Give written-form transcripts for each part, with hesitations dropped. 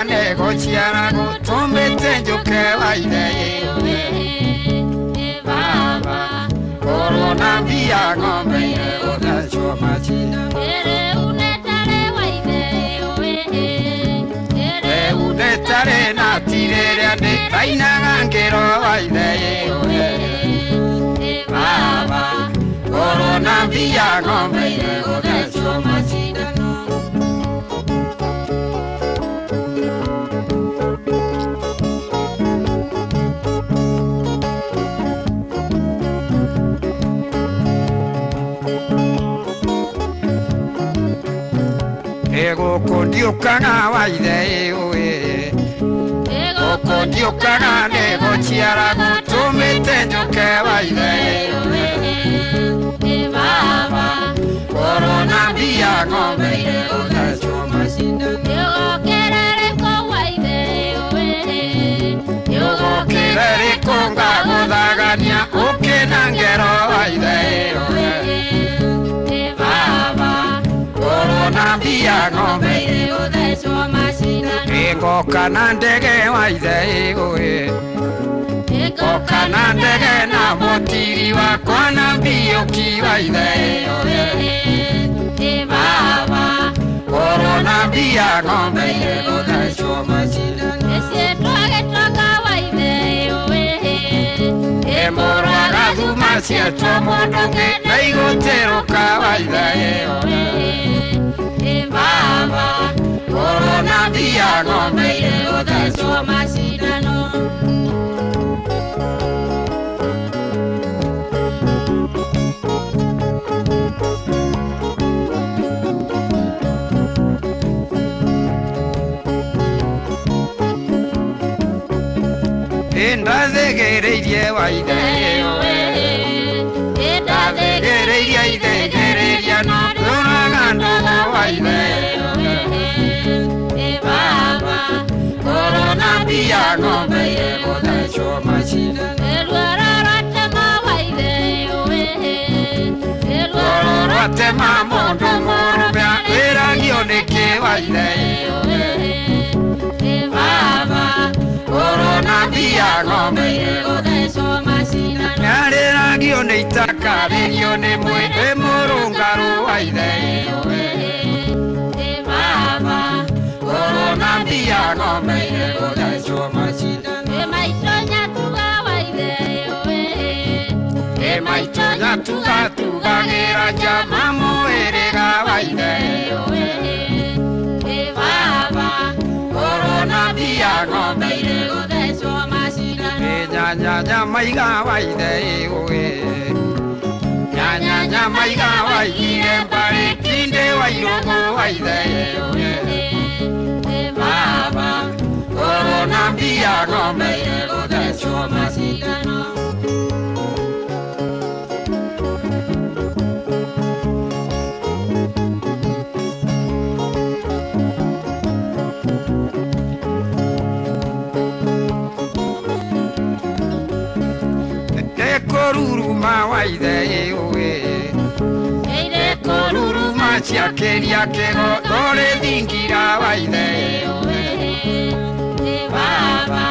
Nĩgũciara gũtũmĩte njũke wa ithe baba korwo na mbia ng'ombe iregũthecwo macindano rĩu nĩtarĩ na tirĩrĩa ndĩrainaga ngĩro wa ithe baba korwo na mbia ng'ombe iregũthecwo macindano. Gũkũ ndiũkaga wa ithe gũkũ ndiũkaga nĩgũciara gũtũmĩte njũke wa ithe baba korwo na mbia ng'ombe iregũthecwo macindano. Yũgũkĩre rĩkũ ngagũthagania ũkĩ na ngero wa ithe baba korwo na mbia ng'ombe iregũthecwo macindano. Ngoka na ndege wa ithe ngoka na ndege na mũtiri wakwa na mbiũki wa ithe baba korwo na mbia ng'ombe iregũthecwo macindano. Mũrwaga thuma cietwo mũndũ ũngĩ na igũtĩrũka wa ithe baba korwo na mbia ng'ombe iregũthecwo macindano. Ndathegereirie wa ithe ndathegereirie ithegereria no ndũraga ndũgũ wa ithe baba korwo na mbia ng'ombe iregũthecwo macindano. Ruoro rwatema mũndũ mũrũme wĩragio nĩkĩ wa ithe baba korwo na mbia ng'ombe iregũthecwo macindano. Nĩarĩragio nĩ itakarĩrio nĩ mwĩrĩ mũrũngarũ wa ithe baba korwo na mbia ng'ombe iregũthecwo macindano. Maitũ nyatugatugagĩra njama mũhĩrĩga wa ithe baba korwo na mbia ng'ombe iregũthecwo macindano. Nyanya maiga wa ithe nyanya maiga wa ire mbarĩ tinde wa irũgũ wa ithe baba korwo na mbia ng'ombe iregũthecwo macindano. Ruruma wa ithe ruruma ciakĩria kĩgo ndorĩ thingira wa ithe baba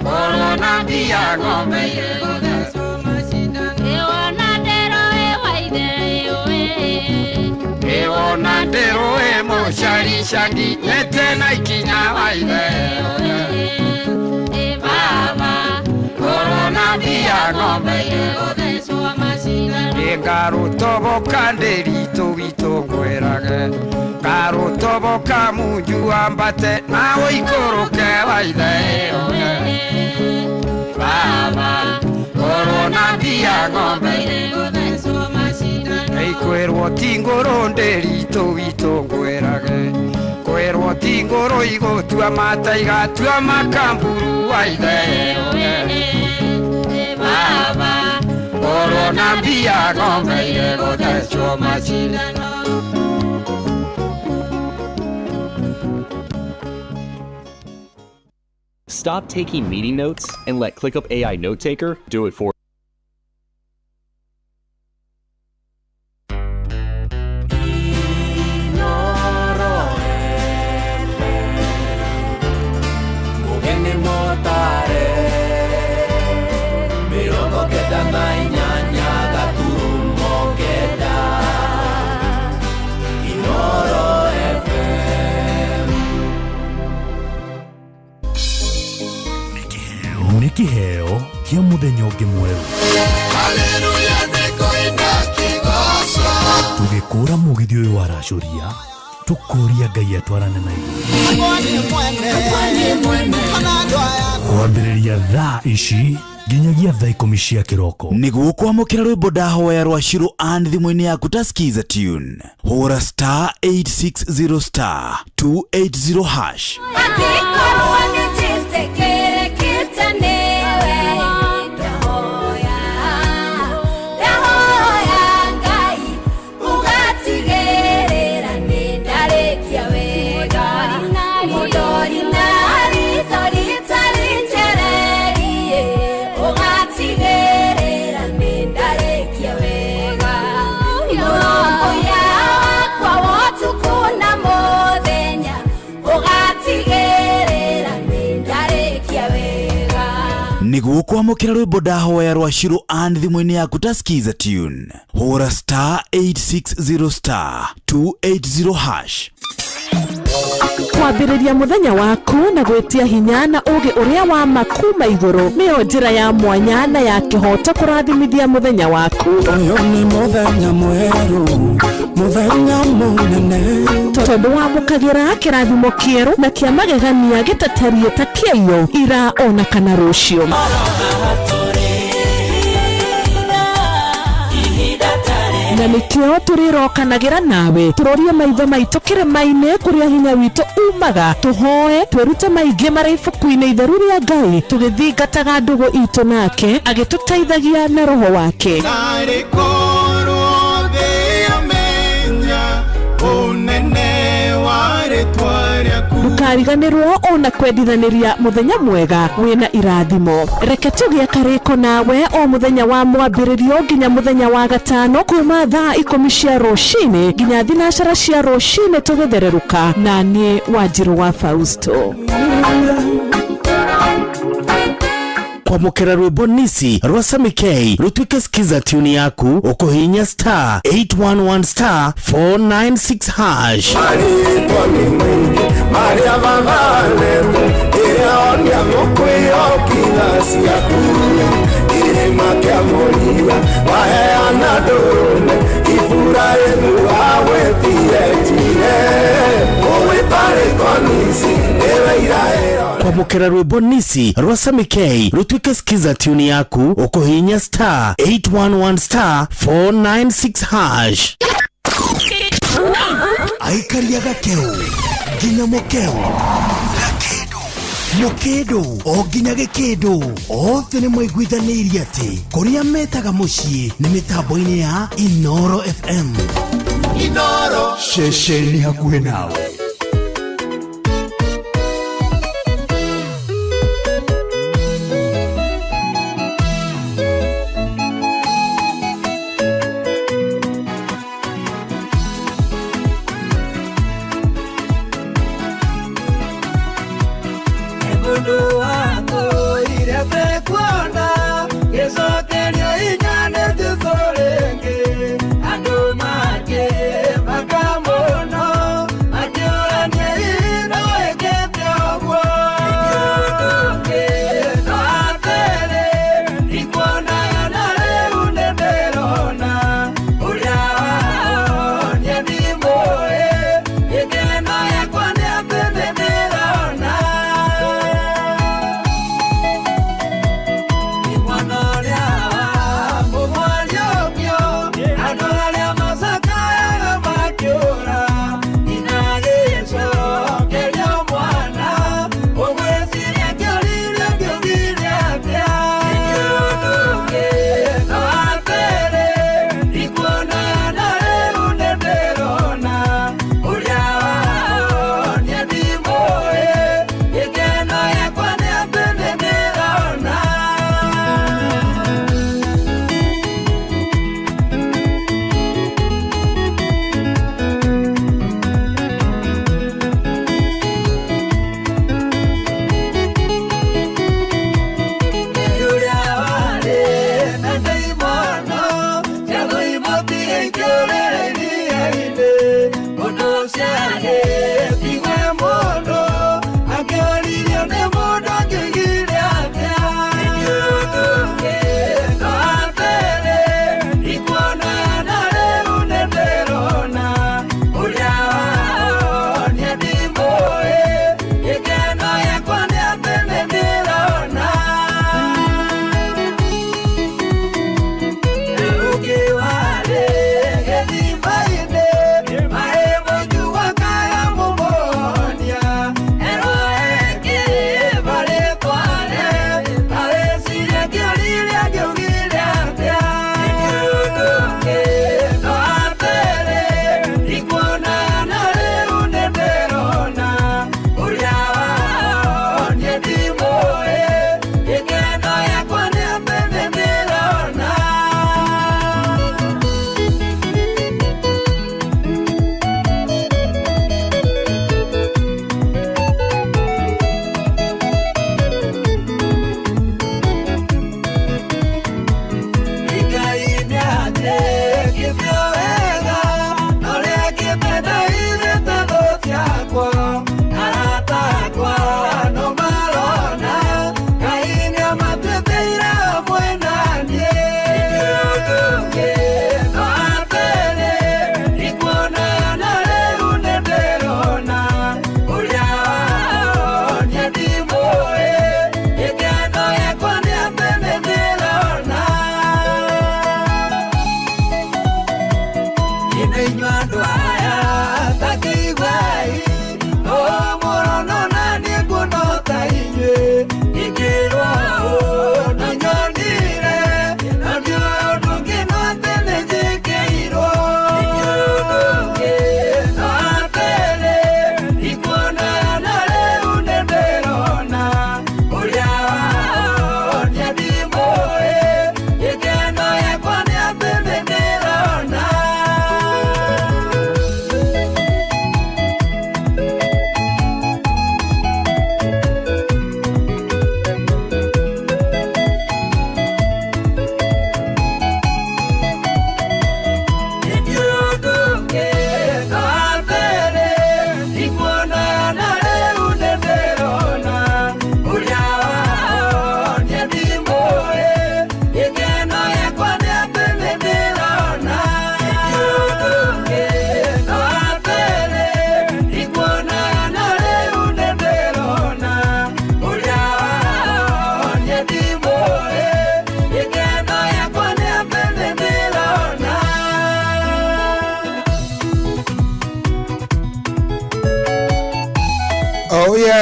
korwo na mbia ng'ombe iregũthecwo macindano. Ĩwona ndĩrũĩ mũcaricangi nyete na ikinya wa ithe baba korwo na mbia ng'ombe iregũthecwo macindano. Ngarũtoboka ndĩritũ witũ ngwĩrage ngarũtoboka munju ambate na ũikũrũke wa ithe baba korwo na mbia ng'ombe iregũthecwo macindano. Kwĩrwo ti ngũrũ ndĩritũ witũ ngwĩrage kwĩrwo ti ngũrũ igũtua mata igatua makamburu wa ithe baba korwo na mbia ng'ombe iregũthecwo macindano. Stop taking meeting notes and let ClickUp AI Notetaker do it for Inooro FM. Nĩ kĩheo kĩa mũthenya ũngĩ mwerũ. Tũgĩkũra mũgithi ũyũ waracũria, tũkũria Ngai atwarane na ithuĩ. Kwambĩrĩria thaa ici nginyagia thaa 10 cia kĩroko. Nĩguo kwamũkĩra rwĩmbo Ndahoya rwa Shiro and thimũ-inĩ yaku ta Skiza tune, hũra star 860 star 280 hash. Angĩkorwo nĩnjĩtĩkĩrĩkĩte nĩwe, ndahoya, ndahoya Ngai ũgatigĩrĩra nĩndarĩkia wega. Mũndori na ritho ritarĩ njererie, ũgatigĩrĩra nĩndarĩkia wega. Mũrũmbũiya wakwa wa ũtukũ na mũthenya, ũgatigĩrĩra nĩndarĩkia wega. Nĩguo kwamũkĩra rwĩmbo Ndahoya rwa Shiro and thimũ-inĩ yaku ta Skiza tune, hũra star 860 star 280 hash. Kwambĩrĩria mũthenya waku na gwĩtia hinya na ũũgĩ ũrĩa wa ma kuma igũrũ nĩyo njĩra ya mwanya na ya kĩhooto kũrathimithia mũthenya waku. Ũyũ nĩ mũthenya mwerũ, mũthenya mũnene. Tondũ wamũkagĩra kĩrathimo kĩerũ na kĩa magegania gĩtatariĩ ta kĩaiyo ira ona kana rũciũ. Na nĩkĩo tũrĩrokanagĩra nawe, tũrorie maitho maitũ kĩrĩma-inĩ kũrĩa hinya witũ umaga, tũhoe twĩrute maingĩ marĩa ibuku-inĩ itheru rĩa Ngai, tũgĩthingataga ndũgũ itũ nake agĩtũteithagia na roho wake. Narĩ korwo thĩ yamenya ũnene wa rĩtwa rĩaku. Ndũkariganĩrwo ona kwendithanĩria mũthenya mwega wĩna irathimo. Reke tũgĩe karĩko nawe o mũthenya wa mwambĩrĩrio nginya mũthenya wa gatano, kuma thaa 10 cia rũcinĩ nginya 9 cia rũcinĩ, tũgĩthererũka na niĩ Wanjirũ wa Fausto. Kwamũkĩra rwĩmbo Nisi rwa Sami K rũtuĩke Skiza tune yaku, ũkũhihinya star 811 star 496 hash. Marĩtwa nĩ maingĩ marĩa bathanĩte, ĩrĩa onia mũkwĩyokitha ciaku. Kĩrĩma kĩa Mũria waheana ndũrũme, Iburahĩmu wagwĩtire njire, ũgwĩta rĩtwa Nisi nĩwe iraĩro. Kwamũkĩra rwĩmbo Nisi rwa Sami K rũtuĩke Skiza tune yaku, ũkũhihinya star 811 star 496 hash. Aikaria gakeu nginya mũkeu, gakĩndũ mũkĩndũ o nginya gĩkĩndũ, othe nĩ maiguithanĩirie atĩ kũrĩa metaga mũciĩ nĩ mĩtambo-inĩ ya Inoro FM. Inoro. Ceceni hakuhĩ nawe. Mũndũ wakũ irete kuona gĩcokerio inya nĩ Jesũ rĩngĩ, andũ make maka mũno makĩũrania ino ĩkĩte ũguo. Ũngĩ no atĩrĩ ndikuonaga na rĩu nĩndĩrona, ũrĩa wahonia ndimũĩ, gĩkeno gĩakwa nĩ atĩ nĩndĩrona.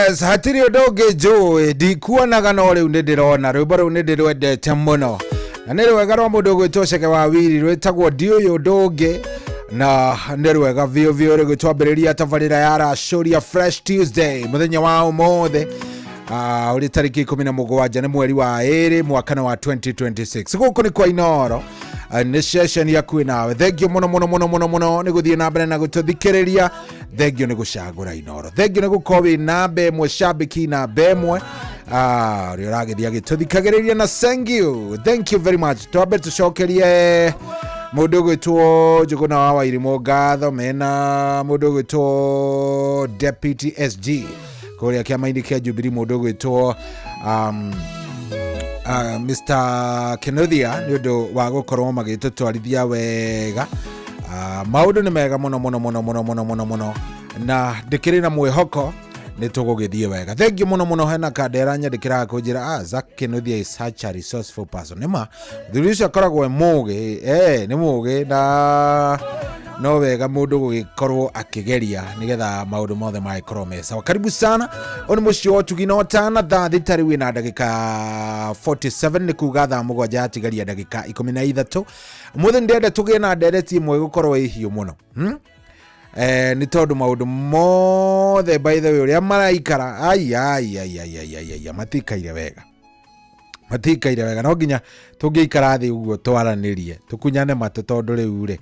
Yes, hatirĩ ũndũ ũngĩ njũĩ ndikuonaga no rĩu nĩ ndĩrona rwĩmbo rũu nĩ ndĩrwendete mũno na nĩ rwega rwa mũndũ ũgwĩtwo Ceke wa Wiri rwĩtagwo ndiũyũ ũndũ ũngĩ na nĩ rwega biũ biũ rĩgĩtwambĩrĩria tabarĩra ya Racũria Fresh Tuesday mũthenya wa ũmũthĩ ũrĩ tarĩki 17 nĩ mweri wa 2 mwaka wa 2026. Gũkũ nĩ kwa Inoro. Nĩ ceceni yaku nawe. Thengio mũno mũno mũno mũno mũno nĩ gũthiĩ na mbere na gũtũthikĩrĩria. Thengio nĩ gũcagũra Inoro. Thengio nĩ gũkorwo wĩ namba ĩmwe, shabiki namba ĩmwe ũrĩa ũragĩthiĩ agĩtũthikagĩrĩria na thank you, thank you very much. Twambe tũcokerie mũndũ ũgwĩtwo Njũgũna wa Wairimũ ngatho mena mũndũ ũgwĩtwo Deputy SG kũrĩa kĩama-inĩ kĩa Jubilee, mũndũ ũgwĩtwo Mr. Kenothia nĩ ũndũ wa gũkorwo magĩtũtwarithia wega. Maũndũ nĩ mega mũno mũno mũno mũno mũno mũno mũno na ndĩkĩrĩ na mwĩhoko nĩ tũgũgĩthiĩ wega. Thank you mũno mũno. Hena kandera nyandĩkĩraga kũnjĩra Zack Kenothia is such a resourceful person. Nĩma mũthuri ũcio akoragwo e mũgĩ, nĩ mũgĩ na no wega mũndũ gũgĩkorwo akĩgeria nĩgetha maũndũ mothe magĩkorwo me sawa. Karibu sana, ũyũ nĩ mũciĩ wa ũtugi na ũtana. Thaa thita rĩu ĩna ndagĩka 47, nĩ kuga thaa 7 yatigaria ndagĩka 13. Ũmũthĩ ndĩrenda tũgĩe na ndereti ĩmwe gũkorwo ĩ hiũ mũno, Nĩ tondũ maũndũ mothe, by the way, ũrĩa maraikara, ai ai ai ai ai ai ai, matikaire wega, matikaire wega. No nginya tũngĩikara thĩ ũguo twaranĩrie, tũkunyane matũ, tondũ rĩu rĩ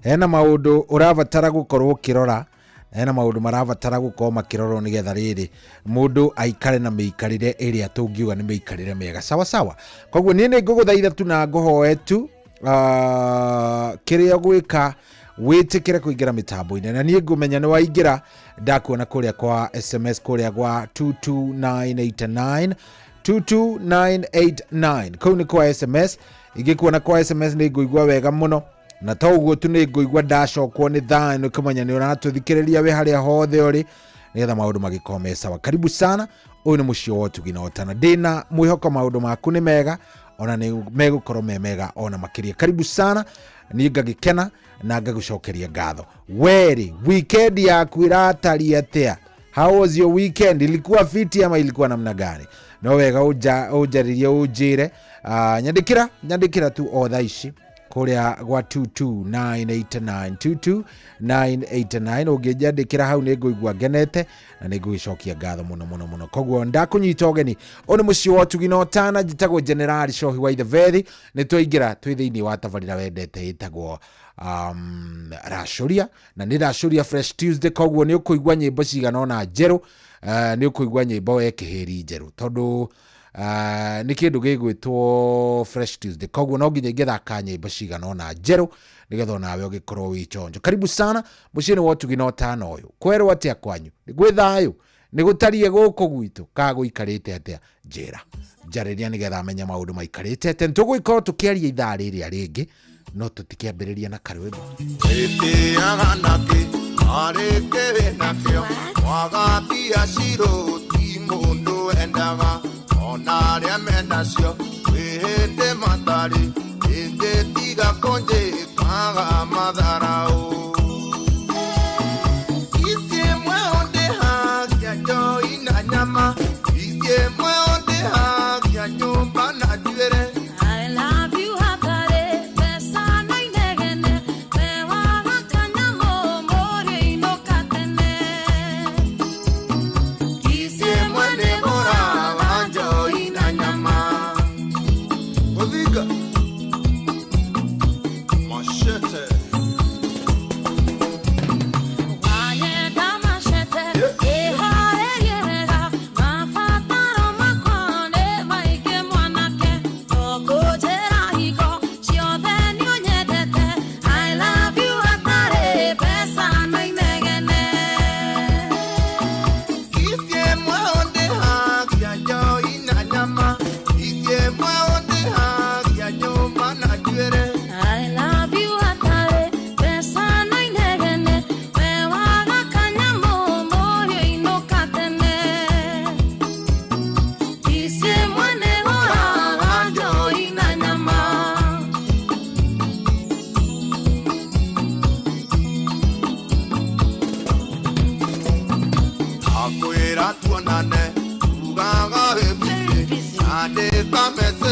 hena maũndũ ũrabatara gũkorwo ũkĩrora, hena maũndũ marabatara gũkorwo makĩrorwo nĩgetha rĩrĩ mũndũ aikare na mĩikarĩre ĩrĩa tũngiuga nĩ mĩikarĩre mĩega, sawa sawa. Koguo niĩ nĩ ngũgũthaitha tu na ngũhoe tu kĩrĩa ũgwĩka wĩtĩkĩre kũingĩra mĩtambo-inĩ, na niĩ ngũmenya nĩ waingĩra ndakuona kũrĩa kwa SMS, kũrĩa gwa 22989, 22989, kũu nĩ kwa SMS. Ingĩkuona kwa SMS nĩ ngũigua wega mũno, na to ũguo tu, nĩ ngũigua ndacokwo nĩ thayũ nĩ kũmenya nĩ ũratũthikĩrĩria wĩ harĩa hothe ũrĩ, nĩgetha maũndũ magĩkorwo me sawa. Karibu sana, ũyũ nĩ mũciĩ wa ũtugi na ũtana. Ndĩna mwĩhoko maũndũ maku nĩ mega, ona nĩ megũkorwo me mega ona makĩria. Karibu sana, niĩ ngagĩkena na ngagũcokeria ngatho. Werĩ, weekend yaku ĩratariĩ atĩa? How was your weekend? Ilikuwa fiti ama ilikuwa namna gani? No wega ũnjarĩrie, ũnjĩre. Nyandĩkĩra, nyandĩkĩra tu o thaa ici kũrĩa gwa 22989, 22989. Ũngĩnjandĩkĩra hau nĩ ngũigua ngenete na nĩ ngũgĩcokia ngatho mũno mũno mũno. Koguo ndakũnyita ũgeni, ũyũ nĩ mũciĩ wa ũtugi na ũtana. Njĩtagwo Generali Cohi wa Ithebethi. Nĩ twaingĩra twĩ thĩinĩ wa tabarĩra wendete ĩtagwo Racũria, na nĩ Racũria Fresh Tuesday. Koguo nĩ ũkũigua nyĩmbo cigana ũna njerũ, nĩ ũkũigua nyĩmbo we kĩhĩri njerũ, tondũ nĩ kĩndũ gĩgwĩtwo Fresh Tuesday. Koguo no nginya ingĩthaka nyĩmbo cigana ũna njerũ nĩgetha onawe ũgĩkorwo wĩ chonjo. Karibu sana mũciĩ-inĩ wa ũtugi na ũtana ũyũ. Kwerwo atĩa kwanyu? Nĩ gwĩ thayũ? Nĩ gũtariĩ gũkũ gwitũ ka gũikarĩte atĩa? Njĩra, njarĩria nĩgetha menye maũndũ maikarĩte atĩa. Nĩ tũgũgĩkorwo tũkĩaria ithaa rĩrĩa rĩngĩ, no tũtikĩambĩrĩria na karwĩmbo. Ĩtĩaga nakĩ arĩ kĩrĩ nakĩo mwaga mbia cirũ ti mũndũ endaga ona arĩa menacio kwĩ hĩndĩ matarĩ ĩndĩ tiga kũnjĩkaga matharaũ. Ici ĩmwe ũndĩhagia njoi na nyama, ici ĩmwe ũndĩhagia nyũmba na njuĩrĩ. I love you hatarĩ mbeca na inegene mewaga kanyamũ mũrĩinũka tene. Ici ĩmwe nĩ ngũraga njoi na nyama. Gũthinga.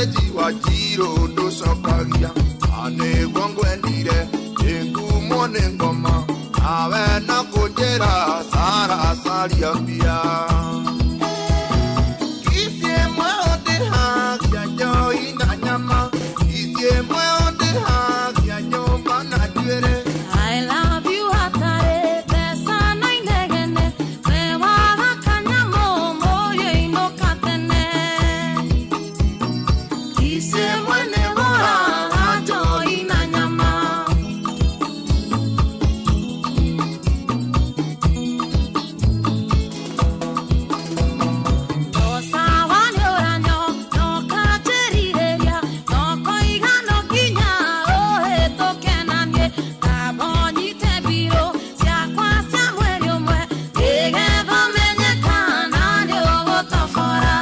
Message wa njirũ ndũcokagia na nĩguo ngwendire ĩngumwo nĩ ngoma nawe na kũnjĩra saracaria mbia. Ici ĩmwe ũndĩhagia njoi na nyama, ici ĩmwe ũndĩhagia nyũmba na njuĩrĩ. I love you hatarĩ mbeca na inegene, we waga kanyamũ mũriũ inũka tene. Ici ĩmwe nĩgũraga njohi na nyama. No sawa nĩũranyo, no kanjĩrirĩria, no koiga no nginya ũhĩtũke naniĩ. Kaba ũnyite mbirũ ciakwa cia mweri ũmwe, nĩgetha menye kana nĩũgũtobora.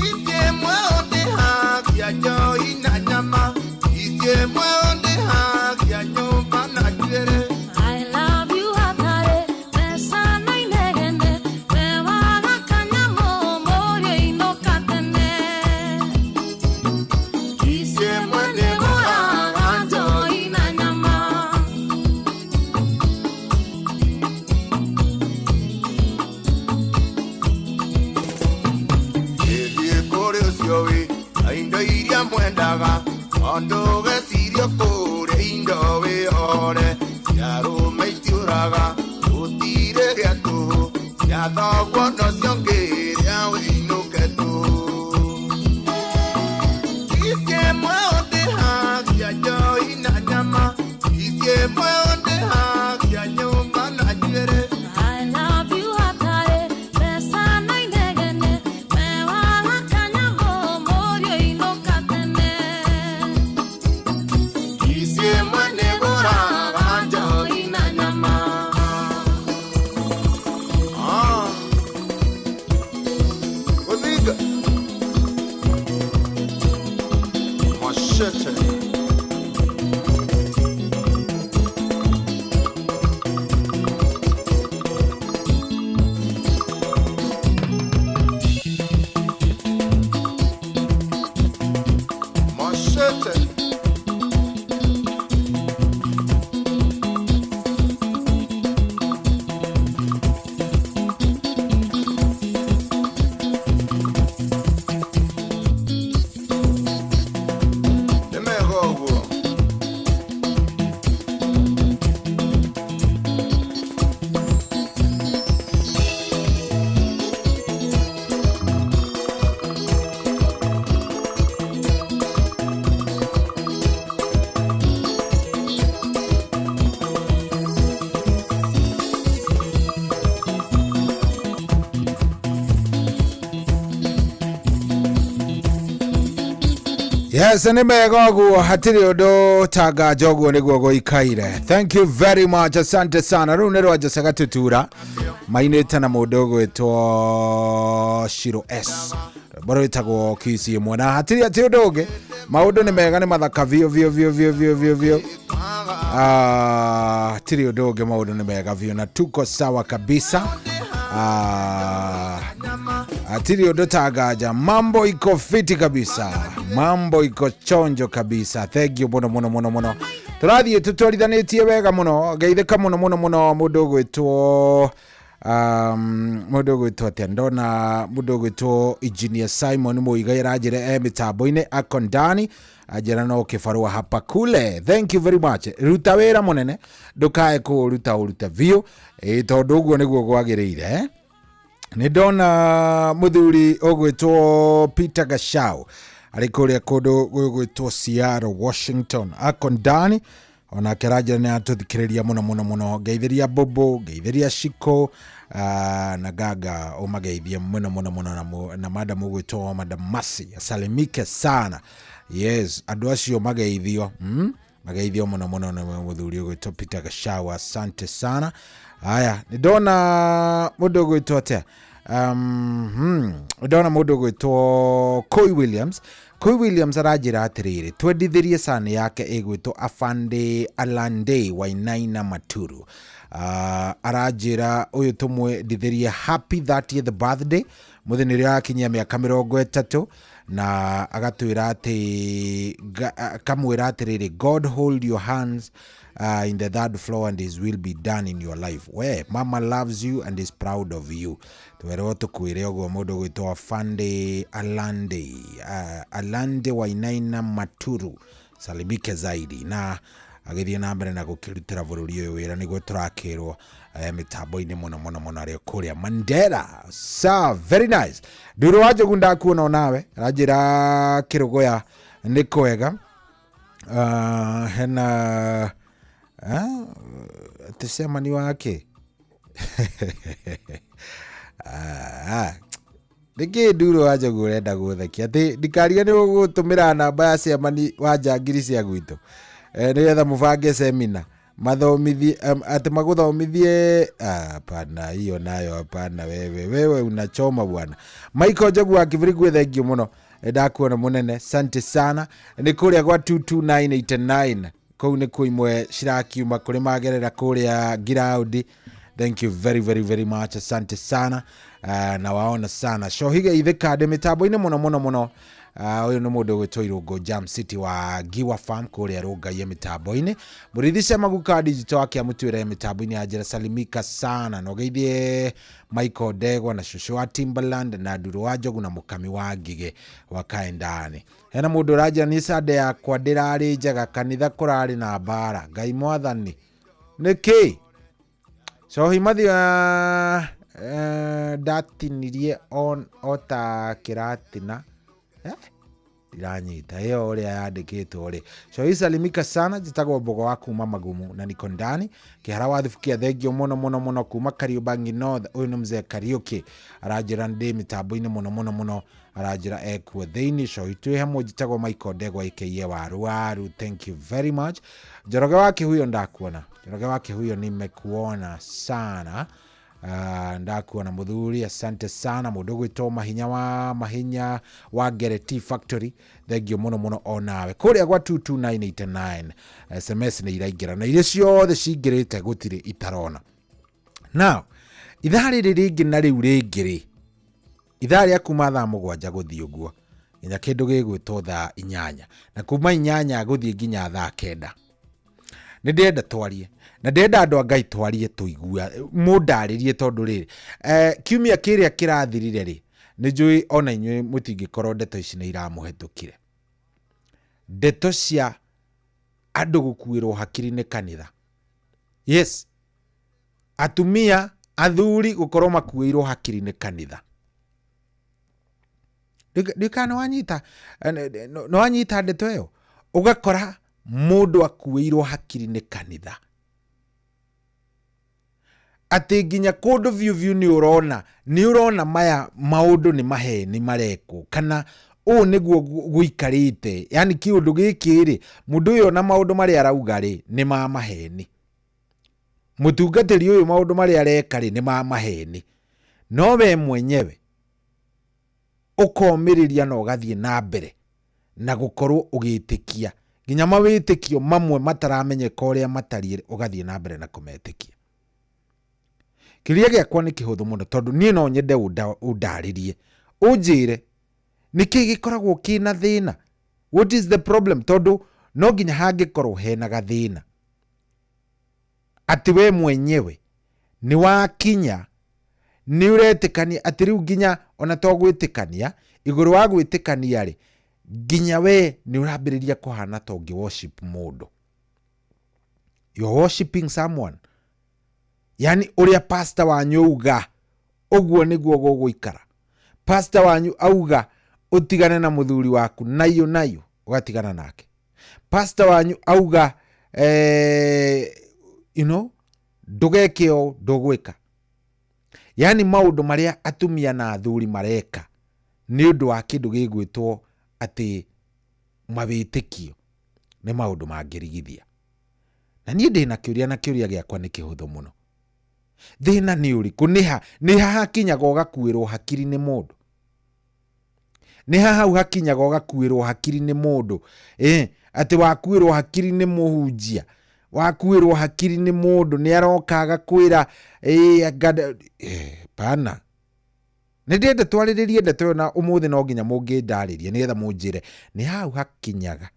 Ici ĩmwe ũndĩhagia njoi na nyama, ici ĩmwe ũndĩhagia nyũmba na njuĩrĩ. I love you hatarĩ mbeca na inegene, we waga kanyamũ mũriũ inũka tene. Ici ĩmwe nĩgũraga njohi na nyama. Ĩthiĩ kũrĩ ũcio wĩ na indo iria mwendaga, tondũ gecirio kũrĩa indo wĩyore. Cia arũme itiũraga, gũtirĩ gĩa tũhũ, cia thoguo nocio ngĩrĩa wĩinũke tũhũ. Ici ĩmwe ũndĩhagia njoi na nyama, ici ĩmwe ũndĩhagia nyũmba na njuĩrĩ. I love you hatarĩ mbeca na inegene, we waga kanyamũ mũriũ inũka tene. Ici ĩmwe nĩgũraga njohi na nyama. Ah. Odinga. Machete. Machete. Nĩ mega ũguo. Yes, nĩ mega ũguo, hatirĩ ũndũ tanganja, ũguo nĩguo gũikaire. Thank you very much, asante sana. Rĩu nĩ rwa Jose Gatutura mainĩte na mũndũ ũgwĩtwo Shiro S, rwĩmbo rwĩtagwo Kisi ĩmwe, na hatirĩ atĩ ũndũ ũngĩ, maũndũ nĩ mega, nĩ mathaka biũ biũ biũ biũ biũ biũ biũ. Ah, hatirĩ ũndũ ũngĩ, maũndũ nĩ mega biũ na tuko sawa kabisa. Ah, hatirĩ ũndũ tanganja, mambo iko fiti kabisa, mambo iko chonjo kabisa. Thank you mũno mũno mũno mũno, tũrathiĩ tũtwarithanĩtie wega mũno. Geithĩka mũno mũno mũno mũndũ ũgwĩtwo atĩa, ndona mũndũ ũgwĩtwo Engineer Simon Muigai aranjĩra e mĩtambo-inĩ ako ndani, anjĩra no kĩbarũa hapa kule. Thank you very much, ruta wĩra mũnene, ndũkae kũũruta, ũrute biũ ĩ, tondũ ũguo nĩguo gwagĩrĩire, eh? Nĩ ndona mũthuri ũgwĩtwo Peter Gachau arĩ kũrĩa kũndũ gũgwĩtwo Seattle, Washington, ako ndani onake aranjĩra nĩ atũthikĩrĩria mũno mũno mũno. Ngeithĩria Bobo, ngeithĩria Shiko na Gaga, ũmageithie mũno mũno mũno na madam ũgwĩtwo Madam Masi asalimike sana. Yes, andũ acio mageithio, Mageithio mũno mũno nĩ mũthuri ũgwĩtwo Peter Gachau, asante sana. Haya, nĩ ndona mũndũ ũgwĩtwo atĩa, ndona mũndũ ũgwĩtwo Koi Williams. Koi Williams aranjĩra atĩrĩrĩ, twendithĩrie sani yake ĩgwĩtwo Afande Alande Wainaina Maturu. Aranjĩra ũyũ tũmwendithĩrie happy 30th birthday, mũthenya ũrĩa akinyia mĩaka 30, na agatwĩra atĩ akamwĩra atĩrĩrĩ, "God hold your hands in the third floor and his will be done in your life. We mama loves you and is proud of you." Twerwo tũkwĩre ũguo mũndũ gwĩtwo Fande Alande, Alande Wainaina Maturu, salimike zaidi na agĩthiĩ na mbere na gũkĩrutĩra bũrũri ũyũ wĩra, nĩguo tũrakĩrwo mĩtambo-inĩ mũno mũno mũno arĩ kũrĩa Mandera. Sa very nice. Nduru wa Njogu, ndakuona onawe, aranjĩra kĩrũgũya nĩ kwega. Hena atĩ cemani wake. Nĩkĩ Nduru wa Njogu ũrenda gũthekia atĩ ndikariganĩrwo gũtũmĩra namba ya cemani wa njangiri cia gwitũ, nĩgetha mũbange semina mathomithie, atĩ magũthomithie. Hapana, hiyo nayo hapana. Wewe, wewe unachoma bwana. Michael Njogu wa Kibirigu, thengio mũno. Ndakuona mũnene, sante sana. Nĩ kũrĩa gwa 22989, kũu nĩ kuo imwe cirakiuma kũrĩ magerera kũrĩa ngiraũndi. Thank you very very very much, asante sana. Na waona sana cohige ithika ndĩ mĩtambo-inĩ mũno mũno mũno. Ũyũ nĩ mũndũ ũgwĩtwo Irũngũ Jam City wa Giwa Farm kũrĩa Rũngaie mĩtambo-inĩ. Mũrĩithi Cemaguka digital akĩamũtuĩra mĩtambo-inĩ ya njĩra, salimika sana na ũgeithie Michael Ndegwa na cũcũ wa Timberland na Nduru wa Njogu na mũkami wa Ngigĩ wa Kaendani. Hena mũndũ ũranjĩra niĩ Sunday yakwa ndĩrarĩ njega, kanitha kũrarĩ na mbara. Ngai mwathani, nĩkĩ cohi mathia ndatinirie o ta kĩratina, ndiranyita ĩyo ũrĩa yandĩkĩtwo rĩ. Cohi salimika sana, njĩtagwo Mbogo wa kuma Magumu na niko ndani kĩhara wa Thubukia. Thengio mũno mũno mũno kuma Kariobangi North. Ũyũ nĩ mzee Kariũki, aranjĩra ndĩ mĩtambo-inĩ mũno mũno mũno, aranjĩra ekuo thĩinĩ. Cohi twĩ hamwe, njĩtagwo Michael Ndegwa aka Waru Waru. Thank you very much. Njoroge wa Kĩhuyo, ndakuona. Njoroge wa Kĩhuyo, nimekuona sana. Ndakuona muthuri, asante sana. Mundu gwitwo Mahinya wa Mahinya wa Gereti Factory, thengio muno muno onawe kuria gwa 22989. SMS nĩ iraingĩra na iria ciothe cingĩrĩte gũtirĩ itarona. Now ithaa rĩrĩ rĩngĩ na rĩu rĩngĩ rĩ, ithaa rĩa kuma thaa 7 gũthiĩ ũguo nginya kĩndũ gĩgwĩtwo thaa 8, na kuma 8 gũthiĩ nginya thaa 9, nĩ ndĩrenda twarie na ndĩrenda andũ a Ngai twarie tũigua mũndarĩrie, tondũ rĩrĩ, kiumia kĩrĩa kĩrathirire rĩ, nĩ njũĩ ona inyuĩ mũtingĩkorwo ndeto ici nĩ iramũhetũkire, ndeto cia andũ gũkuĩrwo hakiri nĩ kanitha. Yes, atumia, athuri gũkorwo makuĩirwo hakiri nĩ kanitha. Ndikana nĩwanyita, nĩwanyita ndeto ĩyo, ũgakora mũndũ akuĩirwo hakiri nĩ kanitha atĩ nginya kũndũ biũ biũ nĩ ũrona maya maũndũ nĩ maheni marekwo, kana ũũ nĩguo gũikarĩte. Yani kĩũndũ gĩkĩ rĩ, mũndũ ũyũ na maũndũ marĩa arauga rĩ, nĩ ma maheni. Mũtungatĩri ũyũ maũndũ marĩa areka rĩ, nĩ ma maheni. No we mwenyewe ũkomĩrĩria na ũgathiĩ na mbere na gũkorwo ũgĩtĩkia nginya mawĩtĩkio mamwe mataramenyeka ũrĩa matariĩ, ũgathiĩ na mbere na kũmetĩkia. Kĩrĩa gĩakwa nĩ kĩhũthũ mũno, tondũ niĩ no nyende ũndarĩrie, ũnjĩre nĩkĩ gĩkoragwo kĩna thĩna, what is the problem? Tondũ no nginya hangĩkorwo hena gathĩna atĩ we mwenyewe nĩ wakinya nĩ ũretĩkania atĩ rĩu nginya ona to gwĩtĩkania, igũrũ wa gwĩtĩkania rĩ, nginya we nĩ ũrambĩrĩria kũhana ta ũngĩ worship mũndũ. You're worshiping someone, yani ũrĩa pastor wanyu auga ũguo nĩguo gũgũikara. Pastor wanyu auga ũtigane na mũthuri waku nayo nayo, ũgatigana nake. Pastor wanyu auga ndũgeke ũũ, ndũgwĩka. Yani maũndũ marĩa atumia na athuri mareka nĩ ũndũ wa kĩndũ gĩgwĩtwo atĩ mawĩtĩkio nĩ maũndũ mangĩrigithia. Na niĩ ndĩna kĩũria, na kĩũria gĩakwa nĩ kĩhũthũ mũno: thĩna nĩ ũrĩkũ? Nĩha nĩha hakinyaga ũgakuĩrwo hakiri nĩ mũndũ? Nĩ ha hau hakinyaga ũgakuĩrwo hakiri nĩ mũndũ, atĩ wakuĩrwo hakiri nĩ mũhunjia, Wakuĩrwo hakiri nĩ mũndũ nĩ aroka agakwĩra ĩĩ anga pana. Nĩ ndĩrenda twarĩrĩrie ndeto ĩyo na ũmũthĩ no nginya mũngĩndarĩria nĩgetha mũnjĩre nĩ hau hakinyaga.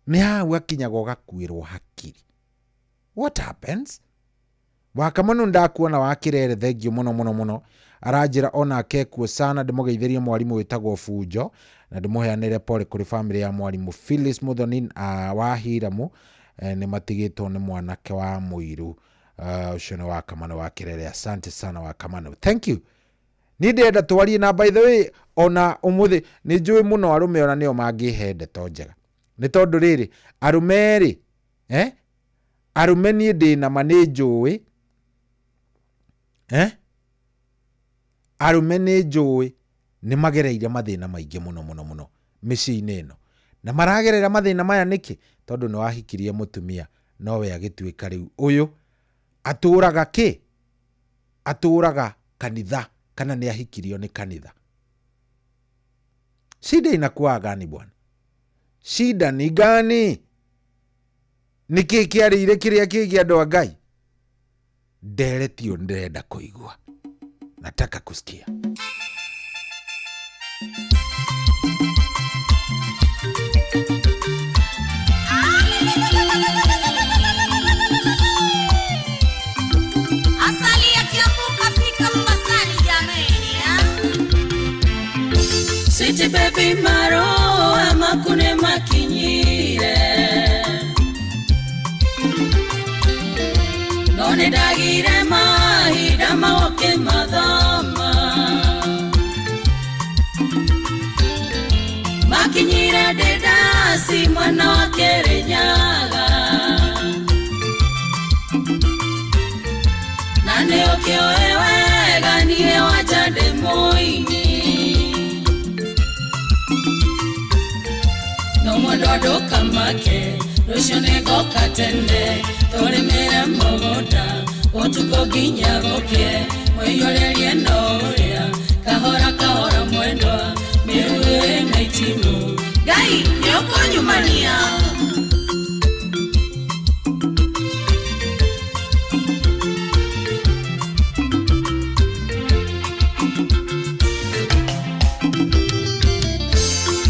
Nĩ hau hakinyaga ũgakuĩrwo hakiri. What happens? Wakamanu ndakuona wa Kirere, thengio mũno mũno mũno. Aranjĩra onake kuo sana. Ndĩmũgeithĩrie mwarimũ wĩtagwo Bunjo na ndĩmũheanĩre pole kũrĩ famĩlĩ ya mwarimũ Phyllis Muthoni wa Hiramu, nĩ matigĩtwo nĩ mwanake wa mũiru. Ũcio nĩ Wakamanu wa Kirere. Asante sana Wakamanu, thank you. Niĩ ndĩrenda twarie na by the way ona ũmũthĩ nĩ njũĩ mũno arũme ona nĩo mangĩhe ndeto njega, nĩ tondũ rĩrĩ arũme rĩ, arũme niĩ ndĩ nama nĩ njũĩ, arũme nĩ njũĩ nĩ magereire mathĩna maingĩ mũno mũno mũno mĩciĩ-inĩ ĩno, na maragerera mathĩna maya nĩkĩ? Tondũ nĩ wahikirie mũtumia nowe agĩtuĩka rĩu ũyũ atũraga kĩ? Atũraga kanitha kana nĩ ahikirio nĩ kanitha. Shida inakuwa gani bwana? Shida ni gani? Nĩ kĩ kĩarĩire kĩrĩa kĩngĩ andũ a Ngai? Nderetio ndĩrenda kũigua, nataka kusikia. Asali ya Kiambu kafika Mombasani jameni, ha? Sweet baby maro amakune makinyire none ndagire mahinda magoke mathoma makinyire ndĩndasi mwana wa Kĩrĩnyaga na nĩ ũkĩũĩ wega niĩ wanja ndĩ mũini no mwendwa ndũkamake rũciũ nĩngoka tene tũrĩmĩre mũgũnda ũtukũ nginya gũkĩe mũiyũrĩrie no ũrĩa kahora kahora mwendwa mĩruĩ na itimũ Ngai nĩũkũnyumania.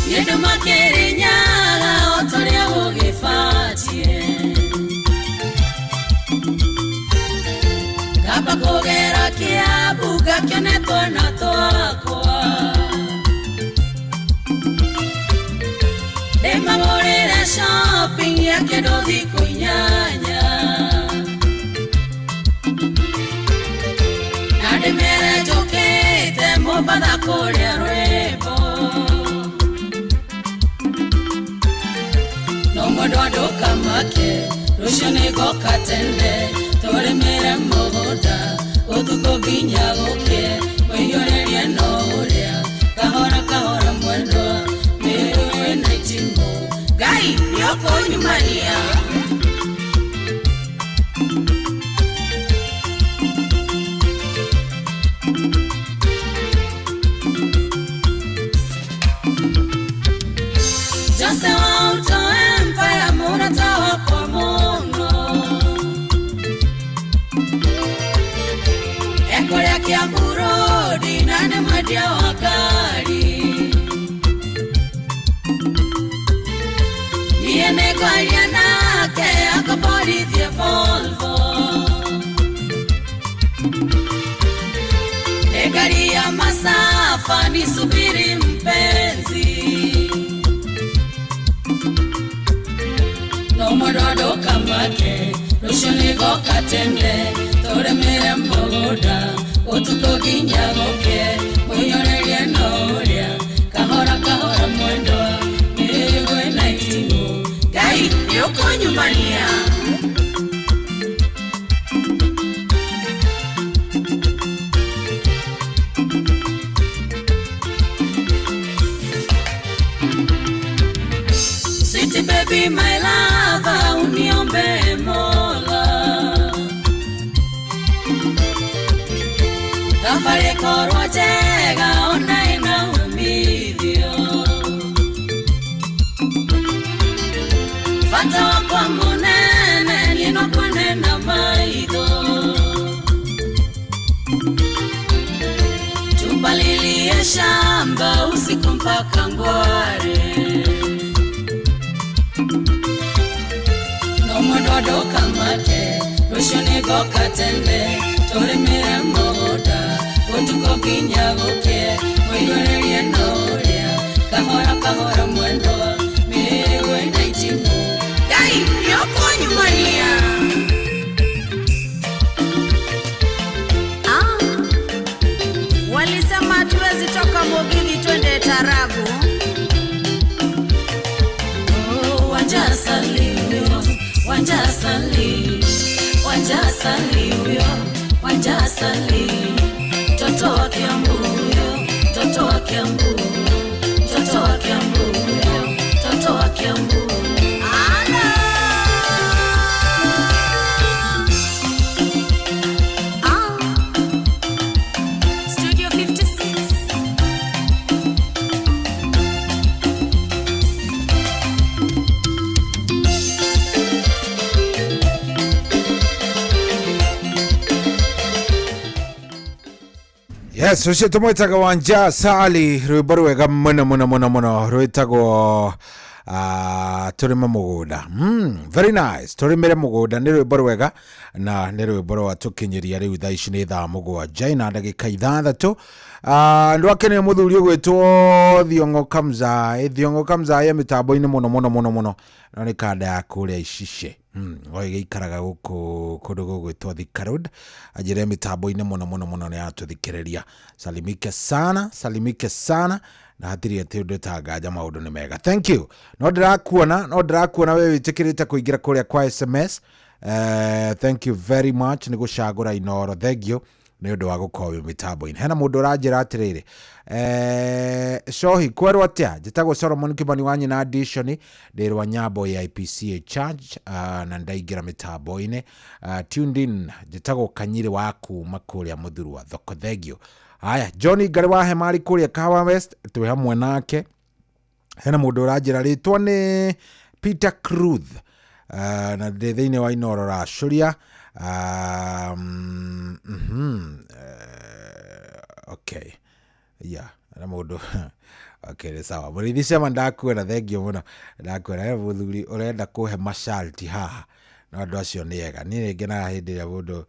Nĩ nduma Kĩrĩnyaga o ta ũrĩa gũgĩbatiĩ ngamba kũgera Kĩambu ngakĩone twana twakwa ndĩmagũrĩre shopping ya kĩndũ thikũ inyanya na ndĩmere njũkĩte Mombatha kũrĩa rwĩmbo no mwendwa ndũkamake rũciũ nĩngoka tene tũrĩmĩre mũgũnda ũtukũ nginya gũkĩe mũiyũrĩrie no ũrĩa kahora kahora mwendwa mĩruĩ na itimũ Ngai nĩũkũnyumania. Jose wa Auto Empire mũrata wakwa mũno ekũrĩa Kiambu Road na nĩ mwendia wa ngari niĩ nĩngwaria nake akomborithie Volvo nĩ ngari ya masafa nisubiri mpenzi no mwendwa ndũkamake rũciũ nĩngoka tene tũrĩmĩre mũgũnda ũtukũ nginya gũkĩe mũiyũrĩrie no ũrĩa kahora kahora mwendwa mĩrũĩ na itimũ Ngai nĩũkũnyumania. Sweet baby my lover uniombe Mola thabarĩ ĩkorwo njega ona ĩna umithio bata wakwa Tulime shamba usiku mpaka ngware No mwendo kamate Rũciũ nĩngoka tene Tũrĩmĩre mũgũnda Ũtukũ nginya gũkĩe Mũihũrĩrie na ũrĩa Kahora kahora mwendwa Mĩgwe na itimũ Ngai nĩũkũnyumania. Walisema hatuwezi toka Mugithi twende Tarabu. Oh, wanjasali huyo, wanjasali, wanjasali huyo, wanjasali. Mtoto wa Kiambu huyo, mtoto wa Kiambu, mtoto wa Kiambu huyo, mtoto wa Kiambu. Studio 56. Yes, ũcio tũmwĩtaga Wanja Sali, rwĩmbo rwega mũno mũno mũno mũno rwĩtagwo tũrĩme mũgũnda. Very nice. Tũrĩmĩre mũgũnda nĩ rwĩmbo rwega na nĩ rwĩmbo rwatũkinyĩria rĩu thaa ici nĩ thaa 7 na ndagĩka 6. Ndwakenire mũthuri ũgwĩtwo Thiong'o Kamzai. Thiong'o Kamzai e mĩtambo-inĩ mũno mũno mũno mũno, no nĩ kanda ya kũrĩa Icice. O ĩgĩikaraga gũkũ kũndũ gũgwĩtwo Thika Road, anjĩre mĩtambo-inĩ mũno mũno mũno nĩ yatũthikĩrĩria. Salimike sana, salimike sana, na hatirĩ atĩ ũndũ tanganja, maũndũ nĩ mega. Thank you. No ndĩrakuona, no ndĩrakuona we wĩtĩkĩrĩte kũingĩra kũrĩa kwa SMS. Thank you very much nĩ gũcagũra Inoro. Thank you nĩ ũndũ wa gũkorwo wĩ mĩtambo-inĩ. Hena mũndũ ũranjĩra atĩrĩrĩ, cohi kwerwo atĩa? Njĩtagwo Solomon Kimani wa nyina Addition, ndĩ Rwanyambo AIPCA Church, na ndaingĩra mĩtambo-inĩ. Tuned in, njĩtagwo Kanyiri wa kuma kũrĩa Mũthurwa thoko. Thank you. Haya, John Ngari wa Hemari kũrĩa Kahawa West, twĩ hamwe nake. Hena mũndũ ũranjĩra rĩtwa nĩ Peter Kruth, na ndĩ thĩinĩ wa Inoro Racũria. Okay, yeah, na mũndũ okay, nĩ sawa. Mũrĩithi cema ndakuona, thengio mũno, ndakuona. He mũthuri ũrenda kũhe masharti haha, no andũ acio nĩ ega. Niĩ nĩ ngenaga hĩndĩ ĩrĩa mũndũ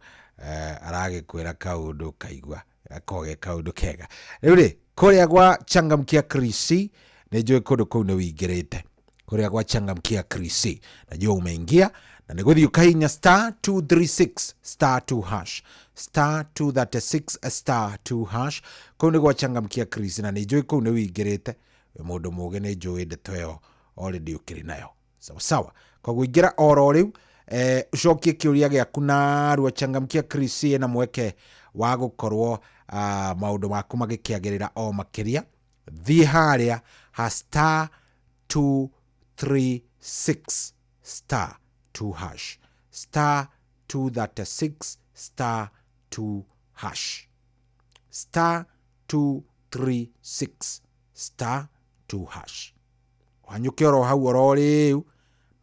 aragĩkwĩra kaũndũ ũkaigua gakoragwo ge kaũndũ kega. Rĩu rĩ, kũrĩa gwa Changamkia Krisi, nĩ njũĩ kũndũ kũu nĩ wĩingĩrĩte. Kũrĩa gwa Changamkia Krisi najua umeingia, na nĩ gũthiĩ ũkahinya star 236 star 2 hash, star 236 star 2 hash. Kũu nĩ gwa Changamkia Krisi, na nĩ njũĩ kũu nĩ wĩingĩrĩte. Wĩ mũndũ mũũgĩ, nĩ njũĩ ndeto ĩyo already ũkĩrĩ nayo. Sawa sawa. Koguo ingĩra oro rĩu, ũcokie kĩũria gĩaku narua. Changamkia Krisi ĩna mweke wa gũkorwo maũndũ maku magĩkĩagĩrĩra o makĩria. Thiĩ harĩa ha star 236 star 2 hash, star 236 star 2 hash, star 236 star 2 hash. Ũhanyũke oro hau oro rĩu,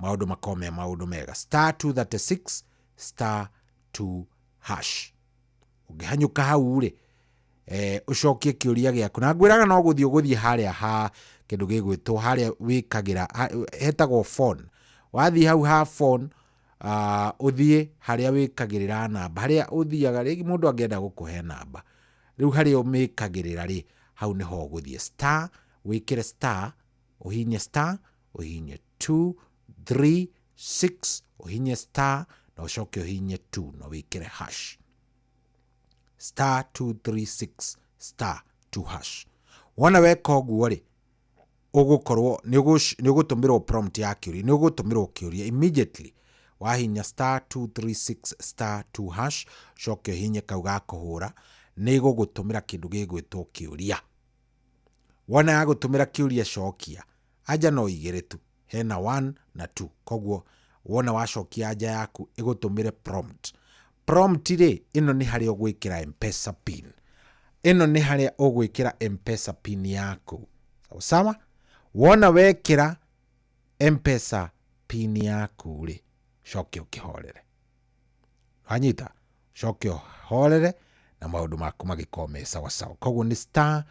maũndũ makorwo me maũndũ mega. Star 236 star 2 hash. Ũngĩhanyũka hau rĩ, ũcokie kĩũria gĩaku, na ngwĩraga no gũthiĩ ũgũthiĩ harĩa ha kĩndũ gĩgwĩtwo harĩa wĩkagĩra, hetagwo phone. Wathiĩ hau ha phone, ũthiĩ harĩa wĩkagĩrĩra namba, harĩa ũthiaga rĩngĩ mũndũ angĩenda gũkũhe namba, rĩu harĩa ũmĩkagĩrĩra rĩ, hau nĩho ũgũthiĩ. Star, wĩkĩre star, ũhinye star, ũhinye 2 3 6, ũhinye star na ũcoke ũhinye 2 na wĩkĩre hash. Star 236 star 2 hash. Wona weka ũguo rĩ, ũgũkorwo nĩ ũgũtũmĩrwo prompt ya kĩũria, nĩ ũgũtũmĩrwo kĩũria immediately. Wahinya star 236 star 2 hash, ũcoke ũhinye kau ga kũhũra, nĩ ĩgũgũtũmĩra kĩndũ gĩgwĩtwo kĩũria. Wona yagũtũmĩra kĩũria, cokia anja no igĩrĩ tu, hena 1 na 2. Koguo wona wacokia anja yaku, ĩgũtũmĩre prompt. Prompt rĩ, ĩno nĩ harĩa ũgwĩkĩra M-Pesa pin. Ĩno nĩ harĩa ũgwĩkĩra M-Pesa pin yaku. Sawa sawa. Wona wekĩra M-Pesa pin yaku rĩ, coke ũkĩhorere. Wanyita, coke ũhorere na maũndũ maku magĩkorwo me sawa sawa. Koguo nĩ star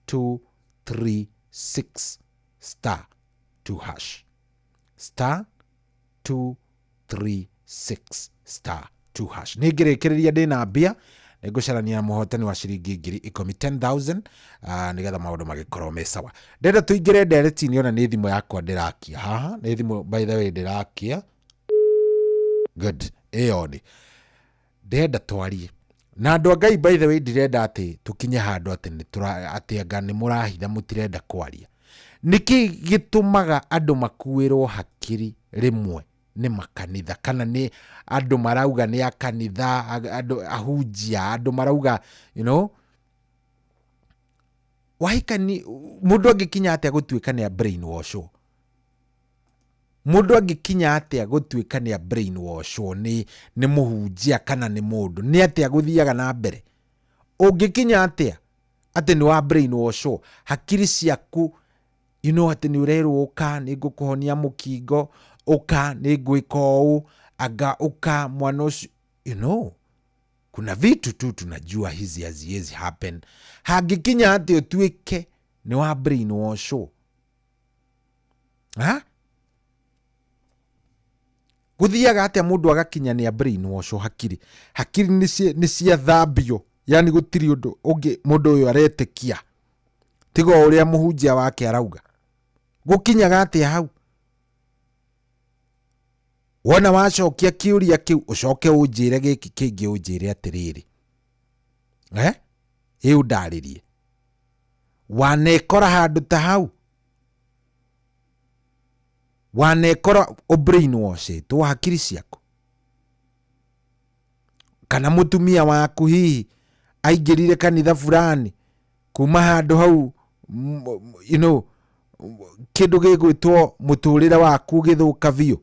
236 star 2 hash, star 236 star 2 hash. Nä ngä rä kä rä ria ndä na mbia, nä ngå carania na mũhotani wa ciringi 10,000, 10,000, nä getha maå ndå magä korwo me sawa. Ndenda tå ingä re ndereti-inä, ona nä thimå yakwa ndä rakia haha, nä thimå by the way ndä rakia. Good, ĩyo nĩ ndĩrenda twarie na andũ a Ngai. By the way, ndirenda atĩ tũkinye handũ atĩ nĩ tũra atĩ anga nĩ mũrahitha, mũtirenda kwaria. Nĩkĩ gĩtũmaga andũ makuĩrwo hakiri rĩmwe nĩ makanitha, kana nĩ andũ marauga nĩ a kanitha, andũ ahunjia, andũ marauga wahikani, mũndũ angĩkinya atĩa gũtuĩka nĩ a brainwashwo? Mũndũ angĩkinya atĩa gũtuĩka nĩ a brainwashwo nĩ mũhunjia kana nĩ mũndũ? Nĩ atĩa gũthiaga na mbere? Ũngĩkinya atĩa atĩ nĩ wa brainwashwo hakiri ciaku, atĩ nĩ ũrerwo ũka nĩ ngũkũhonia mũkingo, ũka nĩ ngwĩka ũũ, anga ũka mwana ũcio? Kuna vitu tu tunajua hizi haziwezi happen. Hangĩkinya atĩ ũtuĩke nĩ wa brainwashwo? Ha, gũthiaga atĩa mũndũ agakinya nĩ a brainwashwo hakiri? Hakiri nĩ ciathambio, yani gũtirĩ ũndũ ũngĩ mũndũ ũyũ aretĩkia tiga o ũrĩa mũhunjia wake arauga. Gũkinyaga atĩa hau? Wona wacokia kĩũria kĩu, ũcoke ũnjĩre gĩkĩ kĩngĩ, ũnjĩre atĩrĩrĩ, ĩ ũndarĩrie, wanekora handũ ta hau, wanekora ũbrainwashĩtwo hakiri ciaku, kana mũtumia waku hihi aingĩrire kanitha fulani, kuma handũ hau kĩndũ gĩgwĩtwo mũtũrĩre waku ũgĩthũka biũ?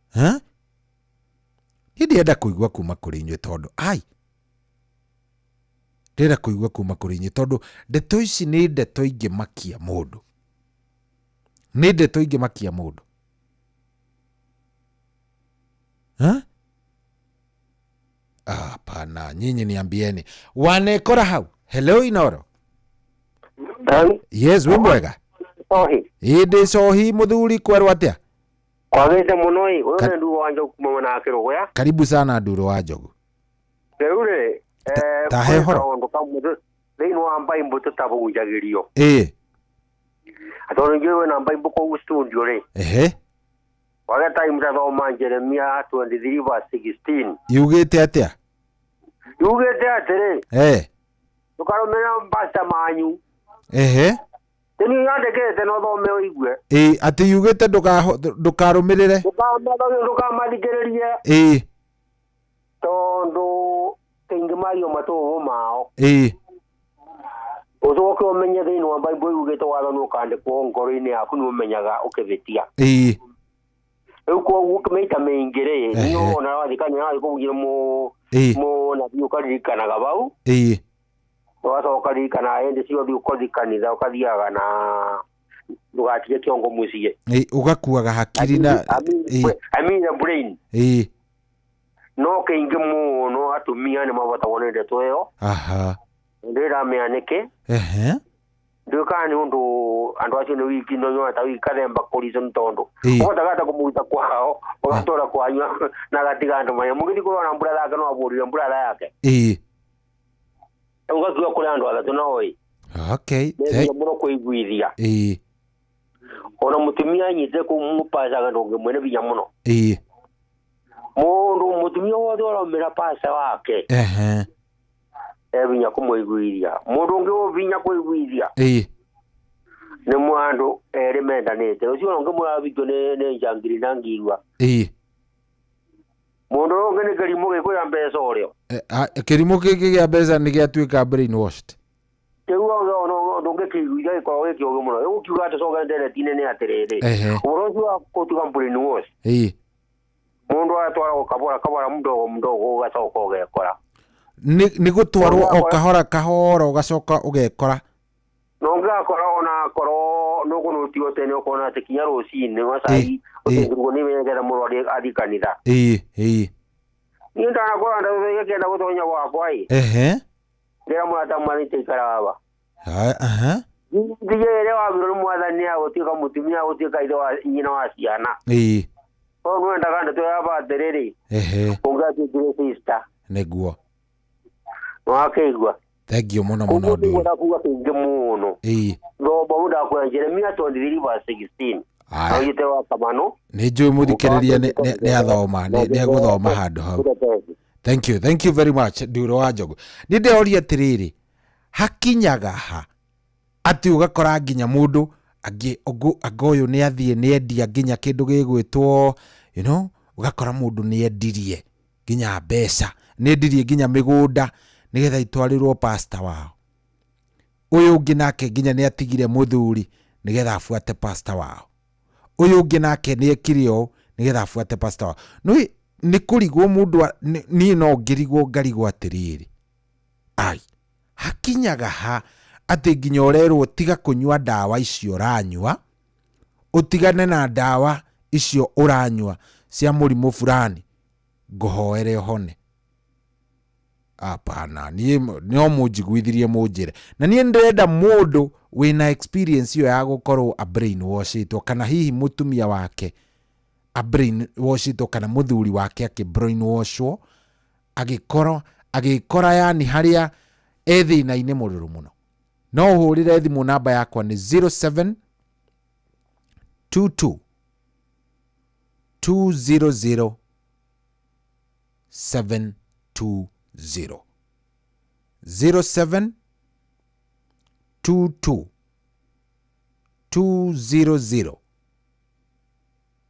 Ha, niĩ ndĩrenda kũigua kuma kũrĩ inyuĩ, tondũ ai ndĩrenda kũigua kuma kũrĩ inyuĩ, tondũ ndeto ici nĩ ndeto ingĩmakia mũndũ, nĩ ndeto ingĩmakia mũndũ. Ha? Hapana, nyinyi niambieni, wanekora hau? Hello, Inoro. Yes, wĩ mwega? Sohi. Ĩ, ndĩ cohi mũthuri, kwerwo atĩa? Kwagĩte mũno ĩ, ũyũ nĩ Nduro wa Njogu kuma mwena wa Kĩrũgũya. Karibu sana, Nduro wa Njogu. Rĩu rĩ, Ta he kwĩ ũhoro. kaũndũ kamwe thĩinĩ wa Bible tũtabunjagĩrio. Tondũ njũĩ wĩna Bible kũu studio rĩ. Wage time tathoma Jeremia 23 verse 16. Yugĩte atĩa? Yugĩte atĩrĩ, ndũkarũmĩrĩre pastor manyu. Tini yandĩkĩte no thome ũigue. Ĩ, atĩ yugĩte ndũkarũmĩrĩre? Ndũkamathikĩrĩrie. Tondũ kaingĩ mario matũhũhũ mao. Ũcoke ũmenye thĩinĩ wa Bible yugĩte watho nĩ ũkandĩkwo ngoro-inĩ yaku, nĩ ũmenyaga ũkĩhĩtia. Rĩu koguo maita maingĩ rĩ, niĩ ona wathiĩ kanitha wathiĩ kũhunjia mũnabii ũkaririkanaga bau, ũgacoka ũkaririkana hĩndĩ ciothe ũkothiĩ kanitha ũkathiaga na ndũgatige kĩongo mũciĩ. Ĩ, ũgakuaga hakiri na I mean the brain. No kaingĩ mũno atumia nĩ mabotagwo nĩ ndeto ĩyo. Ndĩramenya nĩkĩ. Ndiũĩ kana nĩ ũndũ andũ acio nĩ wiki no nyona ta wiki kathemba kũrico, nĩ tondũ ũhotaga ata kũmũruta kwao ũgatwara kwanyu na agatiga andũ maya mũgĩthiĩ kũrora mbura yake, no abũrire mbura yake. Ũgakiuga kũrĩ andũ atatũ no ĩ nĩ hinya mũno kũiguithia. Ona mũtumia anyitĩte kũu mũpacaga ndũngĩmwene binya mũno. Mũndũ mũtumia wothe ũraumĩra paca wake e binya kũmũiguithia. Mũndũ ũngĩ wĩ binya kũiguithia nĩ andũ erĩ mendanĩte, ũcio ũngĩ mũrabikio nĩ njangiri na ngirua. Mũndũ ũrĩa ũngĩ nĩ kĩrimũ gĩkwĩra mbeca ũrĩo. Kĩrimũ kĩngĩ gĩa mbeca nĩ gĩatuĩka brainwashed. Kĩu ndũngĩkĩiguithia, gĩkoragwo gĩ kĩũgĩ mũno. Gũkiuga atĩ coke ndereti-inĩ nĩ atĩrĩrĩ, ũhoro ũcio wa gũtuga brainwash, mũndũ atwaragwo kabora kabora, mdogo mdogo, ũgacoka ũgekora. Nĩ gũtwarwo o kahora kahora, ũgacoka ũgekora. Na ũngĩgakora ona akorwo nũkũnũtio tene, ũkona atĩ kinya rũcinĩ macai ũtĩngirwo nĩ nĩgetha mũndũ athiĩ kanitha. Ĩ ĩ Niĩ ndanakora ndagĩkenda gũtonya gwakwa ĩ. Ndĩra mũrata mwathani tũikara baba. Aha. Ndige ĩrĩa wabirwo nĩ mwathani agũtuĩka mũtumia agũtuĩka ithe wa nyina wa ciana. Ĩĩ. Koguo nĩwendaga ndeto ya batĩrĩ rĩ. Ehe. Ũngĩatuĩkire sister. Nĩguo. Nĩwakĩigua. Thank you mũno mũno Koguo Nduro. nĩngwenda kuga kĩingĩ mũno. Ĩĩ. Thomba mũndũ akwĩra Jeremia 23 verse 16. Aya. Augĩte wa Kamano. Nĩ njũĩ mũthikĩrĩria nĩ athoma, nĩ egũthoma handũ hau. Thank you, thank you very much Nduro wa Njogu. Nĩ ndĩroria atĩrĩrĩ, hakinyaga ha atĩ ũgakora nginya mũndũ angĩ anga ũyũ nĩ athiĩ nĩ endia nginya kĩndũ gĩgwĩtwo, you know, ũgakora mũndũ nĩ endirie nginya mbeca, nĩ endirie nginya mĩgũnda nĩgetha itwarĩrwo pastor wao. Ũyũ ũngĩ nake nginya nĩ atigire mũthuri nĩgetha abuate pastor wao. Ũyũ ũngĩ nake nĩ ekire ũũ nĩgetha abuate pastor wao. Nĩ nĩ kũrigwo mũndũ niĩ no ngĩrigwo ngarigwo atĩrĩrĩ, ai hakinyaga ha atĩ nginya ũrerwo tiga kũnyua ndawa icio ũranyua, ũtigane na ndawa icio ũranyua cia mũrimũ fulani, ngũhoere ũhone. Hapana, niĩ no mũnjiguithirie mũnjĩre. Na niĩ ndĩrenda mũndũ wĩna experience ĩyo ya gũkorwo a brainwashĩtwo, kana hihi mũtumia wake a brainwashĩtwo, kana mũthuri wake akĩ brainwashwo, agĩkora yani harĩa e thĩna-inĩ mũrũrũ mũno. No ũhũrĩre thimũ namba yakwa nĩ 0722 200 720. 0722 200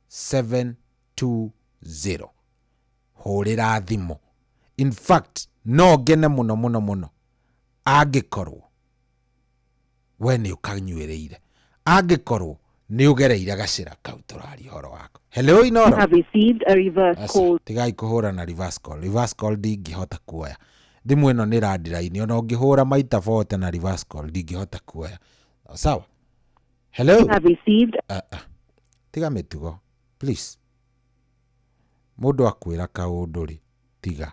720. Hũrĩra thimũ. In fact, no ngene mũno mũno mũno angĩkorwo we nĩ ũkanyuĩrĩire, angĩkorwo nĩ ũgereire gacĩra kau tũraria ũhoro wako. Hello, Inoro. Have received a reverse call. Tigai kũhũra na reverse call. Reverse call ndingĩhota kuoya. Thimũ ĩno nĩ landline, ona ũngĩhũra maita 40 na reverse call ndingĩhota kuoya. Sawa. Hello. Have received. Tiga mĩtugo, please. Mũndũ akwĩra kaũndũ rĩ, tiga.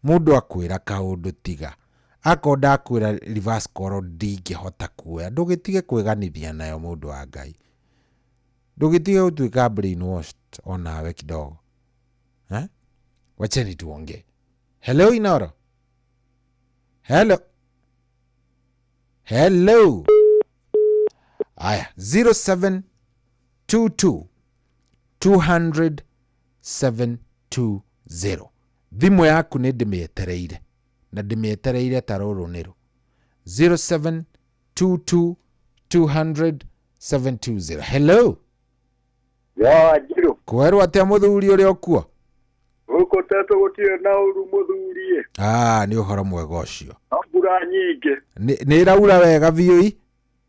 Mũndũ akwĩra kaũndũ tiga. Akorwo ndakwĩra reverse call ndingĩhota kuoya, ndũgĩtige kwĩganithia nayo mũndũ wa Ngai. Ndũgĩtige gũtuĩka brainwashed onawe kidogo. Eh? Wacheni tuongee. Hello Inoro. Hello. Hello. Aya, 0722 200 720. Thimũ yaku nĩ ndĩmĩetereire, na ndĩmĩetereire ta rũrũ nĩrũ. 0722 200 720. Hello. Ya Njiru. Kwerwo atĩa mũthuri ũrĩa ũkuo? Gũkũ tetũ gũtirĩ na ũru mũthuri. Ah, nĩ ũhoro mwega ũcio. No mbura nyingĩ. Nĩ ĩraura wega biũ i?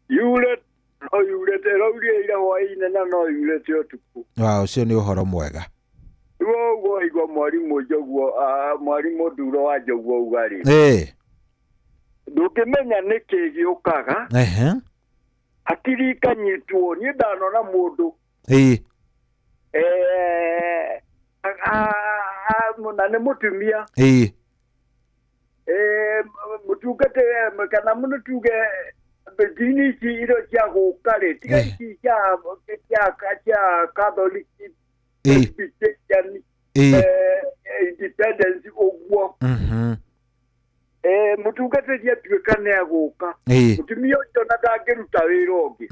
Yure, no yurĩte, ĩraurire ira hwaĩ-inĩ na no yurĩte ũtukũ. Wa, ũcio nĩ ũhoro mwega. Rĩu ũguo igua mwarimũ Njoguo, mwarimũ Nduro wa Njoguo auga rĩ. Ndũngĩmenya nĩkĩ gĩũkaga. Hakiri ikanyitwo, niĩ ndanona mũndũ. Na nĩ mũtumia. Mũtungate kana mũno tuge ndini ici irio cia gũka rĩ, tiga ici cia Catholic, Presbyterian, Independence ũguo. Mũtungatĩri atuĩka nĩ agũka. Mũtumia ũcio na ndangĩruta wĩra ũngĩ.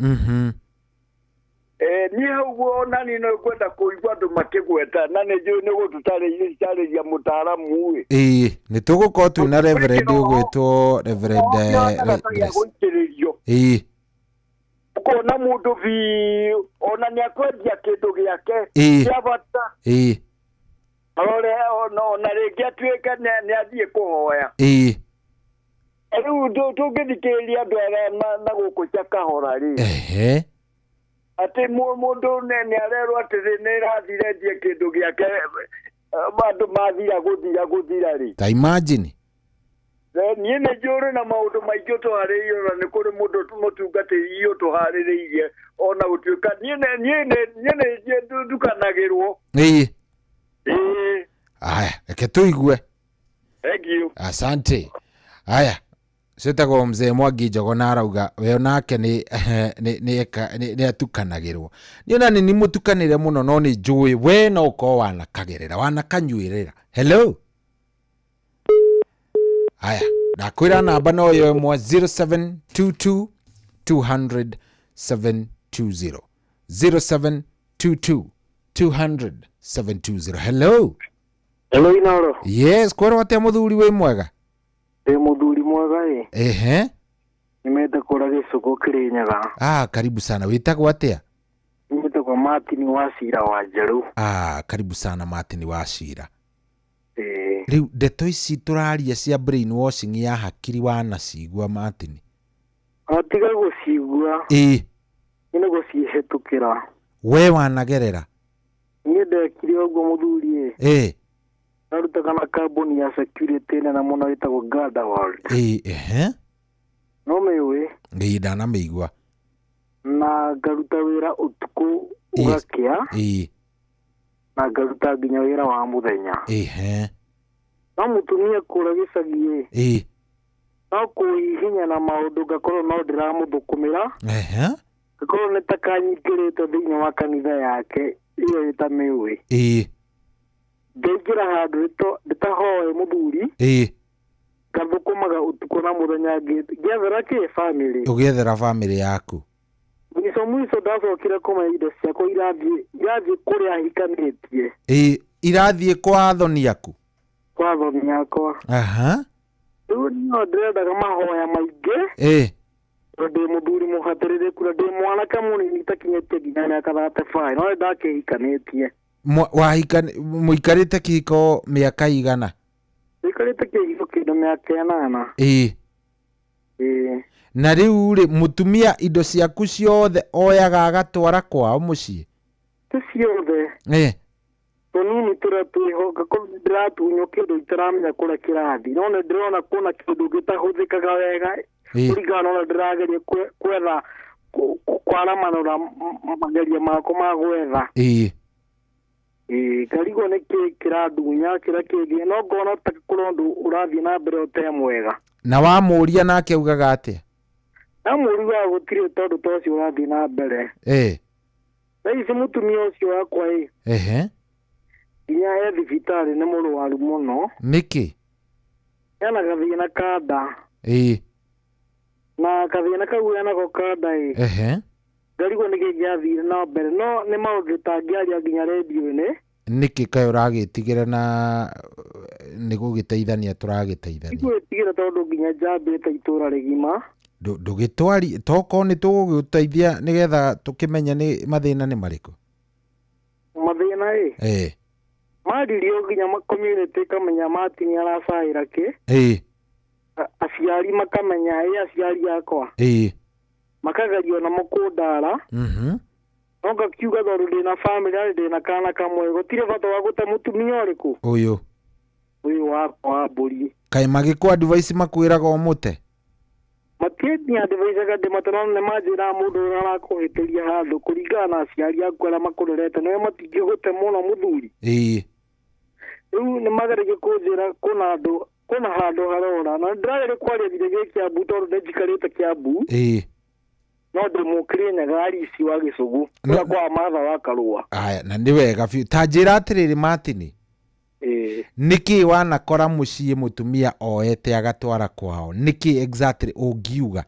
Niĩ hau ũguo ona niĩ no ngwenda kũigua andũ makĩgweta, na nĩ njũĩ nĩ gũtũtarĩria mũtaaramu ĩ. Nĩ tũgũkorwo twĩna Reverend ũgwĩtwo Reverend, Grace. Gũitĩrĩrio. Ũkona mũndũ biũ, ona nĩ akwendia kĩndũ gĩake kĩa bata. Arore, ona rĩngĩ atuĩke nĩ athiĩ kũhoya. Rĩu tũngĩthikĩrĩria andũ arĩa na gũkũ Chakahora rĩ. Atĩ mũndũ nĩ arerwo atĩrĩ, nĩ ĩrathire endie kĩndũ gĩake, andũ mathira gũthira gũthira rĩ. Ta imagine. Niĩ nĩ njũrĩ na maũndũ maingĩ tũharĩrĩirie, ona nĩ kũrĩ mũndũ mũtungatĩri ũtũharĩrĩirie, ona gũtuĩka niĩ nĩ ndukanagĩrwo. Aya, reke tũigue. Thank you. Asante. Aya, Ciĩtagwo mzee Mwangi Njogona arauga we onake nĩ atukanagĩrwo. Niĩ ona nĩ mũtukanĩre mũno no nĩ njũĩ we no ũkorwo wanakagerera wanakanyuĩrĩra. Hello. Aya, ndakwĩra namba no yo ĩmwe 0722 200 720 0722 200 720. Hello. Hello Inoro. Yes, kwerwo atĩa mũthuri wĩ mwega? Ndĩ mũthuri mwega ĩ. Ehe. Nimete kũra gĩcũgũ Kĩrĩnyaga. Ah, karibu sana. Wĩtagwo atĩa? Nĩtagwo Martin wa Cira wa Njerũ. Ah, karibu sana Martin wa Cira. Ĩĩ. Rĩu ndeto ici tũraria cia brainwashing ya hakiri wanacigua Martin? Tiga gũcigua. Ĩĩ. Nĩ gũcihĩtũkĩra. We wanagerera? Niĩ ndekire ũguo mũthuri ĩ. Ĩĩ. Ndarutaga na kambuni ya security nene mũno ĩtagwo Garda World. Ĩĩ, ehe. No mĩũĩ? Ĩĩ, ndanamĩigua. Na ngaruta wĩra ũtukũ ũgakĩa. Ĩĩ. Na ngaruta nginya wĩra wa mũthenya. Ehe. No mũtumia kũra gĩcagi ĩ. Ĩĩ. No kũhihinya na maũndũ ngakorwo no ndĩramũthũkũmĩra. Ehe. Ngakorwo nĩ ta kanyingĩrĩte thĩinĩ wa kanitha yake ĩyo ĩtamĩũĩ. Ĩĩ. Ngaingĩra handũ ndĩtahoe mũthuri. Ĩĩ. Ngathũkũmaga ũtukũ na mũthenya ngĩethera kĩ family. Ũgĩethera family yaku. Mwico mwico ndacokire kũmenya indo ciakwa irathiĩ kũrĩa hikanĩtie. Ĩĩ, irathiĩ kwa athoni aku? Kwa athoni akwa. Aha. Rĩu no ndĩrendaga mahoya maingĩ. Ĩĩ. Tondũ ndĩ mũthuri mũhatĩrĩrĩku na ndĩ mwanake mũnini itakinyĩtie nginya mĩaka 35 no nĩndakĩhikanĩtie. Mũikarĩte kĩhiko mĩaka igana? Mũikarĩte kĩhiko kĩndũ mĩaka 8. Ĩĩ. Ĩĩ. Na rĩu rĩ, mũtumia indo ciaku ciothe oyaga agatwara kwao mũciĩ? Ti ciothe. Ĩĩ. Tũnini tũrĩa twĩho ngakorwo ndĩratunywo kĩndũ itaramenya kũrĩa kĩrathiĩ no nĩ ndĩrona kũna kĩndũ gĩtahũthĩkaga wega kũringana na ũrĩa ndĩrageria kwetha kwaramanũra mageria makwa ma gwetha. Ĩĩ. Ĩĩ, ngarigwo nĩ kĩ kĩrandunya kĩrĩa kĩngĩ no ngona ta kũrĩ ũndũ ũrathiĩ na mbere ũte mwega. Na wamũria nake augaga atĩa? Ndamũria gũtirĩ tondũ ta ũcio ũrathiĩ na mbere. Ĩĩ. Thaa ici mũtumia ũcio wakwa ĩ. Ehe. Nginya e thibitarĩ nĩ mũrwaru mũno. Nĩkĩ? Ena gathĩna ka nda. Ĩĩ. Na gathĩna kau enako ka nda ĩ. Ehe. Ngarigwo nĩkĩ gĩathire na mbere no nĩ maũndũ tangĩaria nginya rendio-inĩ. Nĩkĩ kaĩ ũragĩtigĩra na nĩ gũgĩteithania tũragĩteithania? Ndigwĩtigĩra tondũ nginya njambĩte itũra rĩgima. Ndũgĩtwari tokorwo nĩ tũgũgĩteithia nĩgetha tũkĩmenye nĩ mathĩna nĩ marĩkũ? Mathĩna ĩ? Ĩĩ. Maririo nginya community ĩkamenya Martin aracaĩra kĩ. Ĩĩ. Aciari makamenya ĩ aciari akwa. Ĩĩ. Makageria onamo kũndara. Mhm. No ngakiuga tondũ ndĩna family na ndĩna kana kamwe gũtirĩ bata wa gũte mũtumia ũrĩkũ? Ũyũ. Ũyũ wakwa wa mbũri. Kaĩ magĩkũ advice makwĩraga ũmũte? Matiendia advice ndĩmate no nĩ manjĩraga mũndũ ũrĩa arakũhĩtĩria handũ kũringana na aciari aku arĩa makũrerete nĩwe matingĩgũte mũno mũthuri. Ĩĩ. Rĩu nĩ mageragia kũnjĩra kũna handũ harora na ndĩrageria kwaria nginya gĩ Kĩambu tondũ nĩnjikarĩte Kĩambu. Ĩĩ. No ndĩmũkĩrie Nyagari ici wa Gĩcũgũ kũrĩa kwa Martha wa Karũa. Aya, na nĩ wega biũ. Ta njĩra atĩrĩrĩ Martin. Ĩĩ. Nĩkĩ wanakora mũciĩ mũtumia oete agatwara kwao? Nĩkĩ exactly ũngiuga?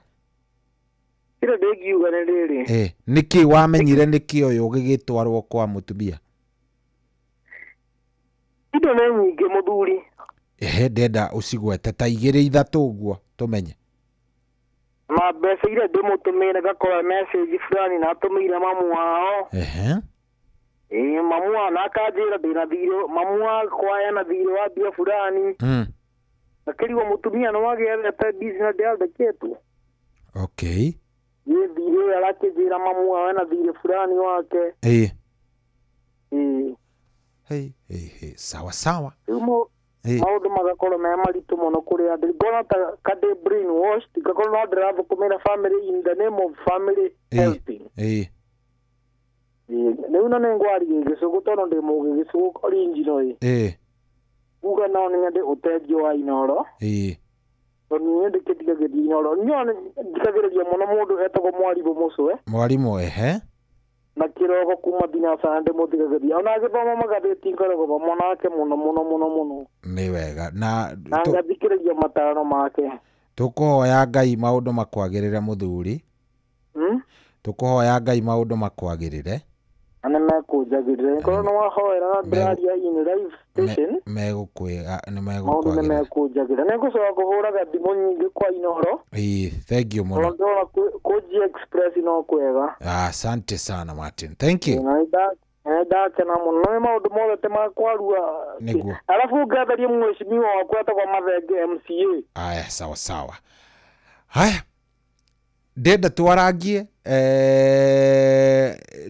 Kĩrĩa ndĩngiuga nĩ rĩrĩ. Ĩĩ, nĩkĩ wamenyire nĩkĩ ũyũ ũgĩgĩtwarwo kwa mũtumia? Indo nĩ nyingĩ mũthuri. Ehe, ndenda ũcigwete ta 2 3 ũguo tũmenye. Na mbeca iria ndĩmũtũmĩire ngakora message fulani na atũmĩire mamu wao. Ehe. Ĩĩ, mamu wao na akanjĩra ndĩna thirĩ, mamu wakwa ena thirĩ wa mbia fulani. Akĩrigwo mũtumia nĩ wagĩethete business ndĩandĩkĩtwo. Okay. Nĩ thirĩ ũyũ arakĩnjĩra mamu wao ena thirĩ fulani wake. Ĩĩ. Ĩĩ. Hey, hey, hey. Sawa sawa. Rĩu maũndũ magakorwo me maritũ mũno kũrĩ andũ. Ngona ta kadĩ brainwashed, ngakorwo no ndĩrathũkũmĩra family in the name of family helping. Ĩĩ. Rĩu na nĩngwaria gĩcũgũ tondũ ndĩ mũgĩ gĩcũgũ original ĩ. Ĩĩ. Uga no nyende ũteithio wa Inoro. Ĩĩ. Tondũ niĩ ndĩkĩthikagĩrĩria Inooro. Niĩ thikagĩrĩria mũno mũndũ etagwo Mwarimũ Mũcwe. Mwarimũ, ehe. Na kĩroko kuma thinacara ndĩmũthikagĩrĩria. Ona agĩthoma magathĩti ngoragwo hamwe nake mũno mũno mũno mũno. Nĩ wega. Na Na ngathikĩrĩria mataro make. Tũkũhoya Ngai maũndũ makwagĩrĩre mũthuri. Tũkũhoya Ngai maũndũ makwagĩrĩre. Na nĩ mekũnjagĩrĩra. Korwo nĩ wahoera na ndĩraria in live station. Megũkwĩra nĩ Maũndũ nĩ megũkwagĩrĩra. mekũnjagĩrĩra. Nĩ ngũcoka kũhũraga thimũ nyingĩ kwa Inooro. Ĩĩ, thank you mũno. Tondũ ndĩrona kũ G Express no kwega. Asante sana Martin. Thank you. Na nĩ ndakena mũno. Nĩ maũndũ mothe ti makwarua. Nĩguo. Alafu ngatherie mheshimiwa wakwa etagwo Mathenge MCA. Aya, sawa sawa. Haya, ndenda twarangie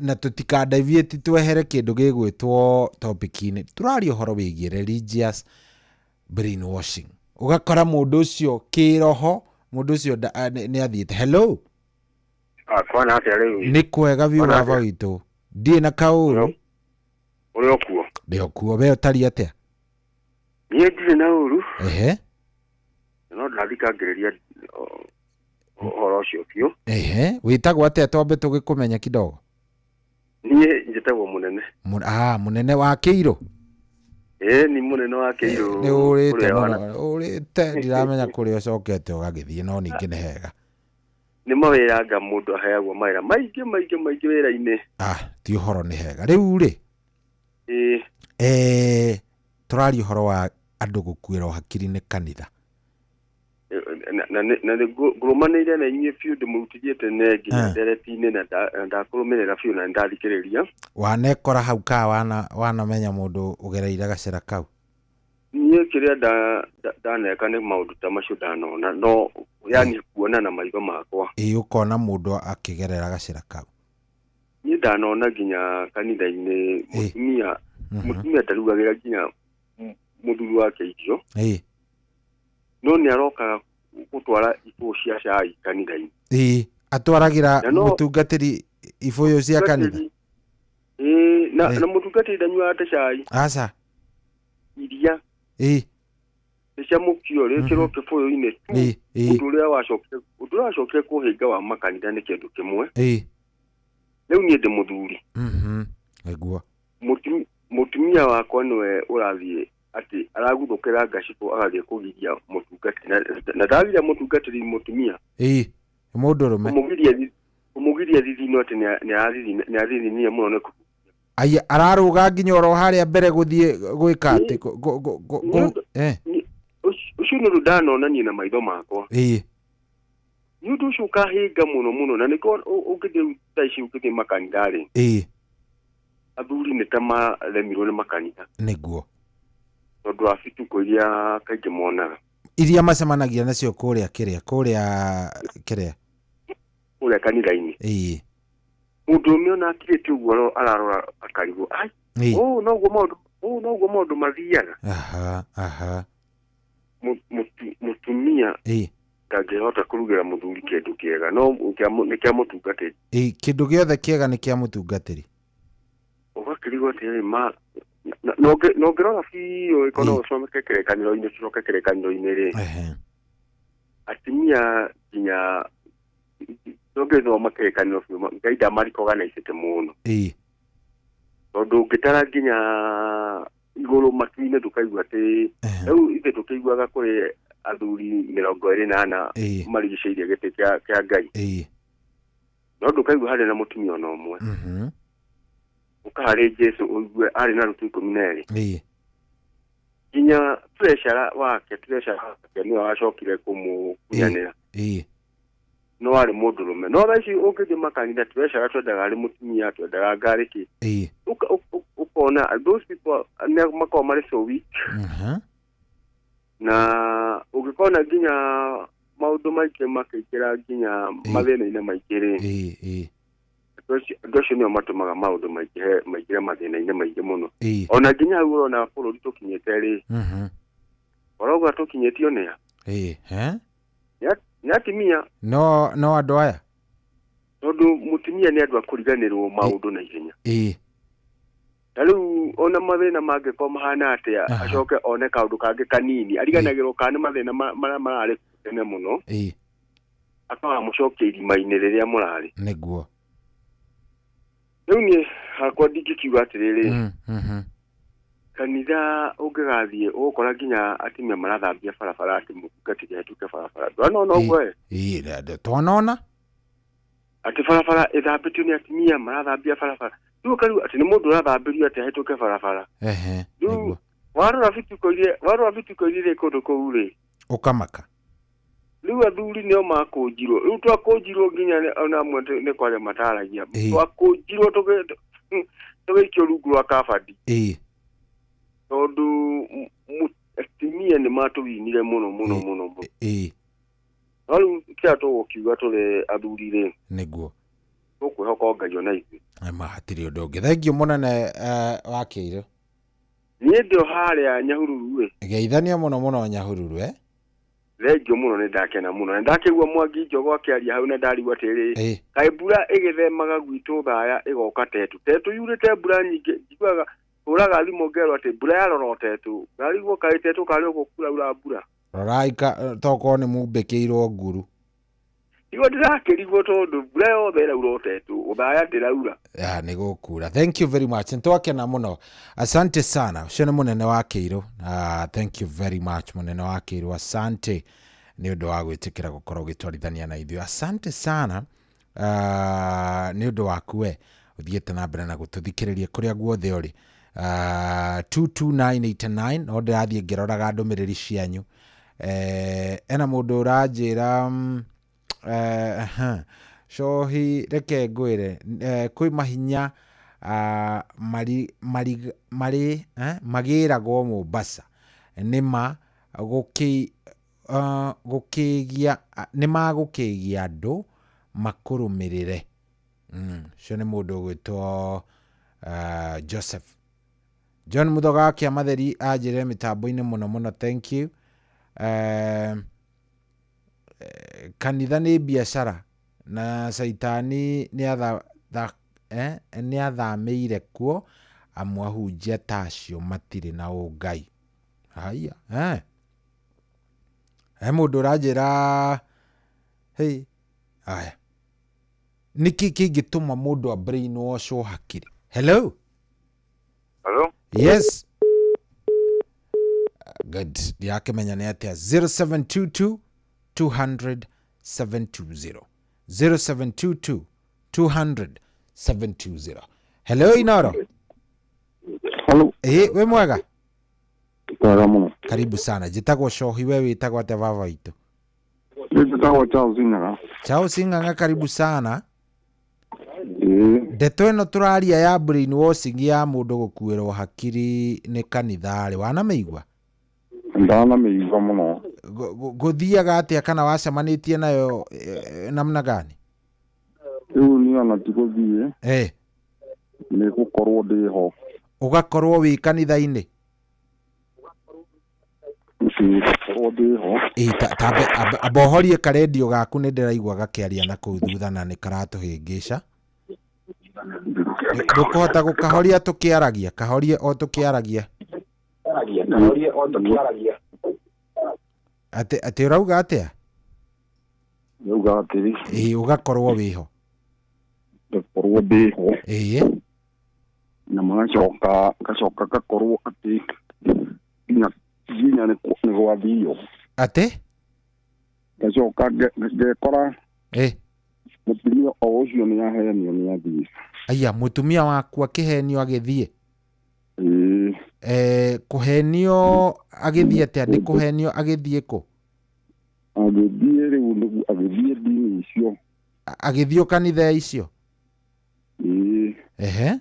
na tũtikandeviate twehere kĩndũ gĩgwĩtwo topic-inĩ. Tũraria ũhoro wĩgiĩ religious brainwashing. Ũgakora mũndũ ũcio kĩroho, mũndũ ũcio nĩ athiĩte. Hello. Kwana atĩa rĩu? Nĩ kwega biũ Kwana baba atĩa? witũ. Ndirĩ na kaũru. Ũrĩ o kuo? Ndĩ o kuo. We ũtariĩ atĩa? Niĩ ndirĩ na ũru. Ehe. No ndathikangĩrĩria ũhoro ũcio biũ. Ehe. Wĩtagwo atĩa twambe tũgĩkũmenya kidogo? Niĩ njĩtagwo Mũnene. Mũnene wa Kĩirũ? Ĩĩ, ni mũnene wa Kĩirũ. Nĩ ũrĩte Kũrĩa mũno, wana- ũrĩte, ndiramenya kũrĩa ũcokete ũgagĩthiĩ, no ningĩ nĩ hega. Nĩ mawĩra nga mũndũ aheagwo mawĩra maingĩ maingĩ maingĩ wĩra-inĩ. Ti ũhoro nĩ hega. Rĩu rĩ, Ĩĩ. Tũraria ũhoro wa andũ gũkuĩrwo hakiri nĩ kanitha. Na nĩ ngũrũmanĩire na inyuĩ biũ, ndĩmũrutithie tene nginya ndereti-inĩ na ndakũrũmĩrĩra biũ na nĩndathikĩrĩria. Wanekora hau ka wanamenya mũndũ ũgereire gacĩra kau? Niĩ kĩrĩa ndaneka nĩ maũndũ ta macio ndanona, no yani kuona na maitho makwa. Ĩĩ, ũkona mũndũ akĩgerera gacĩra kau. Niĩ ndanona nginya kanitha-inĩ mũtumia ndarugagĩra nginya mũthuri wake irio. No nĩ arokaga gũtwara ibũyũ cia cai kanitha-inĩ. Ĩĩ, atwaragĩra Na no- mũtungatĩri ibũyũ cia kanitha? Ĩĩ, na mũtungatĩri ndanyuaga ta cai. Aca. Iria. Ĩĩ. Rĩcamũkio, rĩkĩrwo kĩbũyũ-inĩ tu. Ĩĩ. Ũndũ ũrĩa wacokire kũhĩnga wa makanitha nĩ kĩndũ kĩmwe. Ĩĩ. Rĩu niĩ ndĩ mũthuri. Nĩguo. Mũtumia wakwa nĩwe ũrathiĩ atĩ araguthũkĩra ngacibũ agathiĩ kũgiria mũtungatĩri. Na ndagiria mũtungatĩri mũtumia. Ĩĩ, mũndũrũme. Kũmũgiria thithino atĩ nĩ athithinire mũno nĩ Ai, ararũga nginya oro harĩa mbere gũthiĩ gwĩka atĩ Ũcio nĩ ũndũ ndanonania na maitho makwa. Ĩĩ. Nĩ ũndũ ũcio ũkahĩnga mũno mũno, na nĩkĩo ũngĩthiĩ thaa ici ũngĩthiĩ makanitha rĩ. Ĩĩ. Athuri nĩ ta maremirwo nĩ makanitha. Nĩguo. Tondũ wa bituko iria kaingĩ monaga. Iria macemanagia nacio kũrĩa kĩrĩa, kũrĩa kĩrĩa. Kũrĩa kanitha-inĩ. Ĩĩ. Mũndũ ũmwe ona akirĩte ũguo ararora akarigwo, ai, Ĩĩ. ũũ noguo maũndũ, ũũ noguo maũndũ mathiaga. Aha, aha. Mũtumia Ĩĩ. ndangĩhota kũrugĩra mũthuri kĩndũ kĩega, no nĩ kĩa mũtungatĩri. Ĩĩ, kĩndũ gĩothe kĩega nĩ kĩa mũtungatĩri. Ũgakĩrigwo atĩrĩrĩ, ma, na ũngĩrora biũ, ĩkorwo no ũcoke kĩrĩkanĩro-inĩ, ũcoke kĩrĩkanĩro-inĩ rĩ. Atumia nginya ũngĩthoma kĩrĩkanĩro biũ, Ngai ndamarikoganĩcĩte mũno. Ĩĩ. Tondũ ũngĩtara nginya igũrũ matu-inĩ ndũkaigua atĩ, rĩu ithuĩ tũkĩiguaga kũrĩ athuri 24 marigicĩirie gĩtĩ kĩa Ngai. Ĩĩ. No ndũkaigua harĩ na mũtumia ona ũmwe. Ũka harĩ Jesũ ũigue arĩ na arutwo 12. Ĩĩ. Nginya treasurer wake, treasurer wake nĩwe wacokire kũmũkunyanĩra. Ĩĩ. No arĩ mũndũrũme. No thaa ici ũngĩthiĩ makanitha, treasurer twendaga arĩ mũtumia, twendaga ngarĩ kĩ. Ĩĩ. Ũkona those people nĩ makoragwo marĩ so weak. Na ũngĩkona nginya maũndũ maingĩ makĩingĩra nginya mathĩna-inĩ maingĩ rĩ. Ĩĩ, ĩĩ. Andũ acio nĩo matũmaga maũndũ maingĩre mathĩna-inĩ maingĩ mũno. Ĩĩ. Ona nginya hau ũrona bũrũri tũkinyĩte rĩ. Ũrauga tũkinyĩtio nĩa? Ĩĩ, he? Nĩ atumia. No, no andũ aya? Tondũ mũtumia nĩ andũ a kũriganĩrwo maũndũ na ihenya. Ĩĩ. Ta rĩu ona mathĩna mangĩkorwo mahana atĩa, acoke one kaũndũ kangĩ kanini ariganagĩrwo kana nĩ mathĩna marĩa mararĩ tene mũno, akamũcokia irima-inĩ rĩrĩa mũrarĩ. Nĩguo. Rĩu niĩ hakwa ndingĩkiuga atĩrĩrĩ, kanitha ũngĩgathiĩ ũgũkora nginya atumia marathambia barabara atĩ mũtungatĩri ahĩtũke barabara. Ndwanona ũguo? Ĩĩ, twanona atĩ barabara ĩthambĩtio nĩ atumia marathambia barabara. Rĩu ũkarigwo atĩ nĩ mũndũ ũrathambĩrio atĩ ahĩtũke barabara. Rĩu warora bituko iria irĩ kũndũ kũu rĩ, ũkamaka. Rĩu athuri nĩo makũnjirwo. Rĩu twakũnjirwo nginya ona amwe nĩ kwaria mataragia. Twakũnjirwo tũgĩikio rungu rwa kabati. Tondũ atumia nĩ matũwinire mũno mũno mũno mũno. No rĩu kĩrĩa tũgũkiuga tũrĩ athuri rĩ, nĩguo tũkwĩhoka Ngai ona ithuĩ. Ma hatirĩ ũndũ ũngĩ. Thengiũ mũnene wa Kĩirũ. Niĩ ndĩ o harĩa Nyahururu ĩ. Geithania mũno mũno Nyahururu. Thengiũ mũno, nĩ ndakena mũno. Na ndakĩigua Mwangi Njogo akĩaria hau na ndarigwo atĩrĩrĩ, kaĩ mbura ĩgĩthemaga gwitũ Thaya ĩgoka Tetu. Tetu yurĩte mbura nyingĩ, njiguaga hũraga thimũ ngerwo atĩ mbura yarora o Tetu. Ndarigwo kaĩ Tetu karĩ o gũkuraura mbura. Rorai tokorwo nĩ mumbĩkĩirwo nguru. Niguo ndĩrakĩrigwo tondũ mbura yothe ĩraura o Tetu, Othaya ndĩraura. Nĩ gũkura. Thank you very much. Nĩtwakena mũno. Asante sana. Ũcio nĩ mũnene wa Kĩirũ. Thank you very much mũnene wa Kĩirũ. Asante nĩ ũndũ wa gwĩtĩkĩra gũkorwo ũgĩtwarithania na ithuĩ. Asante sana nĩ ũndũ waku we ũthiĩte na mbere na gũtũthikĩrĩria kũrĩa guothe ũrĩ. 22989 no ndĩrathiĩ ngĩroraga ndũmĩrĩri cianyu. Ena mũndũ ũranjĩra cohi reke ngwĩre kwĩ mahinya marĩ magĩragwo Mombasa nĩma gũkĩgia nĩmagũkĩgia andũ makũrũmĩrĩre. Ũcio nĩ mũndũ ũgwĩtwo Joseph John Muthoga wa Kĩamatheri anjĩrĩre mĩtambo-inĩ mũno mũno, thank you. Kanitha nĩ biacara na caitani nĩ athamĩire kuo amu ahunjia ta acio matirĩ na ũngai. Haya, he mũndũ ũranjĩra hey, aya nĩkĩ kĩngĩtũma mũndũ a brainwash hakiri? Hello? Hello? Yes. Good. Ndirakĩmenya nĩ atĩa. 0722 200 720. 0722 200 720. Hello Inoro. Hello. We mwega? Mwega mũno. Karibu sana. Njĩtagwo Cohi, we wĩtagwo atĩa baba witũ? Njĩtagwo Charles Ng'ang'a. Charles Ng'ang'a, karibu sana. Ndeto ĩno tũraria ya brainwashing ya mũndũ gũkuĩrwo hakiri nĩ kanitha rĩ, wanamĩigua? Ndanamĩigua mũno. Gũthiaga atĩa kana wacemanĩtie nayo namna gani? Rĩu niĩ ona ti gũthiĩ. Nĩ gũkorwo ndĩho. Ũgakorwo wĩ kanitha-inĩ? Gũkorwo ndĩho. Amba ũhorie karendio gaku, nĩ ndĩraigua gakĩaria na kũu thutha na nĩ karatũhĩngĩca. Ndũkũhota gũkahoria tũkĩaragia, kahorie o tũkĩaragia. Atĩ ũrauga atĩa? Ndauga atĩrĩ. Ĩĩ, ũgakorwo wĩho. Ngakorwo ndĩho. Ĩĩ. Na magacoka gacoka gakorwo atĩ nginya nĩ gwathio. Atĩ? Ngacoka ngekora mũtumia o ũcio nĩ ahenio nĩ athiĩ. Aya, mũtumia waku akĩhenio agĩthiĩ? Ĩĩ. Kũhenio agĩthiĩ atĩa? Nĩ kũhenio agĩthiĩ kũ? Agĩthiĩ rĩu nĩguo agĩthiĩ ndini icio. Agĩthiĩ kanitha icio? Ĩĩ. Ehe.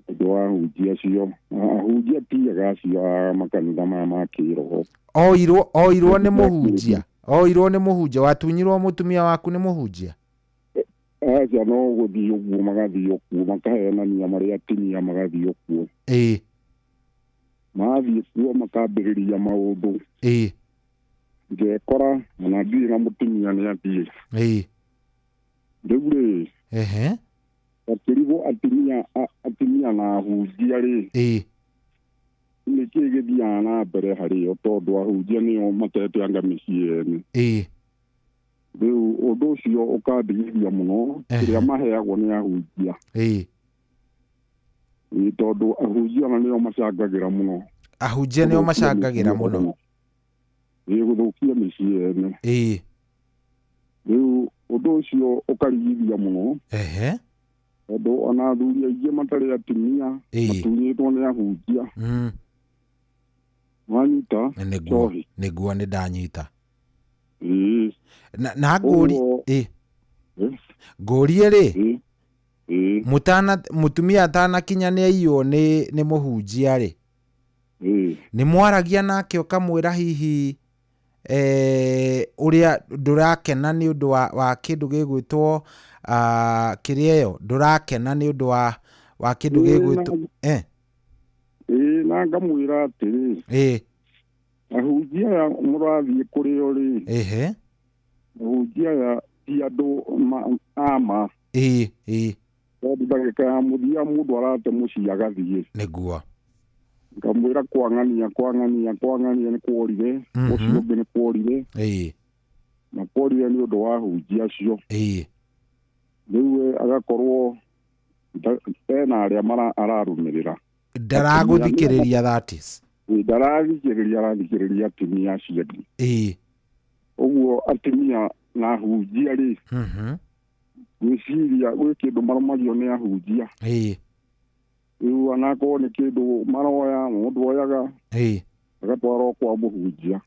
Ũndũ wa ahunjia acio, ahunjia tiaga acio a makanitha maya ma kĩroho. Oirwo nĩ mũhunjia? Oirwo nĩ mũhunjia? Watunyirwo mũtumia waku nĩ mũhunjia? Aca, no gũthiĩ ũguo magathiĩ ũguo makahenania marĩ atumia magathiĩ ũguo. Ĩĩ. Mathiĩ kuo makambĩrĩria maũndũ. Ĩĩ. Ngekora ona ndirĩ na mũtumia nĩ athiĩ. Ĩĩ. Rĩu rĩ. Ehe. Ngakĩrigwo atumia atumia na ahunjia rĩ, nĩ kĩĩ gĩthiaga na mbere harĩo tondũ ahunjia nĩo mateteanga mĩciĩ ene. Rĩu ũndũ ũcio ũkandigithia mũno kĩrĩa maheagwo nĩ ahunjia. Ĩĩ, tondũ ahunjia ona nĩo macangagĩra mũno. Ahunjia nĩo macangagĩra mũno. Ĩĩ, gũthũkia mĩciĩ ene. Rĩu ũndũ ũcio ũkarigithia mũno. Tondũ ona athuri aingĩ matarĩ atumia matunyĩtwo nĩ ahunjia. Wanyita? Nĩguo, nĩguo nĩ ndanyita. Ĩĩ. Na ngũri ĩ ngũrie rĩ, mũtana mũtumia atanakinya nĩ aiywo nĩ mũhunjia rĩ, nĩ mwaragia nake ũkamwĩra hihi ũrĩa ndũrakena nĩ ũndũ wa kĩndũ gĩgwĩtwo kĩrĩa ĩyo, ndũrakena nĩ ũndũ wa kĩndũ gĩgwĩtwo Ĩĩ, na ngamwĩra atĩrĩ, ahunjia aya mũrathiĩ kũrĩo rĩ, ahunjia aya ti andũ ama. Ĩĩ. Tondũ ndagĩka ya mũthia mũndũ arate mũciĩ agathiĩ. Nĩguo. Ngamwĩra kwang'ania kwang'ania kwang'ania nĩ kworire, ũcio ũngĩ nĩ kworire. Na kworire nĩ ũndũ wa ahunjia acio. Rĩu we agakorwo ena arĩa ararũmĩrĩra. Ndaragũthikĩrĩria, that is. Ndarathikĩrĩria, arathikĩrĩria atumia acio angĩ. Ũguo atumia na ahunjia rĩ, gwĩciria gwĩ kĩndũ marũmagio nĩ ahunjia. Rĩu anakorwo nĩ kĩndũ maroya, mũndũ oyaga agatwara kwa mũhunjia.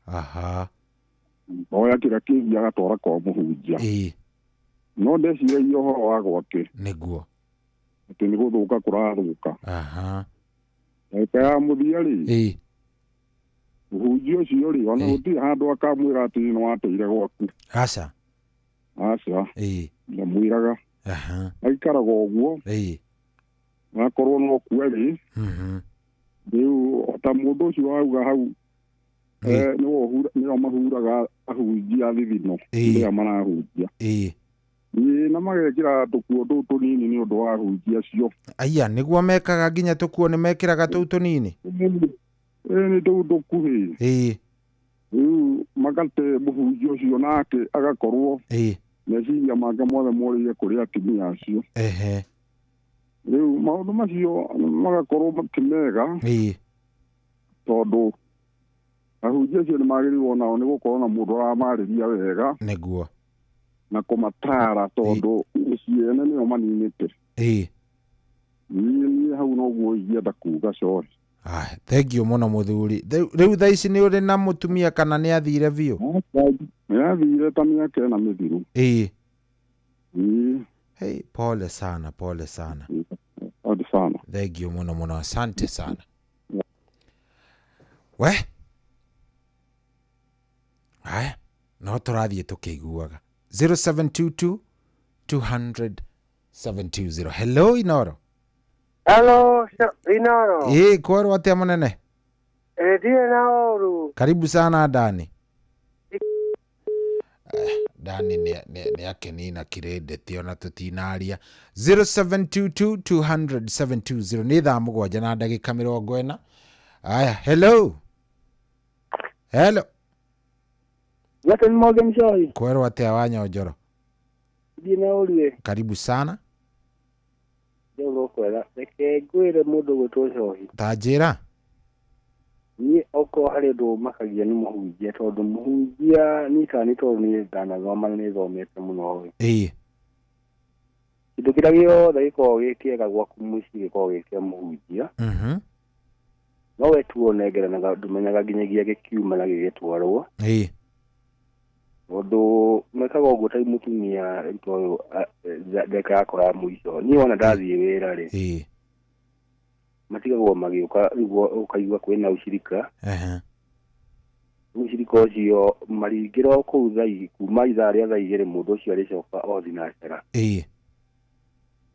Oya kĩrĩa kĩngĩ agatwara kwa mũhunjia. No ndeciragia ũhoro wa gwake. Nĩguo. Atĩ nĩ gũthũka kũrathũka. Ndagĩka ya mũthia rĩ, mũhunjia ũcio rĩ, ona gũtirĩ handũ akamwĩra atĩ nĩ wateire gwaku. Aca. Aca. Ndamwĩraga. Aikaraga ũguo. Akorwo no kue rĩ, rĩu ta mũndũ ũcio wauga hau, nĩo mahuraga ahunjia thithino rĩrĩa marahunjia. Ĩĩ, na magekĩra tũkuo tũu tũnini nĩ ũndũ wa ahunjia acio. Aya, nĩguo mekaga nginya tũkuo nĩ mekĩraga tũu tũnini? Ĩĩ, nĩ tũu tũkuhĩ. Rĩu magate mũhunjia ũcio nake agakorwo meciria make mothe morĩire kũrĩ atumia acio. Rĩu maũndũ macio magakorwo ti mega. Tondũ ahunjia acio nĩ magĩrĩirwo nao nĩ gũkorwo na mũndũ ũramarĩria wega. Nĩguo. Na kũmatara tondũ mĩciĩ ene nĩyo maninĩte. Niĩ hau noguo ingĩenda kuga cohi. Thank you mũno mũthuri. Rĩu thaa ici nĩ ũrĩ na mũtumia kana nĩ athire biũ? Nĩ athire ta mĩaka ĩna mĩthiru. Hey, pole sana, pole sana. Asante sana. Thank you mũno mũno, asante sana. We? Haya, no tũrathiĩ tũkĩiguaga. 0722 200 720. Hello, Inoro. Hello, Inoro. Ĩĩ, kwerwo atĩa mũnene? Ndirĩ na ũru. Karibu sana Dani. Dani nĩ akenina kĩrĩndĩti ona tũtinaria. 0722 200 720 nĩ thaa 7 na ndagĩka 40. Aya, hello. Hello. Guten Morgen, Joy. Kwerwo atĩa wa Nyonjoro? Ndirĩ na ũru. Karibu sana. Kwega. Reke ngwĩre mũndũ gwĩtwo Cohi. Ta njĩra. Niĩ okorwo harĩ ũndũ ũmakagia nĩ mũhunjia, tondũ mũhunjia niĩ kana nĩ tondũ niĩ ndanathoma na nĩthomete mũno rĩ. Kĩndũ kĩrĩa gĩothe gĩkoragwo gĩ kĩega gwaku mũciĩ gĩkoragwo gĩ kĩa mũhunjia. No we tu ũnengeranaga ndũmenyaga nginyagia gĩkiuma na gĩgĩtwarwo. Tondũ mekaga ũguo ta mũtumia rĩu tondũ ndagĩka yakwa ya mũico niĩ wona ndathiĩ wĩra rĩ, matigagwo magĩũka rĩu ũkaigua kwĩna ucirika. Ucirika ũcio maringĩra o kũu thaa kuma ithaa rĩa thaa 2 mũndũ ũcio arĩcoka o thinacara.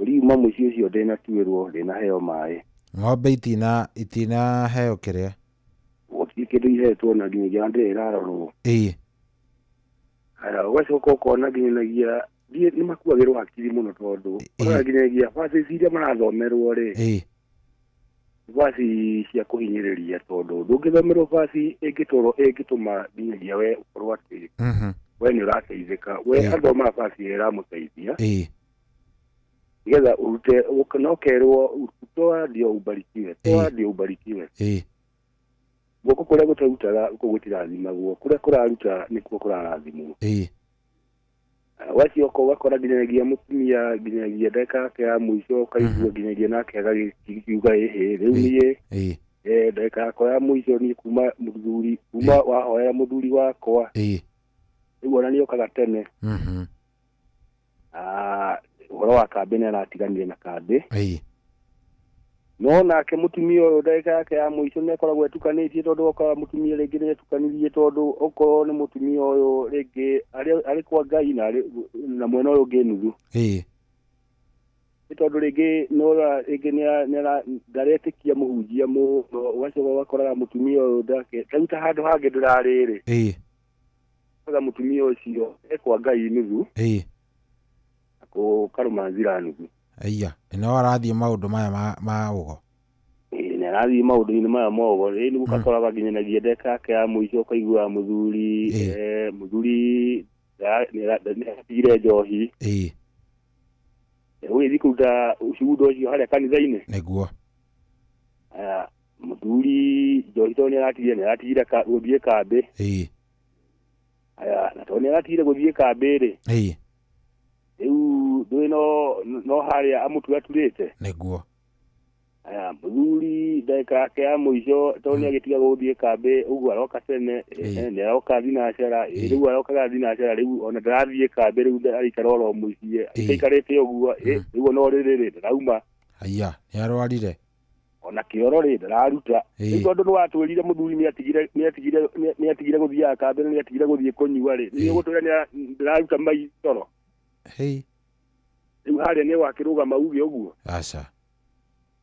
Rĩu mũciĩ ũcio ndĩnatuĩrwo, ndĩnaheo maĩ. Ng'ombe itinaheo kĩrĩa? Gũtirĩ kĩndũ ihetwo na nginyagia ndĩrĩ ĩrarorwo. Haya, ũgacoka ũkona nginyagia Nĩ makuagĩrwo hakiri mũno tondũ ona nginyagia verses iria marathomerwo rĩ, verse cia kũhinyĩrĩria, tondũ ndũngĩthomerwo verse ĩngĩtũrwo ĩngĩtũma nginyagia we ũkorwo atĩ we nĩ ũrateithĩka. We athomaga verse ĩrĩa ĩramũteithia nĩgetha ũrute no ũkerwo toa ndio ubarikiwe, toa ndio ubarikiwe. Guoko kũrĩa gũtarutaga kũu gũtirathimagwo, kũrĩa kũraruta nĩkuo kũrarathimwo. Wacoka ũgakora nginyagia mũtumia nginyagia ndagĩka yake ya mũico ũkaigua nginyagia nake agagĩkiuga ĩhĩ rĩu niĩ ndagĩka yakwa ya mũico niĩ kuma mũthuri kuma wahoera mũthuri wakwa rĩu ona nĩokaga tene. Ũhoro wa kambĩ nĩ aratiganire na kambĩ. No nake mũtumia ũyũ ndagĩka yake ya mũico nĩ akoragwo etukanĩtie, tondũ okorwo mũtumia rĩngĩ nĩ etukanirie, tondũ okorwo nĩ mũtumia ũyũ rĩngĩ arĩ kwa Ngai na na mwena ũyũ ũngĩ nuthu. Nĩ tondũ rĩngĩ nora rĩngĩ ndaretĩkia mũhunjia mũno, ũgacoka ũgakoraga mũtumia ũyũ ndake rĩu ta handũ hangĩ ndũrarĩ rĩ, ũgakoraga mũtumia ũcio e kwa Ngai nuthu karũma nzira nuthu. Aya, no arathiĩ maũndũ maya ma ũgo. Nĩ arathiĩ maũndũ-inĩ maya ma ũgo. Rĩu ũgakoraga nginyagia ndagĩka yake ya mũico ũkaigua mũthuri mũthuri nĩatigire njohi. Ũgĩthiĩ kũruta ũcugundo ũcio harĩa kanitha-inĩ. Nĩguo. Mũthuri njohi tondũ nĩaratigire gũthiĩ kambĩ. Aya, na tondũ nĩaratigire gũthiĩ kambĩ rĩ, rĩu ndũĩ no harĩa amũturaturĩte. Nĩguo. Aya, mũthuri ndagĩka yake ya mũico tondũ nĩagĩtiga gũthiĩ kambĩ ũguo aroka tene, nĩaroka thinacara, rĩu arokaga thinacara, rĩu ona ndarathiĩ kambĩ, rĩu araikara oro mũciĩ aikarĩte ũguo, rĩu ona ũrĩrĩ rĩ ndarauma. Aya, nĩarwarire. Ona kĩoro rĩ ndararuta. Rĩu tondũ nĩwatwĩrire mũthuri nĩatigire gũthiaga kambĩ na nĩatigire gũthiĩ kũnyua rĩ, nĩ ũgũtwĩra ndararuta mai toro. Rĩu harĩa nĩ wakĩrũgama uge ũguo. Aca.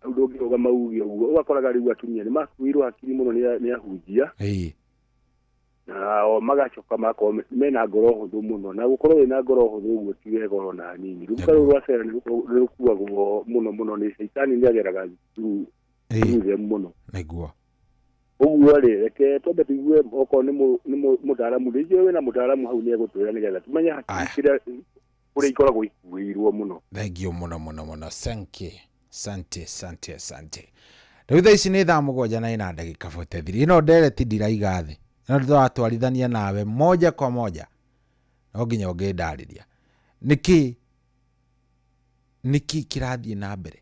Rĩu ndũngĩrũgama uge ũguo, ũgakoraga rĩu atumia nĩ makuirwo hakiri mũno nĩ ahunjia. Nao magacoka magakorwo mena ngoro hũthũ mũno, na gũkorwo wĩna ngoro hũthũ ũguo ti wega ona hanini. Rĩu rũruka rũu rwa cera nĩ rũkuagwo mũno mũno nĩ caitani, nĩageraga through them mũno. Nĩguo. Ũguo rĩ, reke twambe tũigue okorwo nĩ mũtaaramu, rĩngĩ wĩna mũtaaramu hau nĩegũtwĩra nĩgetha tũmenye hakiri kĩrĩa kũrĩa ikoragwo ikuĩirwo mũno. Thank you mũno mũno mũno. Thank you. Sante sante sante. Rĩu thaa ici nĩ thaa 7:43. Ĩno ndereti ndiraiga thĩ. Ĩno tũratwarithania nawe moja kwa moja. No nginya ũngĩndarĩria. Nĩkĩ kĩrathiĩ na mbere?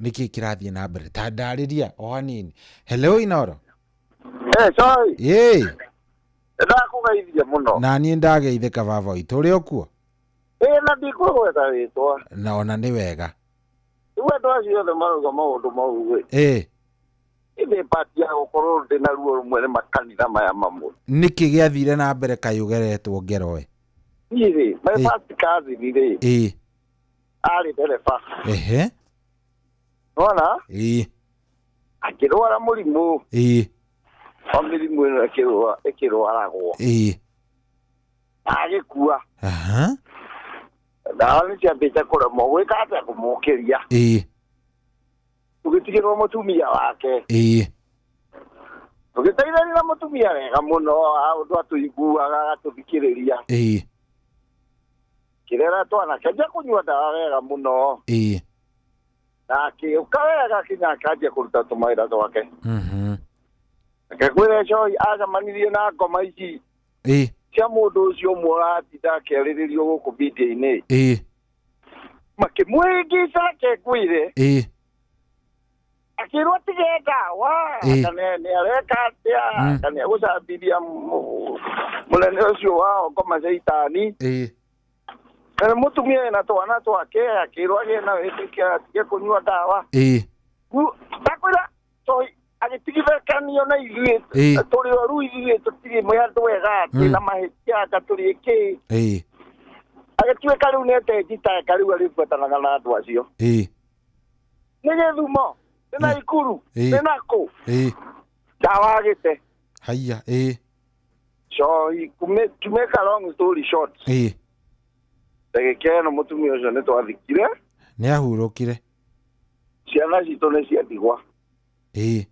Nĩkĩ kĩrathiĩ na mbere? Ta ndarĩria o hanini. Hello Inoro. Sorry. Ĩĩ. Ndakũgeithia mũno. Na niĩ ndageithĩka baba witũ. Ũrĩ o kuo? Na ndikũgweta rĩtwa. Na ona nĩ wega. Rĩu andũ acio othe marauga maũndũ mau rĩ. Ithĩ pati ya gũkorwo ndĩ na ruo rũmwe nĩ makanitha maya mamwe. Nĩkĩ gĩathire na mbere kaĩ ũgeretwo ngero we? Niĩ rĩ, my first cousin rĩ. Arĩ ndereba. Ehe. Nona? Akĩrwara mũrimũ. O mĩrimũ ĩno ĩkĩrwaragwo. Agĩkua. Ndawa nĩ ciambĩte kũremwo gwĩka atĩa kũmũkĩria. Tũgĩtigĩrwo mũtumia wake. Tũgĩteithania na mũtumia wega mũno, ũndũ atũiguaga agatũthikĩrĩria. Kĩrera twana kĩanjia kũnyua ndawa wega mũno. Na akĩũka wega kinya akĩanjia kũruta tũmawĩra twake. Reke ngwĩre Cohi acemanirie na ngoma ici cia mũndũ ũcio ũmwe ũratinda akĩarĩrĩrio gũkũ media-inĩ. Makĩmũhĩngĩca, reke ngwĩre. Akĩrwo atige ndawa, kana nĩ areka atĩa, kana nĩegũcambithia mũnene ũcio wao ngoma caitani. Kana mũtumia ena twana twake, akĩrwo agĩe na wĩtĩkio atige kũnyua ndawa. Ndakwĩra Cohi agĩtigithũkanio na ithuĩ tũrĩ oru ithuĩ tũtirĩ mwĩ andũ ega twĩna mahĩtia anga tũrĩ kĩ. Agĩtuĩka rĩu nĩetenjitanga rĩu arĩbuatanaga na andũ acio. Nĩ Gĩthumo, nĩ Naikuru, nĩ nakũ. Ndawa agĩte. Haiya. Cohi, to make a long story short. Ndagĩka ĩno mũtumia ũcio nĩ twathikire. Nĩ ahurũkire. Ciana citũ nĩ ciatigwa. Ĩĩ.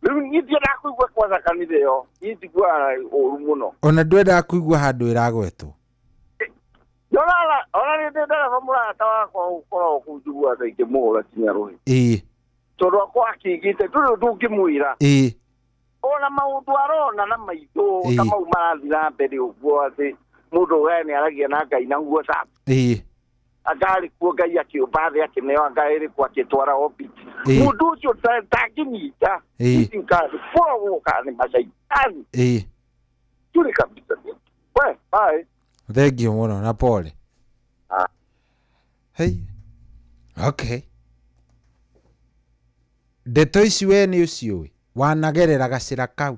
Rĩu niĩ ndiendaga kũigua kwanza kanitha ĩyo, niĩ njiguaga ũru mũno. Ona ndwendaga kũigua handũ ĩragwetwo. Ona ona nĩ ndĩ ndereba mũrata wakwa ũkoragwo kũu njiguaga ta ingĩmũhũra kinya rũhĩ. Ĩĩ. Tondũ akwa akĩigĩte ndũrĩ ũndũ ũngĩmwĩra. Ĩĩ. Ona maũndũ arona na maitho ta Ĩĩ. mau marathiĩ na mbere ũguo atĩ mũndũ we nĩ aragia na Ngai na WhatsApp. Ĩĩ. Anga arĩ kuo Ngai akĩũmba thĩ akĩneo anga ĩrĩ kuo akĩtwara orbit. Ĩĩ. Mũndũ ũcio ndangĩnyita. Ĩĩ. Kũrogwo kana nĩ macaitani. Ĩĩ. Tũrĩ kabisa. We, bye. Thengiũ mũno na pole. Ah. Hey. Okay. Ndeto ici we nĩ ũciũĩ wanagerera gacĩra kau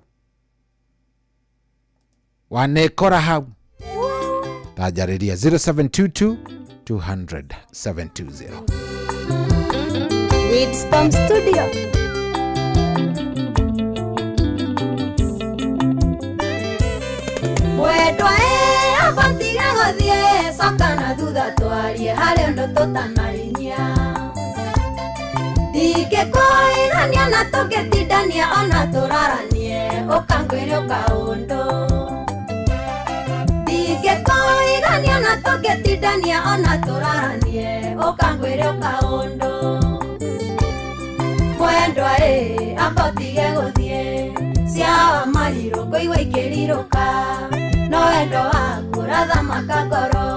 wanekora hau tanjarĩria 0722 200 720. Windstorm Studio. Mwendwa ĩ abatiga gũthiĩ coka na thutha twarie harĩ ũndũ tũtanarinyia. Ndingĩkũigania na tũngĩtindania ona tũraranie ũkangwĩre ũkaũndũ. Ndingĩkũigania na tũngĩtindania ona tũraranie ũkangwĩre ũkaũndũ. Mwendwa ĩ amba ũtige gũthiĩ cia marirũ kũigua ikĩrirũka no wendo waku ũrathamaka ngoro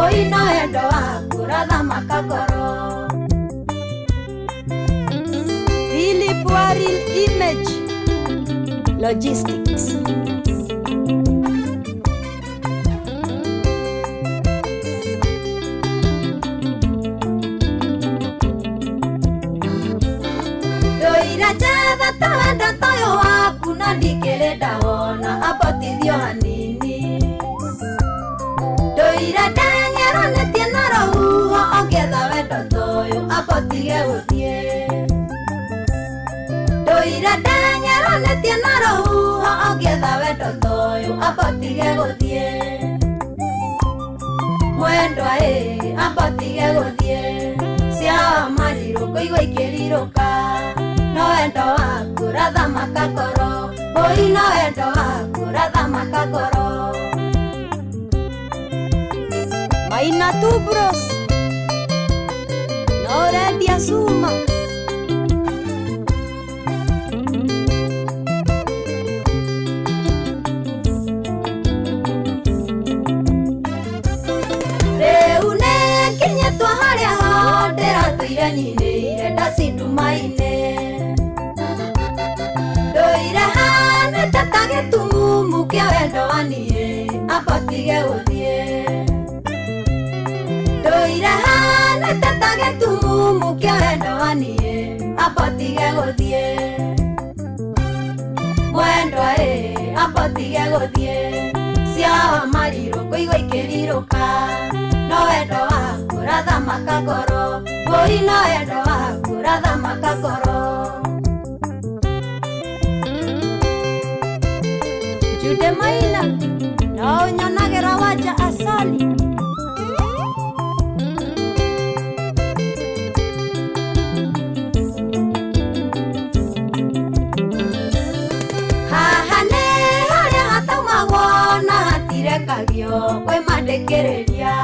ũi no wendo waku ũrathamaka ngoro. Philip Waril Image Logistics. Ndoira njetha ta wendo toyũ waku na ndikĩrĩ ndawona ambotithio hanini. Ndoira ndenyeranĩtie na rũhuho ongĩetha wendo toyũ ambotige gũthiĩ. Ndoira ndenyeranĩtie na rũhuho ongĩetha wendo toyũ ambotige gũthiĩ. Mwendwa ĩ ambotige gũthiĩ cia marirũ kũigua ikĩrirũka no wendo waku ũrathamaka ngoro ũi no wendo waku ũrathamaka ngoro. Maina Tubros no ũrendia cuma. Rĩu nĩnginyĩtwo harĩa ho ndĩratũire nyinĩire ndacindumainĩ. Ndũire hanĩte ta gĩtumumu kĩa wendo wa niĩ ambotige gũthiĩ. Ndũire hanĩte ta gĩtumumu kĩa wendo wa niĩ ambotige gũthiĩ. Mwendwa ĩ ambotige gũthiĩ cia marirũ kũigua ikĩrirũka no wendo waku ũrathamaka ngoro ũi no wendo waku ũrathamaka ngoro. Jude Maina no ũnyonagĩra wanja asali. Haha nĩ harĩa hataumagwo na hatirekagio kwĩ mandĩkĩrĩria.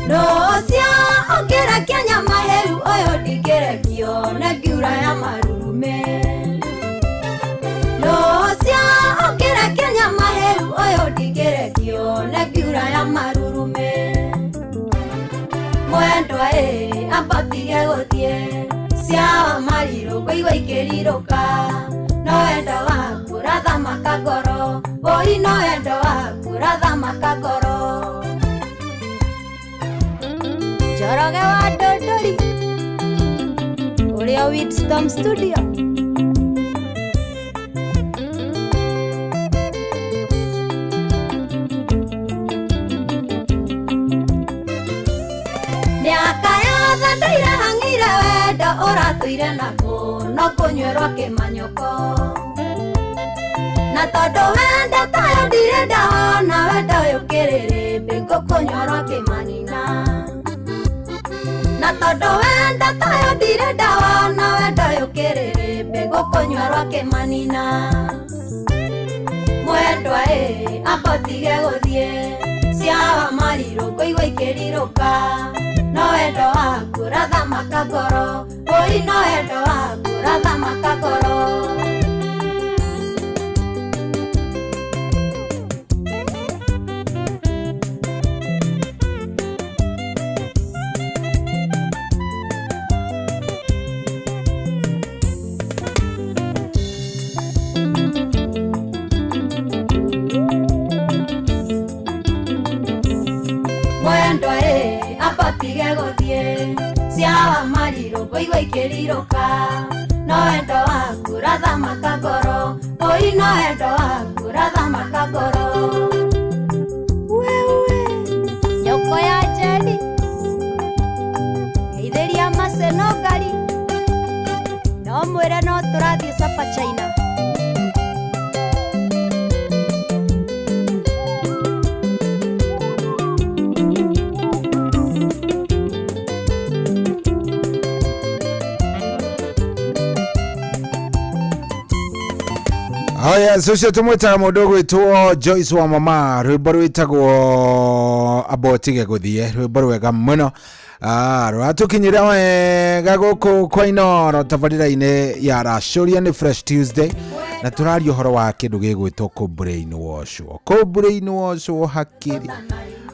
Nũcio ũngĩrekia nyama hĩu ũyũ ndingĩrekio nĩ ngiura ya marume. Nũcio ũngĩrekia nyama hĩu ũyũ ndingĩrekio nĩ ngiura ya marurume. Mwendwa ĩ ambotige gũthiĩ cia marirũ kũigua ikĩrirũka no wendo waku ũrathamaka ngoro ũi no wendo waku ũrathamaka ngoro. Njoroge wa Ndũndũri ũrĩa Windstorm Studio. Mĩaka yothe ndũire hang'ire wendo ũratũire nakuo no kũnyuĩrwo kĩmanyũko. Na tondũ wendo tayo ndirĩ ndawona wendo ũyũ kĩrĩrĩmbĩ gũkũnyua rwakĩmanina na tondũ wenda tayo ndirĩ ndawa na wendo ũyũ kĩrĩrĩmbĩ gũkũnyua rwakĩmanina mwendwa ĩ ambotige gũthiĩ cia marirũ ngũigua ikĩrirũka no wendo waku ũrathamaka ngoro ũi no wendo waku ũrathamaka ngoro. Mwendwa ĩ ambotige gũthiĩ cia marirũ ngũigua ikĩrirũka no wendo waku ũrathamaka ngoro ũi no wendo waku ũrathamaka ngoro. Wewe nyoko ya Njeri ngeithĩria maceno ngari no mwĩre no tũrathiĩ Sapa China. Haya, ũcio tũmwĩtaga mũndũ ũgwĩtwo Joyce wa mama, rwĩmbo rwĩtagwo ambotige gũthiĩ, rwĩmbo rwega mũno. Rũratũkinyĩra wega gũkũ kwa Inooro tabarĩra-inĩ ya Racũria nĩ Fresh Tuesday, na tũraria ũhoro wa kĩndũ gĩgwĩtwo kũ brainwashwo. Kũ brainwashwo hakiri.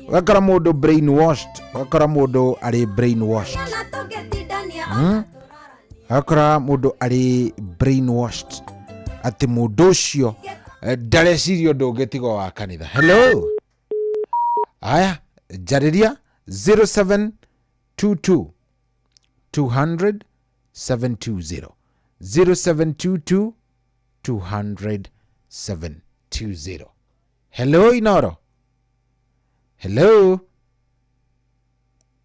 Ũgakora mũndũ brainwashed, ũgakora mũndũ arĩ brainwashed. Ũgakora mũndũ arĩ brainwashed atĩ mũndũ ũcio ndareciria ũndũ ũngĩ tiga wa kanitha. Hello. Aya, njarĩria 0722 200 720 0722 200 720. Hello Inooro. Hello.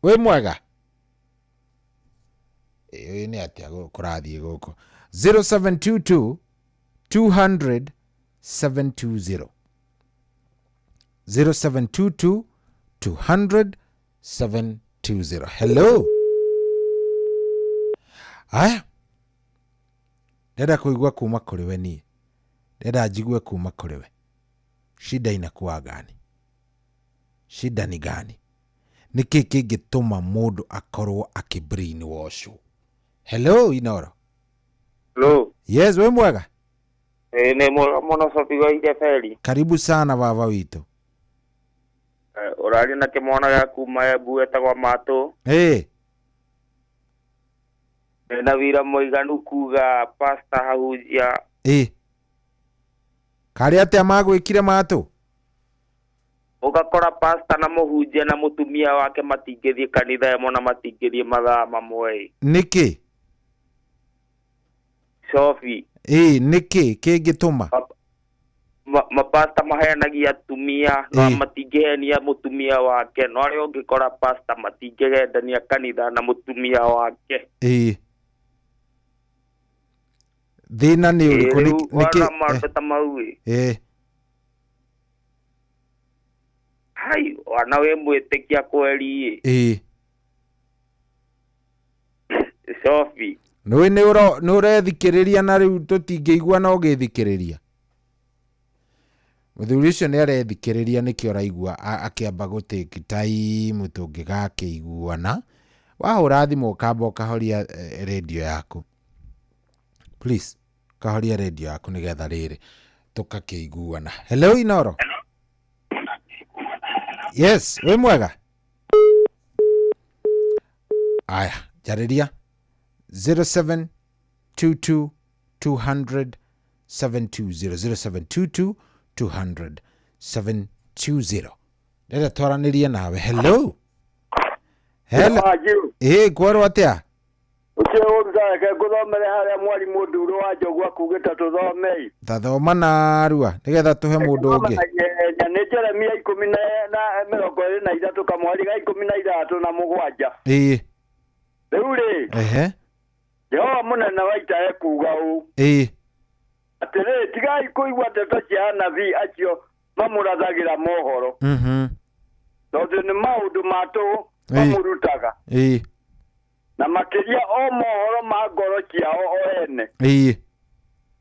Wĩ mwega? Ĩ nĩ atĩa kũrathiĩ gũkũ? 0722 200 720 0722 200 720. Hello. Aya, ndenda kũigua kuma kũrĩ we niĩ, ndenda njigue kuma kũrĩ we. Shida inakuwa gani? Shida ni gani? Nĩkĩ kĩngĩtũma mũndũ akorwo akĩ brainwash? Hello Inooro. Hello. Yes, we mwega? Nĩ mwega mũno Sophie wa Ideberi. Karibu sana baba witũ. Ũraria na kĩmwana gĩa kuma Embu etagwo Matũ. Na wĩra mũiganu kuga pastor hahunjia. Karĩ atĩa magwĩkire Matũ? Ũgakora pastor na mũhunjia na mũtumia wake matingĩthiĩ kanitha ĩmwe na matingĩthiĩ mathaa mamwe. Nĩkĩ? Sophie. Nĩkĩ kĩngĩtũma? Mapasta maheanagia atumia no matingĩhenia mũtumia wake, no arĩa ũngĩkora pasta matingĩgendania kanitha na mũtumia wake. Thĩna nĩ ũrĩkũ? Nĩkĩ maũndũ ta mau? Hai, wana wĩ mwĩtĩkia kweri. Sophie. Nĩ ũrethikĩrĩria na rĩu tũtingĩigua na ũgĩthikĩrĩria. Mũthuri ũcio nĩ arethikĩrĩria nĩkĩo ũraigua akĩamba gũtake time tũngĩgakĩiguana. Wahũra thimũ ũkamba ũkahoria radio yaku. Please, ũkahoria radio yaku nĩgetha rĩrĩ tũkakĩiguana. Hello Inooro. Yes, wĩ mwega? Aya, njarĩria 0722 200 720 0722 200 720. Ndĩrenda twaranĩrie nawe. Hello. Hello. Kwerwo atĩa? Ũcio ũrutaga ngũthomere harĩa mwarimũ Nduro wa Njogu akugĩte tũthomei. Tathoma narua nĩgetha tũhe mũndũ ũngĩ. Nĩ Jeremia 10:23 kamwari ga 13 na 7. Rĩu rĩ. Jehova mũnene wa ita ekuuga ũũ. Atĩrĩ, tigai kũigua ndeto cia anabii acio mamũrathagĩra mohoro. Tondũ nĩ maũndũ ma tũhũ mamũrutaga. Na makĩria o mohoro ma ngoro ciao o ene.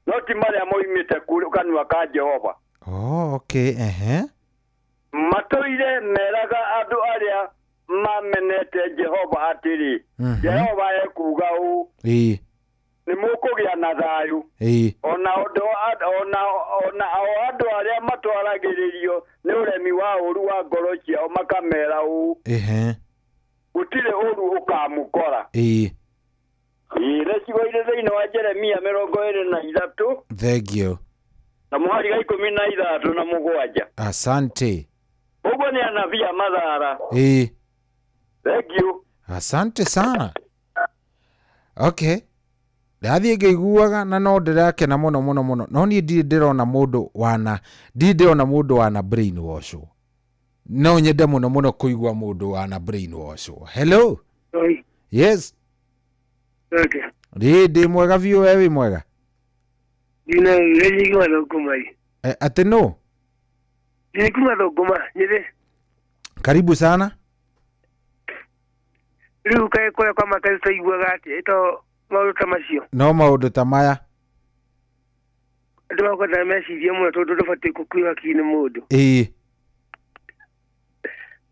No ti marĩa moimĩte kanua ka Jehova. Oh, okay, ehe. Matũire meraga andũ arĩa mamenete Jehova atĩrĩ, Jehova ekuuga ũũ, nĩ mũkũgĩa na thayũ. Ona o andũ arĩa matwaragĩrĩrio nĩ ũremi wa ũũru wa ngoro ciao makamera ũũ, gũtirĩ ũũru ũkamũkora. Rĩcigo-inĩ thĩinĩ wa Jeremia 23. Thank you. Na mũhari wa 16 na 7. Asante. Ũguo nĩ anabii a mathara. Thank you. Asante sana. Okay. Ndathiĩ ngĩiguaga na no ndĩrakena mũno mũno mũno. No niĩ ndirĩ ndĩrona mũndũ wana, ndirĩ ndĩrona mũndũ wana brain wash. No nyende mũno mũno kũigua mũndũ wana brain wash. Hello. Oi. Yes. Okay. Ndĩ mwega biũ, we wĩ mwega? Ndina nĩnyigua thũkũma. Atĩ no? Ndĩ kuma thũkũma, nyĩrĩ. Karibu sana. Rĩu kaĩ kũrĩa kwa Makazi twaiguaga atĩa ĩto maũndũ ta macio? No maũndũ ta maya. Andũ makwenda mecirie mũno tondũ ndũbatiĩ gũkuĩrwo hakiri nĩ mũndũ.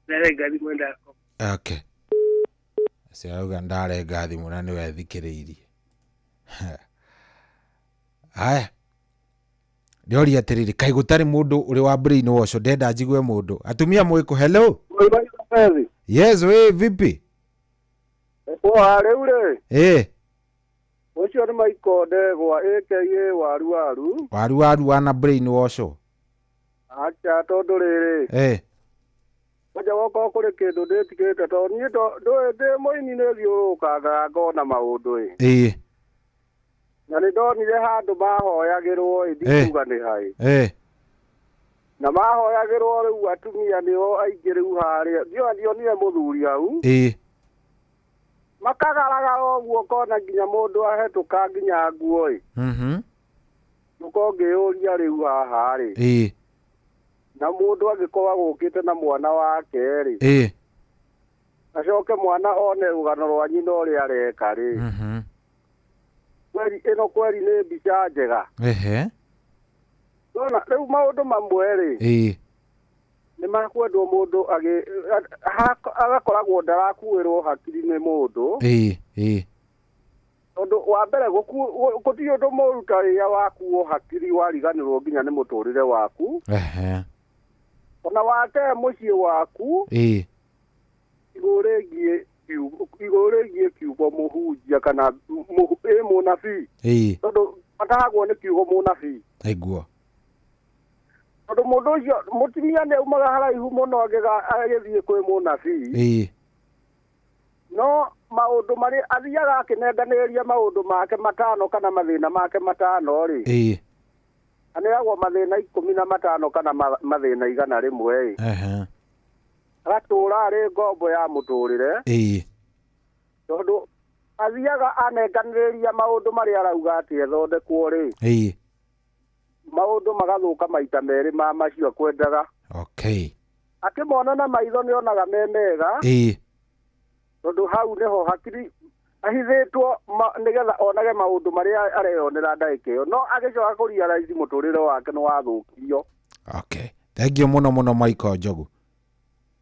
Ndarenga thimũ ndakoma. Okay. Acio arauga ndarenga thimũ na nĩwe thikĩrĩirie. Aya. Ndĩroria atĩrĩrĩ, kaĩ gũtarĩ mũndũ ũrĩ wa brain wash? Ndenda njigue mũndũ. Atumia mwĩkũ? Hello. Yes, we vipi? Poa rĩu rĩ. Ũcio nĩ Michael Ndegwa aka Waru Waru. Waru Waru wana brain wash. Acha tondũ rĩrĩ. Kwanja gwakorwo kũrĩ kĩndũ ndĩtigĩte tondũ niĩ ndĩ mũini nĩ thiũrũrũkaga ngona maũndũ ĩ. Na nĩ ndonire handũ mahoyagĩrwo ĩ, ndikuga nĩ haĩ. Na mahoyagĩrwo rĩu atumia nĩo aingĩ rĩu harĩa. Ndiũĩ ndionire mũthuri hau. Makagaragara ũguo ũkona nginya mũndũ ahetũka nginya nguo ĩ. Ũkorwo ngĩyũria rĩu haha rĩ. Na mũndũ angĩkorwo agũkĩte na mwana wake rĩ. Acoke mwana one rũgano rwa nyina ũrĩa areka rĩ. Kweri ĩno kweri nĩ mbica njega. Nona rĩu maũndũ mamwe rĩ. Nĩ makwendwo mũndũ agakoragwo ndarakuĩrwo hakiri nĩ mũndũ. Tondũ wa mbere gũtirĩ ũndũ mũũru ta rĩrĩa wakuo hakiri wariganĩrwo nginya nĩ mũtũrĩre waku. Ona wate mũciĩ waku. Igũrũ rĩgiĩ kiugo mũhunjia kana mũnabii. Tondũ matahagwo nĩ kiugo mũnabii. Aiguo. Tondũ mũndũ ũcio mũtumia nĩ aumaga haraihu mũno agĩthiĩ kwĩ mũnabii. No maũndũ marĩa athiaga akĩnenganĩrĩria maũndũ make matano kana mathĩna make matano rĩ. Aneagwo mathĩna 15 kana mathĩna 100 ĩ. Agatũra arĩ ngombo ya mũtũrĩre. Tondũ athiaga anenganĩrĩria maũndũ marĩa arauga atĩ ethondekwo rĩ. Maũndũ magathũka maita merĩ ma macio akwendaga. Okay. Akĩmona na maitho nĩonaga me mega. Tondũ hau nĩho hakiri ahithĩtwo nĩgetha onage maũndũ marĩa areyonera ndagĩka ĩyo. No agĩcoka kũrealize mũtũrĩre wake nĩ wathũkirio. Okay. Thank you mũno mũno Michael Njogu.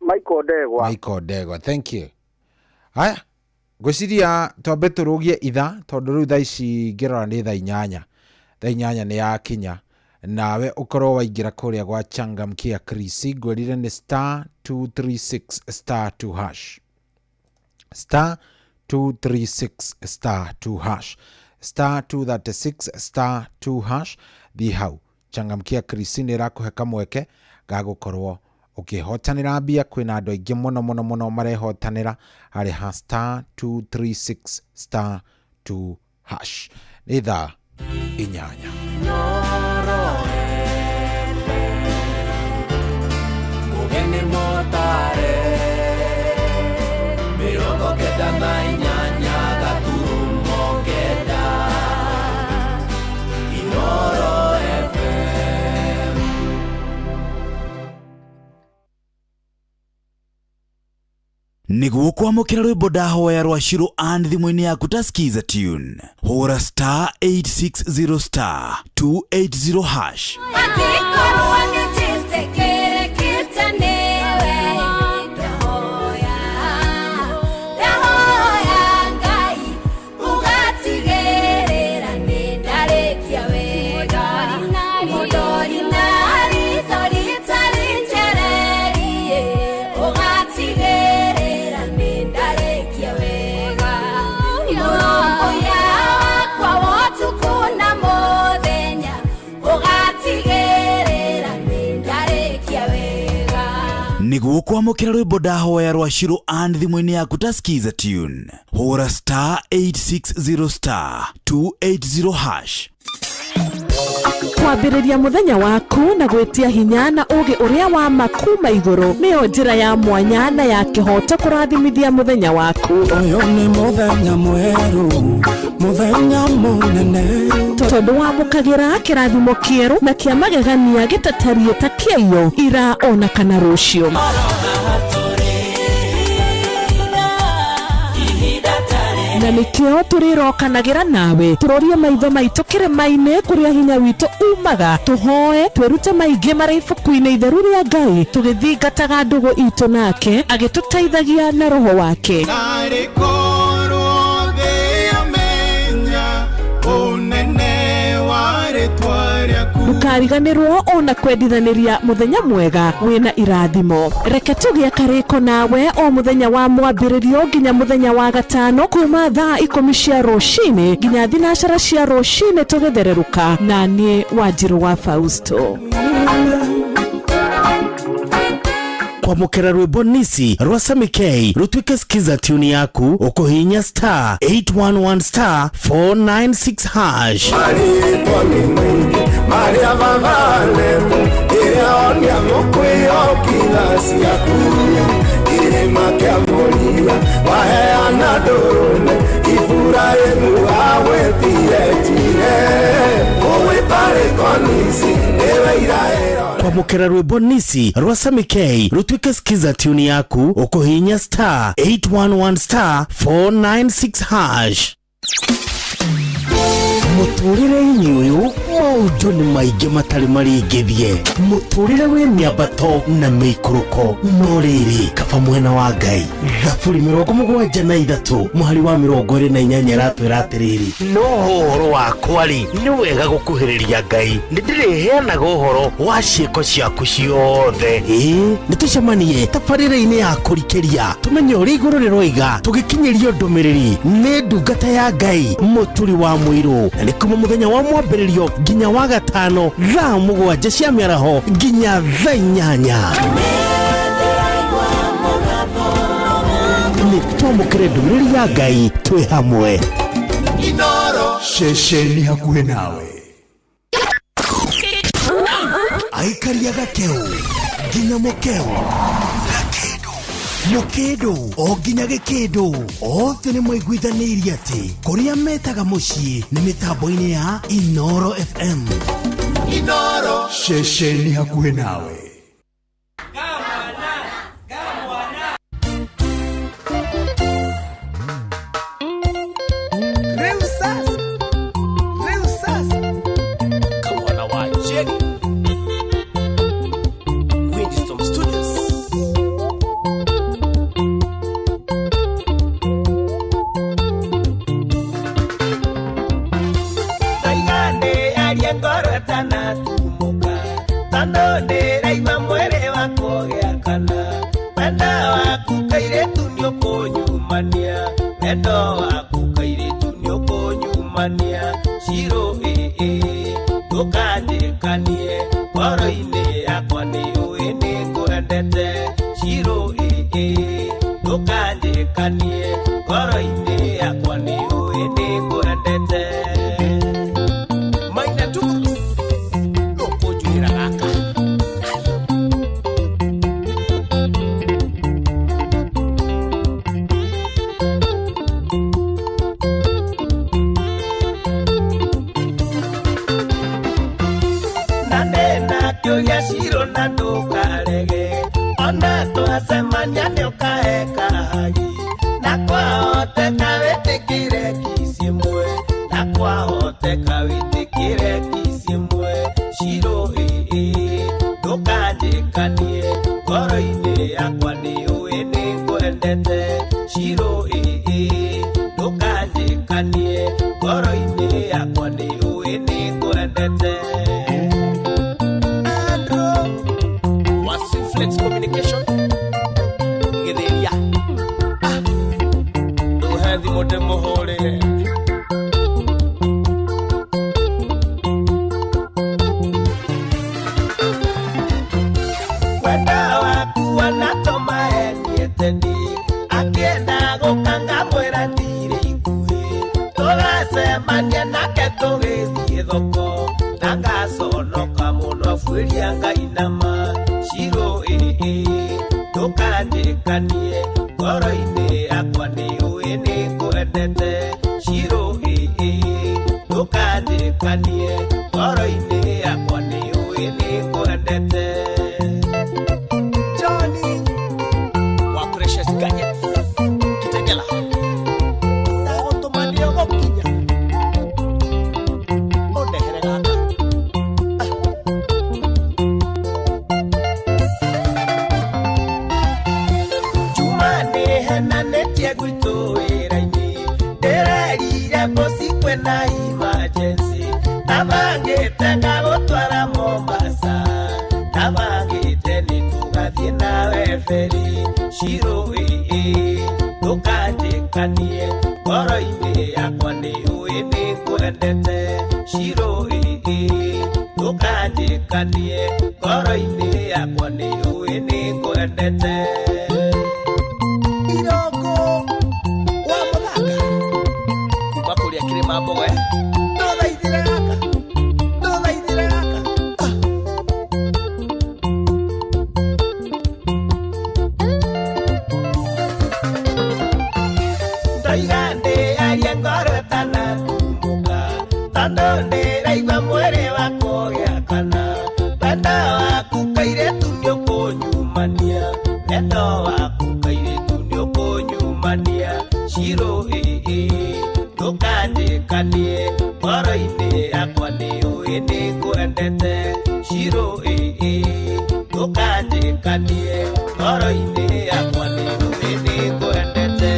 Michael Ndegwa. Michael Ndegwa, thank you. Haya, ngwĩciria twambe tũrũgie ithaa tondũ rĩu thaa ici ngĩrora nĩ thaa 8. Thaa 8 nĩ yakinya. Nawe ũkorwo waingĩra kũrĩa gwa Changamkia Chris, ngwĩrire nĩ star 236 star 2 hash. Star 236 star 2 hash. Star 236 star 2 hash. Thiĩ hau. Changamkia Chris nĩ ĩrakũhe kamweke ga gũkorwo ũkĩhotanĩra mbia. Kwĩna andũ aingĩ mũno mũno mũno marehotanĩra harĩ ha star 236 star 2 hash. Nĩ thaa 8. Nĩguo kwamũkĩra rwĩmbo ndahoya rwa Shiro and thimũ-inĩ yaku ta Skiza tune, hũra star 860 star 280 hash. Angĩkorwo nĩnjĩtĩkĩrĩkĩte nĩwe, ndahoya, ndahoya Ngai ũgatigĩrĩra nĩndarĩkia wega. Mũndori na ritho rĩtarĩ njererie, ũgatigĩrĩra nĩndarĩkia wega. Mũrũmbũiya wakwa wa ũtukũ na mũthenya, ũgatigĩrĩra nĩndarĩkia wega. Nĩguo kwamũkĩra rwĩmbo ndahoya rwa Shiro and thimũ-inĩ yaku ta Skiza tune, hũra star 860 star 280 hash. Kwambĩrĩria mũthenya waku na gwĩtia hinya na ũũgĩ ũrĩa wa ma kuma igũrũ nĩyo njĩra ya mwanya na ya kĩhooto kũrathimithia mũthenya waku. Ũyũ nĩ mũthenya mwerũ, mũthenya mũnene, tondũ wamũkagĩra kĩrathimo kĩerũ na kĩa magegania gĩtatariĩ ta kĩaiyo ira ona kana rũciũ. Na nĩkĩo tũrĩrokanagĩra nawe tũrorie maitho maitũ kĩrĩma-inĩ kũrĩa hinya witũ umaga, tũhoe twĩrute maingĩ marĩ ibuku-inĩ itheru rĩa Ngai, tũgĩthingataga ndũgũ itũ nake agĩtũteithagia na roho wake. Narĩ korwo thĩ yamenya ũnene wa rĩtwa rĩaku. Ndũkariganĩrwo ona kwendithanĩria mũthenya mwega wĩna irathimo. Reke tũgĩe karĩko nawe o mũthenya wa mwambĩrĩrio nginya mũthenya wa gatano kuma thaa 10 cia rũcinĩ nginya 12 cia rũcinĩ tũgĩthererũka, na niĩ Wanjirũ wa Fausto. Kwamũkĩra rwĩmbo nisi rwa Sammy K rũtuĩke Skiza tune yaku, ũkũhihinya star 811 star 496 hash. Marĩtwa nĩ maingĩ marĩa babanetwo, ĩrĩa onia mũkwĩyokitha ciaku. Kĩrĩma kĩa Moria waheana ndũrũme, Iburahĩmu agwĩtire Jire. Ũgwĩta rĩtwa nisi nĩwe iraĩro. Kwamũkĩra rwĩmbo nisi rwa Sammy K rũtuĩke Skiza tune yaku, ũkũhihinya star 811 star 496 hash. Mũtũrĩre-inĩ ũyũ maũndũ nĩ maingĩ matarĩ maringithie, mũtũrĩre wĩ mĩambato na mĩikũrũko, no rĩrĩ kaba mwena wa Ngai. Thaburi 73 mũhari wa 28 ĩratwĩra atĩrĩrĩ, no ũhoro wakwa rĩ, nĩ wega gũkuhĩrĩria Ngai, nĩndĩrĩheanaga ũhoro wa ciĩko ciaku ciothe. Ĩĩ, nĩtũcemanie tabarĩra-inĩ ya kũrikĩria, tũmenye ũrĩa igũrũ rĩroiga, tũgĩkinyĩrio ndũmĩrĩri nĩ ndungata ya Ngai Mũturi wa Mũirũ, na nĩ kuma mũthenya wa mwambĩrĩrio nginya wa gatano thaa 7 cia mĩaraho nginya thaa 8. Nĩ twamũkĩre ndũmĩrĩri ya Ngai twĩ hamwe. Ceceni hakuhĩ nawe. Aikaria gakeu nginya mũkeu, gakĩndũ mũkĩndũ o nginya gĩkĩndũ, othe nĩ maiguithanĩirie atĩ kũrĩa metaga mũciĩ nĩ mĩtambo-inĩ ya Inoro FM. Inoro ceceni hakuhĩ nawe. Kamwana wa Jenny, Windstorm Studios. Taigane aria ngoro ĩtanatumũka, tondũ ndĩraigua mwĩrĩ wakwa ũgĩakana. Wendo waku kairĩtu nĩũkũnyumania, wendo waku kairĩtu nĩũkũnyumania. Shiro ĩĩ ndũkanjĩkanie, ngoro-inĩ yakwa nĩũĩ nĩngwendete. Shiro ĩĩ ndũkanjĩkanie, ngoro-inĩ yakwa nĩũĩ nĩngwendete. Maina tu nũkũnjugĩra gaka. Na ndĩna kĩũria Shiro na ndũkarege, ona Ona twacemania nĩ ũkaeka hagi na kwahoteka wĩtĩkĩre kiss ĩmwe na kwahoteka wĩtĩkĩre kiss ĩmwe Shiro ĩĩ ndũkanjĩkanie ngoro-inĩ yakwa nĩ ũĩ nĩ ngwendete Shiro ĩĩ ndũkanjĩkanie ngoro-inĩ yakwa nĩ ũĩ nĩ ngwendete Andrew wa Flex Communication Gĩthĩria Ndũhe thimũ ndĩmũhũrĩre Wenda waku anatũma endie ndi akĩenda gũka ngamwĩra ndirĩ ikuhĩ tũgacemania nake tũgĩthiĩ thoko na ngaconoka mũno abuĩria ngainama Shiro ĩĩ ndũkanjĩkanie ngoro-inĩ yakwa nĩ ũĩ nĩ ngwendete Shiro ĩĩ ndũkanjĩkanie ngoro-inĩ yakwa nĩ ũĩ nĩ ngwendete Johnny wa Precious Gadgets Kitegela ndagũtũma nĩũgũkinya ũndehere gaka Juma nĩhenanĩtie gwitũ wĩra-inĩ ndĩrerire bosi kwĩna emergency ndabangĩte ngagũtwara Mombasa ndabangĩte nĩtũgathiĩ nawe ferry Shiro ĩĩ ndũkanjĩkanie ngoro-inĩ yakwa nĩ ũĩ nĩ ngwendete Shiro ĩĩ ndũkanjĩkanie ngoro-inĩ yakwa nĩ ũĩ nĩ ngwendete Iroko wa Mũthanga kuma kũrĩa Kĩrĩma Mbogo ndũthaithĩre gaka ndũthaithĩre gaka Ndoiga ndĩarie ngoro ĩtanatumũka tondũ ndĩraigua mwĩrĩ wakwa ũgĩakana wendo waku kairĩtu nĩũkũnyumania wendo waku kairĩtu nĩũkũnyumania Shiro ĩĩ ndũkanjĩkanie ngoro-inĩ yakwa nĩ ũĩ nĩ ngwendete Shiro ĩĩ ndũkanjĩkanie ngoro-inĩ yakwa nĩ ũĩ nĩ ngwendete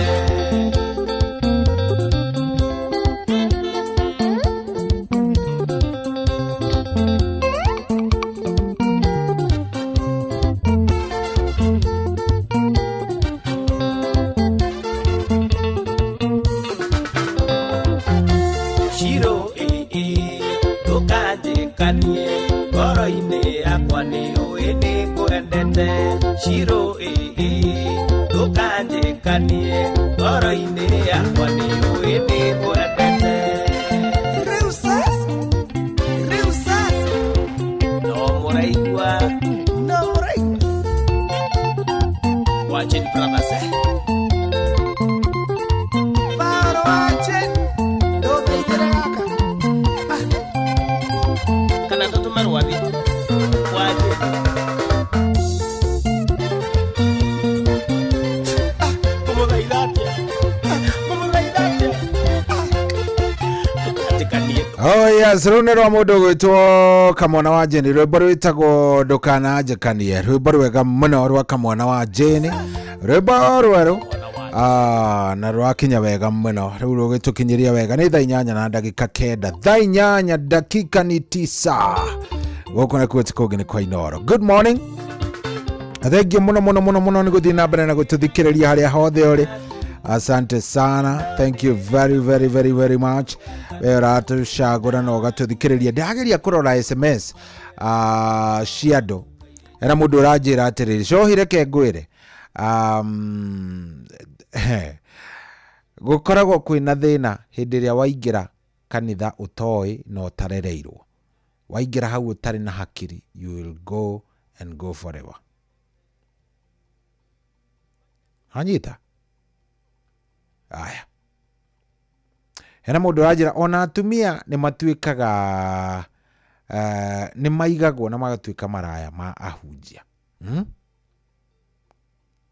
Shiro ĩĩ ndũkanjĩkanie ngoro-inĩ yakwa nĩ ũĩ nĩ ngwendete Shiro ĩĩ ndũkanjĩkanie ngoro-inĩ yakwa nĩ ũĩ nĩ ngwendete Rĩu sasa rĩu sasa no mũraigua no mũraigua wa Jane Brothers Faro wa Jane ndũthaithĩre gaka kana tũtũme rwathi wa Jane ngũmũthaitha atĩa ngũmũthaitha atĩa ndũkanjĩkanie Oh yes, rũu nĩ rwa mũndũ ũgwĩtwo Kamwana wa Jane, rwĩmbo rwĩtagwo ndũkananjĩkanie, rwĩmbo rwega mũno rwa Kamwana wa Jane, rwĩmbo rwerũ na rwakinya wega mũno, rĩu rũgĩtũkinyĩria wega. Nĩ thaa 8:09, thaa 8:09 gũkũ nakuo ti kũngĩ nĩ kwa Inooro. Good morning. Thengiũ mũno mũno mũno mũno nĩ gũthiĩ na mbere na gũtũthikĩrĩria harĩa hothe ũrĩ. Asante sana, thank you very very very very much. We ũratũcagũra na ũgatũthikĩrĩria. Ndĩrageria kũrora SMS cia andũ, hena mũndũ ũranjĩra atĩrĩrĩ, cohi reke ngwĩre, gũkoragwo kwĩna thĩna hĩndĩ ĩrĩa waingĩra kanitha ũtoĩ na ũtarereirwo. Waingĩra hau ũtarĩ na hakiri, you will go and go forever. Anyita aya, hena mũndũ ũranjĩra ona atumia nĩ matuĩkaga nĩ maigagwo na magatuĩka maraya ma ahunjia.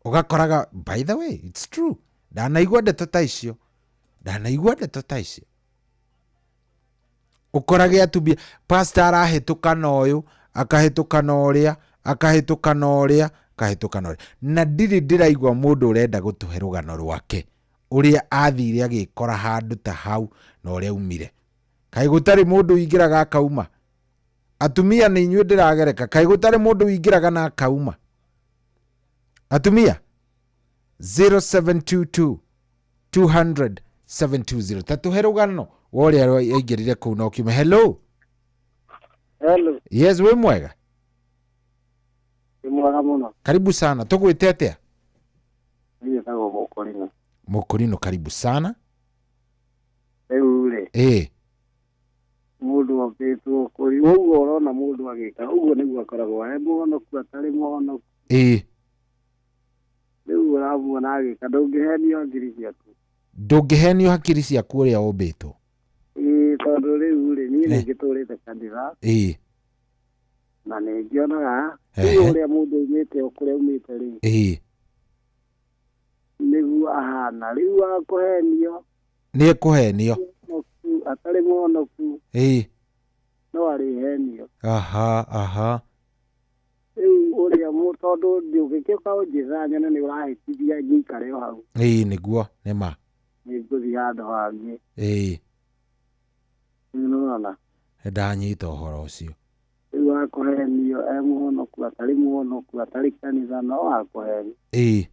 Ũgakoraga, by the way, it's true, ndanaigua ndeto ta icio, ndanaigua ndeto ta icio. Ũkorage atumia, pastor arahĩtũka na ũyũ, akahĩtũka na ũrĩa, akahĩtũka na ũrĩa, akahĩtũka na ũrĩa, na ndirĩ ndĩraigua mũndũ ũrenda gũtũhe rũgano rwake ũrĩa athire agĩkora handũ ta hau na ũrĩa aumire. Kaĩ gũtarĩ mũndũ ũingĩraga akauma? Atumia nĩ inyuĩ ndĩragereka. Kaĩ gũtarĩ mũndũ ũingĩraga na akauma? Atumia, 0722 200 720, ta tũhe rũgano wa ũrĩa aingĩrire kũu na ũkiuma. Hello. Hello. Yes, wĩ mwega? Nĩ mwega mũno. Karibu sana. Tũgwĩte atĩa? Niĩ njĩtagwo Mũkũrinũ. Mũkũrinũ, karibu sana. Rĩu rĩ, mũndũ ombĩtwo kũri ũguo ũrona mũndũ agĩka ũguo nĩguo akoragwo e mũhonoku atarĩ mũhonoku. Rĩu ũramuona agĩka, ndũngĩhenio hakiri ciaku. Ndũngĩhenio hakiri ciaku ũrĩa ũmbĩtwo. Ĩĩ, tondũ rĩu rĩ, niĩ nĩ ngĩtũrĩte kanitha na nĩ ngĩonaga rĩu ũrĩa mũndũ aumĩte o kũrĩa aumĩte rĩ, nĩguo ahana. Rĩu akũhenio, Nĩ ekũhenio. Atarĩ mũhonoku, no arĩhenio. Aha aha. Rĩu ũrĩa tondũ ndũngĩkĩũka ũnjĩra nyone nĩ ũrahĩtithia ngĩikare o hau. Ĩĩ, nĩguo nĩ ma. Nĩ ngũthiĩ handũ hangĩ. Rĩu nĩwona? Ndanyita ũhoro ũcio. Rĩu akũhenio e mũhonoku atarĩ mũhonoku atarĩ kanitha no akũhenio.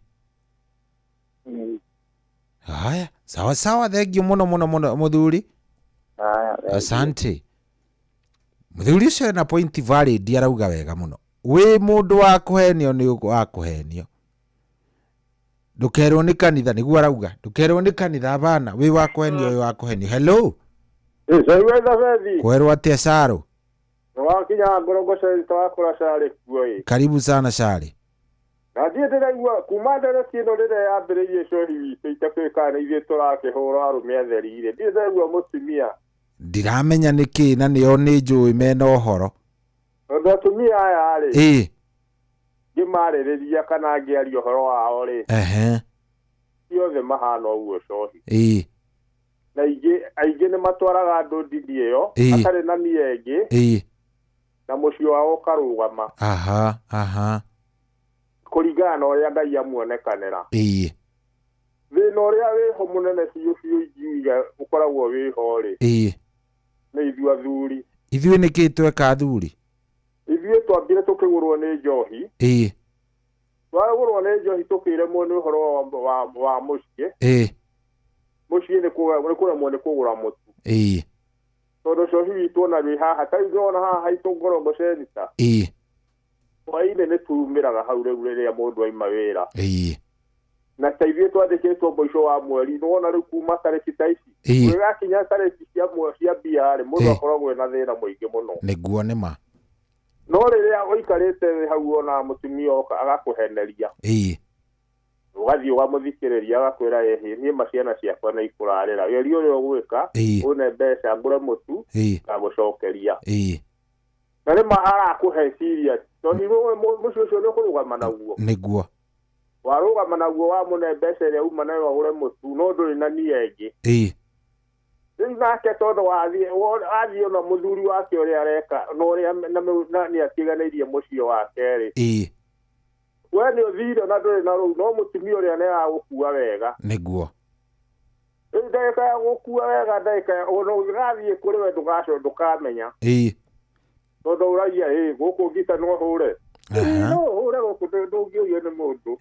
Haya, sawa sawa, thank you mũno mũno mũno mũthuri. Haya, thank you. Asante. Mũthuri ũcio ena point valid, arauga wega mũno. Wĩ mũndũ wa kũhenio nĩ wa kũhenio. Ndũkerwo nĩ kanitha, nĩguo arauga. Ndũkerwo nĩ kanitha bana, wĩ wa kũhenio, wĩ wa kũhenio. Hello. Kwerwo atĩa Caro? Nĩwakinya ngorongoceri twakũra Cari kuo ĩ. Karibu sana Cari. Na ndiĩ ndĩraigua kuma ndereti ĩno rĩrĩa yambĩrĩirie cohi witũ itakĩũĩ kana nĩ ithuĩ tũrakĩhũra arũme atheri rĩ, ndiĩ ndĩraigua mũtumia. Ndiramenya nĩkĩ na nĩo nĩ njũĩ mena ũhoro. Tondũ atumia aya rĩ, ngĩmarĩrĩria kana ngĩaria ũhoro wao rĩ, ti othe mahana ũguo cohi. Na aingĩ nĩ matwaraga andũ ndini ĩyo, matarĩ na nia ĩngĩ, na mũciĩ wao ũkarũgama. Aha, aha. Kũringana na ũrĩa Ngai amuonekanĩra. Thĩna ũrĩa wĩho mũnene biũ biũ ingiuga ũkoragwo wĩho rĩ, nĩ ithuĩ athuri. Ithuĩ nĩkĩ tweka athuri? Ithuĩ twambire tũkĩgũrwo nĩ njohi. Twagũrwo nĩ njohi tũkĩremwo nĩ ũhoro wa mũciĩ. Mũciĩ nĩ kũremwo nĩ kũgũra mũtu. Tondũ cohi witũ ona wĩ haha, ta rĩu ndĩrona haha haitũ ngorongoceni ta. Hwaĩ-inĩ nĩ tumĩraga hau rĩu rĩrĩa mũndũ aima wĩra. Na ta ithuĩ twandĩkĩtwo mũico wa mweri, nĩwona rĩu kuma tarĩki ta ici. Ũgĩgakinya tarĩki cia mbia rĩ, mũndũ akoragwo ena thĩna mũingĩ mũno. Nĩguo nĩ ma. No rĩrĩa ũikarĩte hau wona mũtumia oka agakũheneria. Ũgathiĩ ũgamũthikĩrĩria agakwĩra, ĩhĩ, niĩ ma ciana ciakwa nĩ ikũrarĩra. Geria ũrĩa ũgwĩka, ũne mbeca ngũre mũtu, ngagũcokeria. Na nĩ ma arakũhe serious. Tondũ mũciĩ ũcio nĩ ũkũrũgama naguo. Nĩguo. Warũgama naguo wamũne mbeca ĩrĩa uma nayo agũre mũtu, no ndũrĩ na nia ĩngĩ. Rĩu nake tondũ athiĩ ona mũthuri wake ũrĩa areka, na ũrĩa na nĩ atiganĩirie mũciĩ wake rĩ. We nĩ ũthire na ndũrĩ na rũu, no mũtumia ũrĩa nĩ aragũkua wega. Nĩguo. Rĩu ndagĩka ya gũkua wega, ndagĩka ya, ona ũngĩgathiĩ kũrĩ we ndũkamenya. Tondũ ũragia, gũkũ ngita no hũre. No hũre gũkũ ndũngĩũrio nĩ mũndũ.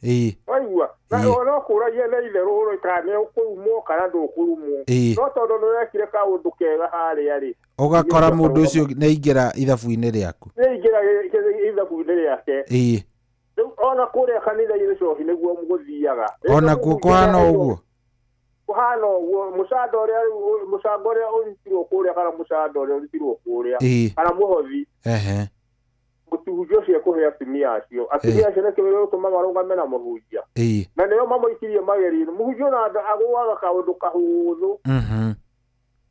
Waigua? Na ona ũkũragia na itherũ ũrĩ kana nĩ ũkũrumwo kana ndũkũrumwo. No tondũ nĩ wekire kaũndũ kega harĩa rĩ, Ũgakora mũndũ ũcio nĩ aingĩra ithabu-inĩ rĩaku. Nĩ aingĩra ithabu-inĩ rĩake. Rĩu ona kũrĩa kanitha-inĩ cohi nĩguo gũthiaga. Ona kuo kũhana ũguo? Kũhana ũguo, mũcanda ũrĩa rĩu, mũcango ũrĩa ũrutirwo kũrĩa kana mũcanda ũrĩa ũrutirwo kũrĩa, kana mũhothi. Mũhunjia ũcio ekũhe atumia acio. Atumia acio nĩkĩo gĩgũtũma marũgame na mũhunjia. Na nĩo mamũikirie magerio-inĩ. Mũhunjia ona agũaga kaũndũ kahũthũ.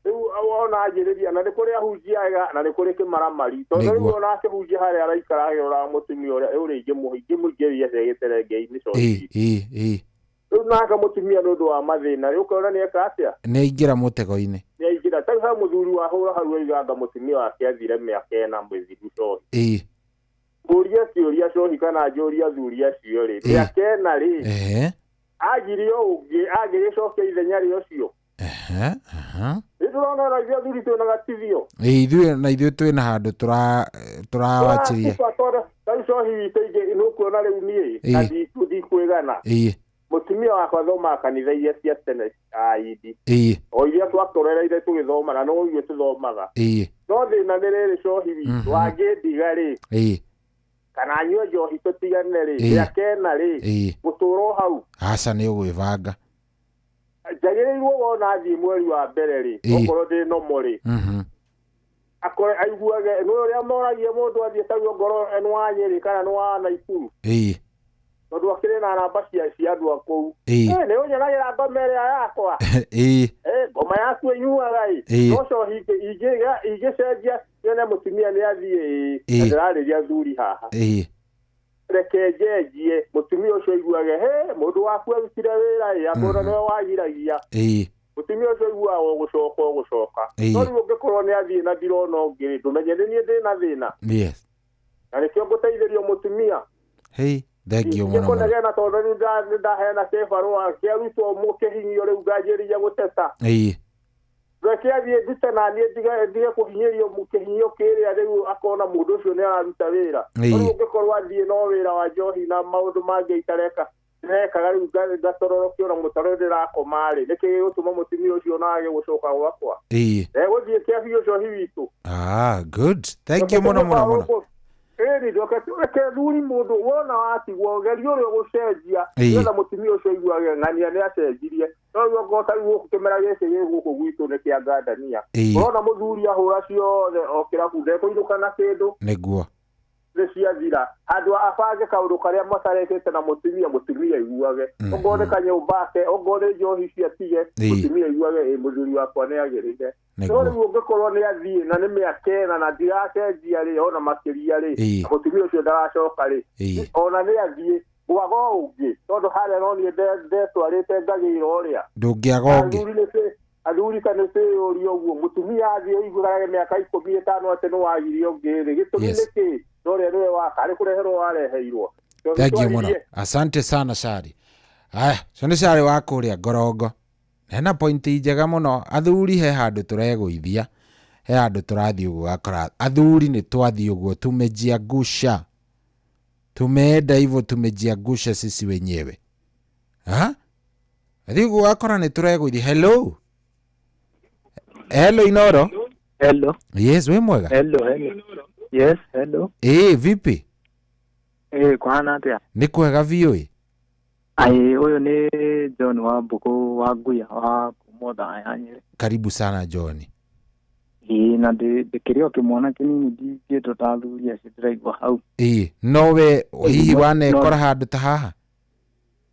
Rĩu wona anjĩrĩria na nĩ kũrĩ ahunjia ega na nĩ kũrĩ kĩmaramari tondũ rĩu ona akĩhunjia harĩa araikara agĩroraga mũtumia ũrĩa ũrĩa ingĩmũingĩria atĩa gĩterengei-inĩ coki. Ĩĩ. Rĩu nake mũtumia nĩ ũndũ wa mathĩna rĩ ũkona nĩ eka atĩa? Nĩ aingĩra mũtego-inĩ. Nĩ aingĩra. Ta rĩu he mũthuri wahũra hau oiga anga mũtumia wake athire mĩaka ĩna mĩthiru cohi. Ngũrie kĩũria cohi kana njũrie athuri acio rĩ, mĩaka ĩna rĩ, agire ũngĩ angĩgĩcokia ithenya rĩa ũcio? Nĩ tũrona ona ithuĩ athuri twĩna gatithio. Ithuĩ na ithuĩ twĩna handũ tũrawachiria. Tarĩu cohi witũ ingĩ nĩ ũkuona rĩu niĩ na ndikwĩgana. Mũtumia wakwa athomaga kanitha iria cia tene aindi. O iria twakorereire tũgĩthoma na no ithuĩ tũthomaga. No thĩna nĩ rĩrĩ cohi witũ angĩndiga rĩ, kana anyue njohi tũtigane rĩ, mĩaka ĩna rĩ, gũtũra o hau. Aca nĩ ũgwĩbanga. Njagĩrĩirwo wona athiĩ mweri wa mbere rĩ, okorwo ndĩ nomo rĩ, akore aiguage nĩ ũrĩa moragia mũndũ athiĩ taguo ngoro nĩ wa Nyĩrĩ kana nĩ wa Naikuru. Tondũ akĩrĩ na namba cia andũ a kũu. Nĩ ũnyenagĩra ngoma ĩrĩa yakwa. Ngoma yaku ĩnyuaga ĩ. No cohi ingĩcenjia nyone mũtumia nĩ athiĩ ĩ, na ndĩrarĩria athuri haha. Reke njenjie mũtumia ũcio aiguage he mũndũ waku arutire wĩra ĩ, akona nĩwe wagiragia. Mũtumia ũcio aiguaga ũgũcoka ũgũcoka. No rĩu ũngĩkorwo nĩ athiĩ na ndirona ũngĩ rĩ, ndũmenye nĩ niĩ ndĩna thĩna. Na nĩkĩo ngũteithĩrio mũtumia. Thank you mũno mũno. Nĩkũnegena tondũ nĩ ndaheana kĩbarũa kĩarutwo kĩhinyio rĩu nganjĩrĩria gũteta. Reke athiĩ ndute na niĩ ndige kũhinyĩrio kĩhinyio kĩrĩa rĩu akona mũndũ ũcio nĩ araruta wĩra. Rĩu ũngĩkorwo athiĩ no wĩra wa njohi na maũndũ mangĩ itareka ndĩrekaga rĩu ngatororokio na mũtaro ndĩrakoma rĩ, nĩkĩ gĩgũtũma mũtumia ũcio na age gũcoka gwakwa? Egũthiĩ kĩabio cohi witũ. Good. Thank you mũno mũno mũno. Ĩni ndoke reke thuri mũndũ wona watigwo geria ũrĩa ũgũcenjia nĩgetha mũtumia ũcio aiguage ng'ania nĩ acenjirie. No rĩu okorwo ta rĩu gũkũ kĩmera gĩkĩ gĩ gũkũ gwitũ nĩ kĩa ngandania, ũrona mũthuri ahũra ciothe o kĩrabu ndekũinũka na kĩndũ. Nĩguo. Nĩ ciathira. Handũ abange kaũndũ karĩa matarekĩte na mũtumia, mũtumia aiguage. Ongorwo nĩ kanyũmba ke, ongorwo nĩ njohi ciatige, mũtumia aiguage ĩ mũthuri wakwa nĩ agĩrĩte. No rĩu ũngĩkorwo nĩ athiĩ na nĩ mĩaka ĩna na ndiracenjia rĩ, ona makĩria rĩ, na mũtumia ũcio ndaracoka rĩ, ona nĩ athiĩ gwaga ũngĩ tondũ harĩa no niĩ ndetwarĩte ngagĩra ũrĩa. Ndũngĩaga ũngĩ. Athuri ta nĩ twĩyũria ũguo mũtumia athiĩ aiguaga mĩaka 15 atĩ nĩ wagire ũngĩ rĩ, gĩtũmi nĩ kĩ? No ũrĩa nĩwe waka arĩ kũreherwo wareheirwo. Thank you mũno. Asante sana Shari. Aya, cio nĩ Shari wa kũrĩa Ngorongo. Hena pointi njega mũno. Athuri he handũ tũregũithia, he handũ tũrathiĩ ũguo ũgakora athuri nĩ twathiĩ ũguo tumejiangusha. Tumeenda hivyo tumejiangusha sisi wenyewe. Athiĩ ũguo ũgakora nĩ tũregũithia. Hello. Hello Inoro. Hello. Yes, we mwega. Hello, hello. Yes, hello. Vipi? Kũhana atĩa? Nĩ kwega biũ. Ai, ũyũ nĩ John wa Mbũkũ wa Nguya wa kuma Othaya Nyĩrĩ. Karibu sana John. Na ndĩkĩrĩ o kĩmwana kĩnini ndingĩtwo ta athuri acio ndĩraigua hau. No we hihi wanekora handũ ta haha?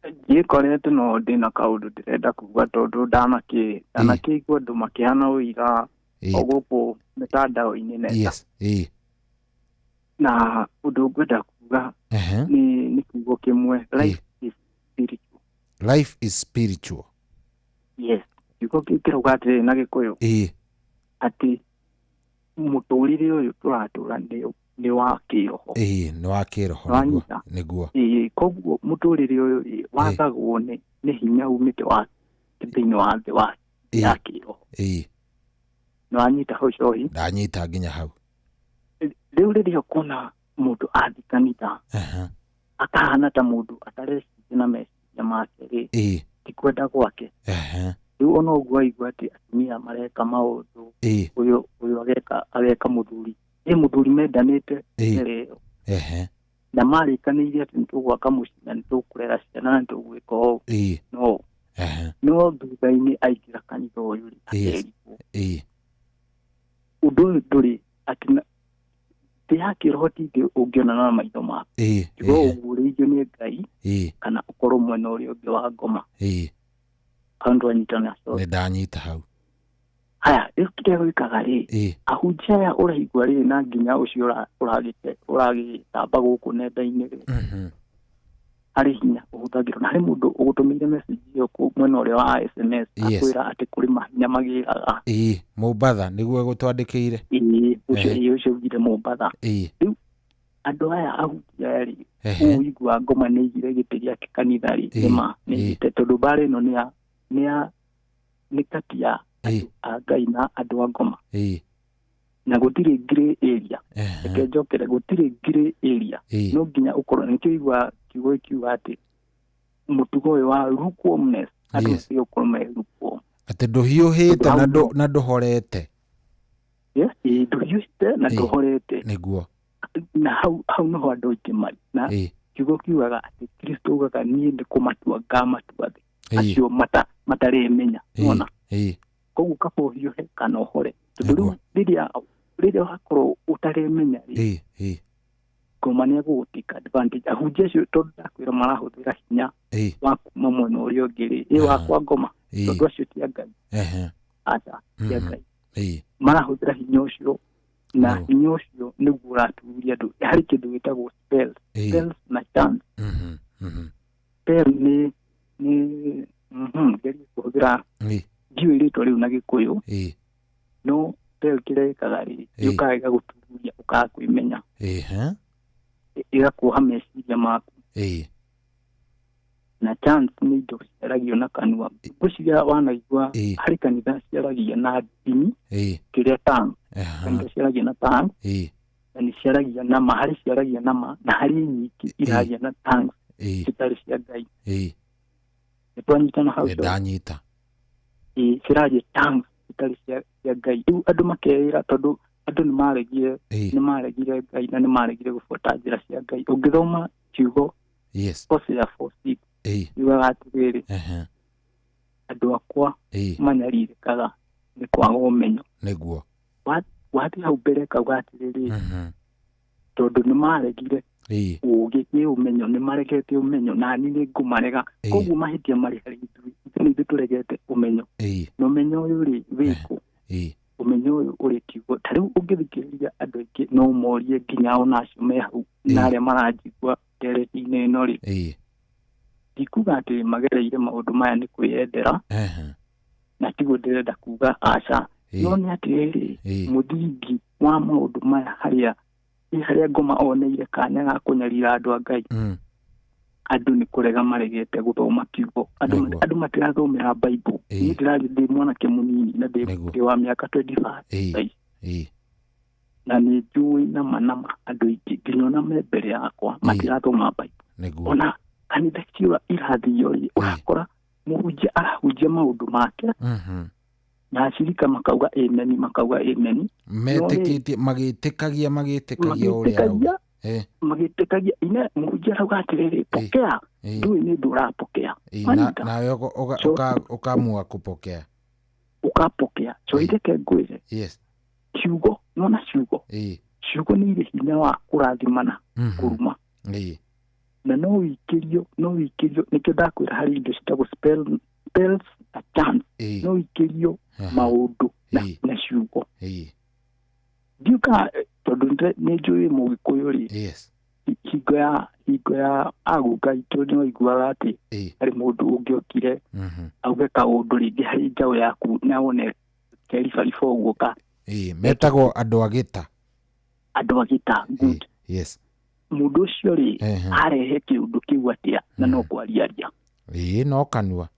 Ndiĩkorete no ndĩna kaũndũ ndĩrenda kuga tondũ ndanakĩigua andũ makĩhana ũira o gũkũ mĩtandao-inĩ nenda. Yes. Na ũndũ ngwenda kuga nĩ kiugo kĩmwe, life is spiritual. Life is spiritual. Yes. Kiugo kĩu kĩrauga atĩrĩrĩ na Gĩkũyũ, atĩ mũtũrĩre ũyũ tũratũra nĩ wa kĩroho. Nĩ wa kĩroho nĩguo. Koguo mũtũrĩre ũyũ rĩ wathagwo nĩ hinya umĩte wa thĩinĩ wa thĩ wa ya kĩroho. Nĩ wanyita hau cohi? Ndanyita nginya hau. Rĩu rĩrĩa ũkuona mũndũ athiĩ kanitha akahana ta mũndũ atareciria na meciria make rĩ, ti kwenda gwake. Rĩu ona ũguo aigua atĩ atumia mareka maũndũ, ũyũ ageka mũthuri, ĩ mũthuri mendanĩte mbere ĩyo. Na marĩkanĩire atĩ nĩ tũgwaka mũciĩ na nĩ tũkũrera ciana na nĩ tũgwĩka ũũ. No no thutha-inĩ aingĩra kanitha ũyũ rĩ, akerigwo. Ũndũ ũyũ ndũrĩ atĩ thĩ ya kĩroho ti thĩ ũngĩona na maitho maku. Tiga ũguũrĩirio nĩ Ngai kana ũkorwo mwena ũrĩa ũngĩ wa ngoma. Andũ anyitana. Nĩ ndanyita hau. Haya, rĩu kĩrĩa gwĩkaga rĩ, ahunjia aya ũraigua rĩ na nginya ũcio ũragĩtamba gũkũ nenda-inĩ rĩ, harĩ hinya ũhũthagĩrwo na harĩ mũndũ ũgũtũmĩire message ĩyo mwena ũrĩa wa SMS akwĩra atĩ kũrĩ mahinya magĩraga. Ĩĩ, Mombatha nĩguo gũtwandĩkĩire. Ĩĩ, ũcio ũcio ugire Mombatha. Ĩĩ. Rĩu andũ aya ahunjia aya rĩ, ũigua ngoma nĩ igire gĩtĩ gĩake kanitha rĩ, nĩma nĩ tondũ mbara ĩno nĩ kati ya andũ a Ngai na andũ a ngoma. Na gũtirĩ grey area. Reke njokere, gũtirĩ grey area. No nginya ũkorwo nĩkĩo igua kiugo kiuga atĩ mũtugo ũyũ wa lukewarmness, andũ matigie gũkorwo me lukewarm. Atĩ ndũhiũhĩte na ndũhorete. Yes, ndũhiũhĩte na ndũhorete. Nĩguo. Na hau noho andũ aingĩ marĩ. Na kiugo kiugaga atĩ Kristo ugaga niĩ nĩ kũmatua ngamatua thĩ. Acio mataremenya. Nĩwona? Koguo kaba ũhiũhe kana ũhore. Tondũ rĩu rĩrĩa wakorwo ũtaremenya rĩ, ngoma nĩ egũgũtake advantage. Ahunjia acio tondũ ndakwĩra marahũthĩra hinya wa kuma mwena ũrĩa ũngĩ rĩ, ĩ wakwa ngoma, tondũ acio ti a Ngai. Aca, ti a Ngai. Marahũthĩra hinya ũcio, na hinya ũcio nĩguo ũraturia andũ. Harĩ kĩndũ gĩtagwo spells. Spells na chants. Spell nĩ ngerie kũhũthĩra ndiũĩ rĩtwa rĩu na Gĩkũyũ, no spell kĩrĩa ĩkaga rĩ, yũkaga ĩgagũtururia ũkaga kwĩmenya. Ĩgakuoha meciria maku. Na chants nĩ indo ciaragio na kanua. Ngwĩciria wanaigua harĩ kanitha ciaragia na ndimi, kĩrĩa tongue. Kanitha ciaragia na tongue, na nĩ ciaragia na ma, harĩ ciaragia na ma, na harĩ nyingĩ iragia na tongues citarĩ cia Ngai. Nĩ twanyitana hau? Ndanyita. Ciraria tongues citarĩ cia Ngai. Rĩu andũ makeĩra tondũ andũ nĩ maregire Ngai na nĩ maregire gũbuata njĩra cia Ngai. Ũngĩthoma kiugo Hosea 4:6 yugaga atĩrĩrĩ, andũ akwa manyarirĩkaga nĩ kwaga ũmenyo. Nĩguo. Wathiĩ hau mbere kauga atĩrĩrĩ, tondũ nĩ maregire ũũgĩ nĩ ũmenyo, nĩ maregete ũmenyo, na niĩ nĩ ngũmarega. Koguo mahĩtia marĩ harĩ ithuĩ, ithuĩ nĩ ithuĩ tũregete ũmenyo. Na ũmenyo ũyũ rĩ, wĩkũ? Ũmenyo ũyũ ũrĩ kiugo. Ta rĩu ũngĩthikĩrĩria andũ aingĩ no morie nginya ona acio me hau na arĩa maranjigua ndereti-inĩ ĩno rĩ, ndikuga atĩ magereire maũndũ maya nĩ kwĩyendera, na tiguo ndĩrenda kuga aca. No nĩ atĩrĩrĩ, mũthingi wa maũndũ maya harĩa ngoma oneire kanya ga kũnyarira andũ a Ngai, andũ nĩ kũrega maregete gũthoma kiugo. Andũ matirathomera Bible. Niĩ ndĩraria ndĩ mwanake mũnini na ndĩ wa mĩaka 25 na nĩ njũĩ nama nama andũ aingĩ nginya ona me mbere yakwa matirathoma Bible. Ona kanitha cio irathio rĩ, ũrakora mũhunjia arahunjia maũndũ make na acirika makauga amen, makauga amen, metĩkĩtie magĩtĩkagia ũrĩa arauga, magĩtĩkagia. Ine mũhunjia arauga atĩrĩrĩ, pokea, ndũĩ nĩ ũndũ ũrapokea, nawe ũkamua kũpokea, ũkapokea. So ireke ngwĩre, kiugo, nona ciugo, ciugo nĩ irĩ hinya wa kũrathimana, kũruma, na no wikĩrio, nĩkĩo ndakwĩra harĩ indo citagwo spells na chants. No wikĩrio maũndũ na ciugo. Ndiuka tondũ nĩ njũĩ Mũgĩkũyũ rĩ, hingo ya agũka itũ nĩ waiguaga atĩ harĩ mũndũ ũngĩokire auge kaũndũ rĩngĩ harĩ njaũ yaku na wone keribariba ũguo ka. Metagwo andũ a gĩta. Andũ a gĩta, good. Yes. Mũndũ ũcio rĩ, arehe kĩũndũ kĩu atĩa na no kwariaria. No kanua.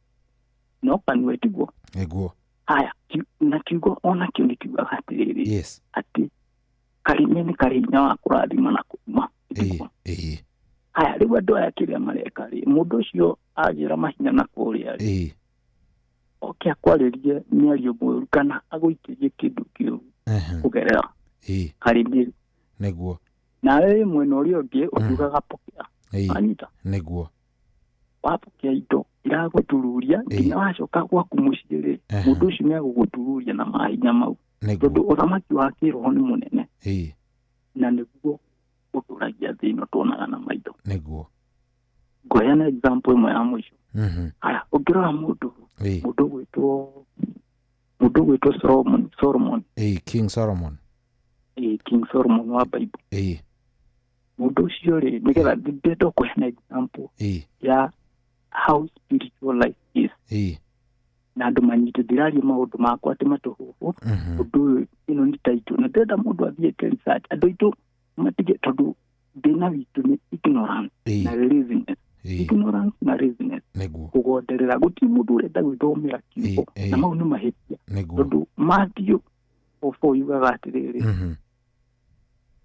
No kanua tiguo. Nĩguo. Haya, na kiugo ona kĩo nĩ kiugaga atĩrĩrĩ, atĩ karĩme nĩ karĩ hinya wa kũrathima na kũruma. Haya, rĩu andũ aya kĩrĩa mareka rĩ, mũndũ ũcio agĩra mahinya na kũrĩa rĩ, oke akwarĩrie mĩario mũru kana agũikĩrie kĩndũ kĩũru kũgerera karĩme. Nĩguo. Nawe mwena ũrĩa ũngĩ ũkiugaga pokea. Wanyita? Nĩguo. Wapokea indo iragũtururia nginya wacoka gwaku mũciĩ rĩ, mũndũ ũcio nĩ agũgũtururia na mahinya mau. Tondũ ũthamaki wa kĩroho nĩ mũnene. Na nĩguo ũtũragia thĩ ĩno tuonaga na maitho. Nĩguo. Ngũheana example ĩmwe ya mũico. Haya, ũngĩrora mũndũ ũgwĩtwo Mũndũ ũgwĩtwo Solomon Solomon. Ĩĩ, King Solomon. Ĩĩ, King Solomon wa Bible. Ĩĩ. Mũndũ ũcio rĩ, nĩgetha ndĩrenda kũheana example ya how spiritual life is. Na andũ manyite, ndĩraria maũndũ makwa atĩ matũhũhũ. Ũndũ ũyũ, ĩno nĩ title, na ndĩrenda mũndũ athiĩ eke research. Andũ aitũ matige, tondũ thĩna witũ nĩ ignorance na laziness. Ignorance na laziness. Nĩguo. Kũgonderera, gũtirĩ mũndũ ũrenda gwĩthomera kiugo, na mau nĩ mahĩtia. Tondũ Matthew 4 yugaga atĩrĩrĩ,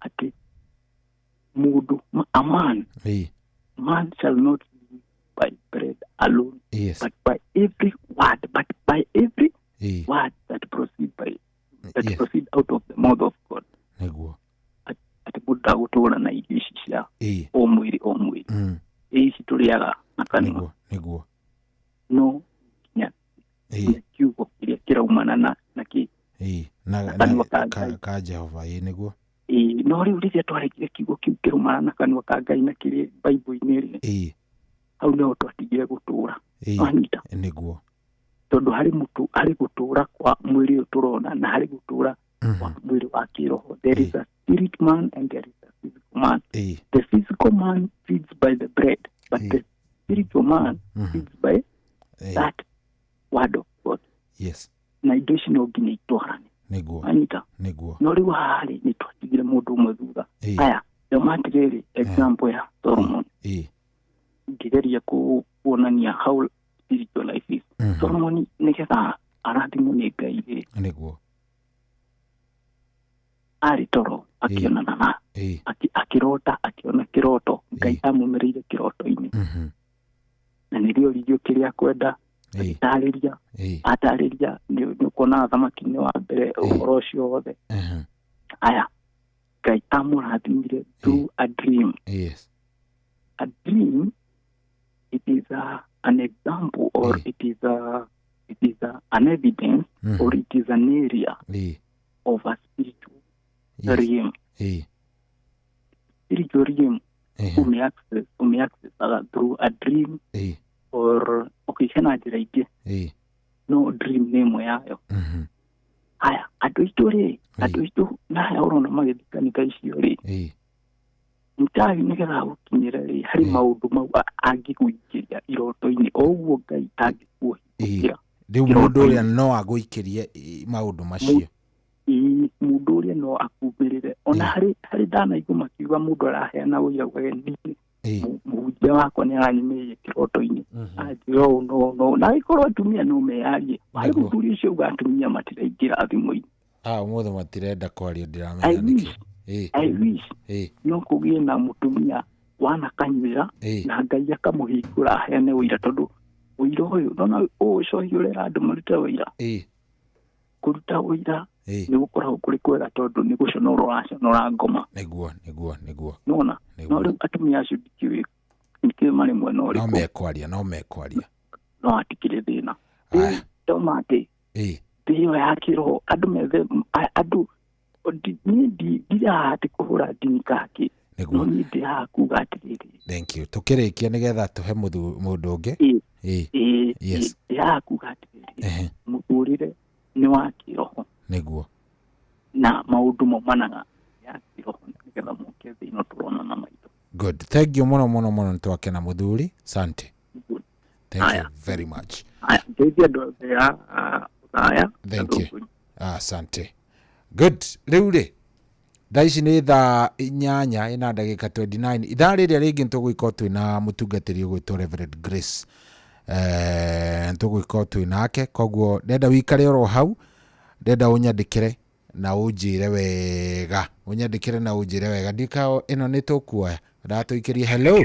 atĩ mũndũ, a man, man shall not live by bread alone, but by every word, but by every word that proceed by that proceed out of the mouth of God. Nĩguo. Atĩ mũndũ ndagũtũra na irio ici cia o mwĩrĩ o mwĩrĩ, ici tũrĩaga na kanua. Nĩguo. No nginya kiugo kĩrĩa kĩraumana na kĩ na kanua ka Ngai. Ka Jehova, ĩĩ nĩguo. Ĩĩ, no rĩu rĩrĩa twarekire kiugo kĩu kĩraumana na kanua ka Ngai na kĩrĩ Bible-inĩ rĩ, hau nĩho twatigire gũtũra. Wanyita? Nĩguo. Tondũ harĩ mũtũ, harĩ gũtũra kwa mwĩrĩ ũyũ tũrona, na harĩ gũtũra kwa mwĩrĩ wa kĩroho. There is a spirit man and there is a physical man. The physical man feeds by the bread, but the spiritual man feeds by that word of God. Yes. Na indo ici no nginya itwarane. Nĩguo. Wanyita? Nĩguo. No rĩu haha rĩ, nĩ twatigire mũndũ ũmwe thutha. Aya, ndauga atĩrĩrĩ, example ya Solomon. Ngĩgeria kuonania how spiritual life is. Solomon nĩgetha arathimwo nĩ Ngai rĩ, Nĩguo. Arĩ toro akĩonana na akĩrota, akĩona kĩroto, Ngai amumĩrĩire kĩroto-inĩ. Na nĩrĩo oririo kĩrĩa akwenda, agĩtarĩria, atarĩria, nĩ ũkuona thamaki-inĩ wa mbere ũhoro ũcio wothe. Aya, Ngai amũrathimire through a dream. Yes. A dream, it is an example, or it is an evidence, or it is an area of a spiritual realm. Spiritual realm, ume access through a dream, or okay, hena njĩra ingĩ, no dream nĩ ĩmwe yayo. Haya, andũ aitũ rĩ, andũ aitũ na haya ũrona magĩthiĩ kanitha icio rĩ, mũtawi nĩgetha agũkinyĩre rĩ, harĩ maũndũ mau angĩgũikĩria iroto-inĩ, o ũguo Ngai angĩkuhingũkĩra. Rĩu mũndũ ũrĩa no agũikĩrie maũndũ macio. Mũndũ ũrĩa no akumbĩrĩre. Ona harĩ ndanaigua makiuga mũndũ araheana ũira ugage niĩ mũhunjia wakwa nĩ aranyumĩrĩire kĩroto-inĩ, anjĩra ũũ no no, na angĩkorwo atumia no meyarie, harĩ mũthuri ũcio uga atumia matiraingĩra thimũ-inĩ. Ũmũthĩ matirenda kwaria, ndiramenya nĩkĩ. I wish no kũgĩe na mũtumia wanakanyuĩra na Ngai akamũhingũra aheane ũira, tondũ ũira ũyũ nona ũũ ũcohi ũrera andũ marute ũira. Kũruta ũira nĩ gũkoragwo kũrĩ kwega, tondũ nĩ gũconora ũraconora ngoma. Nĩguo, nĩguo, nĩguo. Nona no rĩu atumia acio ndikĩũĩ marĩ mwena ũrĩkũ. No mekwaria, no mekwaria. No hatikĩrĩ thĩna. Ndauga atĩ thĩ ĩyo ya kĩroho, andũ methe, andũ niĩ ndirĩ haha atĩ kũhũra ndini kake, no niĩ ndĩ haha kuga atĩrĩrĩ. Thank you. Tũkĩrĩkia nĩgetha tũhe mũndũ ũngĩ. Yes. Ndĩ haha kuga atĩrĩrĩ, mũtũrĩre nĩ wa kĩroho. Nĩguo. Na maũndũ maumanaga ya kĩroho nĩgetha moke thĩ ĩno tũrona na maitho. Good. Thank you mũno mũno mũno, nĩtwakena mũthuri. Asante. Thank you very much. Ngeithia andũ othe a Othaya. Thank you. Asante. Good. Rĩu rĩ, thaa ici nĩ thaa 8 ina ndagĩka 29. Ithaa rĩrĩa rĩngĩ nĩtũgũgĩkorwo twĩna mũtungatĩri ũgwĩtwo Reverend Grace. Nĩtũgũgĩkorwo twĩ nake, koguo ndenda wĩikare oro hau, ndenda ũnyandĩkĩre na ũnjĩre wega, ũnyandĩkĩre na ũnjĩre wega. Ndikao ĩno nĩ tũkuoya, ndatũikĩrie. Hello.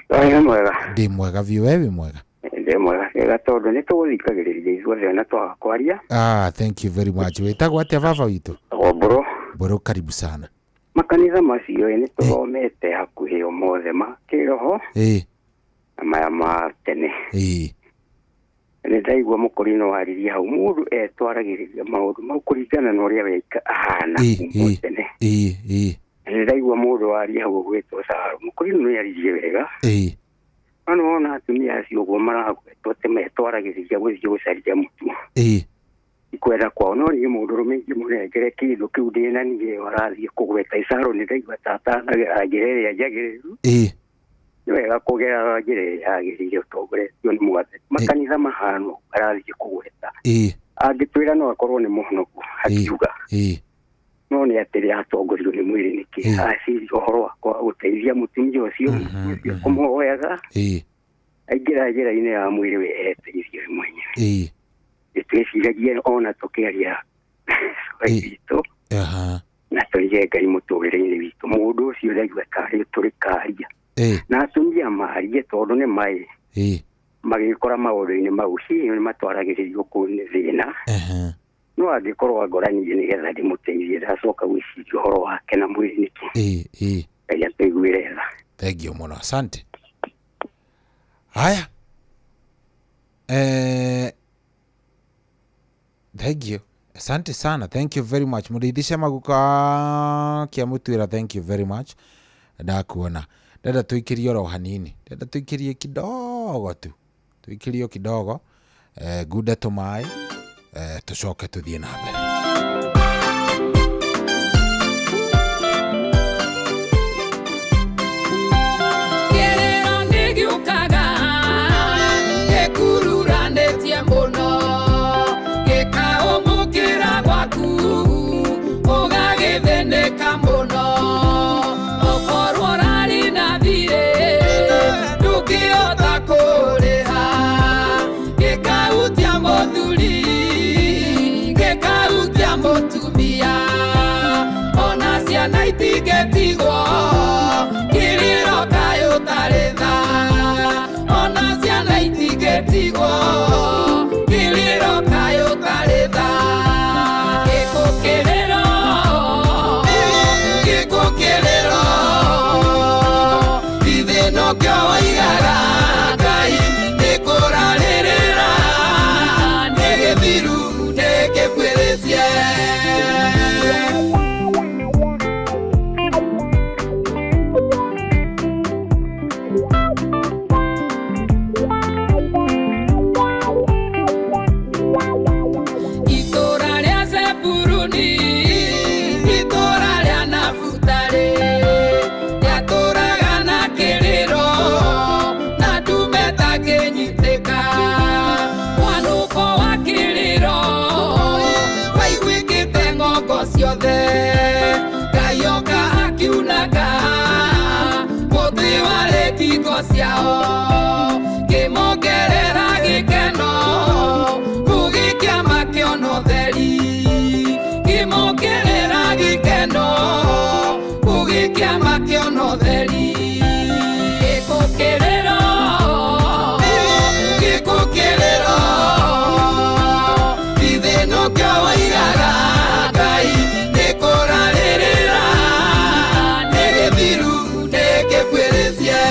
Wĩ mwega? Ndĩ mwega biũ, we wĩ mwega? Ndĩ mwega wega, tondũ nĩ tũgũthikagĩrĩria ithuothe na twaga kwaria. Thank you very much. Wĩtagwo atĩa baba witũ? Mbũrũ. Mbũrũ, karibu sana. Makanitha macio nĩ tũthomete hakuhĩ o mothe ma kĩroho na maya ma tene. Nĩ ndaigua mũkũrinũ waririe hau, mũndũ etwaragĩrĩria maũndũ mau kũringana na ũrĩa we ahana kuma tene. Nĩ ndaigua mũndũ waria hau ũgwĩtwo Saro, mũkũrinũ nĩ aririe wega. No nĩ wona atumia acio ũguo maragwetwo atĩ metwaragĩrĩria gũthiĩ gũcaria mũtu. Kwenda kwao no niĩ mũndũrũme ingĩmũnengere kĩndũ kĩu ndĩna niĩ arathiĩ kũgweta icaro nĩ ndaigua tatanagera njĩra ĩrĩa njagĩrĩru. Nĩ wega kũgera njĩra ĩrĩa yagĩrĩire ũtongoretio nĩ mwathani. Makanitha mahano arathiĩ kũgweta. Angĩtwĩra no akorwo nĩ mũhonoku akiuga. No nĩ atĩrĩ atongorio nĩ mwĩrĩ nĩkĩ aciria ũhoro wakwa gũteithia mũtumia ũcio kũmũhoyaga aingĩra njĩra-inĩ ya mwĩrĩ we eteithie we mwenyewe. Twĩciragie ona tũkĩaria witũ na tũige Ngai mũtũrĩre-inĩ witũ. Mũndũ ũcio ndaigua tarĩ tũrĩkaria na atumia marie tondũ nĩ maĩ magĩkora maũndũ-inĩ mau hihi nĩ matwaragĩrĩrio kũu nĩ thĩna. No angĩkorwo angoranie nĩgetha ndĩmũteithie ndacoka gwĩciria ũhoro wake na mwĩrĩ nĩkĩ. Ngai atũiguĩre tha. Thank you mũno, asante. Haya, thank you, asante sana, thank you very much. Mũrĩithisha maguka kĩamũtuĩra, thank you very much. Ndakuona ndenda tuikirie oro hanini, ndenda tuikirie kidogo tu, tuikirie kidogo, ngunda tũmaĩ, tucoke tuthiĩ na mbere. Kĩrĩro nĩgĩũkaga gĩkururanĩtie mũno gĩkaũmũkĩra gwaku ũgagĩthĩnĩka mũno okorwo ũrarĩ na thirĩ ndũngĩhota kũrĩha gĩkahutia mũthuri gĩkahutia mũtumia ona ciana itingĩtigwo kĩrĩro kaĩ ũtarĩ tha ona ciana itingĩtigwo kĩrĩro kaĩ ũtarĩ tha gĩkũ kĩrĩro gĩkũ kĩrĩro ithe nokĩo waigaga Ngai nĩkũrarĩrĩra nĩ gĩthiru nĩkĩbuĩrĩtie. Itũra rĩa Zebuluni itũra rĩa Nafutali rĩatũraga na kĩrĩro na ndume takĩnyitĩka mwanũko wa kĩrĩro waiguĩkĩte ng'ongo ciothe Ngai oka akiunanga mũtĩ warĩ ngingo ciao kĩmongerera gĩkeno gũgĩkĩama kĩona ũtheri kĩmongerera gĩkeno gũgĩkĩama kĩona ũtheri gĩkũ kĩrĩro gĩkũ kĩrĩro ithe nokĩo waigaga Ngai nĩkũrarĩrĩra nĩ gĩthiru nĩkĩbuĩrĩtie.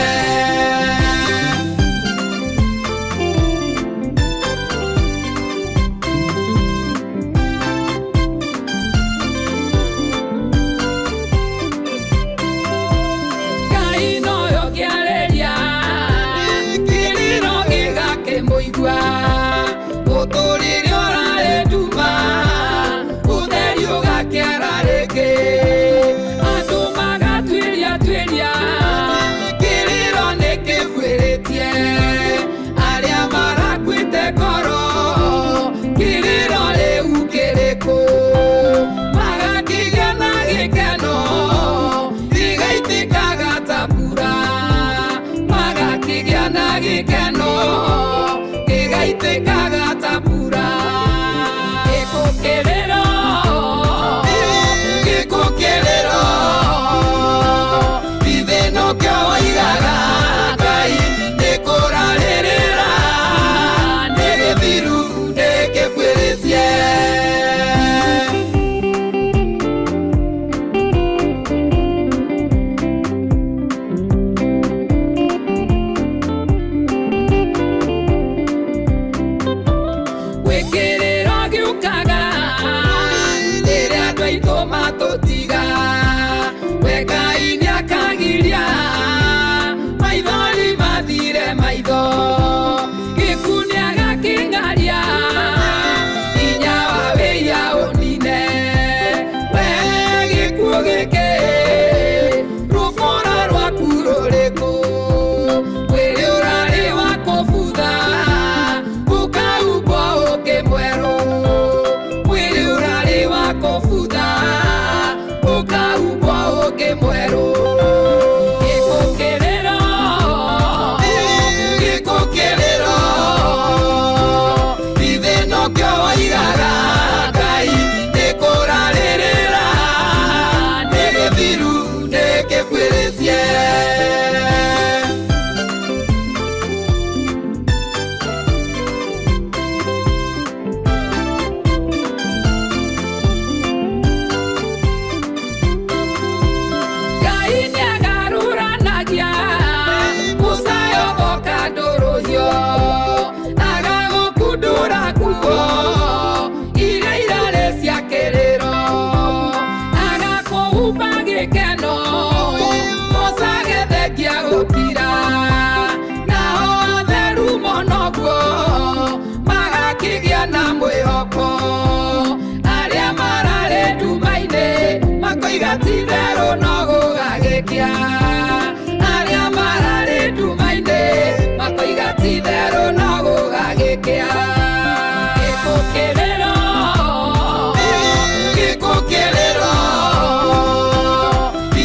ũcio agagũkundũra nguo iria irarĩ cia kĩrĩro agakũhumba gĩkeno ũcage thengia gũkira nao atheru mũno guo magakĩgĩa na mwĩhoko arĩa mararĩ nduma-inĩ makoiga ti-itherũ no gũgagĩkĩa arĩa mararĩ nduma-inĩ makoiga ti-itherũ no gũgagĩkĩa gĩkũkĩrĩro gĩkũkĩrĩro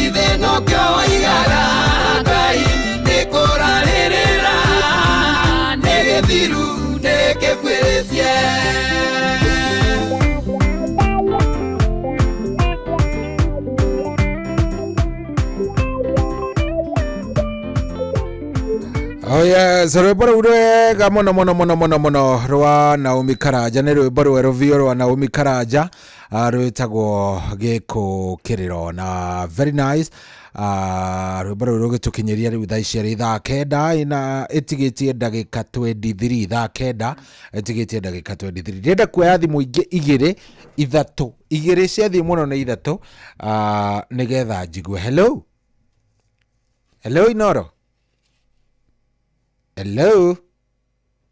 ithe nokĩo woigaga Ngai nĩkũrarĩrĩra nĩ gĩthiru nĩ kĩbuĩrĩtie. Oh yes, rwĩmbo rũu rwega mũno mũno mũno mũno mũno rwa Naomi Karanja nĩ rwĩmbo rwerũ biũ rwa Naomi Karanja rwĩtagwo Gĩkũkĩrĩro na very nice. Rwĩmbo rũu rũgĩtũkinyĩria rĩu thaa ici arĩ thaa kenda ina ĩtigĩtie ndagĩka 23 thaa kenda ĩtigĩtie ndagĩka 23. Ndĩrenda kuoya thimũ ingĩ igĩrĩ ithatũ igĩrĩ ciathiĩ mũno nĩ ithatũ nĩgetha njigue. Hello hello Inoro. Hello.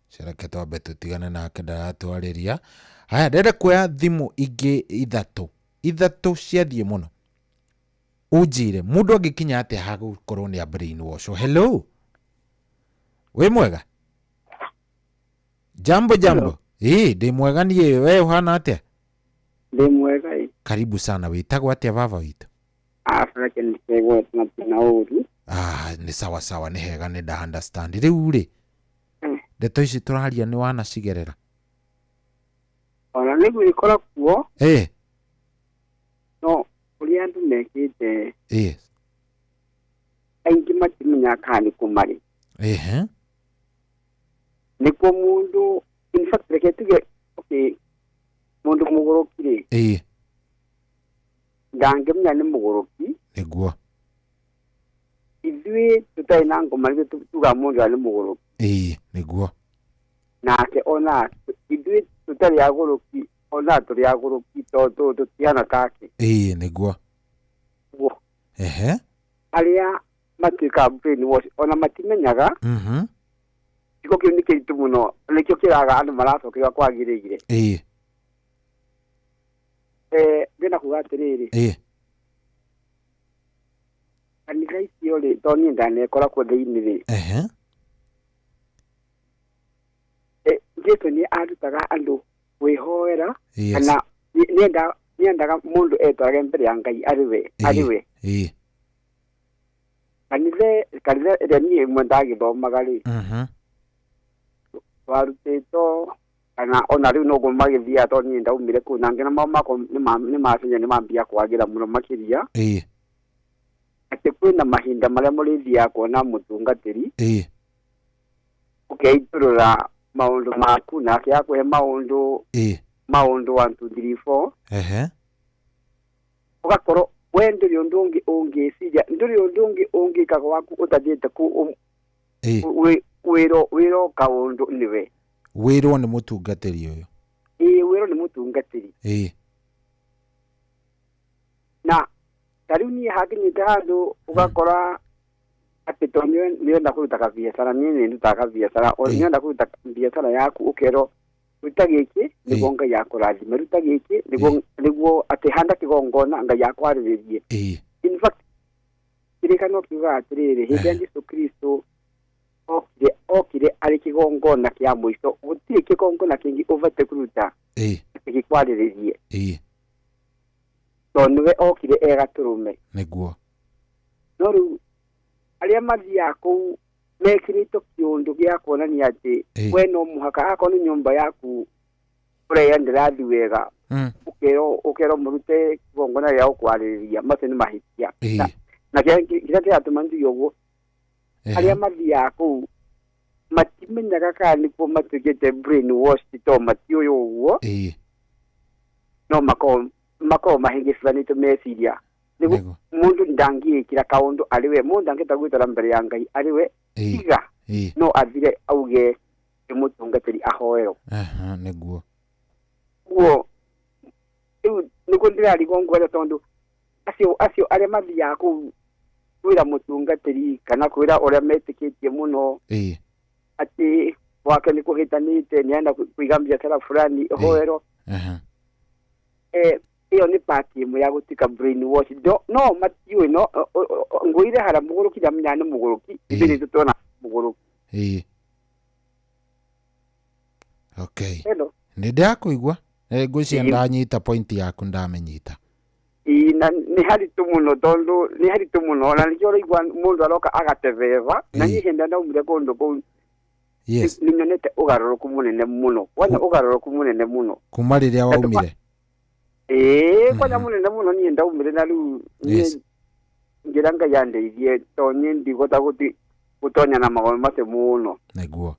Cereke twambe tũtigane nake ndaratwarĩria. Haya, ndĩrenda kuoya thimũ ingĩ ithatũ ithatũ ciathiĩ mũno ũnjĩre mũndũ angĩkinya atĩa ha gũkorwo nĩ brainwash. Hello, wĩ mwega? Jambo jambo. Ĩĩ ndĩ mwega niĩ, we ũhana atĩa? Ndĩ mwega ĩ. Karibu sana, wĩtagwo atĩa baba witũ? Africa nĩ na ũru. Ah, nĩ sawa sawa, nĩ hega, nĩ nda understand. Rĩu rĩ ndeto ici tũraria nĩ wanacigerera? Ona nĩ gwĩkora kuo. Ĩ no ũrĩa andũ mekĩte ĩ aingĩ matimenyaga kana nĩ kũ marĩ. Ehe nĩkuo mũndũ in fact reke tuge okay mũndũ mũgũrũki rĩ ĩ ndangĩmenya nĩ mũgũrũki. Nĩguo ithuĩ tũtarĩ na ngoma nĩguo tugaga mũndũ ũrĩa nĩ mũgũrũki. Ĩ nĩguo nake ona ithuĩ tũtarĩ agũrũki ona tũrĩ agũrũki tondũ tũtihana take. Ĩ nĩguo. Ehe arĩa matuĩkaga brainwash ona matimenyaga. Gĩko kĩu nĩ kĩritũ mũno nĩkĩo kĩraga andũ maracokerwo kwagĩrĩire. Ĩ ndĩrenda kuga atĩrĩrĩ ĩ kanitha icio rĩ tondũ niĩ ndanekora kuo thĩinĩ rĩ. Ehe Jesũ nĩ arutaga andũ kwĩhoera kana nĩendaga mũndũ etwarage mbere ya Ngai arĩ we arĩ we. Ĩ kanitha ĩrĩa niĩ ĩmwe ndagĩthomaga rĩ twarutĩtwo kana ona rĩu noguo magĩthiaga tondũ niĩ ndaumire kũu na ngĩona maũndũ makwa nĩmacenjia nĩmambia kwagĩra mũno makĩria. Ĩ atĩ kwĩna mahinda marĩa mũrĩthiaga kuona mũtungatĩri ĩ ũkeitũrũra maũndũ maku nake akũhe maũndũ ĩ maũndũ 1 2 3 4 ehe ũgakorwo we ndũrĩ ũndũ ũngĩ ũngĩciria ndũrĩ ũndũ ũngĩ ũngĩka gwaku ũtathiĩte kũu wĩrwo wĩrwo kaũndũ nĩwe wĩrwo nĩ mũtungatĩri ũyũ. Ĩ wĩrwo nĩ mũtungatĩri. Ĩ na ta rĩu niĩ hakinyĩte handũ ũgakora atĩ tondũ nĩũrenda kũruta kabiacara niĩ nĩ ndutaga kabiacara nĩũrenda kũruta biacara yaku ũkerwo ruta gĩkĩ nĩguo Ngai akũrathime ruta gĩkĩ nĩguo atĩ handa kĩgongona Ngai akwarĩrĩrie. In fact kĩrĩkanĩro kiugaga atĩrĩrĩ hĩndĩ ya Jesũ Kristo okire arĩ kĩgongona kĩa mũico gũtirĩ kĩgongona kĩngĩ ũbatiĩ kũruta atĩ gĩkwarĩrĩrie tondũ nĩwe okire e gatũrũme. Nĩguo no rĩu arĩa mathiaga kũu mekĩrĩtwo kĩũndũ gĩa kuonania atĩ we no mũhaka akorwo nĩ nyũmba yaku ũreya ndĩrathiĩ wega ũkerwo mũrute kĩgongona gĩa gũkwarĩrĩria macio nĩ mahĩtia. Na kĩrĩa kĩratũma njuge ũguo arĩa mathiaga kũu matimenyaga kana nĩkuo matuĩkĩte brainwashed tondũ matiũĩ ũguo no makorwo mahĩngĩcanĩte meciria. Nĩguo mũndũ ndangĩĩkĩra kaũndũ arĩ we mũndũ ndangĩhota gwĩtwara mbere ya Ngai arĩ we tiga No athire auge nĩ mũtungatĩri ahoerwo. Aha, nĩguo. Ũguo rĩu nĩguo ndĩrarigwo ngwenda tondũ acio arĩa mathiaga kũu kwĩra mũtungatĩri kana kwĩra ũrĩa metĩkĩtie mũno atĩ gwake nĩ kũhĩtanĩte nĩarenda kũiga biacara fulani ĩhoerwo. Ĩyo nĩ part ĩmwe ya gũtuĩka brainwash. No matiũĩ no ngũire harĩa mũgũrũki ndamenya nĩ mũgũrũki ithuĩ nĩ tũtona mũgũrũki. Okay. Nĩ ndakũigua. Ngwĩciria ndanyita point yaku ndamenyita. Na nĩ haritũ mũno tondũ nĩ haritũ mũno na nĩkĩo ũraigua mũndũ aroka agatebeba na niĩ hĩndĩ ndaumire kũndũ kũu nĩ nyonete ũgarũrũku mũnene mũno kwanja ũgarũrũku mũnene mũno kuma rĩrĩa waumire. Kwanja mũnene mũno niĩ ndaumire na rĩu niĩ ngĩra Ngai andeithie tondũ niĩ ndigũta gũtonya na maũndũ macio mũno. Nĩguo.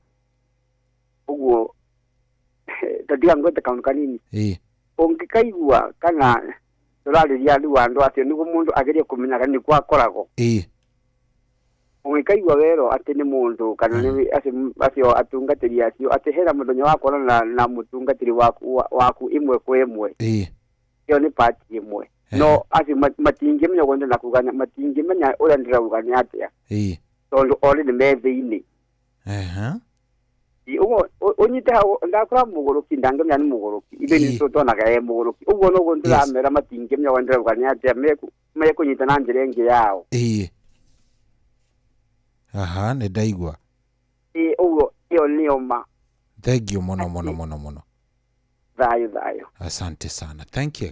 Ũguo tatiga ngwete kaũndũ kanini. Ũngĩkaigua kana tũrarĩria rĩu andũ acio nĩguo mũndũ agerie kũmenya kana nĩkuo akoragwo. Ũngĩkaigua werwo atĩ nĩ mũndũ kana nĩ acio atungatĩri acio atĩ hena mũthenya wa kuonana na mũtungatĩri waku ĩmwe kwa ĩmwe. Ĩyo nĩ part ĩmwe. No acio matingĩmenya ũguo ndĩrenda kuga matingĩmenya ũrĩa ndĩrauga nĩ atĩa. Tondũ already me thĩinĩ. Ũguo ũnyite hau ndakora mũgũrũki ndangĩmenya nĩ mũgũrũki ithuĩ nĩ tũtonaga e mũgũrũki ũguo noguo ndĩramera matingĩmenya ũrĩa ndĩrauga nĩ atĩa mekũnyita na njĩra ĩngĩ yao. Aha, nĩ ndaigua. Ũguo ĩyo nĩyo ma. Thank you mũno mũno mũno mũno. Thayũ thayũ. Asante sana. Thank you.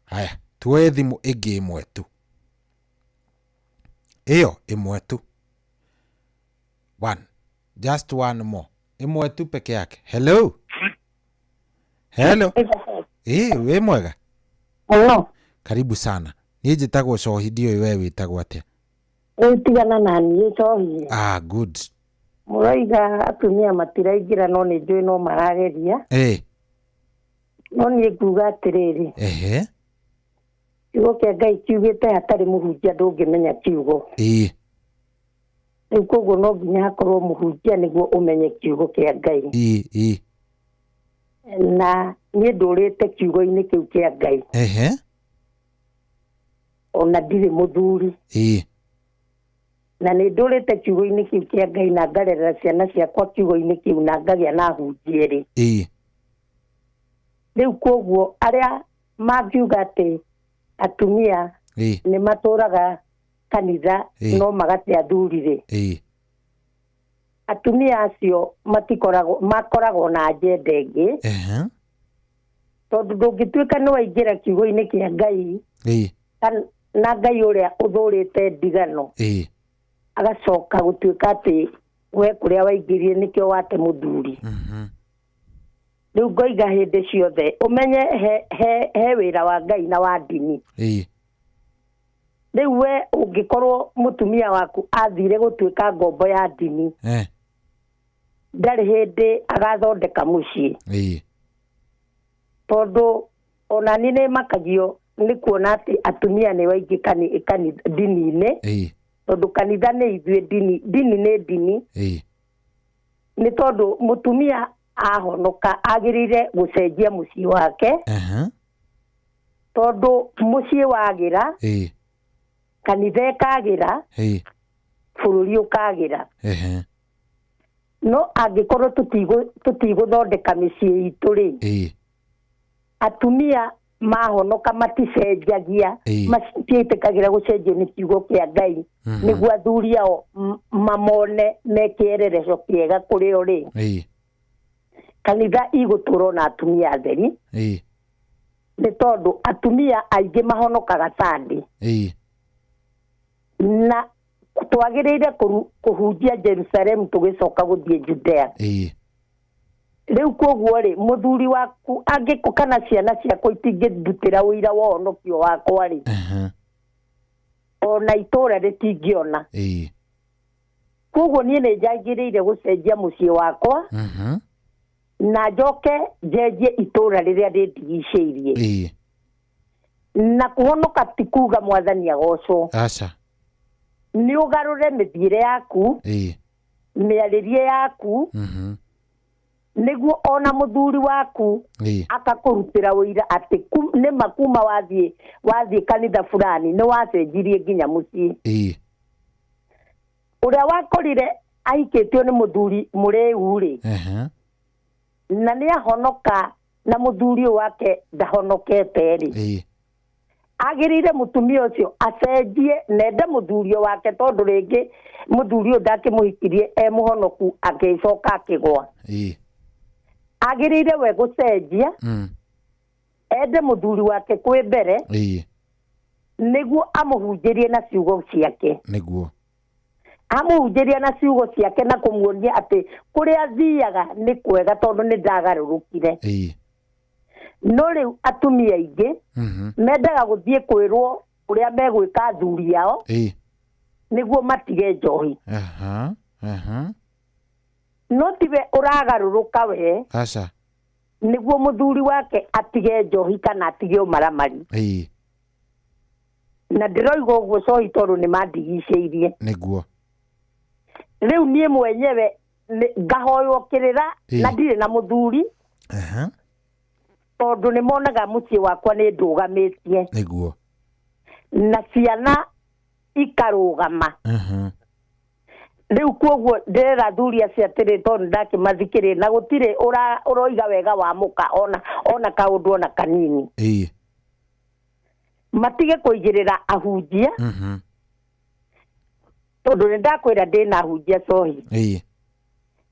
Haya, tuoe thimũ ĩngĩ ĩmwe tu. Ĩyo ĩmwe tu. One. Just one more. Ĩmwe tu peke yake. Hello. Hello. Wĩ mwega? Hello. Karibu sana. Niĩ njĩtagwo Cohi ndiũĩ we wĩtagwo atĩa. Rĩu tigana na niĩ Cohi. Ah, good. Mũroiga atumia matiraingĩra no nĩ njũĩ no marageria. No niĩ nguga atĩrĩrĩ. Kiugo kĩa Ngai kiugĩte hatarĩ mũhunjia ndũngĩmenya kiugo. Rĩu koguo no nginya hakorwo mũhunjia nĩguo ũmenye kiugo kĩa Ngai. Na niĩ ndũrĩte kiugo-inĩ kĩu kĩa Ngai. Ona ndirĩ mũthuri. Na nĩ ndũrĩte kiugo-inĩ kĩu kĩa Ngai na ngarerera ciana ciakwa kiugo-inĩ kĩu na ngagĩa na ahunjia erĩ. Rĩu koguo arĩa mangiuga atĩ atumia nĩ matũraga kanitha no magate athuri rĩ, atumia acio matikoragwo makoragwo na agenda ĩngĩ tondũ ndũngĩtuĩka nĩ waingĩra kiugo-inĩ kĩa Ngai na Ngai ũrĩa ũthũrĩte ndigano agacoka gũtuĩka atĩ we kũrĩa waingĩrire nĩkĩo wate mũthuri. Rĩu ngoiga hĩndĩ ciothe ũmenye he wĩra wa Ngai na wa ndini. Rĩu we ũngĩkorwo mũtumia waku athire gũtuĩka ngombo ya ndini ndarĩ hĩndĩ agathondeka mũciĩ. Tondũ ona niĩ nĩ makagio nĩ kuona atĩ atumia nĩ waingĩ ndini-inĩ tondũ kanitha nĩ ithuĩ ndini, ndini nĩ ndini. Nĩ tondũ mũtumia ahonoka agĩrĩire gũcenjia mũciĩ wake tondũ mũciĩ wagĩra kanitha ĩkagĩra bũrũri ũkagĩra. No angĩkorwo tũtigũthondeka mĩciĩ itũ rĩ, atumia mahonoka maticenjagia matiĩtĩkagĩra gũcenjio nĩ kiugo kĩa Ngai nĩguo athuri ao mamone me kĩerereco kĩega kũrĩ o rĩ, kanitha igũtũrwo na atumia atheri nĩ tondũ atumia aingĩ mahonokaga Sunday. Na twagĩrĩire kũhunjia Jerusalemu tũgĩcoka gũthiĩ Judea. Rĩu koguo rĩ, mũthuri waku angĩko kana ciana ciakwa itingĩndutĩra ũira wa ũhonokio wakwa rĩ, ona itũra rĩtingĩona. Koguo niĩ nĩ njagĩrĩire gũcenjia mũciĩ wakwa na njoke njenjie itũra rĩrĩa rĩndigicĩirie. Na kũhonoka ti kuga mwathani agocwo. Aca. Nĩ ũgarũre mĩthiĩre yaku Mĩarĩrie yaku, nĩguo ona mũthuri waku akakũrutĩra ũira atĩ nĩma kuma wathiĩ kanitha fulani nĩ wacenjirie nginya mũciĩ. Ũrĩa wakorire ahikĩtio nĩ mũthuri mũrĩu rĩ, na nĩ ahonoka na mũthuri ũyũ wake ndahonokete rĩ, agĩrĩire mũtumia ũcio acenjie nende mũthuri wake, tondũ rĩngĩ mũthuri ũyũ ndakĩmũhikirie e mũhonoku agĩcoka akĩgwa. Agĩrĩire we gũcenjia, ende mũthuri wake kwĩ mbere, nĩguo amũhunjĩrie na ciugo ciake. Nĩguo amũhunjĩria na ciugo ciake na kũmuonia atĩ kũrĩa athiaga nĩ kwega tondũ nĩ ndagarũrũkire. No rĩu atumia aingĩ mendaga gũthiĩ kwĩrwo ũrĩa megwĩka athuri ao nĩguo matige njohi. No tiwe ũragarũrũka we. Aca. Nĩguo mũthuri wake atige njohi kana atige ũmaramari. Na ndĩroiga ũguo cohi tondũ nĩ mandigicĩirie. Nĩguo. Rĩu niĩ mwenyewe ngahoywo kĩrĩra na ndirĩ na mũthuri, tondũ nĩ monaga mũciĩ wakwa nĩ ndũgamĩtie. Nĩguo. Na ciana ikarũgama. Rĩu kuoguo ndĩrera athuri acio atĩrĩ, tondũ ndakĩmathikĩrĩria na gũtirĩ ũroiga wega wa mũka ona kaũndũ ona kanini. Matige kũigĩrĩra ahunjia, tondũ nĩ ndakwĩra ndĩna ahunjia cohi.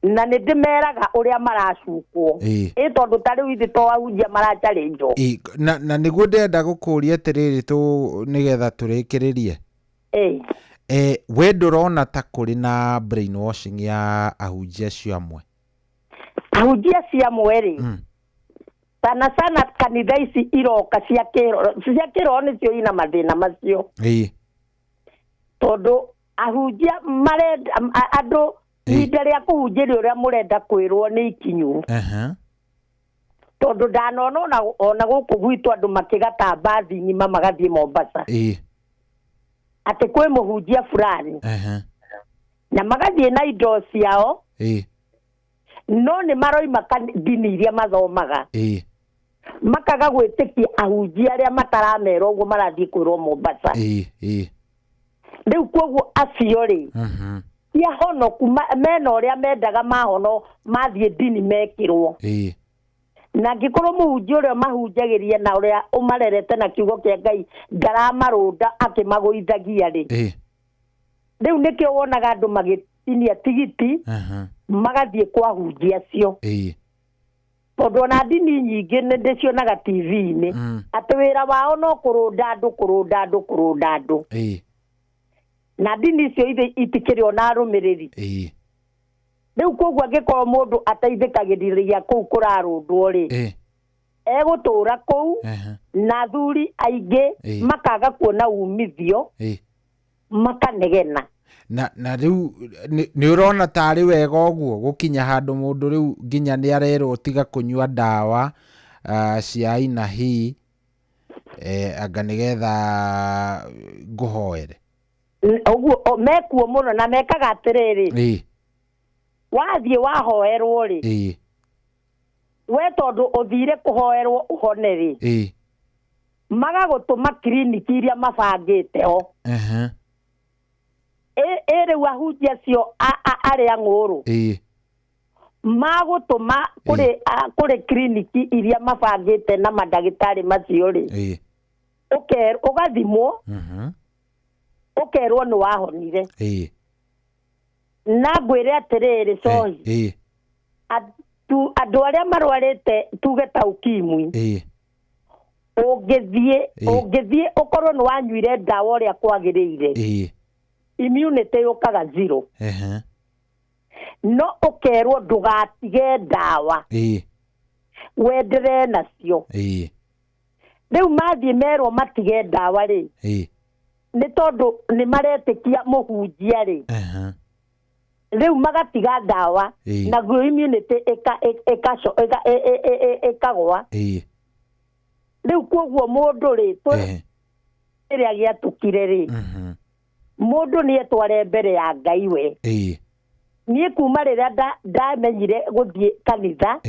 Na nĩ ndĩmeraga ũrĩa maracukwo. Ĩ tondũ ta rĩu ithe to ahunjia maracarĩnjwo. Na nĩguo ndĩrenda gũkũria atĩrĩrĩ tũ nĩgetha tũrĩkĩrĩrie. We ndũrona ta kũrĩ na brainwashing ya ahunjia acio amwe? Ahunjia acio amwe rĩ, sana sana kanitha ici iroka cia kĩroho nĩcio ina mathĩna macio. Tondũ ahunjia marenda andũ ihinda rĩa kũhunjĩria ũrĩa mũrenda kwĩrwo nĩ ikinyu. Tondũ ndanona ona gũkũ gwitũ andũ makĩgata mbathi ng'ima magathiĩ Mombasa. Atĩ kwĩ mũhunjia fulani. Na magathiĩ na indo ciao. No nĩ maroima ndini iria mathomaga. Makaga gwĩtĩkia ahunjia arĩa mataramera ũguo marathiĩ kwĩrwo Mombasa. Rĩu kuoguo acio rĩ, ti ahonoku, mena ũrĩa mendaga mahono mathiĩ ndini mekĩrwo. Na angĩkorwo mũhunjia ũrĩa mahunjagĩria na ũrĩa ũmarerete na kiugo kĩa Ngai ndaramarũnda akĩmagũithagia rĩ, rĩu nĩkĩo wonaga andũ magĩtinia tigiti magathiĩ kwa ahunjia acio. Tondũ ona ndini nyingĩ nĩ ndĩcionaga TV-inĩ atĩ wĩra wao no kũrũnda andũ, kũrũnda andũ, kũrũnda andũ. Na ndini icio itikĩrĩ ona arũmĩrĩri. Rĩu koguo angĩkorwo mũndũ ateithĩkagĩrĩria kũu kũrarũndwo rĩ, egũtũra kũu na athuri aingĩ makaga kuona umithio, makanegena. Na rĩu nĩ ũrona tarĩ wega ũguo gũkinya handũ mũndũ rĩu nginya nĩ arerwo tiga kũnyua ndawa cia aina hii, anga nĩgetha ngũhoere. Ũguo mekuo mũno na mekaga atĩrĩrĩ, wathiĩ wahoerwo rĩ, we tondũ ũthire kũhoerwo ũhone rĩ, magagũtũma kiriniki iria mabangĩte ho. Ĩ rĩu ahunjia acio arĩa ng'ũrũ magũtũma kũrĩ kiriniki iria mabangĩte na mandagĩtarĩ macio rĩ, ũgathimwo, ũkerwo nĩ wahonire. Na ngwĩre atĩrĩrĩ cohi, andũ arĩa marwarĩte tuge ta ukimwi, ũngĩthiĩ ũkorwo nĩ wanyuire ndawa ũrĩa kwagĩrĩire, immunity yũkaga zero. No ũkerwo ndũgatige ndawa, wenderee nacio. Rĩu mathiĩ merwo matige ndawa rĩ, nĩ tondũ nĩ maretĩkia mũhunjia rĩ, rĩu magatiga ndawa, naguo immunity ĩkagwa. Rĩu koguo mũndũ rĩ, rĩrĩa gĩatũkire rĩ, mũndũ nĩ etware mbere ya Ngai we. Niĩ kuma rĩrĩa ndamenyire gũthiĩ kanitha,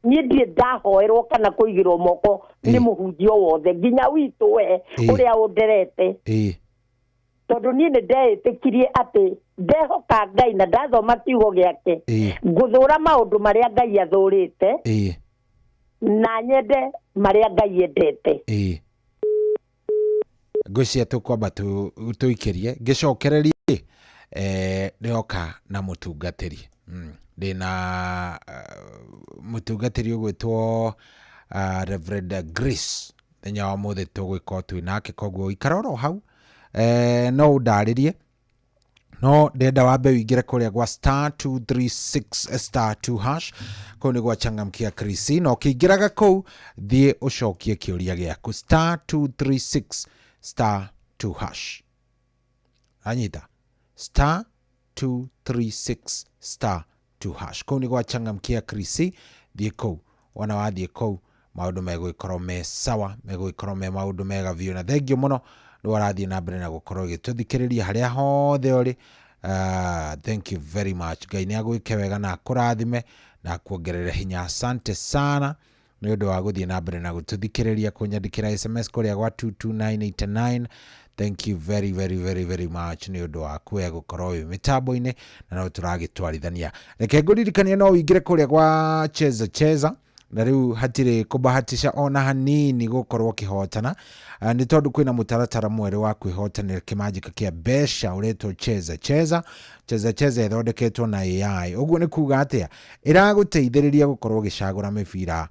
niĩ ndirĩ ndahoerwo kana kũigĩrwo moko nĩ mũhunjia o wothe, nginya witũ we ũrĩa ũnderete, tondũ niĩ nĩ ndeĩtĩkirie atĩ ndehoka Ngai na ndathoma kiugo gĩake, ngũthũra maũndũ marĩa Ngai athũrĩte na nyende marĩa Ngai endete. Ngwĩciria tũkwamba tũikĩrie ngĩcokererie ndĩroka na mũtungatĩri. Ndĩna mũtungatĩri ũgwĩtwo Reverend Grace. Mũthenya wa ũmũthĩ tũgũgĩkorwo twĩ nake, koguo ikara oro hau, no ũndarĩrie, no ndenda wambe ũingĩre kũrĩa gwa star 236 star 2 hash, kũu nĩ gwa Changamkia Krisi, na ũkĩingĩraga kũu thiĩ ũcokie kĩũria gĩaku star 236 star 2 hash. Anyita star 236 star 2 hash, kũu nĩ gwa Changamkia Krisi. Thiĩ kũu, wona wathiĩ kũu maũndũ megũgĩkorwo me sawa, megũgĩkorwo me maũndũ mega biũ. Na thengio mũno nĩ warathiĩ na mbere na gũkorwo ũgĩtũthikĩrĩria harĩa hothe ũrĩ. Thank you very much. Ngai nĩ agwĩke wega na akũrathime na akuongerere hinya. Asante sana nĩ ũndũ wa gũthiĩ na mbere na gũtũthikĩrĩria, kũnyandĩkĩra SMS kũrĩa gwa 22989. Thank you very very very very much nĩ ũndũ waku we gũkorwo wĩ mĩtambo-inĩ na no tũragĩtwarithania. Reke ngũririkanie no ũingĩre kũrĩa gwa Cheza Cheza, na rĩu hatirĩ kũbahatisha ona hanini gũkorwo ũkĩhotana, nĩ tondũ kwĩna mũtaratara mwerũ wa kwĩhotanĩra kĩmanjĩka kĩa mbeca ũretwo Cheza Cheza. Cheza Cheza ĩthondeketwo na AI. Ũguo nĩ kuga atĩa? Ĩragũteithĩrĩria gũkorwo ũgĩcagũra mĩbira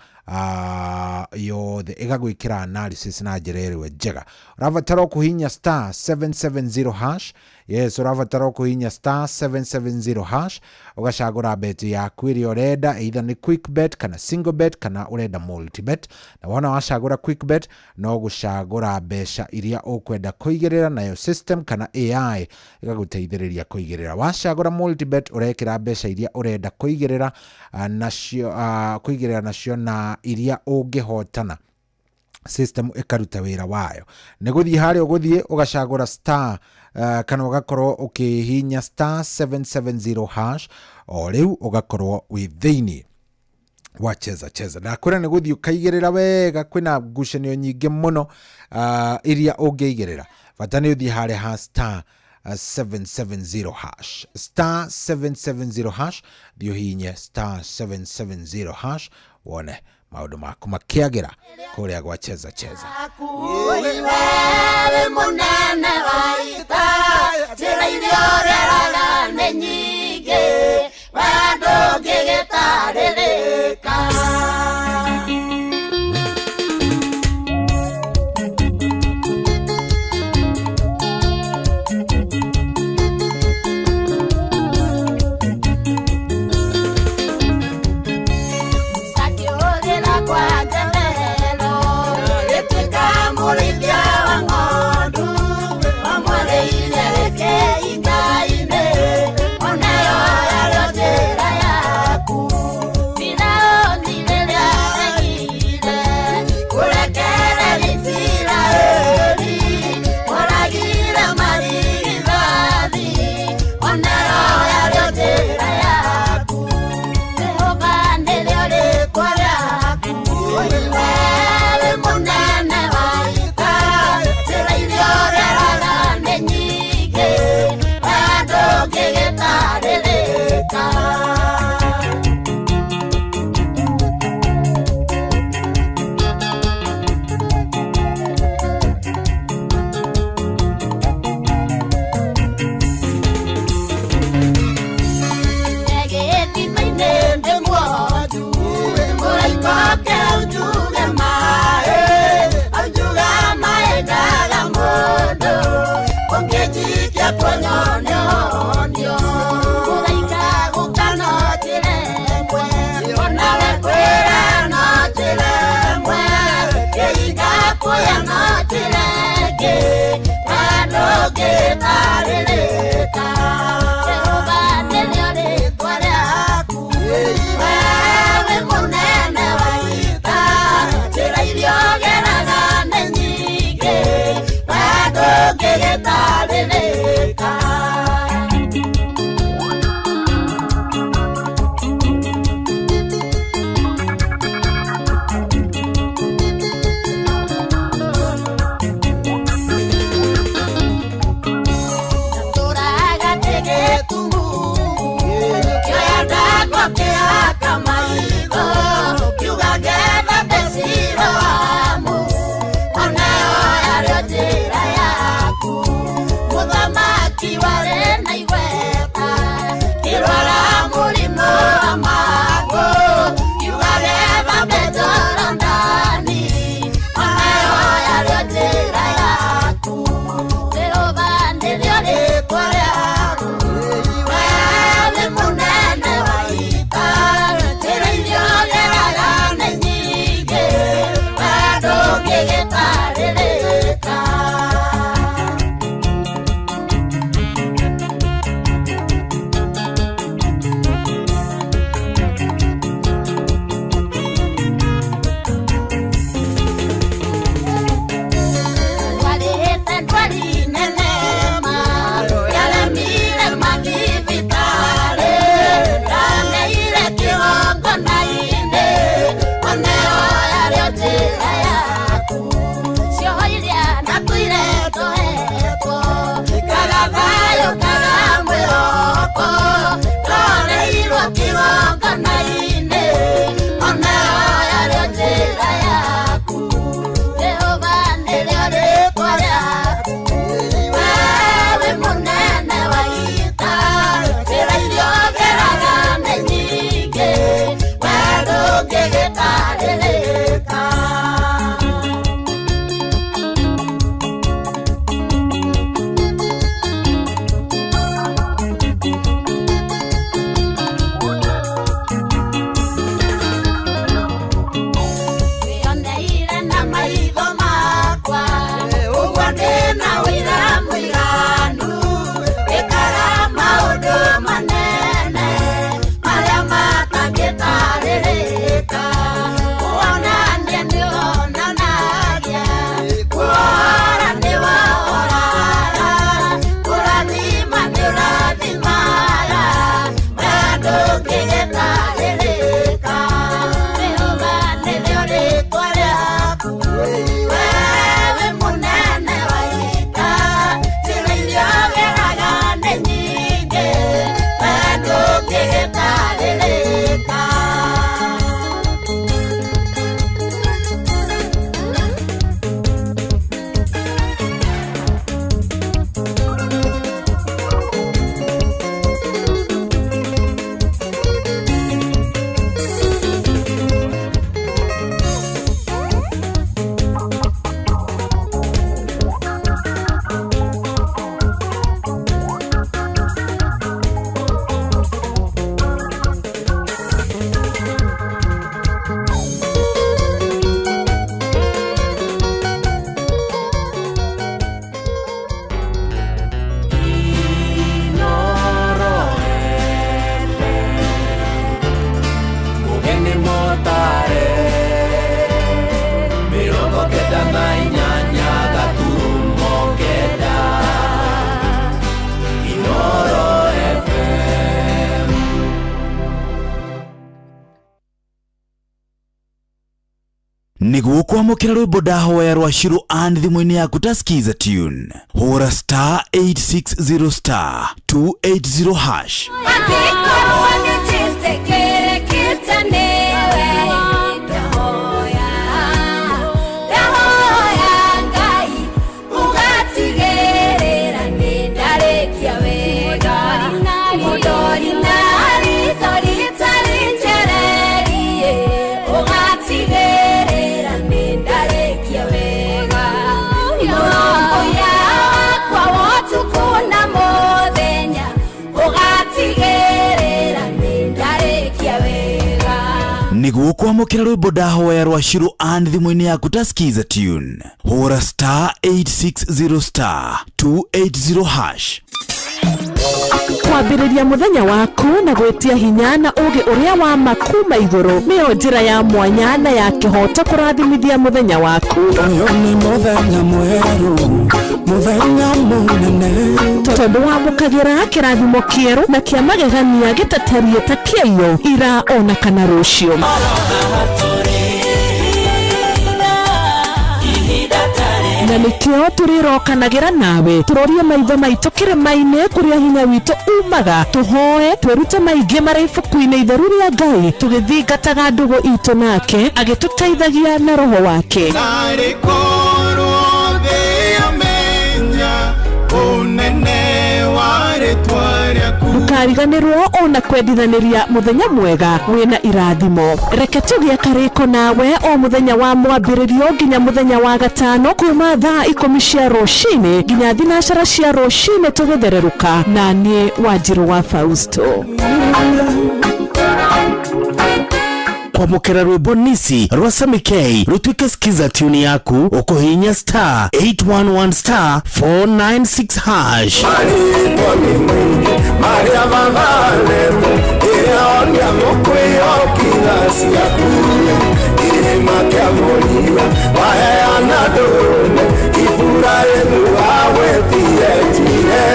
yothe, ĩgagwĩkĩra analysis na njĩra ĩrĩa njega. Ũrabatara kũhihinya star 770 hash. Yes, ũrabatara kũhihinya star 770 hash, ũgacagũra bet yaku ĩrĩa ũrenda, either nĩ quick bet kana single bet kana ũrenda multi bet. Na wona wacagũra quick bet, no gũcagũra mbeca iria ũkwenda kũigĩrĩra, nayo system kana AI ĩgagũteithĩrĩria kũigĩrĩra. Wacagũra multi bet, ũrekĩra mbeca iria ũrenda kũigĩrĩra nacio, kũigĩrĩra nacio na iria ũngĩhotana. System ĩkaruta wĩra wayo. Nĩ gũthiĩ harĩa ũgũthiĩ ũgacagũra star, kana ũgakorwo ũkĩhihinya star 770 hash, o rĩu ũgakorwo wĩ thĩinĩ wa Cheza Cheza. Ndakwĩra nĩ gũthiĩ ũkaigĩrĩra wega, kwĩna ngucanio nyingĩ mũno iria ũngĩigĩrĩra. Bata nĩ ũthiĩ harĩa ha star 770 hash, star 770 hash, thiĩ ũhihinye star 770 hash wone maũndũ maku makĩagĩra kũrĩa gwa Cheza Cheza. Wewe mũnene wa ita, njĩra iria ũgeraga nĩ nyingĩ, we ndũngĩgĩtarĩrĩka. Sakĩũrĩra kwa njemerero, gĩtuĩka mũrĩithia wa ng'ondu, wamũrĩire rĩkĩinga-inĩ, onayo yarĩ njĩra yaku. Firaũni rĩrĩa aregire kũrekereria Isiraeli, oragire marigithathi, onayo yarĩ njĩra yaku. Jehova nĩrĩo rĩĩtwa rĩaku, wewe mũnene wa ita, njĩra iria ũgeraga nĩ nyingĩ, we ndũngĩgĩtarĩrĩka. Gĩthima-inĩ ndĩ mwonju, mũraika oke aunjuge maĩ, aunjuga maĩ ndaga mũndũ, ũngĩnjikia kuo nyonio. Mũraika gũka no njĩra ĩmwe, onawe kwĩra no njĩra ĩmwe, kĩhinga kuoya no njĩra ĩngĩ, we ndũngĩtarĩrĩka. Jehova nĩrĩo rĩĩtwa rĩaku, wewe mũnene wa ita, njĩra iria ũgeraga nĩ nyingĩ, we ndũngĩgĩtarĩrĩka. Nĩguo kwamũkĩra rwĩmbo ndahoya rwa Shiro and thimũ-inĩ yaku ta skiza tune, hũra star 860 star 280 hash. Angĩkorwo nĩnjĩtĩkĩrĩkĩte nĩwe, ndahoya, ndahoya Ngai ũgatigĩrĩra nĩndarĩkia wega. Mũndori na ritho rĩtarĩ njererie, ũgatigĩrĩra nĩndarĩkia wega. Mũrũmbũiya wakwa wa ũtukũ na mũthenya, ũgatigĩrĩra nĩndarĩkia wega. Nĩguo kwamũkĩra rwĩmbo ndahoya rwa Shiro and thimũ-inĩ yaku ta skiza tune, hũra star 860 star 280 hash. Kwambĩrĩria mũthenya waku na gwĩtia hinya na ũũgĩ ũrĩa wa ma kuma igũrũ nĩyo njĩra ya mwanya na ya kĩhooto kũrathimithia mũthenya waku. Ũyũ nĩ mũthenya mwerũ, mũthenya mũnene. Tondũ wamũkagĩra kĩrathimo kĩerũ na kĩa magegania gĩtatariĩ ta kĩaiyũ ira ona kana rũciũ. Na nĩkĩo tũrĩrokanagĩra nawe tũrorie maitho maitũ kĩrĩma-inĩ kũrĩa hinya witũ umaga, tũhoe twĩrute maingĩ marĩ ibuku-inĩ itheru rĩa Ngai, tũgĩthingataga ndũgũ itũ nake agĩtũteithagia na roho wake. Narĩ korwo thĩ yamenya ũnene wa rĩtwa rĩaku. Ndũkariganĩrwo ona kwendithanĩria mũthenya mwega wĩna irathimo. Reke tũgĩe karĩko nawe o mũthenya wa mwambĩrĩrio nginya mũthenya wa gatano kuma thaa 10 cia rũcinĩ nginya 9 cia rũcinĩ tũgĩthererũka, na niĩ Wanjirũ wa Fausto. Kwamũkĩra rwĩmbo nisi rwa Sammy K rũtuĩke skiza tune yaku ũkũhihinya star 811 star 496 hash. Marĩtwa nĩ maingĩ marĩa mathanĩtwo, ĩrĩa mũkwĩyokitha ciaku, kĩrĩma kĩa Mũrima waheana ndũrũme, Iburahĩmu wagwĩtire njire,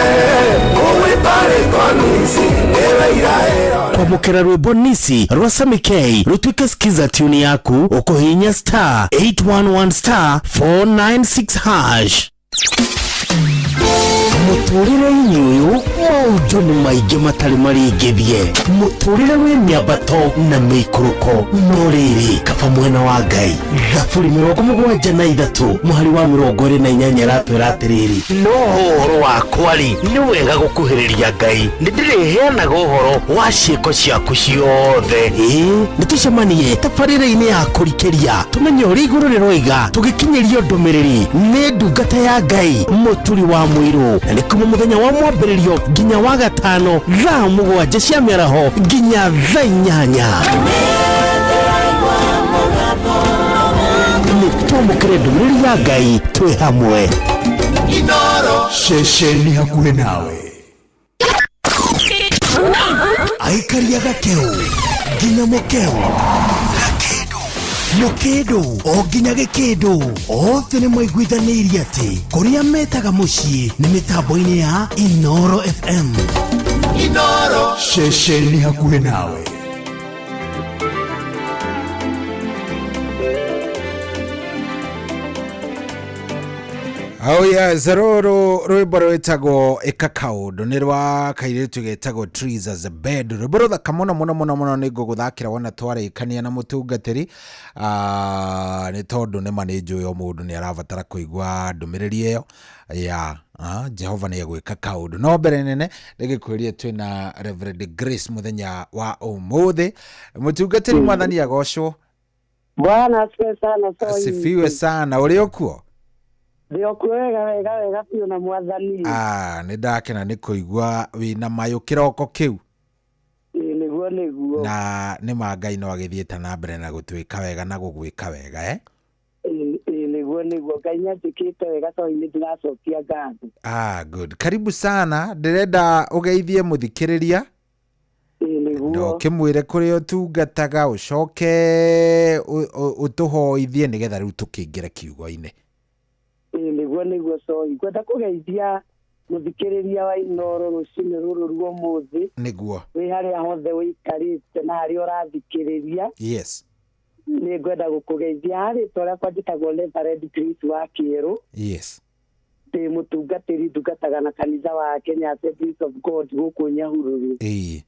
ũgwĩta rĩtwa nisi nĩwe iraĩro. Kwamũkĩra rwĩmbo nisi rwa Sammy K rũtuĩke skiza tune yaku ũkũhihinya star 811 star 496 hash. Mũtũrĩre-inĩ ũyũ maũndũ nĩ maingĩ matarĩ maringithie, mũtũrĩre wĩ mĩambato na mĩikũrũko, no rĩrĩ kaba mwena wa Ngai. Thaburi 73 mũhari wa 28 ĩratwĩra atĩrĩrĩ, no ũhoro wakwa rĩ nĩ wega gũkuhĩrĩria Ngai, nĩndĩrĩheanaga ũhoro wa ciĩko ciaku ciothe. Ĩĩ nĩtũcemanie tabarĩra-inĩ ya kũrikĩria tũmenye ũrĩa igũrũ rĩroiga, tũgĩkinyĩrio ndũmĩrĩri nĩ ndungata ya Ngai Mũturi wa Mũirũ, na nĩ kuma mũthenya wa mwambĩrĩrio nginya wa gatano thaa 7 cia mĩaraho nginya thaa 8. Nĩ twamũkĩre ndũmĩrĩri ya Ngai twĩ hamwe. Ceceni hakuhĩ nawe. Aikaria gakeu nginya mũkeu mũkĩndũ o nginya gĩkĩndũ, othe nĩ maiguithanĩirie atĩ kũrĩa metaga mũciĩ nĩ mĩtambo-inĩ ya Inoro FM. Inoro ceceni hakuhĩ nawe. Oh yes, rũrũ rwĩmbo rwĩtagwo ĩka kaũndũ nĩ rwa kairĩtu getagwo Trees as a Bed, rwĩmbo rũthaka mũno mũno mũno mũno. Nĩ ngũgũthakĩra wona twarĩkania na mũtungatĩri, nĩ tondũ nĩ ma nĩ njũĩ o mũndũ nĩ arabatara kũigua ndũmĩrĩri ĩyo ya Jehova nĩ egwĩka kaũndũ. No mbere nene ndĩgĩkwĩrie twĩna Reverend Grace mũthenya wa ũmũthĩ. Mũtungatĩri, mwathani agocwo. Bwana asifiwe sana. Soi. Asifiwe sana. Ũrĩ okuo? Ndĩ okuo wega wega wega biũ na mwathani. Nĩ ndakena nĩ kũigua wĩna mayũ kĩroko kĩu. Ĩĩ nĩguo nĩguo. Na nĩ ma Ngai no agĩthiĩte na mbere na gũtwĩka wega na gũgwĩka wega. Ĩĩ nĩguo nĩguo, Ngai nĩanjĩkĩte wega Soi, nĩ ndĩracokia ngatho. Good. Karibu sana, ndĩrenda ũgeithie mũthikĩrĩria. Ĩĩ nĩguo. Na ũkĩmwĩre kũrĩa ũtungataga, ũcoke ũtũhoithie nĩgetha rĩu tũkĩingĩre kiugo-inĩ. Nĩguo nĩguo Soi, ngwenda kũgeithia mũthikĩrĩria wa Inoro rũcinĩ rũrũ rwa ũmũthĩ. Nĩguo. Wĩ harĩa hothe ũikarĩte na harĩa ũrathikĩrĩria. Yes. Nĩ ngwenda gũkũgeithia rĩtwa rĩakwa njĩtagwo Reverend Grace wa Kĩerũ. Yes. Ndĩ mũtungatĩri, ndungataga na kanitha wa Kenya Assemblies of God gũkũ Nyahururu. Ĩĩ.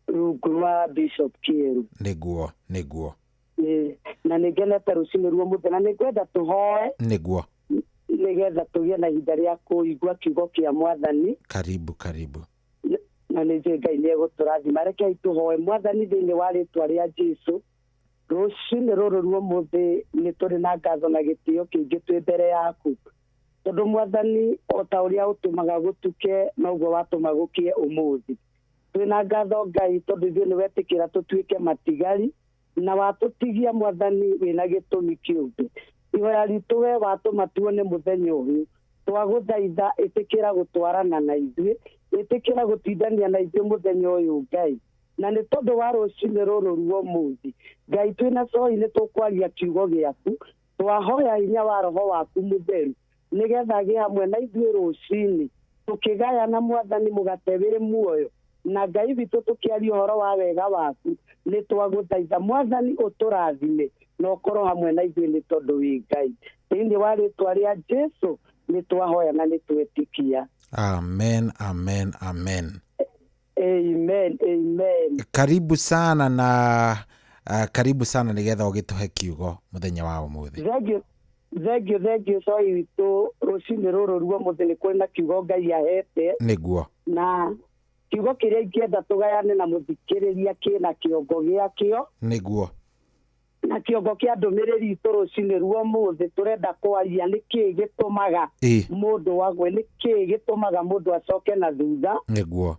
Rungu rwa Bishop Kĩerũ. Nĩguo, nĩguo. Ĩĩ, na nĩ ngenete rũcinĩ ruo mũthenya, na nĩ ngwenda tũhoe. Nĩguo. Nĩgetha tũgĩe na ihinda rĩa kũigua kiugo kĩa Mwathani. Karibu, karibu. Na nĩ njũĩ Ngai nĩ egũtũrathima. Rekei tũhoe. Mwathani, thĩinĩ wa rĩtwa rĩa Jesu, rũcinĩ rũrũ ruo mũthĩ nĩ tũrĩ na ngatho na gĩtĩo kĩingĩ twĩ mbere yaku. Tondũ Mwathani, o ta ũrĩa ũtũmaga gũtuke, noguo watũma gũkĩe ũmũthĩ. Twĩna ngatho Ngai, tondũ ithuĩ nĩ wetĩkĩra tũtuĩke matigari, na watũtigia Mwathani wĩna gĩtũmi kĩũmbe. Ihoya ritũ we watũma tuone mũthenya ũyũ, twagũthaitha ĩtĩkĩra gũtwarana na ithuĩ, ĩtĩkĩra gũtindania na ithuĩ mũthenya ũyũ Ngai. Na nĩ tondũ wa rũcinĩ rũrũ ruo mũthĩ, Ngai twĩna coi nĩ tũkwaria kiugo gĩaku, twahoya hinya wa roho waku mũtheru, nĩgetha agĩe hamwe na ithuĩ rũcinĩ, tũkĩgayana Mwathani mũgate wĩ muoyo, na Ngai witũ tũkĩaria ũhoro wa wega waku, nĩ twagũthaitha Mwathani ũtũrathime, na ũkorwo hamwe na ithuĩ nĩ tondũ wĩ Ngai. Thĩinĩ wa rĩtwa rĩa Jesu nĩ twahoya na nĩ twetĩkia. Amen, amen, amen. Amen, amen. Karibu sana na karibu sana nĩgetha ũgĩtũhe kiugo mũthenya wa ũmũthĩ. Thank you, thank you, thank you. Coi witũ rũcinĩ rũrũ ruo mũthĩ nĩ kũrĩ na kiugo Ngai ahete. Nĩguo. Na kiugo kĩrĩa ingĩenda tũgayane na mũthikĩrĩria kĩna kĩongo gĩakĩo. Nĩguo. Na kĩongo kĩa ndũmĩrĩri itũ rũcinĩ ruo mũthĩ tũrenda kwaria nĩ kĩĩ gĩtũmaga mũndũ agwe, nĩ kĩĩ gĩtũmaga mũndũ acoke na thutha. Nĩguo.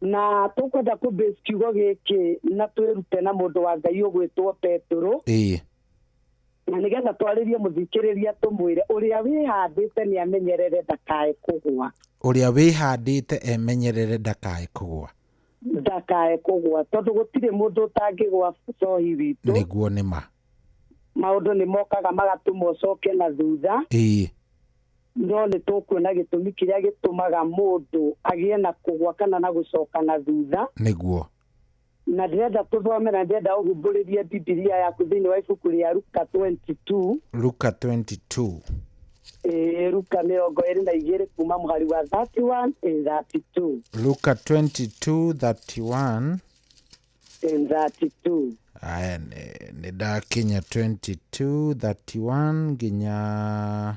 Na tũkwenda kũ base kiugo gĩkĩ na twĩrute na mũndũ wa Ngai ũgwĩtwo Petũrũ. Na nĩgetha twarĩrie mũthikĩrĩria tũmwĩre ũrĩa wĩhandĩte nĩ amenyerere ndakae kũgũa. Ũrĩa wĩhandĩte emenyerere ndakae kũgũa. Ndakae kũgũa, tondũ gũtirĩ mũndũ ũtangĩgũa cohi witũ. Nĩguo nĩ ma. Maũndũ nĩ mokaga magatũma ũcoke na thutha. No nĩ tũkuona gĩtũmi kĩrĩa gĩtũmaga mũndũ agĩe na kũgũa kana na gũcoka na thutha. Nĩguo. Na ndĩrenda tũthome na ndĩrenda ũhumbũrĩrie Bibilia yaku thĩinĩ wa ibuku rĩa Luka 22. Luka 22. Luka 22 kuma mũhari wa 31 and 32. Luka 22, 31 and 32. Aya, nĩ ndakinya 22, 31 nginya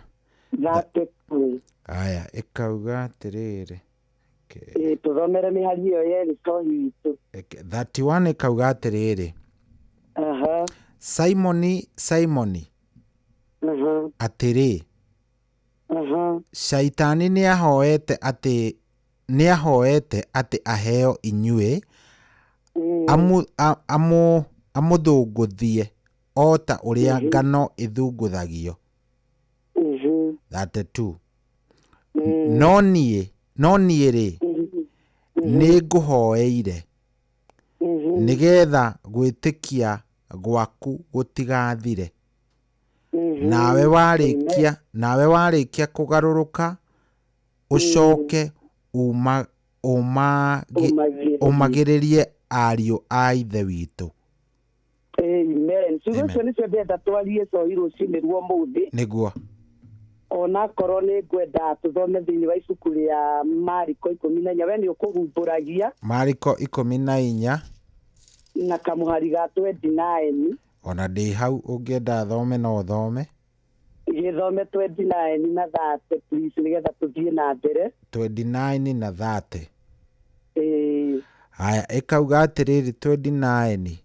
32. Aya, ĩkauga atĩrĩrĩ. Tũthomere mĩhari ĩyo yerĩ cohi witũ. 31 ĩkauga atĩrĩrĩ. Simoni, Simoni. Atĩrĩ. Shaitani nĩahoete atĩ aheo inyuĩ, amũthũngũthie o ta ũrĩa ngano ĩthũngũthagio. 32. No niĩ rĩ, nĩngũhoeire, nĩgetha gwĩtĩkia gwaku gũtigathire. Nawe warĩkia kũgarũrũka, ũcoke ũmagĩrĩrie ariũ a ithe witũ. Amen. Ciugo icio nĩcio ndĩrenda twarie cohi rũcinĩ ruo mũthĩ. Nĩguo. Onakorwo nĩ ngwenda tũthome thĩinĩ wa ibuku rĩa Mariko 14, we nĩ ũkũhumbũragia. Mariko 14 na kamũhari ga 29. Ona ndĩ hau ũngĩenda thome no thome. Gĩthome 29 na 30 please, nĩgetha tũthiĩ na mbere. 29 na 30. Haya, ĩkauga atĩrĩrĩ 29.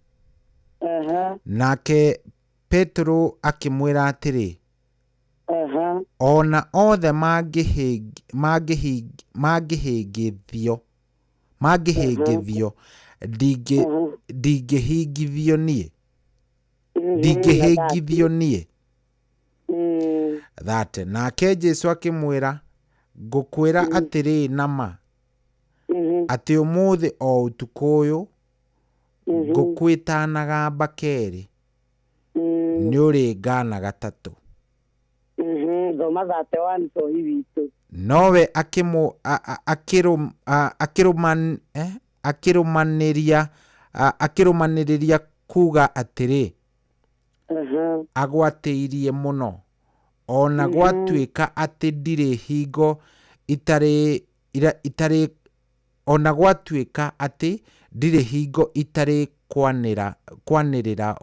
Nake Petero akĩmwĩra atĩrĩ, ona othe mangĩhĩngithio, ndingĩhĩngithio niĩ. Ndingĩhĩngithio niĩ. 30. Nake Jesu akĩmwĩra, ngũkwĩra atĩrĩ na ma, atĩ ũmũthĩ o ũtukũ ũyũ, ngũkwĩtanaga kerĩ, nĩ ũrĩngana gatatũ. Thoma 31 cohi witũ. Nowe akĩrũmanĩrĩria kuga atĩrĩ, Agwatĩirie mũno ona gwatuĩka atĩ ndirĩ hingo itarĩ itarĩ ona gwatuĩka atĩ ndirĩ hingo itarĩ kwanĩra kwanĩrĩra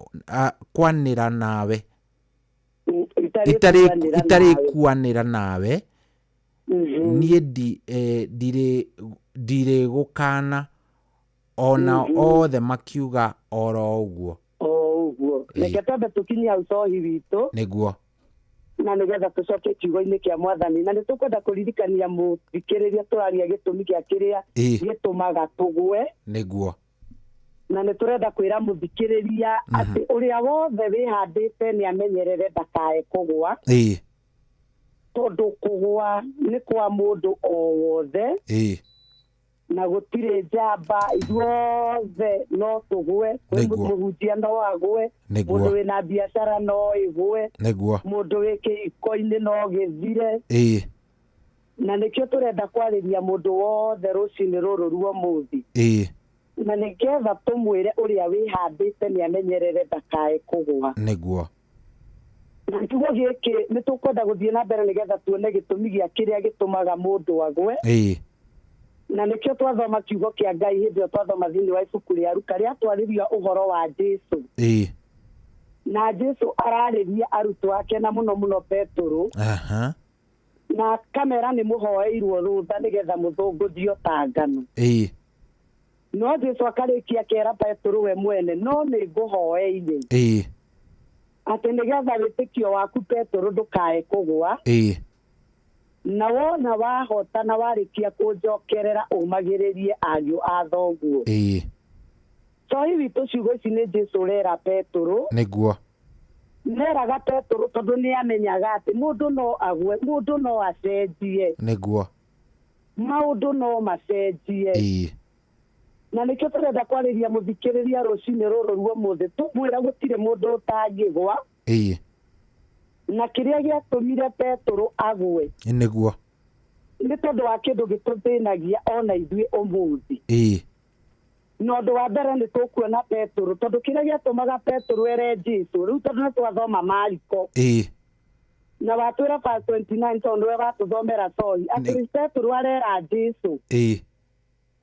kwanĩra nawe. Itarĩ kuanĩra nawe. Niĩ ndirĩ gũkana ona othe makiuga oro ũguo. O ũguo. Reke twambe tũkinyie hau cohi witũ. Nĩguo. Na nĩgetha tũcoke kiugo-inĩ kĩa mwathani, na nĩ tũkwenda kũririkania mũthikĩrĩria tũraria gĩtũmi gĩa kĩrĩa gĩtũmaga tũgwe. Nĩguo. Na nĩ tũrenda kwĩra mũthikĩrĩria atĩ ũrĩa wothe wĩhandĩte nĩ amenyerere ndakae kũgwa. Tondũ kũgwa nĩ kwa mũndũ o wothe. Na gũtirĩ njamba, ithuothe no tũgwe. Mũhunjia no agwe, mũndũ wĩna biacara no ĩgwe, mũndũ wĩ kĩhiko-inĩ no gĩthire. Na nĩkĩo tũrenda kwarĩria mũndũ wothe rũcinĩ rũrũ rwa ũmũthĩ. Na nĩgetha tũmwĩre ũrĩa wĩhandĩte nĩ amenyerere ndakae kũgwa. Nĩguo. Na kiugo gĩkĩ nĩ tũkwenda gũthiĩ na mbere nĩgetha tuone gĩtũmi gĩa kĩrĩa gĩtũmaga mũndũ agwe. Na nĩkĩo twathoma kiugo kĩa Ngai hĩndĩ ĩyo twathoma thĩinĩ wa ibuku rĩa Luka rĩatwarĩria ũhoro wa Jesũ. Na Jesũ ararĩria arutwo ake na mũno mũno Petũrũ. Na kamera nĩ mũhoeirwo rũtha nĩgetha mũthũngũthio ta ngano. No Jesũ akarĩkia akera Petũrũ we mwene, no nĩ ngũhoeire. Atĩ nĩgetha wĩtĩkio waku Petũrũ ndũkae kũgwa. Na wona wahota na warĩkia kũnjokerera ũmagĩrĩrie ariũ a thoguo. Cohi witũ ciugo ici nĩ Jesũ ũrera Petũrũ. Nĩguo. Neraga Petũrũ tondũ nĩ amenyaga atĩ mũndũ no agwe, mũndũ no acenjie. Nĩguo. Maũndũ no macenjie. Na nĩkĩo tũrenda kwarĩria mũthikĩrĩria rũcinĩ rũrũ rwa ũmũthĩ, tũmwĩra gũtirĩ mũndũ ũtangĩgwa. Na kĩrĩa gĩatũmire Petũrũ agwe. Nĩguo. Nĩ tondũ wa kĩndũ gĩtũthĩnagia ona ithuĩ ũmũthĩ. Na ũndũ wa mbere nĩ tũkuona Petũrũ, tondũ kĩrĩa gĩatũmaga Petũrũ ere Jesũ, rĩu tondũ nĩ twathoma Mariko. Na watwĩra verse 29 tondũ we watũthomera cohi, atĩ Petũrũ arera Jesũ.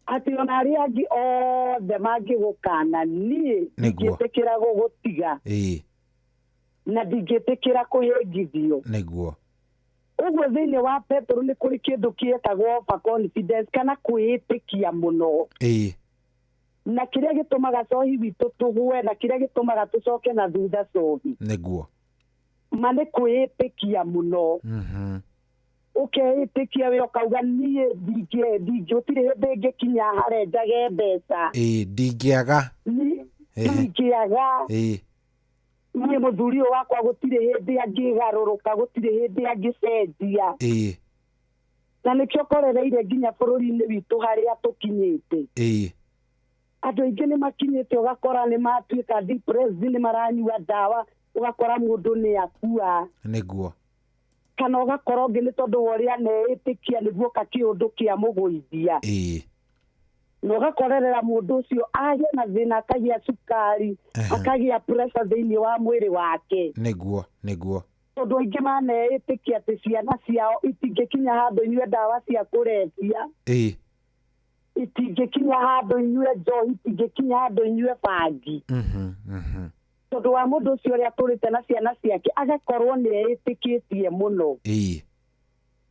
Atĩ ona arĩa angĩ othe mangĩgũkana, niĩ ndingĩtĩkĩra gũgũtiga. Na ndingĩtĩkĩra kũhĩngithio. Nĩguo. Ũguo thĩinĩ wa Petũrũ nĩ kũrĩ kĩndũ kĩetagwo overconfidence kana kwĩĩtĩkia mũno. Na kĩrĩa gĩtũmaga cohi witũ tũgwe, na kĩrĩa gĩtũmaga tũcoke na thutha cohi. Nĩguo. Ma nĩ kwĩĩtĩkia mũno. Ũkeĩtĩkia we ũkauga niĩ gũtirĩ hĩndĩ ngĩkinya harĩa njage mbeca. Ndingĩaga. Ndingĩaga. Niĩ mũthuri ũyũ wakwa gũtirĩ hĩndĩ angĩgarũrũka, gũtirĩ hĩndĩ angĩcenjia. Na nĩkĩo korereire nginya bũrũri-inĩ witũ harĩa tũkinyĩte. Andũ aingĩ nĩ makinyĩte ũgakora nĩ matuĩka depressed, nĩ maranyua ndawa, ũgakora mũndũ nĩ akua. Nĩguo. Kana ũgakora ũngĩ nĩ tondũ wa ũrĩa aneĩtĩkia nĩguo kakĩũndũ kĩa mũgũithia. Na ũgakorerera mũndũ ũcio agĩe na thĩna, akagĩa cukari, akagĩa pressure thĩinĩ wa mwĩrĩ wake. Nĩguo, nĩguo. Tondũ aingĩ maneĩtĩkia atĩ ciana ciao itingĩkinya handũ inyue ndawa cia kũrebia. Itingĩkinya handũ inyue njohi, itingĩkinya handũ inyue bangi. Tondũ wa mũndũ ũcio ũrĩa atũrĩte na ciana ciake agakorwo nĩ eĩtĩkĩtie mũno.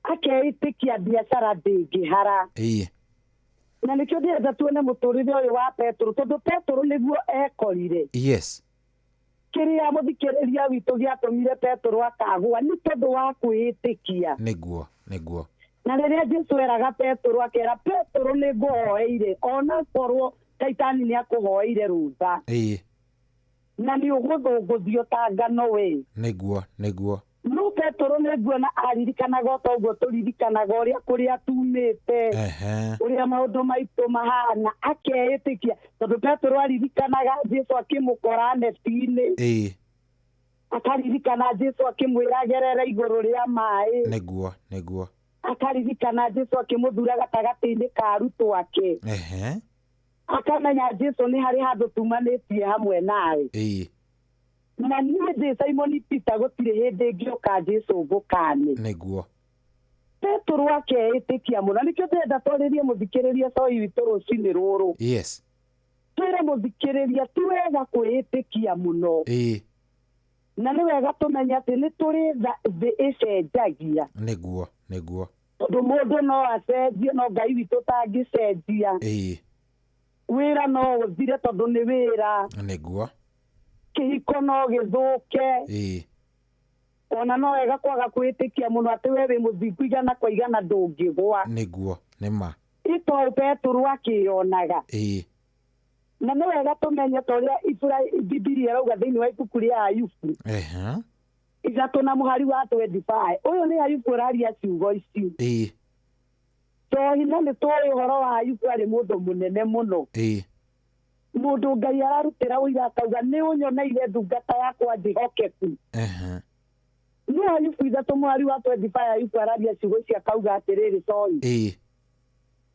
Akeĩtĩkia biacara ndĩngĩhara. Na nĩkĩo ndĩrenda tuone mũtũrĩre ũyũ wa Petũrũ, tondũ Petũrũ nĩguo ekorire. Yes. Kĩrĩa mũthikĩrĩria witũ gĩatũmire Petũrũ akagũa nĩ tondũ wa kwĩĩtĩkia. Nĩguo, nĩguo. Na rĩrĩa Jesũ eraga Petũrũ akera Petũrũ nĩ ngũhoeire ona korwo Shaitani nĩ akũhoeire rũtha. Na nĩ ũgũthũngũthio ta ngano we. Nĩguo, nĩguo. No Petũrũ nĩ nguona aririkanaga o ta ũguo tũririkanaga ũrĩa kũrĩa tumĩte, ũrĩa maũndũ maitũ mahana, akeĩtĩkia. Tondũ Petũrũ aririkanaga Jesũ akĩmũkora neti-inĩ. Akaririkana Jesũ akĩmwĩra agerere igũrũ rĩa maĩ. Nĩguo, nĩguo. Akaririkana Jesũ akĩmũthura gatagatĩ-inĩ ka arutwo ake. Akamenya Jesũ nĩ harĩ handũ tumanĩtie hamwe nawe. Na niĩ ndĩ Simon Peter gũtirĩ hĩndĩ ngĩũka Jesu ngũkane. Nĩguo. Petũrũ akeĩtĩkia mũno, nĩkĩo ndĩrenda twarĩrie mũthikĩrĩria coi witũ rũcinĩ rũrũ. Yes. Twĩre mũthikĩrĩria ti wega kwĩĩtĩkia mũno. Na nĩ wega tũmenye atĩ nĩ tũrĩ thĩ ĩcenjagia. Nĩguo, nĩguo. Tondũ mũndũ no acenjie no Ngai witũ tangĩcenjia. Wĩra no ũthire tondũ nĩ wĩra. Nĩguo. Kĩhiko no gĩthũke. Ona no wega kwaga kwĩĩtĩkia mũno atĩ we wĩ mũthingu igana kwa igana ndũngĩgwa. Nĩguo, nĩ ma. Ito Petũrũ akĩyonaga. Na nĩ wega tũmenye ta ũrĩa Bibilia ĩrauga thĩinĩ wa ibuku rĩa Ayubu. 3 na mũhari wa 25. Ũyũ nĩ Ayubu ũraria ciugo ici. Tondũ na nĩ tũĩ ũhoro wa Ayubu arĩ mũndũ mũnene mũno. Mũndũ Ngai ararutĩra ũira akauga nĩ ũnyoneire ndungata yakwa njĩhokeku. No Ayubu 3 mũhari wa 25 Ayubu araria ciugo ici akauga atĩrĩrĩ toi.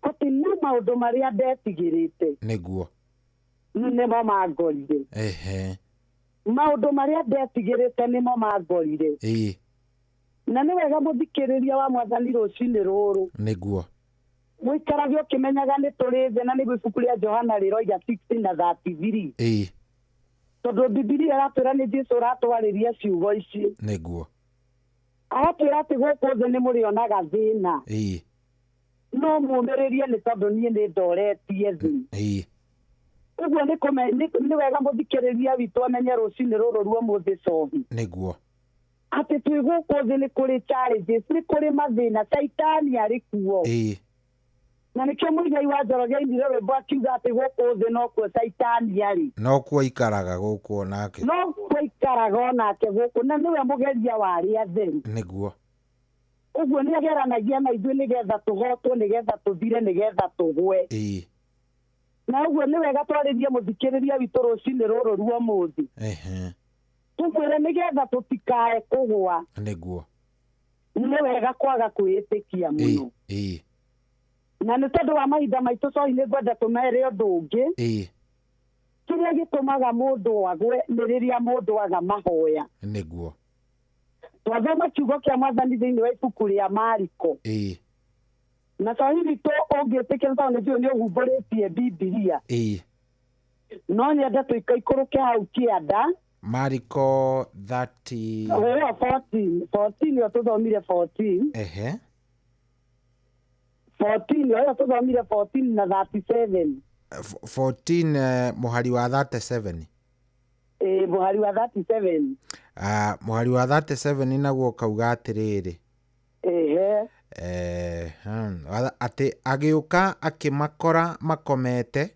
Atĩ nĩ maũndũ marĩa ndetigĩrĩte. Nĩguo. Nĩmo mangorire. Maũndũ marĩa ndetigĩrĩte nĩmo mangorire. Na nĩ wega mũthikĩrĩria wa mwathani rũcinĩ rũrũ. Nĩguo. Mũikarage ũkĩmenyaga nĩ tũrĩ thĩ na nĩguo ibuku rĩa Johana rĩroiga 16:33. Tondũ Bibilia ĩratwĩra nĩ Jesũ ũratwarĩria ciugo ici. Nĩguo. Aratwĩra atĩ gũkũ thĩ nĩ mũrĩonaga thĩna. No mũmĩrĩrie nĩ tondũ niĩ nĩ ndoretie thĩ. Ũguo nĩ wega mũthikĩrĩria witũ amenye rũcinĩ rũrũ rwa ũmũthĩ cohi. Nĩguo. Atĩ twĩ gũkũ thĩ nĩ kũrĩ challenges, nĩ kũrĩ mathĩna, Caitani arĩ kuo. Na nĩkĩo Mũigai wa Njoroge ainire rwĩmbo akiuga atĩ gũkũ thĩ nokuo Caitani arĩ. Nokuo aikaraga gũkũ onake. Nokuo aikaraga onake gũkũ na nĩwe mũgeria wa arĩa atheru. Nĩguo. Ũguo nĩ ageranagia na ithuĩ nĩgetha tũhotwo, nĩgetha tũthire, nĩgetha tũgwe. Na ũguo nĩ wega twarĩrie mũthikĩrĩria witũ rũcinĩ rũrũ rwa ũmũthĩ. Tũmwĩre nĩgetha tũtikae kũgwa. Nĩguo. Nĩ wega kwaga kwĩĩtĩkia mũno. Na nĩ tondũ wa mahinda maitũ cohi nĩ ngwenda tũmere ũndũ ũngĩ. Kĩrĩa gĩtũmaga mũndũ agwe nĩ rĩrĩa mũndũ aga mahoya. Nĩguo. Twathoma kiugo kĩa mwathani thĩinĩ wa ibuku rĩa Mariko. Na cohi witũ ũngĩtĩkĩra tondũ nĩnjũĩ nĩ ũhumbũrĩtie Bibilia. No nyende tũikaikũrũke hau kĩanda. Mariko 30. 14. 14 yo tũthomire 14. 14 yo tũthomire 14 na 37. 14 mũhari wa 37. Mũhari wa 37. Mũhari wa 37 naguo kauga atĩrĩrĩ. Atĩ agĩũka akĩmakora makomete.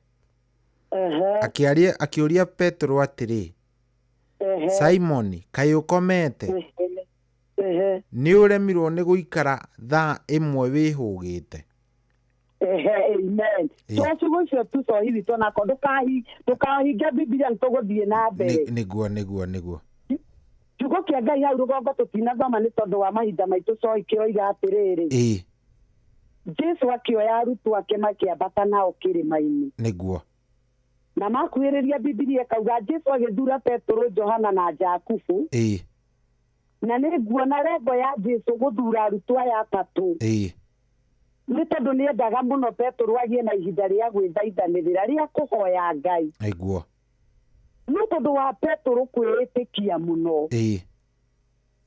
Akĩũria Petero atĩrĩ, Simoni, kaĩ ũkomete? Nĩ ũremirwo nĩ gũikara thaa ĩmwe wĩhũgĩte? Amen. Twaciugo icio tu cohi witũ nako ndũkahinge Bibilia nĩ tũgũthiĩ na mbere. Nĩguo, nĩguo, nĩguo. Kiugo kĩa Ngai hau rũgongo tũtinathoma nĩ tondũ wa mahinda maitũ cohi kĩroiga atĩrĩrĩ. Jesu akĩoya arutwo ake makĩambata nao kĩrĩma-inĩ. Nĩguo. Na makuhĩrĩria Bibilia ĩkauga Jesu agĩthura Petũrũ, Johana na Jakubu. Na nĩ nguona rengo ya Jesu gũthura arutwo aya atatũ. Nĩ tondũ nĩ endaga mũno Petũrũ agĩe na ihinda rĩa gwĩthaithanĩrĩra rĩa kũhoya Ngai. Nĩguo. Nĩ tondũ wa Petũrũ kwĩĩtĩkia mũno.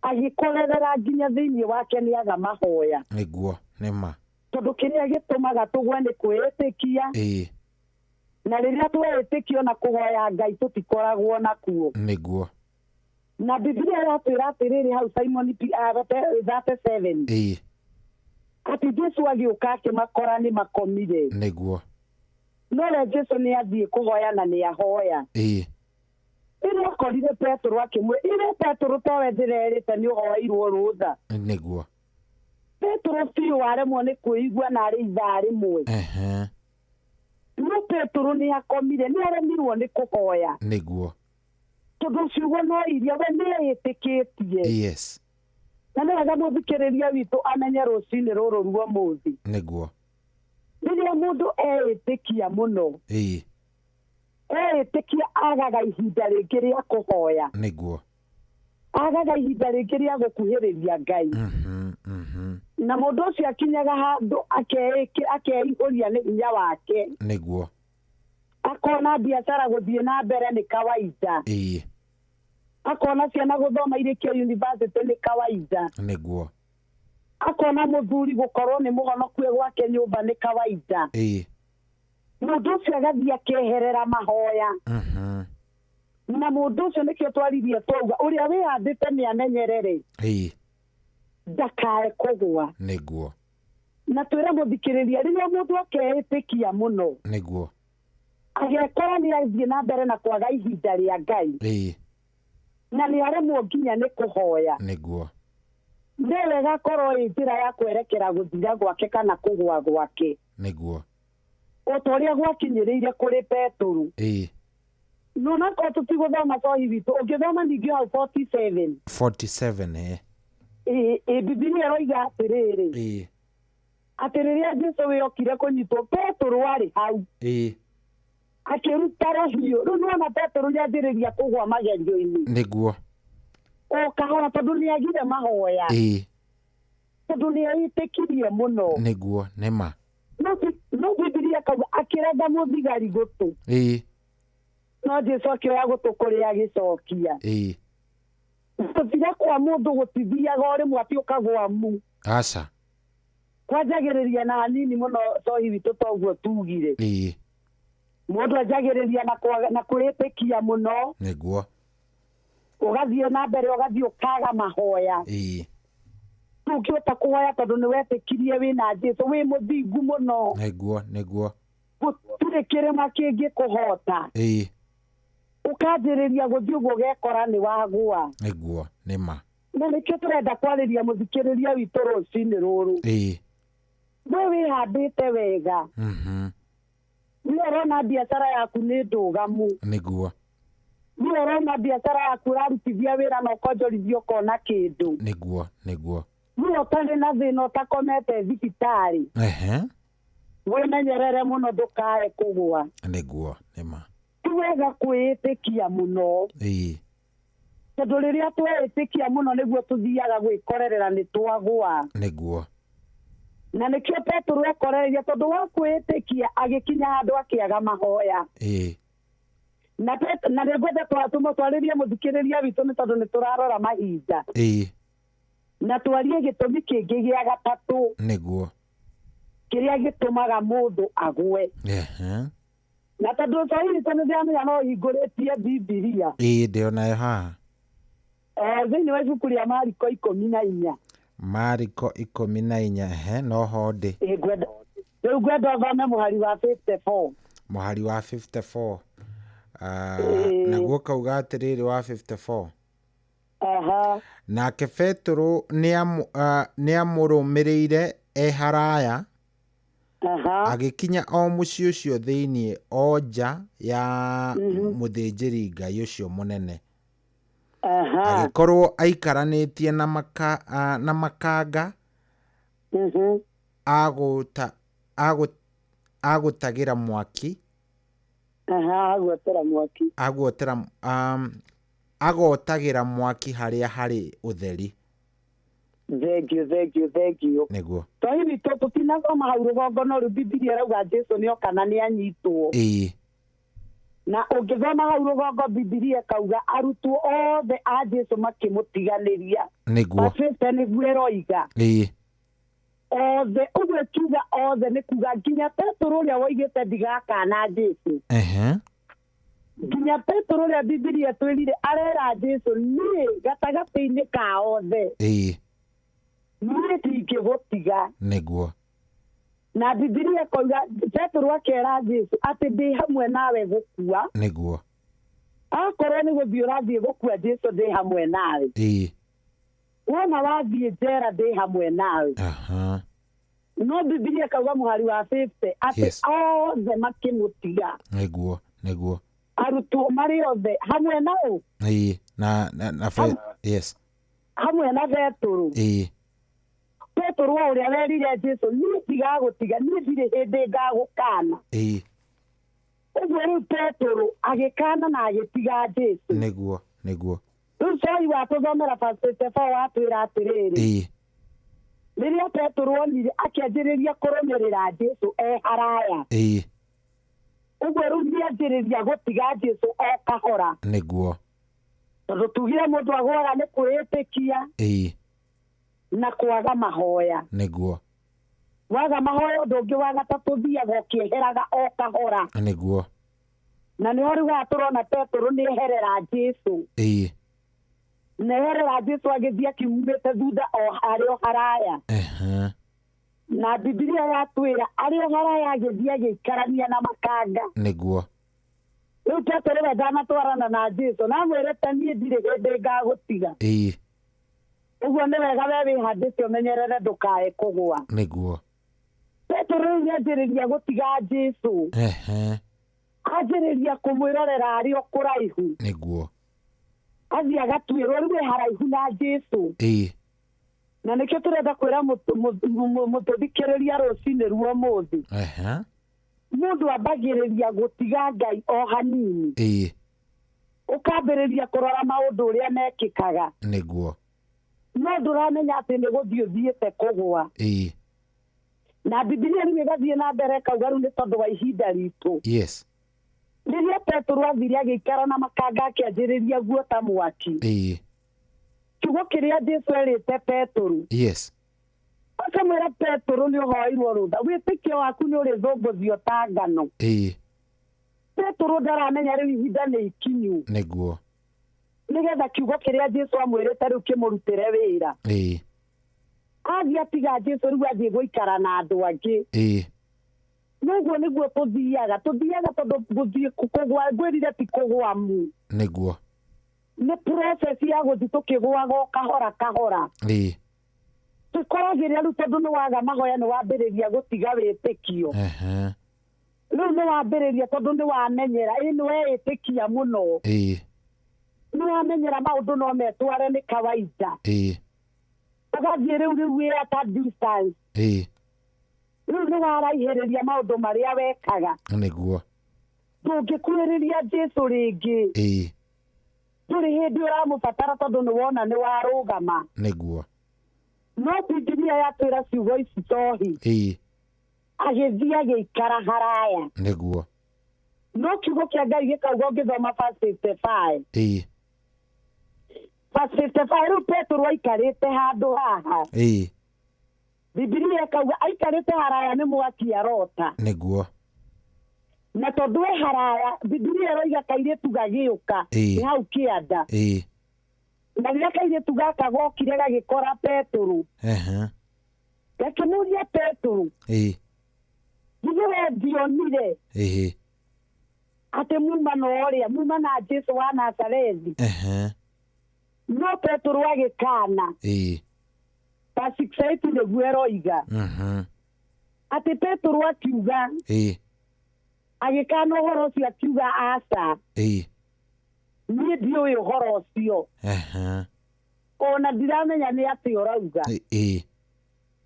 Agĩkorerera nginya thĩinĩ wake nĩ aga mahoya. Nĩguo, nĩ ma. Tondũ kĩrĩa gĩtũmaga tũgwe nĩ kwĩĩtĩkia. Na rĩrĩa tweĩtĩkio na kũhoya Ngai tũtikoragwo nakuo. Nĩguo. Na Bibilia ĩratwĩra atĩrĩrĩ hau Simon 37. Atĩ Jesu agĩũka akĩmakora nĩ makomire. Nĩguo. No we Jesu nĩ athiĩ kũhoya na nĩ ahoya. Rĩrĩa akorire Petũrũ akĩmwĩra, ire Petũrũ towe ndĩrerĩte nĩ ũhoeirwo rũtha. Nĩguo. Petũrũ biũ aremwo nĩ kwĩigua na arĩ ithaa rĩmwe. No Petũrũ nĩ akomire, nĩ aremirwo nĩ kũhoya. Nĩguo. Tondũ ciugo no iria we nĩ etĩkĩtie. Yes. Na nĩ wega mũthikĩrĩria witũ amenye rũcinĩ rũrũ rwa ũmũthĩ. Nĩguo. Rĩrĩa mũndũ eĩtĩkia mũno. Eĩtĩkia agaga ihinda rĩngĩ rĩa kũhoya. Nĩguo. Agaga ihinda rĩngĩ rĩa gũkuhĩrĩria Ngai. Na mũndũ ũcio akinyaga handũ akeihũria nĩ hinya wake. Nĩguo. Akona biacara gũthiĩ na mbere nĩ kawaida. Ĩĩ. Akona ciana gũthoma irĩkio university nĩ kawaida. Nĩguo. Akona mũthuri gũkorwo nĩ mũhonoku e gwake nyũmba nĩ kawaida. Ĩĩ. Mũndũ ũcio agathiĩ akeherera mahoya. Na mũndũ ũcio nĩkĩo twaririe twauga ũrĩa wĩhandĩte nĩ amenyerere. Ĩĩ. Ndakae kũgũa. Nĩguo. Na twĩre mũthikĩrĩria rĩrĩa mũndũ akeĩtĩkia mũno. Nĩguo. Agekora nĩ athiĩ na mbere na kwaga ihinda rĩa Ngai. Ĩĩ. Na nĩ aremwo nginya nĩ kũhoya. Nĩguo. Nĩ wega korwo ĩ njĩra ya kwerekera gũthira gwake kana kũgũa gwake. Nĩguo. O ta ũrĩa gwakinyĩrĩire kũrĩ Petũrũ. Ĩĩ. No nakorwo tũtigũthoma cohi witũ, ũngĩthoma ningĩ hau 47. 47 ĩĩ. Ĩĩ, Bibilia ĩroiga atĩrĩrĩ. Ĩĩ. Atĩ rĩrĩa Jesũ wĩokire kũnyitwo, Petũrũ arĩ hau. Ĩĩ. Akĩruta rũhiũ. Rĩu nĩwona Petũrũ nĩanjĩrĩria kũgũa magerio-inĩ. Nĩguo. O kahora tondũ nĩagire mahoya. Ĩĩ. Tondũ nĩeĩtĩkirie mũno. Nĩguo, nĩma. No Bibilia kauga akĩrenga mũthigari gũtũ. Ĩĩ. No Jesũ akĩoya gũtũ kũrĩa agĩcokia. Ĩĩ. Gũthira kwa mũndũ gũtithiaga o rĩmwe atĩ ũkagũa mu. Aca. Kwanjagĩrĩria na hanini mũno cohi witũ toguo tugire. Ĩĩ. Mũndũ anjagĩrĩria na kwĩĩtĩkia mũno. Nĩguo. Ũgathiĩ na mbere ũgathiĩ ũkaga mahoya. Ĩĩ. Ndũngĩhota kũhoya tondũ nĩwetĩkirie wĩna Jesũ, wĩ mũthingu mũno. Nĩguo, nĩguo. Gũtirĩ kĩrĩma kĩngĩkũhota. Ĩĩ. Ũkanjĩrĩria gũthiĩ ũguo ũgekora nĩ wagũa. Nĩguo, nĩma. Na nĩkĩo tũrenda kwarĩria mũthikĩrĩria witũ rũcinĩ rũrũ. Ĩĩ. We wĩhandĩte wega. Nĩ ũrona biacara yaku nĩ ndũgamu. Nĩguo. Nĩ ũrona biacara yaku ũrarutithia wĩra na ũkonjorithia ũkona kĩndũ. Nĩguo, nĩguo. Nĩ ũtarĩ na thĩna ũtakomete thibitarĩ. Ehe. Wĩmenyerere mũno ndũkae kũgũa. Nĩguo, nĩma. Ti wega kwĩĩtĩkia mũno. Ĩĩ. Tondũ rĩrĩa tweĩtĩkia mũno nĩguo tũthiaga gwĩkorerera nĩ twagũa. Nĩguo. Na nĩkĩo Petũrũ ekorereire tondũ wa kwĩĩtĩkia agĩkinya handũ akĩaga mahoya. Ĩĩ. Na na nĩngwenda twarĩrie mũthikĩrĩria witũ nĩ tondũ nĩtũrarora mahinda. Ĩĩ. Na twarie gĩtũmi kĩngĩ gĩa gatatũ. Nĩguo. Kĩrĩa gĩtũmaga mũndũ agwe. Ehe. Na tondũ Swahili tondũ nĩndĩramenya no ũhingũrĩtie Bibilia. Ĩĩ, ndĩonayo haha. Thĩinĩ wa ibuku rĩa Mariko 14. Mariko 14, ehe, no ho ndĩ. Ĩĩ, rĩu ngwenda ũthome mũhari wa 54. Mũhari wa 54. Naguo kauga atĩrĩrĩ wa 54. Aha. Nake Petũrũ nĩamũrũmĩrĩire e haraya. Aha. Agĩkinya o mũciĩ ũcio thĩinĩ o nja ya mũthĩnjĩri Ngai ũcio mũnene. Aha. Agĩkorwo aikaranĩtie na makanga agũtagĩra mwaki. Aha, agũotera mwaki. Agũotera, agotagĩra mwaki harĩa harĩ ũtheri. Thank you, thank you, thank you. Nĩguo. Tondũ witũ tũtinathoma hau rũgongo no rĩu Bibilia ĩrauga Jesũ nĩoka na nĩanyitwo. Ĩĩ. Na ũngĩthoma hau rũgongo Bibilia ĩkauga arutwo othe a Jesũ makĩmũtiganĩria. Nĩguo. Bafĩte nĩguo ĩroiga. Ĩĩ. Othe, ũguo ĩkiuga othe nĩ kuga nginya Petũrũ ũrĩa woigĩte ndigakana Jesũ. Ehe. Nginya Petũrũ ũrĩa Bibilia ĩtwĩrire arera Jesũ niĩ gatagatĩ-inĩ ka othe. Ĩĩ. Niĩ ndingĩgũtiga. Nĩguo. Na Bibilia ĩkoiga Petũrũ akera Jesũ atĩ ndĩ hamwe nawe gũkua. Nĩguo. Akorwo nĩ gũthiĩ ũrathiĩ gũkua Jesũ ndĩ hamwe nawe. Ĩĩ. Wona wathiĩ njera ndĩ hamwe nawe. Aha. No Bibilia ĩkauga mũhari wa 50 atĩ Yes. othe makĩmũtiga. Nĩguo, nĩguo. Arutwo marĩ othe hamwe nao. Ĩĩ, na yes. Hamwe na Petũrũ. Ĩĩ. Petũrũ o ũrĩa werire Jesũ niĩ ndigagũtiga, niĩ ndirĩ hĩndĩ ngagũkana. Ĩĩ. Ũguo rĩu Petũrũ agĩkana na agĩtiga Jesu. Nĩguo, nĩguo. Rĩu Cohi watũthomera verse 54 watwĩra atĩrĩrĩ, Rĩrĩa Petũrũ onire akĩanjĩrĩria kũrũmĩrĩra Jesu e haraya. Ũguo rĩu nĩanjĩrĩria gũtiga Jesu o kahora. Nĩguo. Tondũ tugire mũndũ agũaga nĩ kwĩĩtĩkia na kwaga mahoya. Nĩguo. Waga mahoya ũndũ ũngĩ wa gatatũ ũthiaga ũkĩeheraga o kahora. Nĩguo. Na nĩho rĩu haha tũrona Petũrũ nĩeherera Jesu. Na eherera Jesu agĩthiĩ akiumĩte thutha o harĩ o haraya. Na Bibilia yatwĩra arĩ o haraya agĩthiĩ agĩikarania na makanga. Nĩguo. Rĩu Petũrũ we ndanatwarana na Jesu na amwĩrĩte niĩ ndirĩ hĩndĩ ngagũtiga. Ũguo nĩ wega we wĩhandĩte ũmenyerere ndũkae kũgũa. Nĩguo. Petũrũ rĩu nĩanjĩrĩria gũtiga Jesu. Anjĩrĩria kũmwĩrorera arĩ o kũraihu. Nĩguo. Athiĩ agatuĩrwo rĩu e haraihu na Jesu. Na nĩkĩo tũrenda kwĩra mũtũthikĩrĩria rũcinĩ rwa ũmũthĩ. Mũndũ ambagĩrĩria gũtiga Ngai o hanini. Ũkambĩrĩria kũrora maũndũ ũrĩa mekĩkaga. Nĩguo. No ndũramenya atĩ nĩ gũthiĩ ũthiĩte kũgũa. Na Bibilia rĩu ĩgathiĩ na mbere ĩkauga rĩu nĩ tondũ wa ihinda ritũ. Yes. Rĩrĩa Petũrũ athire agĩikara na makanga akĩanjĩrĩria guota mwaki. Kiugo kĩrĩa Jesu erĩte Petũrũ. Yes. Akamwĩra Petũrũ nĩ ũhoeirwo rũtha, wĩtĩkio waku nĩ ũrĩthũngũthio ta ngano. Petũrũ ndaramenya rĩu ihinda nĩ ikinyu. Nĩguo. Nĩgetha kiugo kĩrĩa Jesu amwĩrĩte rĩu kĩmũrutĩre wĩra. Athiĩ atiga Jesu rĩu athiĩ gũikara na andũ angĩ. Noguo nĩguo tũthiaga, tũthiaga tondũ gũthiĩ kũgũa, ngwĩrire ti kũgũa mu. Nĩguo. Nĩ process ya gũthiĩ tũkĩgũaga o kahora kahora. Tũkoragĩrĩra rĩu tondũ nĩ waga mahoya nĩ wambĩrĩria gũtiga wĩtĩkio. Rĩu nĩ wambĩrĩria tondũ nĩ wamenyera, ĩ nĩ weĩtĩkia mũno. Nĩ wamenyera maũndũ no metware nĩ kawaida. Ũgathiĩ rĩu rĩu wĩ at a distance. Rĩu nĩ waraihĩrĩria maũndũ marĩa wekaga. Nĩguo. Ndũngĩkuhĩrĩria Jesu rĩngĩ. Ndũrĩ hĩndĩ ũramũbatara tondũ nĩ wona nĩ warũgama. Nĩguo. No Bibilia yatwĩra ciugo ici tohi. Agĩthiĩ agĩikara haraya. Nĩguo. No kiugo kĩa Ngai gĩkauga ũngĩthoma verse 55. Verse 55 rĩu Petũrũ aikarĩte handũ haha. Bibilia ĩkauga aikarĩte haraya nĩ mwaki arota. Nĩguo. Na tondũ e haraya, Bibilia ĩroiga kairĩtu gagĩũka, nĩ hau kĩanda. Na rĩrĩa kairĩtu gaka gokire gagĩkora Petũrũ. Gakĩmũria Petũrũ. Githĩ we ndionire atĩ muma na ũrĩa, muma na Jesu wa Nazarethi. No Petũrũ agĩkana. Verse 68 nĩguo ĩroiga. Atĩ Petũrũ akiuga. Agĩkana ũhoro ũcio akiuga aca. Niĩ ndiũĩ ũhoro ũcio. Ona ndiramenya nĩ atĩa ũrauga.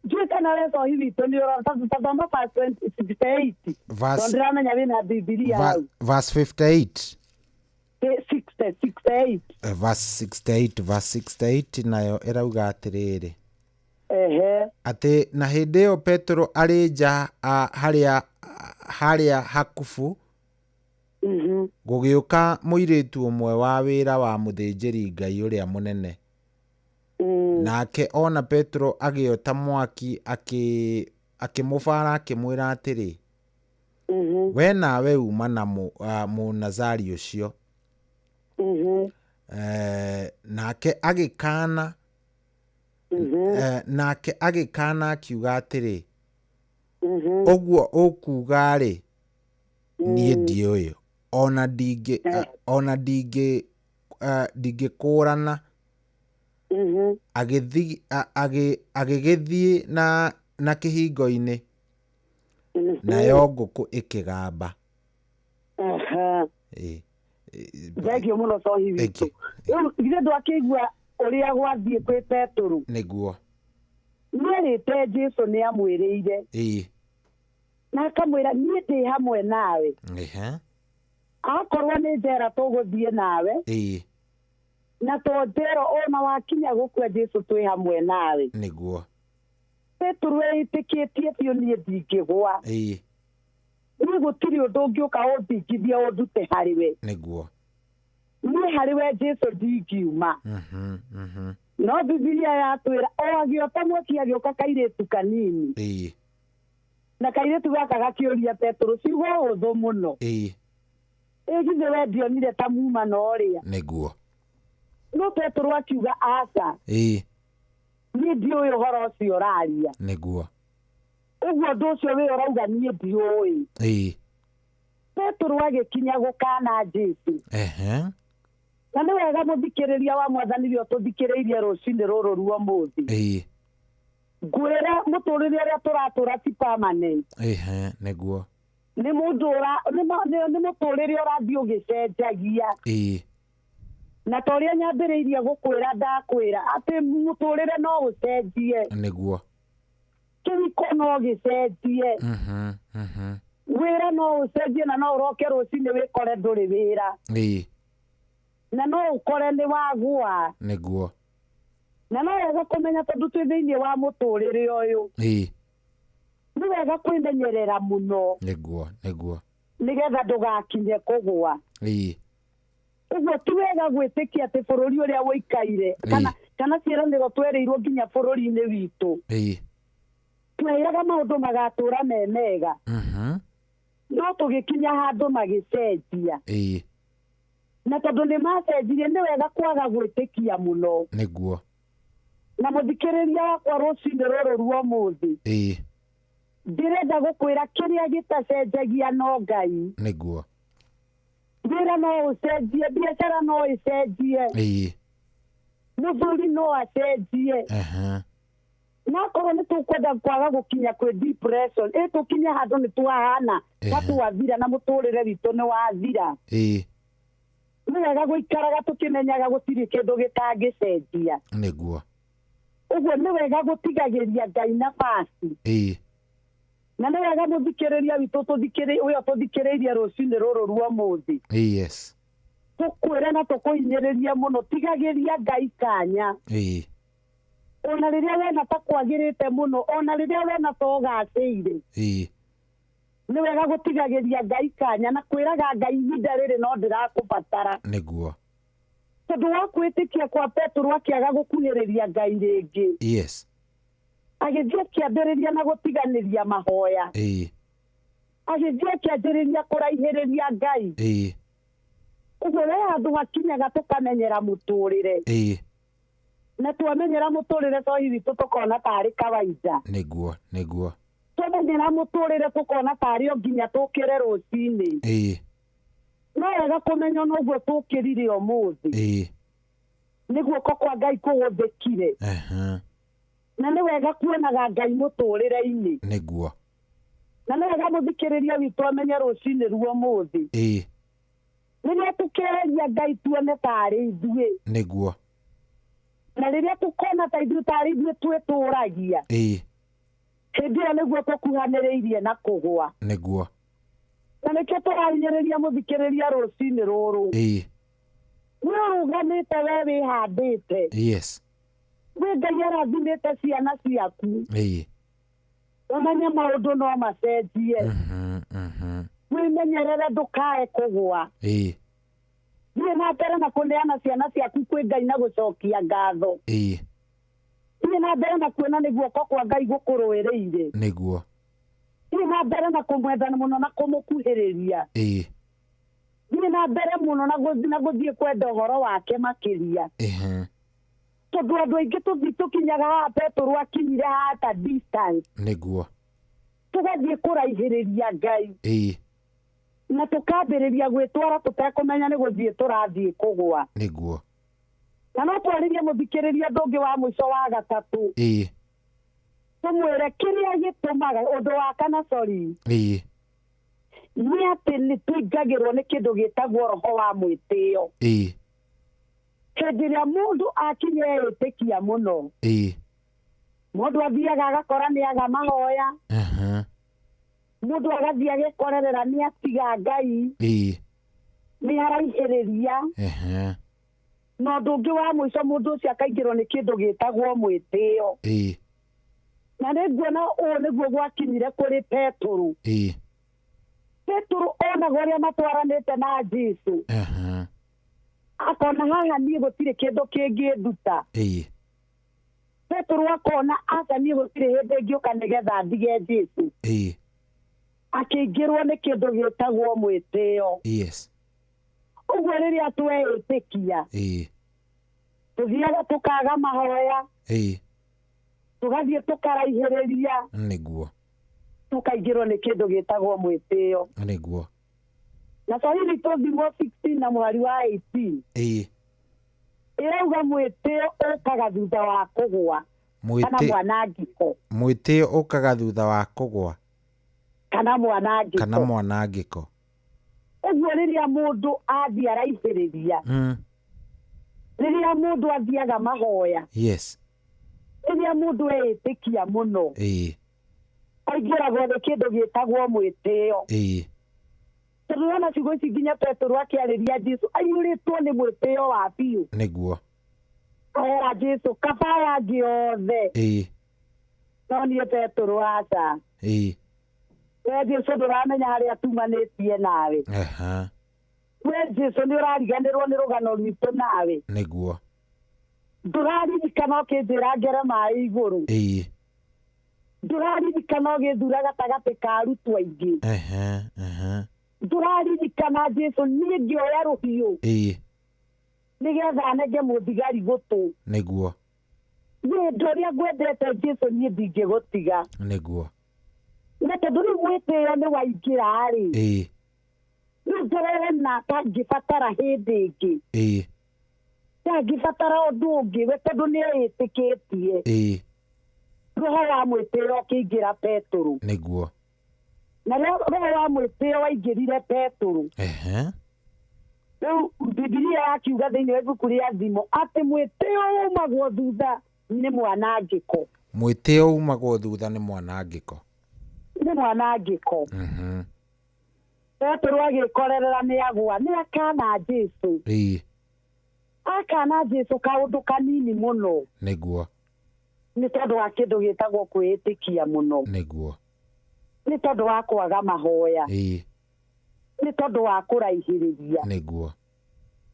Ndiũĩ kana we Cohi witũ nĩ ũrona, ta thoma verse 68. Tondũ ndiramenya wĩna Bibilia hau. Verse 58. 68. Verse 68, verse 68 nayo ĩrauga atĩrĩrĩ. Atĩ na hĩndĩ ĩyo Petũrũ arĩ nja harĩa hakubu, gũgĩũka mũirĩtu ũmwe wa wĩra wa mũthĩnjĩri Ngai ũrĩa mũnene. Nake ona Petũrũ agĩota mwaki akĩmũbara akĩmwĩra atĩrĩ, we nawe uma na Mũnazari ũcio. Nake agĩkana, nake agĩkana akiuga atĩrĩ, ũguo ũkuga-rĩ, niĩ ndiũĩ, ona ndingĩkũũrana. Agĩgĩthiĩ na kĩhingo-inĩ, nayo ngũkũ ĩkĩgamba. Thengio mũno Cohi witũ. Rĩu githĩ ndwakĩigua ũrĩa gwathiĩ kwĩ Petũrũ? Nĩguo. Nĩerĩte Jesu nĩamwĩrĩire. Na akamwĩra niĩ ndĩ hamwe nawe. Akorwo nĩ njera tũgũthiĩ nawe. Na to njera ona wakinya gũkua Jesu twĩ hamwe nawe. Nĩguo. Petero etĩkĩtie biũ niĩ ndingĩgwa. Niĩ gũtirĩ ũndũ ũngĩũka ũndingithie ũndute harĩ we. Nĩguo. Niĩ harĩ we Jesu ndingiuma. No Bibilia yatwĩra o agĩota mwaki agĩũka kairĩtu kanini. Na kairĩtu gaka gakĩũria Petero ciugo hũthũ mũno. Ĩ githĩ we ndionire ta muma na ũrĩa. Nĩguo. No Petero akiuga aca. Niĩ ndiũĩ ũhoro ũcio ũraria. Nĩguo. Ũguo ũndũ ũcio wĩ ũrauga niĩ ndiũĩ. Petero agĩkinya gũkana Jesu. Na nĩ wega mũthikĩrĩria wa Mwathani ũrĩa ũtũthikĩrĩirie rũcinĩ rũrũ rwa ũmũthĩ. Ngwĩra mũtũrĩre ũrĩa tũratũra ti permanent. Nĩguo. Nĩ mũndũ nĩ mũtũrĩre ũrathiĩ ũgĩcenjagia. Na ta ũrĩa nyambĩrĩirie gũkwĩra ndakwĩra atĩ mũtũrĩre no ũcenjie. Nĩguo. Kĩhiko no gĩcenjie. Wĩra no ũcenjie na no ũroke rũcinĩ wĩkore ndũrĩ wĩra. Na no ũkore nĩ wagũa. Nĩguo. Na no wega kũmenya tondũ twĩ thĩinĩ wa mũtũrĩre ũyũ. Nĩ wega kwĩmenyerera mũno. Nĩguo, nĩguo. Nĩgetha ndũgakinye kũgũa. Ũguo ti wega gwĩtĩkia atĩ bũrũri ũrĩa ũikaire kana ciĩranĩro twerĩirwo nginya bũrũri-inĩ witũ. Tweraga maũndũ magatũra me mega. No tũgĩkinya handũ magĩcenjia. Na tondũ nĩ macenjirie nĩ wega kwaga gwĩtĩkia mũno. Nĩguo. Na mũthikĩrĩria wakwa rũcinĩ rũrũ rwa ũmũthĩ. Ndĩrenda gũkwĩra kĩrĩa gĩtacenjagia no Ngai. Nĩguo. Wĩra no ũcenjie, biacara no ĩcenjie. Mũthuri no acenjie. Na akorwo nĩ tũkwenda kwaga gũkinya kwĩ depression, ĩ tũkinye handũ nĩ twahana ta twathira na mũtũrĩre witũ nĩ wathira. Nĩ wega gũikaraga tũkĩmenyaga gũtirĩ kĩndũ gĩtangĩcenjia. Nĩguo. Ũguo nĩ wega gũtigagĩria Ngai nafasi. Na nĩ wega mũthikĩrĩria witũ ũyũ tũthikĩrĩirie rũcinĩ rũrũ rwa ũmũthĩ. Yes. Tũkwĩra na tũkũhinyĩrĩria mũno tigagĩria Ngai kanya. Ona rĩrĩa wena ta kwagĩrĩte mũno, ona rĩrĩa wena ta ũgacĩire. Nĩ wega gũtigagĩria Ngai kanya na kwĩraga Ngai ihinda rĩrĩ no ndĩrakũbatara. Nĩguo. Tondũ wa kwĩtĩkia kwa Petero akĩaga gũkuhĩrĩria Ngai rĩngĩ. Yes. Agĩthiĩ akĩambĩrĩria na gũtiganĩria mahoya. Agĩthiĩ akĩanjĩrĩria kũraihĩrĩria Ngai. Ũguo we handũ hakinyaga tũkamenyera mũtũrĩre. Na twamenyera mũtũrĩre cohi witũ tũkona tarĩ kawaida. Nĩguo, nĩguo. Twamenyera mũtũrĩre tũkona tarĩ o nginya tũkĩre rũcinĩ. No wega kũmenya ona ũguo tũkĩrire ũmũthĩ. Nĩ guoko kwa Ngai kũgũthĩkire. Na nĩ wega kuonaga Ngai mũtũrĩre-inĩ. Nĩguo. Na nĩ wega mũthikĩrĩria witũ amenye rũcinĩ rwa ũmũthĩ. Rĩrĩa tũkeheria Ngai tuone tarĩ ithuĩ. Nĩguo. Na rĩrĩa tũkona ta ithuĩ tarĩ ithuĩ twĩtũragia. Hĩndĩ ĩyo nĩguo tũkuhanĩrĩirie na kũgũa. Nĩguo. Na nĩkĩo tũrahinyĩrĩria mũthikĩrĩria rũcinĩ rũrũ. Nĩ ũrũgamĩte we wĩhandĩte. Yes. Wĩ Ngai arathimĩte ciana ciaku. Ũmenye maũndũ no macenjie. Wĩmenyerere ndũkae kũgũa. Thiĩ na mbere na kũneana ciana ciaku kwĩ Ngai na gũcokia ngatho. Thiĩ na mbere na kuona nĩ guoko kwa Ngai gũkũrũĩrĩire. Nĩguo. Thiĩ na mbere na kũmwenda mũno na kũmũkuhĩrĩria. Thiĩ na mbere mũno na gũthiĩ kwenda ũhoro wake makĩria. Tondũ andũ aingĩ tũkinyaga haha Petero akinyire haha ta distance. Nĩguo. Tũgathiĩ kũraihĩrĩria Ngai. Na tũkambĩrĩria gwĩtwara tũtekũmenya nĩ gũthiĩ tũrathiĩ kũgũa. Nĩguo. Na no twarĩrie mũthikĩrĩria ũndũ ũngĩ wa mũico wa gatatũ. Tũmwĩre kĩrĩa gĩtũmaga ũndũ wa kana sorry. Nĩ atĩ nĩ tũingagĩrwo nĩ kĩndũ gĩtagwo roho wa mwĩtĩo. Hĩndĩ ĩrĩa mũndũ akinya etĩkia mũno. Mũndũ athiaga agakora nĩ aga mahoya. Mũndũ agathiĩ agekorerera nĩ atiga Ngai. Nĩ araihĩrĩria. Na ũndũ ũngĩ wa mũico, mũndũ ũcio akaingĩrwo nĩ kĩndũ gĩtagwo mwĩtĩo. Na nĩ nguona ũũ nĩguo gwakinyire kũrĩ Petũrũ. Petũrũ onaga ũrĩa matwaranĩte na Jesũ, akona haha niĩ gũtirĩ kĩndũ kĩngĩnduta. Petũrũ akona aca niĩ gũtirĩ hĩndĩ ngĩũka nĩgetha ndige Jesũ. Akĩingĩrwo nĩ kĩndũ gĩtagwo mwĩtĩo. Ũguo rĩrĩa tweĩtĩkia, tũthiaga tũkaga mahoya, tũgathiĩ tũkaraihĩrĩria, Nĩguo. Tũkaingĩrwo nĩ kĩndũ gĩtagwo mwĩtĩo. Nĩguo. Na Swahili tũthimwo 16 na mũhari wa 18, ĩrauga mwĩtĩo ũkaga thutha wa kũgũa kana mwanangĩko. Mwĩtĩo ũkaga thutha wa kũgũa kana mwanangĩko. Kana mwanangĩko. Ũguo rĩrĩa mũndũ athiĩ araihĩrĩria, rĩrĩa mũndũ athiaga mahoya, rĩrĩa mũndũ eĩtĩkia mũno, aingĩragwo nĩ kĩndũ gĩtagwo mwĩtĩo. Tondũ wona ciugo ici nginya Petũrũ akĩarĩria Jesũ aiyũrĩtwo nĩ mwĩtĩo wa biũ. Nĩguo. Arera Jesũ kaba aya angĩ othe, no niĩ Petũrũ aca. We Jesũ ndũramenya harĩa tumanĩtie nawe. We Jesũ nĩ ũrariganĩrwo nĩ rũgano rwitũ nawe. Nĩguo. Ndũraririkana ũkĩnjĩra ngere maĩ igũrũ. Ndũraririkana ũgĩthura gatagatĩ ka arutwo aingĩ. Ndũraririkana Jesũ niĩ ngĩoya rũhiũ nĩgetha nenge mũthigari gũtũ. Nĩguo. Wendo ũrĩa ngwendete Jesũ niĩ ndingĩgũtiga. Nĩguo. Na tondũ rĩu mwĩtĩo nĩ waingĩra rĩ, rĩu ndĩrona ta ngĩbatara hĩndĩ ĩngĩ, ta ngĩbatara ũndũ ũngĩ, we tondũ nĩ eĩtĩkĩtie. Roho wa mwĩtĩo ũkĩingĩra Petũrũ. Nĩguo. Na roho wa mwĩtĩo waingĩrire Petũrũ. Rĩu Bibilia yakiuga thĩinĩ wa ibuku rĩa Thimo atĩ mwĩtĩo umagwo thutha nĩ mwanangĩko. Mwĩtĩo umagwo thutha nĩ mwanangĩko. Nĩ mwanangĩko. Petũrũ agĩkorerera nĩ agwa, nĩ akana Jesũ. Akana Jesũ kaũndũ kanini mũno. Nĩguo. Nĩ tondũ wa kĩndũ gĩtagwo kwĩĩtĩkia mũno. Nĩguo. Nĩ tondũ wa kwaga mahoya. Nĩ tondũ wa kũraihĩrĩria. Nĩguo.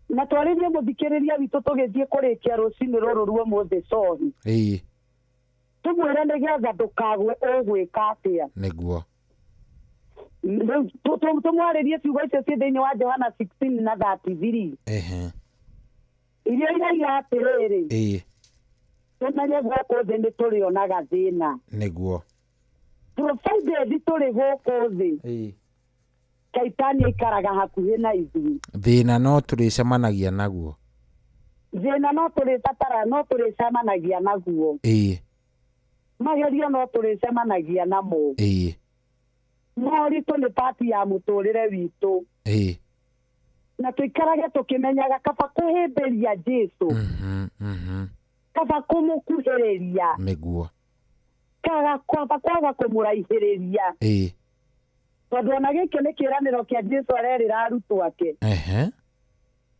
Na twarĩrie mũthikĩrĩria witũ tũgĩthiĩ kũrĩkia rũcinĩ rũrũ rwa ũmũthĩ cohi. Tũmwĩre nĩgetha ndũkagwe ũgwĩka atĩa. Nĩguo. Tũmwarĩrie ciugo icio ciĩ thĩinĩ wa Johana 16 na 33. Iria iraiga atĩrĩrĩ, tũmenye gũkũ thĩ nĩ tũrĩonaga thĩna. Nĩguo. Provided tũrĩ gũkũ thĩ, Shaitani aikaraga hakuhĩ na ithuĩ. Thĩna no tũrĩcemanagia naguo. Thĩna no tũrĩbatara, no tũrĩcemanagia naguo. Magerio no tũrĩcemanagia namo. Moritũ nĩ pati ya mũtũrĩre witũ. Na tũikarage tũkĩmenyaga kaba kũhĩmbĩria Jesũ. Kaba kũmũkuhĩrĩria. Nĩguo. Kaba kwaga kũmũraihĩrĩria. Tondũ ona gĩkĩ nĩ kĩĩranĩro kĩa Jesũ arerĩra arutwo ake.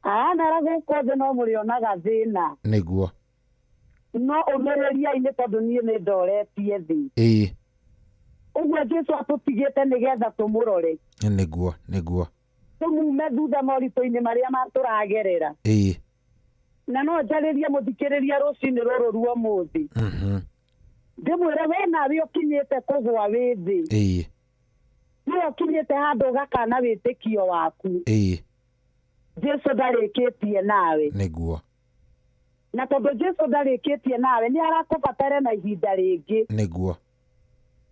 Aranera gũkũ thĩ no mũrĩonaga thĩna. Nĩguo. No ũmĩrĩriai nĩ tondũ niĩ nĩ ndoretie thĩ. Ũguo Jesũ atũtigĩte nĩgetha tũmũrore. Nĩguo, nĩguo. Tũmume thutha moritũ-inĩ marĩa tũragerera. Na no njarĩrie mũthikĩrĩria rũcinĩ rũrũ rwa ũmũthĩ. Ndĩmwĩre we nawe ũkinyĩte kũgũa wĩ thĩ. Nĩwe ũkinyĩte handũ ũgakana wĩtĩkio waku. Jesũ ndarĩkĩtie nawe. Nĩguo. Na tondũ Jesũ ndarĩkĩtie nawe nĩ arakũbatara na ihinda rĩngĩ. Nĩguo.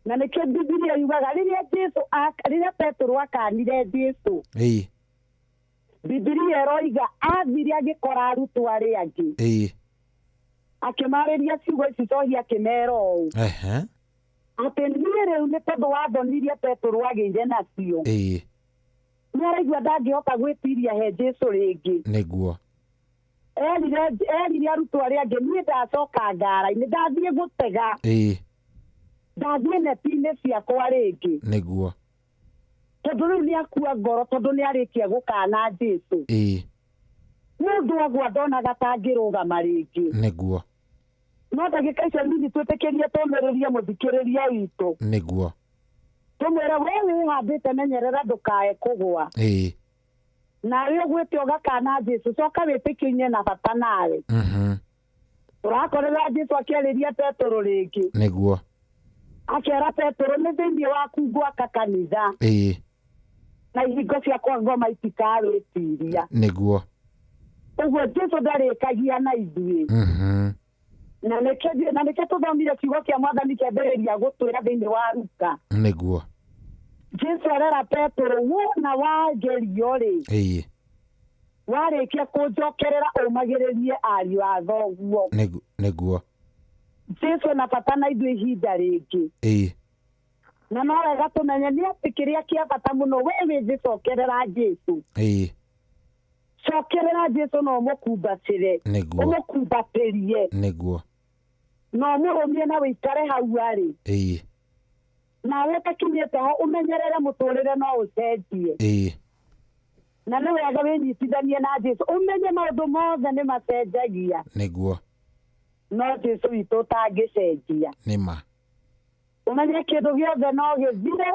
Na nĩkĩo Bibilia yugaga rĩrĩa Jesũ rĩrĩa Petũrũ akanire Jesũ, Bibilia ĩroiga athire agĩkora arutwo arĩa angĩ. Akĩmarĩria ciugo ici cohi akĩmera ũũ, atĩ niĩ rĩu nĩ tondũ wa thoni iria Petũrũ agĩire nacio, nĩ araigua ndangĩhota gwĩtiria he Jesũ rĩngĩ. Nĩguo. Erire arutwo arĩa angĩ niĩ ndacoka ngara-inĩ ndathiĩ gũtega, ndathiĩ neti-inĩ ciakwa rĩngĩ. Nĩguo. Tondũ rĩu nĩ akua ngoro tondũ nĩ arĩkia gũkana Jesũ. Mũndũ agwa ndonaga ta angĩrũgama rĩngĩ. Nĩguo. No ndagĩka icio nini twĩtĩkĩrie tũmĩrĩrie mũthikĩrĩria witũ. Nĩguo. Tũmwĩre we wĩhandĩte menyerera ndũkae kũgũa. Nawe ũgwĩte ũgakana Jesũ coka wĩtĩkio-inĩ na bata nawe. Tũrakorera Jesũ akĩarĩria Petũrũ rĩngĩ. Nĩguo. Akĩra Petũrũ nĩ thĩinĩ waku ngwaka kanitha. Na ihingo cia kwa ngoma itikawĩtiria. Nĩguo. Ũguo Jesũ ndarĩkagia na ithuĩ. Na nĩkĩo tũthomire kiugo kĩa Mwathani kĩambĩrĩria gũtwĩra thĩinĩ wa Luka. Nĩguo. Jesũ arera Petũrũ wona wagerio rĩ. Warĩkia kũnjokerera ũmagĩrĩrie ariũ a thoguo. Nĩguo. Jesũ ena bata na ithuĩ ihinda rĩngĩ. Na no wega tũmenye nĩ atĩ kĩrĩa kĩa bata mũno we wĩthĩ cokerera Jesũ. Cokerera Jesũ na ũmũkumbatĩre. Nĩguo. Ũmũkumbatĩrie. Nĩguo. Na ũmũrũmie na wĩikare hau arĩ. Nawe ũtakinyĩte ho ũmenyerere mũtũrĩre no ũcenjie. Na nĩ wega wĩnyitithanie na Jesũ ũmenye maũndũ mothe nĩ macenjagia. Nĩguo. No Jesũ witũ ũtangĩcenjia. Nĩma. Ũmenye kĩndũ gĩothe no gĩthire.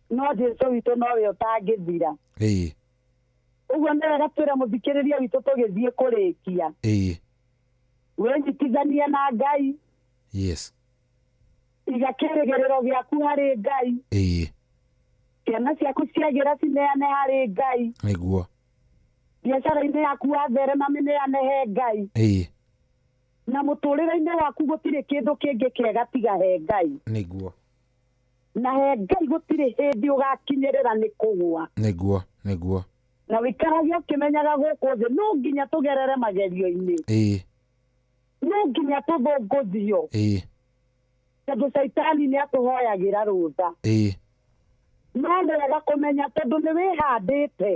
No Jesũ witũ nowe ũtangĩthira. Ũguo nĩ wega twĩre mũthikĩrĩria witũ tũgĩthiĩ kũrĩkia. Wĩnyitithanie na Ngai. Yes. Iga kĩrĩgĩrĩro gĩaku harĩ Ngai. Ciana ciaku ciagĩra cineane harĩ Ngai. Nĩguo. Biacara-inĩ yaku watherema mĩneane he Ngai. Na mũtũrĩre-inĩ waku gũtirĩ kĩndũ kĩngĩ kĩega tiga he Ngai. Nĩguo. Na he Ngai gũtirĩ hĩndĩ ũgakinyĩrĩra nĩ kũgũa. Nĩguo. Nĩguo. Na wĩikarage ũkĩmenyaga gũkũ thĩ no nginya tũgerere magerio-inĩ. No nginya tũthũngũthio. Tondũ caitani nĩ atũhoyagĩra rũtha. No nĩ wega kũmenya tondũ nĩ wĩhandĩte.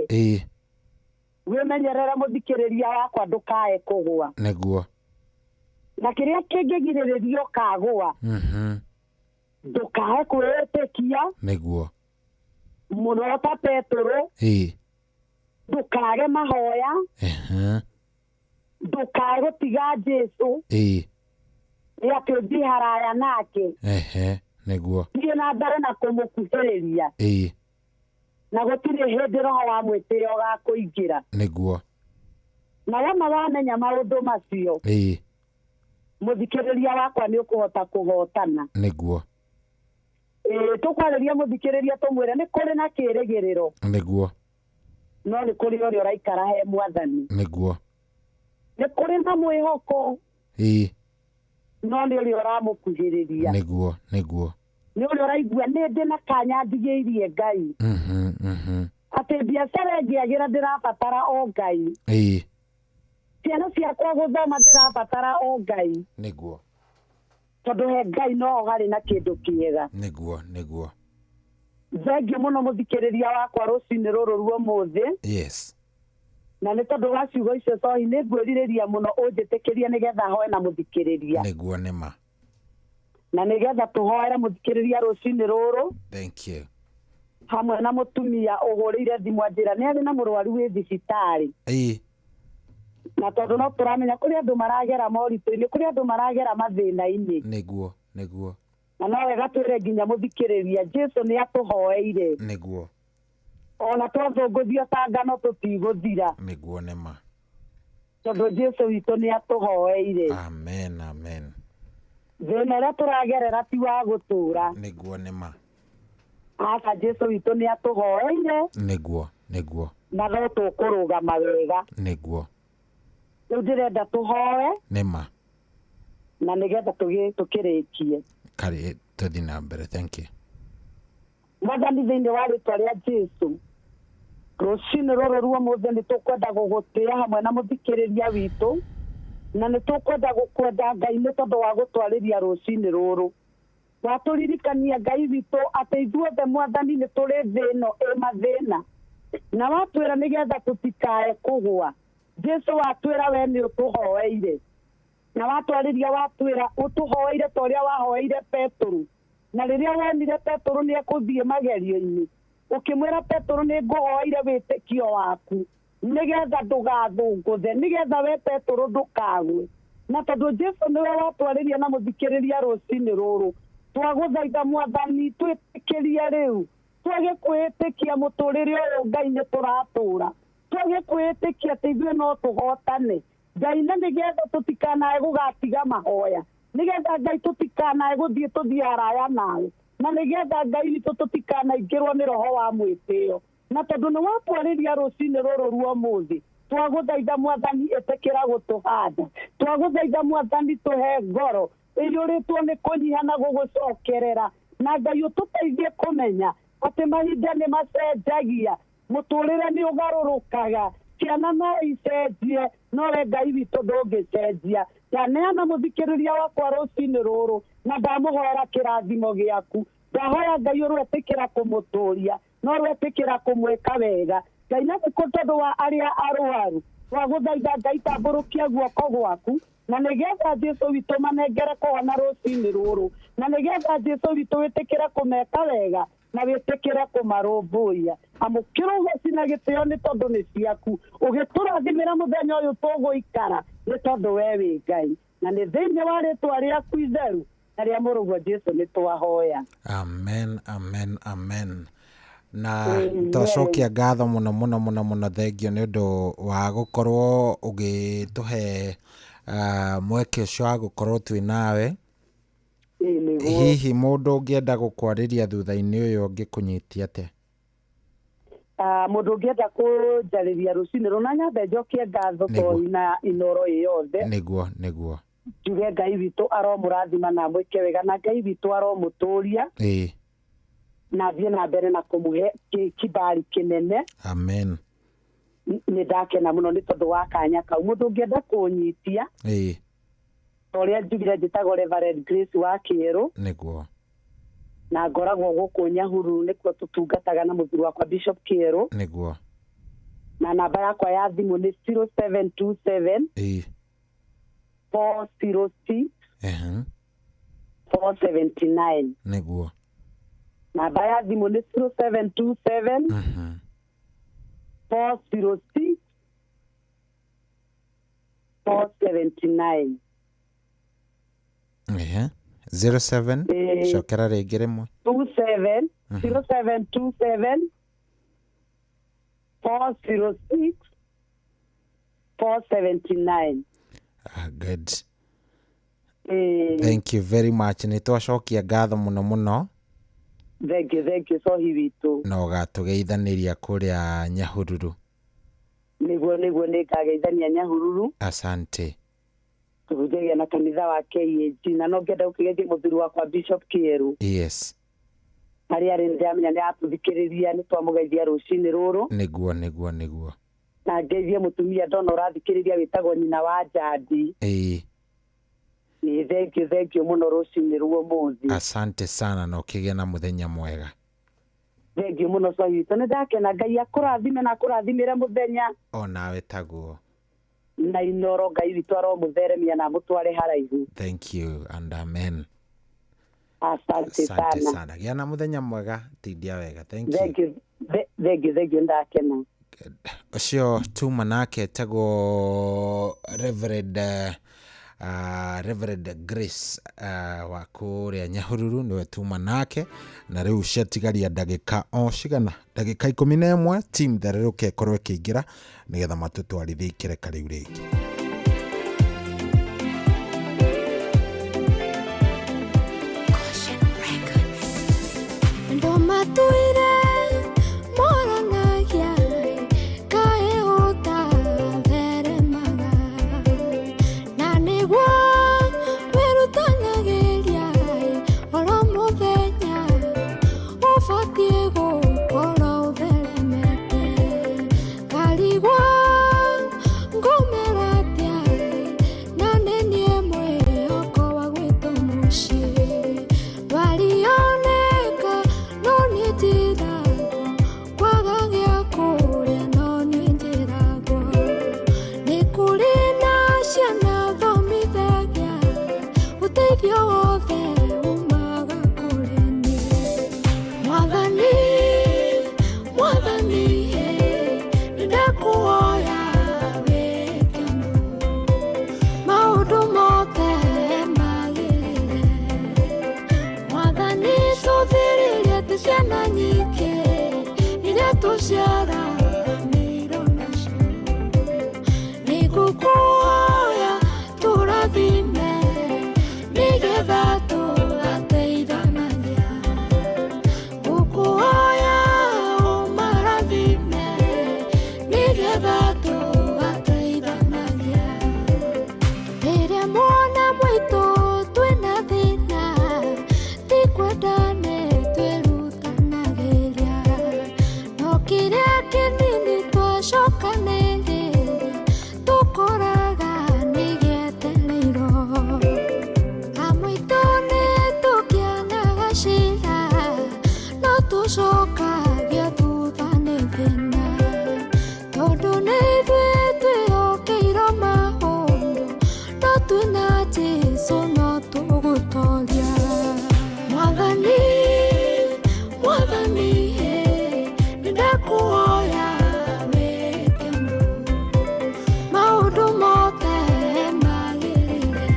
Wĩmenyerere mũthikĩrĩria wakwa ndũkae kũgũa. Nĩguo. Na kĩrĩa kĩngĩgirĩrĩria ũkagũa. Ndũkae kwĩĩtĩkia. Nĩguo. Mũno ta Petũrũ. Ndũkage mahoya. Ndũkae gũtiga Jesũ. Nĩ atĩ ũthiĩ haraya nake. Nĩguo. Thiĩ na mbere na kũmũkuhĩrĩria. Na gũtirĩ hĩndĩ roho wa mwĩtĩo ũgakũingĩra. Nĩguo. Na wona wamenya maũndũ macio. Mũthikĩrĩria wakwa nĩ ũkũhota kũhotana. Nĩguo. Tũkwarĩria mũthikĩrĩria tũmwĩre nĩ kũrĩ na kĩrĩgĩrĩro. Nĩguo. No nĩ kũrĩ ũrĩa ũraikara he Mwathani. Nĩguo. Nĩ kũrĩ na mwĩhoko. No nĩ ũrĩa ũramũkuhĩrĩria. Nĩguo. Nĩguo. Nĩ ũrĩa ũraigua nĩ ndĩ na kanya ndigĩirie Ngai. Atĩ biacara ĩngĩagĩra ndĩrabatara o Ngai. Ciana ciakwa gũthoma ndĩrabatara o Ngai. Nĩguo. Tondũ he Ngai no harĩ na kĩndũ kĩega. Nĩguo. Nĩguo. Thengiũ mũno mũthikĩrĩria wakwa rũcinĩ rũrũ rwa ũmũthĩ. Yes. Na nĩ tondũ wa ciugo icio Sohi nĩ ngwĩrirĩria mũno ũnjĩtĩkĩrie nĩgetha hoe na mũthikĩrĩria. Nĩguo nĩma. Na nĩgetha tũhoere mũthikĩrĩria rũcinĩ rũrũ. Thank you. Hamwe na mũtumia ũhũrĩire thimũ anjĩra nĩ arĩ na mũrwaru wĩ thibitarĩ. Na tondũ no tũramenya kũrĩ andũ maragera moritũ-inĩ, kũrĩ andũ maragera mathĩna-inĩ. Nĩguo. Nĩguo. Na no wega twĩre nginya mũthikĩrĩria Jesũ nĩ atũhoeire. Nĩguo. Ona twathũngũthio ta ngano tũtigũthira. Nĩguo nĩma. Tondũ Jesũ witũ nĩ atũhoeire. Amen. Amen. Thĩna ũrĩa tũragerera ti wa gũtũra. Nĩguo nĩma. Aca Jesũ witũ nĩ atũhoeire. Nĩguo. Nĩguo. Na no tũkũrũgama wega. Nĩguo. Rĩu ndĩrenda tũhoe. Nĩma. Na nĩgetha tũkĩrĩkie. Karĩ tũthiĩ na mbere. Thank you. Mwathani thĩinĩ wa rĩtwa rĩa Jesũ rũcinĩ rũrũ rwa ũmũthĩ nĩ tũkwenda gũgũtĩĩa hamwe na mũthikĩrĩria witũ na nĩ tũkwenda gũkwenda Ngai nĩ tondũ wa gũtwarĩria rũcinĩ rũrũ. Watũririkania Ngai witũ atĩ ithuothe Mwathani nĩ tũrĩ thĩ ĩno ĩ mathĩna na watwĩra nĩgetha tũtikae kũgũa. Jesũ watwĩra we nĩ ũtũhoeire na watwarĩria watwĩra ũtũhoeire ta ũrĩa wahoeire Petũrũ. Na rĩrĩa wonire Petũrũ nĩ ekũthiĩ magerio-inĩ Ũkĩmwĩra Petero nĩ ngũhoeire wĩtĩkio waku nĩgetha ndũgathũngũthe, nĩgetha we Petero ndũkagwe. Na tondũ Jesu nĩwe watwarĩria na mũthikĩrĩria rũcinĩ rũrũ, twagũthaitha Mwathani twĩtĩkĩrie rĩu twage kwĩĩtĩkia mũtũrĩre ũyũ Ngai nĩ tũratũra, twage kwĩĩtĩkia atĩ ithuĩ no tũhotane Ngai, na nĩgetha tũtikanae gũgatiga mahoya, nĩgetha Ngai tũtikanae gũthiĩ tũthiĩ haraya nawe, na nĩgetha Ngai witũ tũtikanaingĩrwo nĩ roho wa mwĩtĩo. Na tondũ nĩ watwarĩria rũcinĩ rũrũ rwa ũmũthĩ, twagũthaitha Mwathani ĩtĩkĩra gũtũhanda, twagũthaitha Mwathani tũhe ngoro ĩiyũrĩtwo nĩ kũnyiha na gũgũcokerera, na Ngai ũtũteithie kũmenya atĩ mahinda nĩ macenjagia, mũtũrĩre nĩ ũgarũrũkaga, ciana no icenjie, no we Ngai witũ ndũngĩcenjia. Ndaneana mũthikĩrĩria wakwa rũcinĩ rũrũ na ndamũhoera kĩrathimo gĩaku. Ndahoya Ngai ũrwetĩkĩra kũmũtũria, no rwetĩkĩra kũmwĩka wega. Ngai na nĩkũ tondũ wa arĩa arwaru, twagũthaitha Ngai tambũrũkia guoko gwaku, na nĩgetha Jesu witũ manengere kũhona rũcinĩ rũrũ, na nĩgetha Jesu witũ wĩtĩkĩre kũmeka wega na wĩtĩkĩre kũmarũmbũiya. Amũkĩra ũgoci na gĩtĩo nĩ tondũ nĩ ciaku, ũgĩtũrathimĩra mũthenya ũyũ tũgũikara nĩ tondũ we wĩ Ngai, na nĩ thĩinĩ wa rĩtwa rĩaku itheru na rĩa mũrũguo Jesu nĩ twahoya. Amen, amen, amen. Na twacokia ngatho mũno mũno mũno mũno, thengio nĩ ũndũ wa gũkorwo ũgĩtũhe mweke ũcio wa gũkorwo twĩ nawe. Hihi mũndũ ũngĩenda gũkwarĩria thutha-inĩ ũyũ angĩkũnyitia atĩa? Mũndũ ũngĩenda kũnjarĩria rũcinĩ rũna, nyambe njokie ngatho na Inoro ĩ yothe. Nĩguo, nĩguo. Njuge Ngai witũ aromũrathima na amwĩke wega, na Ngai witũ aromũtũria na athiĩ na mbere na kũmũhe kibali kĩnene. Amen. Nĩ ndakena mũno nĩ tondũ wa kanya kau. Mũndũ ũngĩenda kũnyitia, ũrĩa njugire njĩtagwo Reverend Grace wa Kĩerũ. Nĩguo. Na ngoragwo gũkũ Nyahururu, nĩkuo tũtungataga na mũthuri wakwa Bishop Kĩerũ. Nĩguo. Na namba yakwa ya thimũ nĩ 0727 406 479. Nĩguo. Namba ya thimũ nĩ 0727 406 479. 07 cokera rĩngĩ rĩmwe. 27 0727 406 479. Good. Thank you very much. Nĩ twacokia ngatho mũno mũno. Thank you, thank you sohi witũ. Na ũgatũgeithanĩria kũrĩa Nyahururu. Nĩguo, nĩguo, nĩ ngageithania Nyahururu. Asante. Tũhunjagia na kanitha wa KAG, na no ngenda gũkĩgeithia mũthuri wakwa Bishop Kĩerũ. Yes. Harĩa arĩ nĩndĩramenya nĩ atũthikĩrĩria, nĩ twamũgeithia rũcinĩ rũrũ. Nĩguo, nĩguo, nĩguo. Na ngeithie mũtumia ndona ũrathikĩrĩria wĩtagwo nyina wa Njandi. Thank you, thank you mũno rũcinĩ rwa ũmũthĩ. Asante sana na ũkĩgĩe na mũthenya mwega. Thank you mũno sohi witũ, nĩ ndakena. Ngai akũrathime na akũrathimĩre mũthenya. O nawe taguo. Na Inoro Ngai witũ aromũtheremia na amũtware haraihu. Thank you and amen. Asante sana. Sana. Gĩa na mũthenya mwega, tindia wega. Thank you. Thank you, thank you, thank you, ndakena. Ũcio tuma nake etagwo Reverend Reverend Grace wa kũrĩa Nyahururu, nĩwe tuma nake. Na rĩu ciatigaria ndagĩka o cigana, ndagĩka 11, team thererũke ĩkorwo ĩkĩingĩra nĩgetha matũtwarithie ikereka rĩu rĩngĩ. Ũteithio wothe umaga kũrĩ niĩ. Mwathani. Twĩna Jesũ no tũgũtoria. Mwathani, Mwathani, nĩndakũhoya wĩke ũndũ, maũndũ mothe magĩrĩre.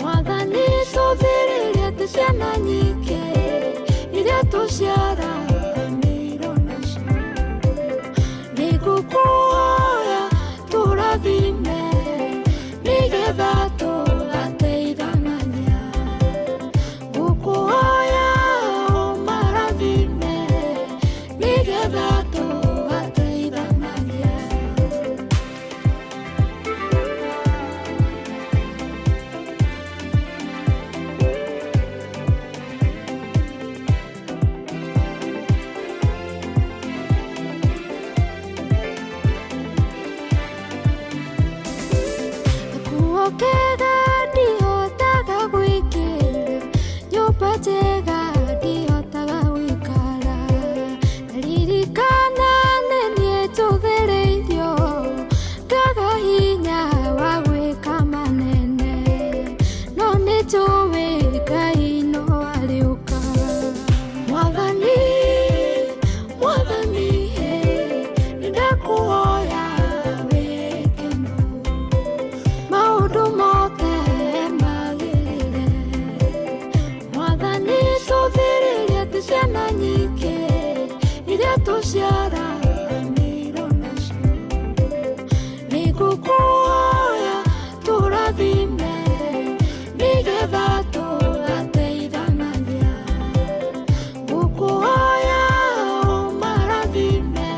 Mwathani, cũthĩrĩria atĩ ciana nyingĩ iria tũciaranĩirwo nacio. Nĩngũkũhoya tũrathime nĩgetha tũgateithanagia. Ngũkũhoya ũmarathime nĩgetha tũgateithanagia. Gakuo kega ndihotaga gwĩkĩra, nyũmba njega ndihotaga gũikara. Ndaririkana nĩ niĩ njũthĩrĩirio, ngaga hinya wa gwĩka manene, no nĩ njũĩ Ngai no arĩũka. Mwathani, Mwathani, nĩndakũhoya wĩke ũndũ, maũndũ mothe magĩrĩre. Mwathani, cũthĩrĩria atĩ ciana nyingĩ iria tũciaranĩirwo nacio. Nĩngũkũhoya tũrathime nĩgetha tũgateithanagia. Ngũkũhoya ũmarathime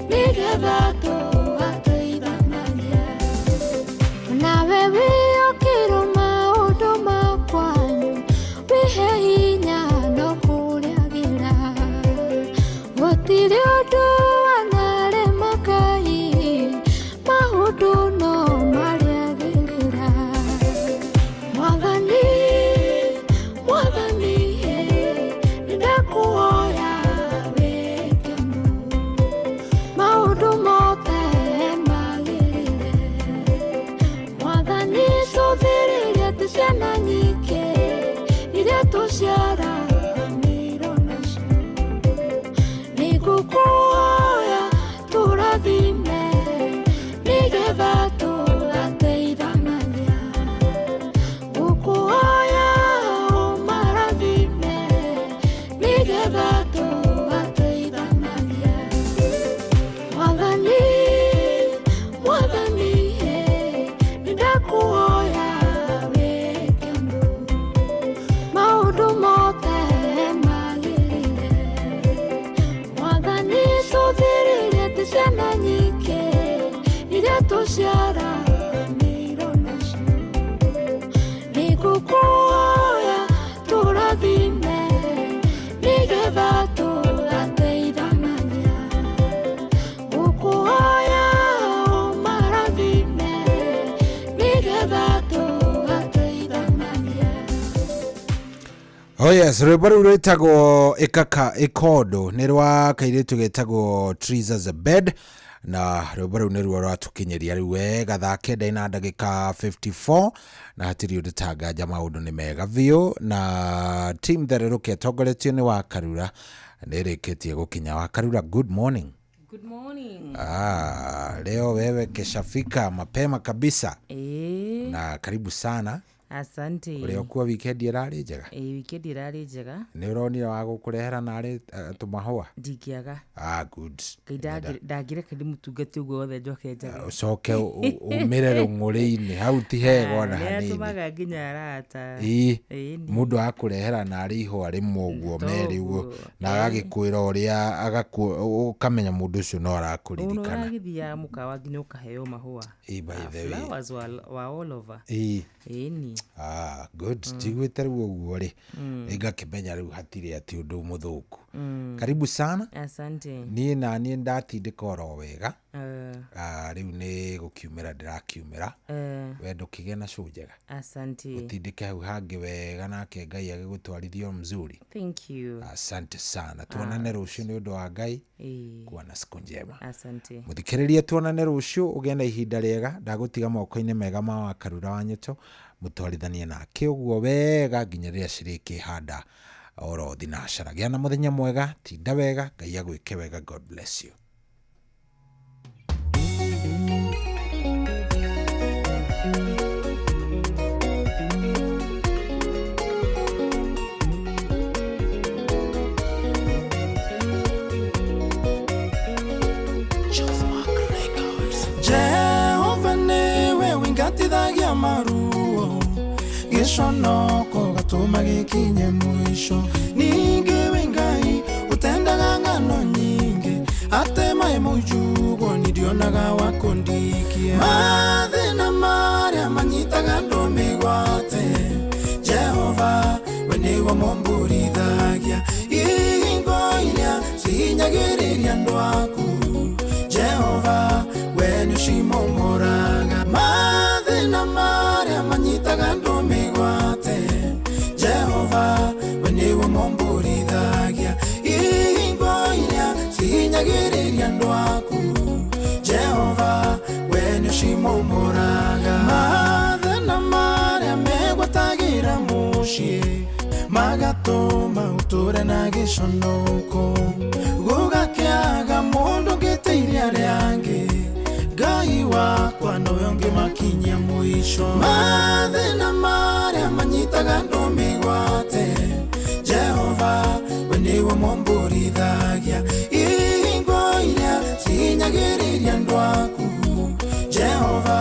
nĩgetha tũgateithanagia. Nawe wĩyokĩrwo maũndũ ma kwanyu, wĩhe hinya no kũrĩagĩra. Gũtirĩ ũndũ wanarema Ngai, maũndũ no marĩagĩrĩra. Mwathani, Mwathani, nĩndakũhoya wĩke ũndũ, maũndũ mothe magĩrĩre. Mwathani, cũthĩrĩria atĩ ciana nyingĩ iria tũciaranĩirwo nacio. Nĩngũkũhoya tũrathime nĩgetha tũgateithanagia. Ngũkũhoya ũmarathime nĩgetha tũgateithanagia. Mwathani, Mwathani, nĩndakũhoya wĩke ũndũ, maũndũ mothe magĩrĩre. Mwathani, cũthĩrĩria atĩ ciana nyingĩ iria tũciaranĩirwo nacio. Nĩngũkũhoya tũrathime nĩgetha tũgateithanagia. Ngũkũhoya ũmarathime nĩgetha tũgateithanagia. Oh yes, rwĩmbo rũu rwĩtagwo ĩkaka ĩkondo nĩ rwa kairĩtu getagwo Triza Zebed, na rwĩmbo rũu nĩruo rwatũkinyĩria rĩu wega thaa 9 na ndagĩka 54, na hatirĩ ũndũ tanganja, maũndũ nĩ mega biũ, na team thererũke ĩtongoretio nĩ Wakarura nĩ ĩrĩkĩtie gũkinya. Wakarura, good morning. Good morning. Ah, leo wewe keshafika mapema kabisa. Na karibu sana. Asante. Ũrĩa ũkuo, weekend ĩrarĩ njega? Ĩĩ, weekend ĩrarĩ njega. Nĩ ũronire wa gũkũrehera narĩ tũmahũa? Ndingĩaga. Ah, good. Ngai ndangĩreka ndĩmũtungate ũguo wothe njoke njage. Ũcoke umĩre rũng'ũrĩ-inĩ hau ti hega ona Nĩ hanini. atũmaga nginya arata. Ĩĩ. Ĩĩ ni. Mũndũ akũrehera narĩ ihũa rĩmwe ũguo merĩ ũguo Toguo. na agagĩkwĩra ũrĩa ũkamenya mũndũ ũcio no Ũno arakũririkana. ũragĩthiaga mũkawa nginya ũkaheo mahũa. Ĩĩ, by the way. Flowers were all over. Ĩĩ. Ĩĩ ni. Ah, good. Njiguĩte rĩu ũguo rĩ, ngakĩmenya rĩu hatirĩ atĩ ũndũ mũthũku. Karibu sana. Asante. Niĩ na niĩ ndatindĩka oro wega. Ah, rĩu nĩ gũkiumĩra ndĩrakiumĩra. We ndũkĩgĩe na show njega. Asante. Ũtindĩke hau hangĩ wega, nake Ngai agĩgũtwarithia mzuri. Thank you. Asante sana, tuonane rũciũ nĩ ũndũ wa Ngai. Kuwa na siku njema. Asante. Mũthikĩrĩria, tuonane rũciũ, ũgĩe na ihinda rĩega. Ndagũtiga moko-inĩ mega ma Wakarura wa Nyeto, mũtwarithanie nake ũguo wega nginya rĩrĩa cirĩkĩhanda oro thinacara. Gĩa na mũthenya mwega, tinda wega, Ngai agwĩke wega. God bless you. Jehova nĩwe wingatithagia maruo, gĩconoko gatũma gĩkinye mũico. Ningĩ wĩ Ngai ũtendaga ng'ano nyingĩ, ate maĩ mũnjugo nĩ ndionaga wa kũndikia. Mathĩna marĩa manyitaga andũ mĩgwate, Jehova we nĩwe mũmbũrithagia. Ihingo iria cihinyagĩrĩria andũ aku, Jehova we nĩũcimomoraga. Mathĩna marĩa manyitaga andũ mĩgwate, Jehova we nĩwe mũmbũrithagia. Ihingo iria cihinyagĩrĩria andũ aku, Jehova we nĩũcimomoraga. Mathĩna marĩa megwatagĩra mũciĩ, magatũma ũtũre na gĩconoko, gũgakĩaga mũndũ ũngĩteithia arĩa angĩ. Ngai wakwa nowe ũngĩmakinyia mũico. Mathĩna marĩa manyitaga andũ mĩgwate, Jehova we nĩwe mũmbũrithagia. Ihingo iria cihinyagĩrĩria andũ aku, Jehova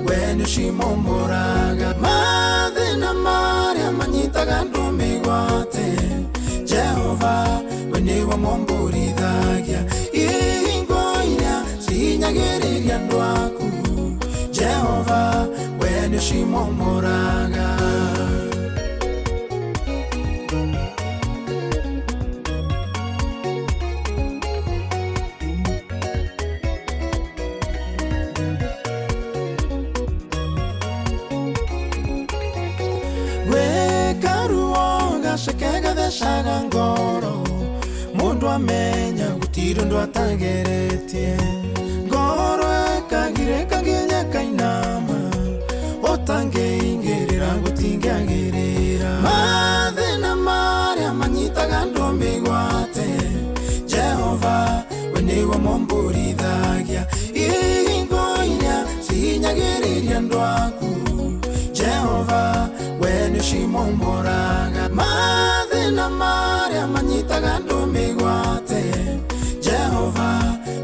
we nĩũcimomoraga. Mathĩna marĩa manyitaga andũ mĩgwate, Jehova we nĩwe mũmbũrithagia. Ihingo iria cihinyagĩrĩria andũ aku, Jehova we nĩũcimomoraga. Gwĩkaruo gaceke gathecaga ngoro, mũndũ amenya gũtirĩ ũndũ atageretie. Ngoro ĩkagirĩka nginya ĩkainama, ũtangĩingĩrĩra gũtingĩagĩrĩra. Mathĩna marĩa manyitaga andũ mĩgwate, Jehova we nĩwe mũmbũrithagia. Ihingo iria cihinyagĩrĩria andũ aku, Jehova we nĩũcimomoraga. Mathĩna marĩa manyitaga andũ mĩgwate, Jehova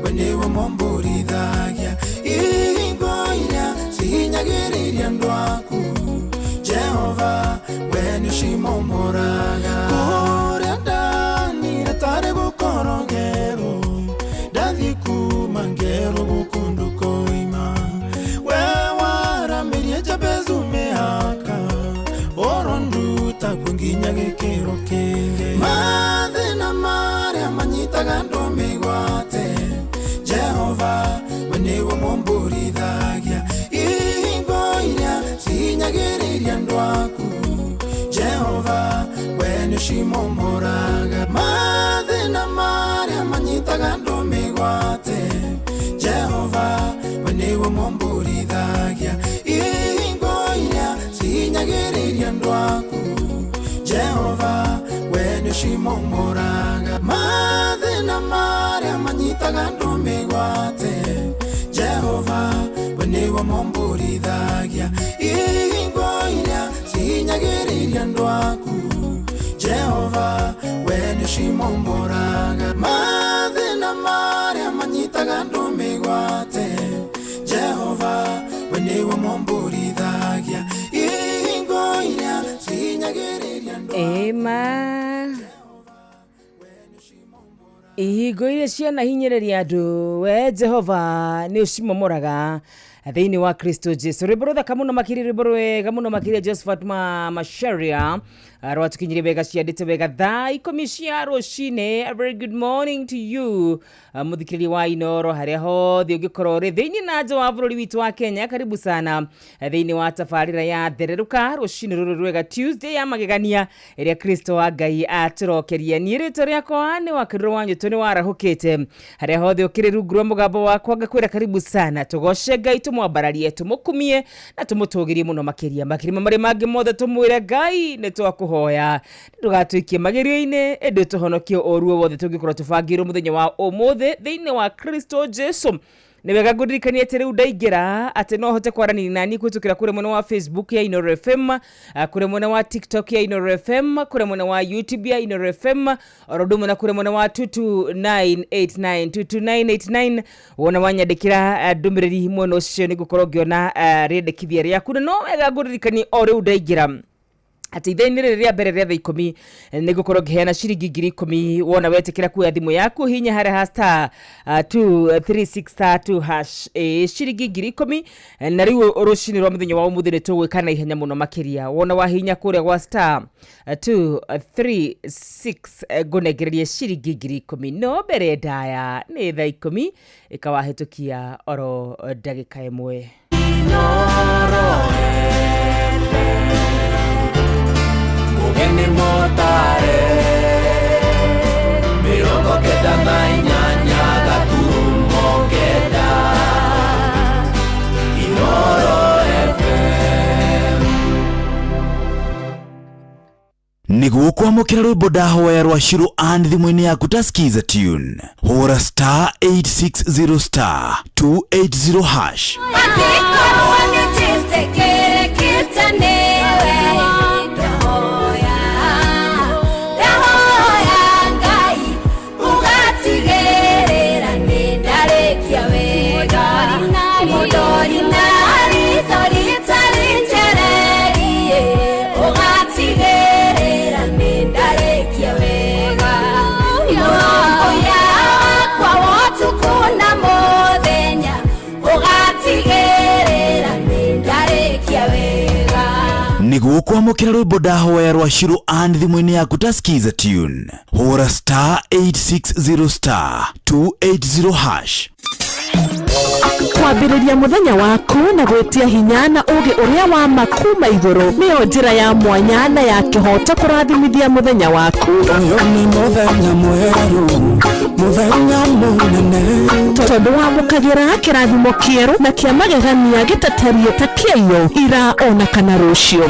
we nĩwe mũmbũrithagia. Ihingo iria cihinyagĩrĩria andũ aku, Jehova we nĩũcimomoraga. Kũrĩa ndanire tarĩ gũkorogerwo, ndathiĩ kuma ngerwo gũkũ ndũkoima. We waramĩrie Jabezu mĩhaka, oro nduta kuo nginya gĩkĩro kĩngĩ. Mathĩna marĩa manyitaga andũ mĩgwate, Jehova we nĩwe mũmbũrithagia. Ihingo iria cihinyagĩrĩria andũ aku, Jehova we nĩũcimomoraga. Mathĩna marĩa manyitaga andũ mĩgwate, Jehova we nĩwe mũmbũrithagia. Ihingo iria cihinyagĩrĩria andũ aku, Jehova we nĩũcimomoraga. Mathĩna marĩa manyitaga andũ mĩgwate, Jehova we nĩwe mũmbũrithagia. Ihingo iria cihinyagĩrĩria andũ aku, Jehova we nĩũcimomoraga. Mathĩna marĩa manyitaga andũ mĩgwate, Jehova we nĩwe mũmbũrithagia. Ihingo iria cihinyagĩrĩria andũ Ĩma ihingo iria cianahinyĩrĩria andũ, we Jehova nĩ ũcimomoraga. Thĩinĩ wa Kristo Jesu. Rwĩmbo rũthaka mũno makĩria, rwĩmbo rwega mũno makĩria, Josephat Macharia rwatũkinyirie wega ciandĩte wega thaa 10 cia rũcinĩ. A very good morning to you, mũthikĩrĩria wa Inoro harĩa hothe ũngĩkorwo ũrĩ thĩinĩ na nja wa bũrũri witũ wa Kenya. Karibu sana thĩinĩ wa tabarĩra ya Thererũka rũcinĩ rũrũ rwega, Tuesday ya magegania ĩrĩa Kristo wa Ngai atũrokeria. Niĩ rĩtwa rĩakwa nĩ Wakĩrũrũ wa Nyũtũ, nĩ warahũkĩte harĩa hothe ũkĩrĩ rungu rwa mũgambo wakwa, ngakwĩra karibu sana, tũgoce Ngai, tũmwambararie, tũmũkumie na tũmũtũgĩrie mũno makĩria makĩria marĩa mangĩ mothe. Tũmwĩre Ngai nĩ twakũhoya ndũgatũikie magerio-inĩ, ĩndĩ tũhonokie ũru wothe tũngĩkorwo tũbangĩirwo mũthenya wa ũmũthĩ thĩinĩ wa Kristo Jesu. Nĩ wega ngũririkania atĩ rĩu ndaingĩra atĩ no hote kwaranĩria nani kũhĩtũkĩra kũrĩa mwena wa Facebook ya Inoro FM, kũrĩa mwena wa TikTok ya Inoro FM, kũrĩa mwena wa YouTube ya Inoro FM, oro ũndũ ũmwe na kũrĩa mwena wa 22989 22989. Wona wanyandĩkĩra ndũmĩrĩri mwena ũcio nĩ ngũkorwo ngĩona rĩendekithia rĩaku. Na no wega ngũririkanie o rĩu ndaingĩra atĩ ithaa-inĩ rĩrĩ rĩa mbere rĩa thaa 10 nĩ ngũkorwo ngĩheana ciringi 10,000 wona wetĩkĩra kuoya thimũ yaku hinya harĩa ha star 236 star 2 hash, ciringi 10,000. Na rĩu rũcinĩ rwa mũthenya wa ũmũthĩ nĩ tũgwĩka na ihenya mũno makĩria. Wona wahinya kũrĩa gwa star 236, ngũnengereria ciringi 10,000, no mbere ndaya nĩ thaa 10 ĩkawahĩtũkia oro ndagĩka 1. Mugeni motare 98.9 Inoro FM. Nĩguo kwamũkĩra rwĩmbo ndahoya rwa Shiro and thimũ-inĩ yaku ta Skiza tune, hũra star 860 star 280 hash. Angĩkorwo nĩnjĩtĩkĩrĩkĩte nĩwe, ndahoya, ndahoya Ngai ũgatigĩrĩra nĩ ndarĩkia wega. Mũndori na ritho rĩtarĩ njererie, ũgatigĩrĩra nĩ ndarĩkia wega. Mũrongoya wakwa wa ũtukũ na mũthenya, ũgatigĩrĩra nĩ ndarĩkia wega. Nĩguo kwamũkĩra rwĩmbo ndahoya rwa Shiro and thimũ-inĩ yaku ta Skiza tune, hũra star 860 star 280 hash. Kwambĩrĩria mũthenya waku na gwĩtia hinya na ũũgĩ ũrĩa wa ma kuma igũrũ nĩyo njĩra ya mwanya na ya kĩhoto kũrathimithia mũthenya waku. Ũyũ nĩ mũthenya mwerũ, mũthenya mũnene, tondũ wamũkagĩra kĩrathimo kĩerũ na kĩa magegania gĩtatariĩ ta kĩaiyo ira ona kana rũciũ.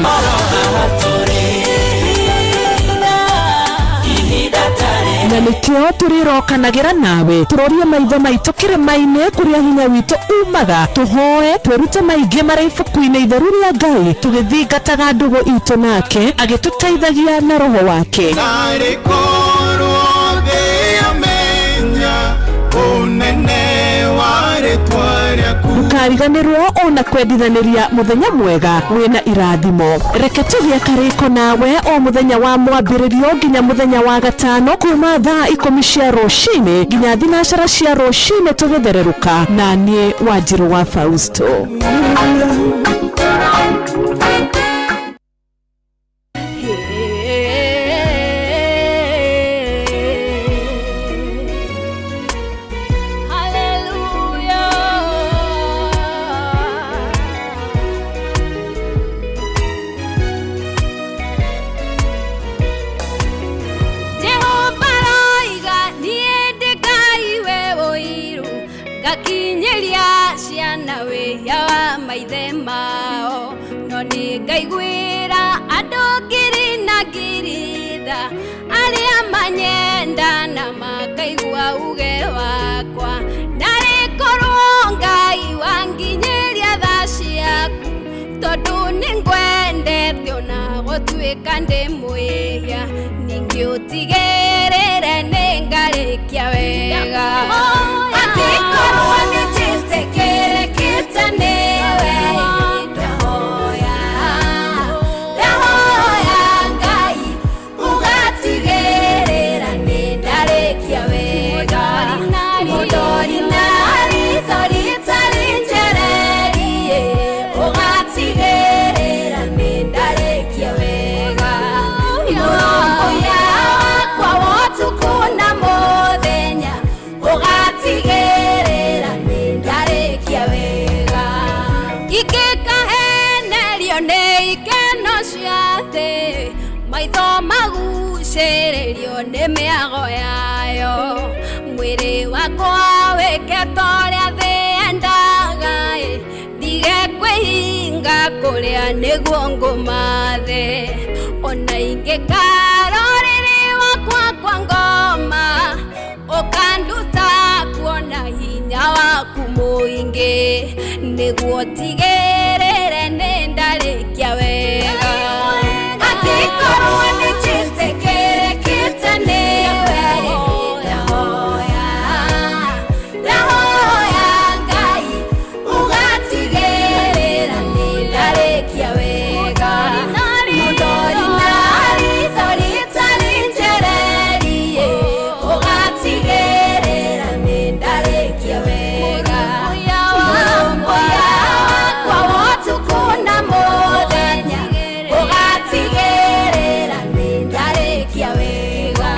Na nĩkĩo tũrĩrokanagĩra nawe tũrorie maitho maitũ kĩrĩma-inĩ kũrĩa hinya witũ umaga, tũhoe twĩrute maingĩ marĩa ibuku-inĩ itheru rĩa Ngai, tũgĩthingataga ndũgũ itũ nake agĩtũteithagia na roho wake. Narĩ korwo thĩ yamenya ũnene wa rĩtwa rĩaku. Ndũkariganĩrwo ona kwendithanĩria mũthenya mwega wĩna irathimo. Reke tũgĩe karĩko nawe o mũthenya wa mwambĩrĩrio nginya mũthenya wa gatano kuma thaa 10 cia rũcinĩ nginya 9 cia rũcinĩ tũgĩthererũka na niĩ Wanjirũ wa Fausto. Jehova aroiga niĩ ndĩ Ngai we ũiru, ngakinyĩria ciana wĩhia wa maithe mao, no nĩ ngaiguĩra andũ ngiri na ngiri tha arĩa manyenda na makaigua uge wakwa. Narĩ korwo Ngai wanginyĩria tha ciaku, tondũ nĩ ngwendete ona gũtuĩka ndĩ mwĩhia, ningĩ ũtigĩrĩre nĩ ngarĩkia wega. Angĩkorwo nĩ njĩtĩkĩrĩkĩte nĩwe, ndahoya, ndahoya Ngai ũgatigĩrĩra nĩ ndarĩkia wega. Mũndori na ritho rĩtarĩ njererie, Matongorio nĩ ikeno cia thĩ, maitho magucĩrĩrio nĩ mĩago yayo. Mwĩrĩ wakwa wĩke ta ũrĩa thĩ yendaga ĩ, ndige kwĩhinga kũrĩa nĩguo ngũmathe. Ona ingĩkara ũrĩrĩ wakwa kwa ngoma, ũkanduta kuona hinya waku mũingĩ, nĩguo tigĩrĩre nĩ ndarĩkia wega. Angĩkorwo nĩ njĩtĩkĩrĩkĩte nĩwe, ndahoya, ndahoya Ngai ũgatigĩrĩra nĩ ndarĩkia wega. Mũndori na ritho rĩtarĩ njererie, ũgatigĩrĩra nĩ ndarĩkia wega. Mũrũmbũiya wakwa wa ũtukũ na mũthenya, ũgatigĩrĩra nĩ ndarĩkia wega.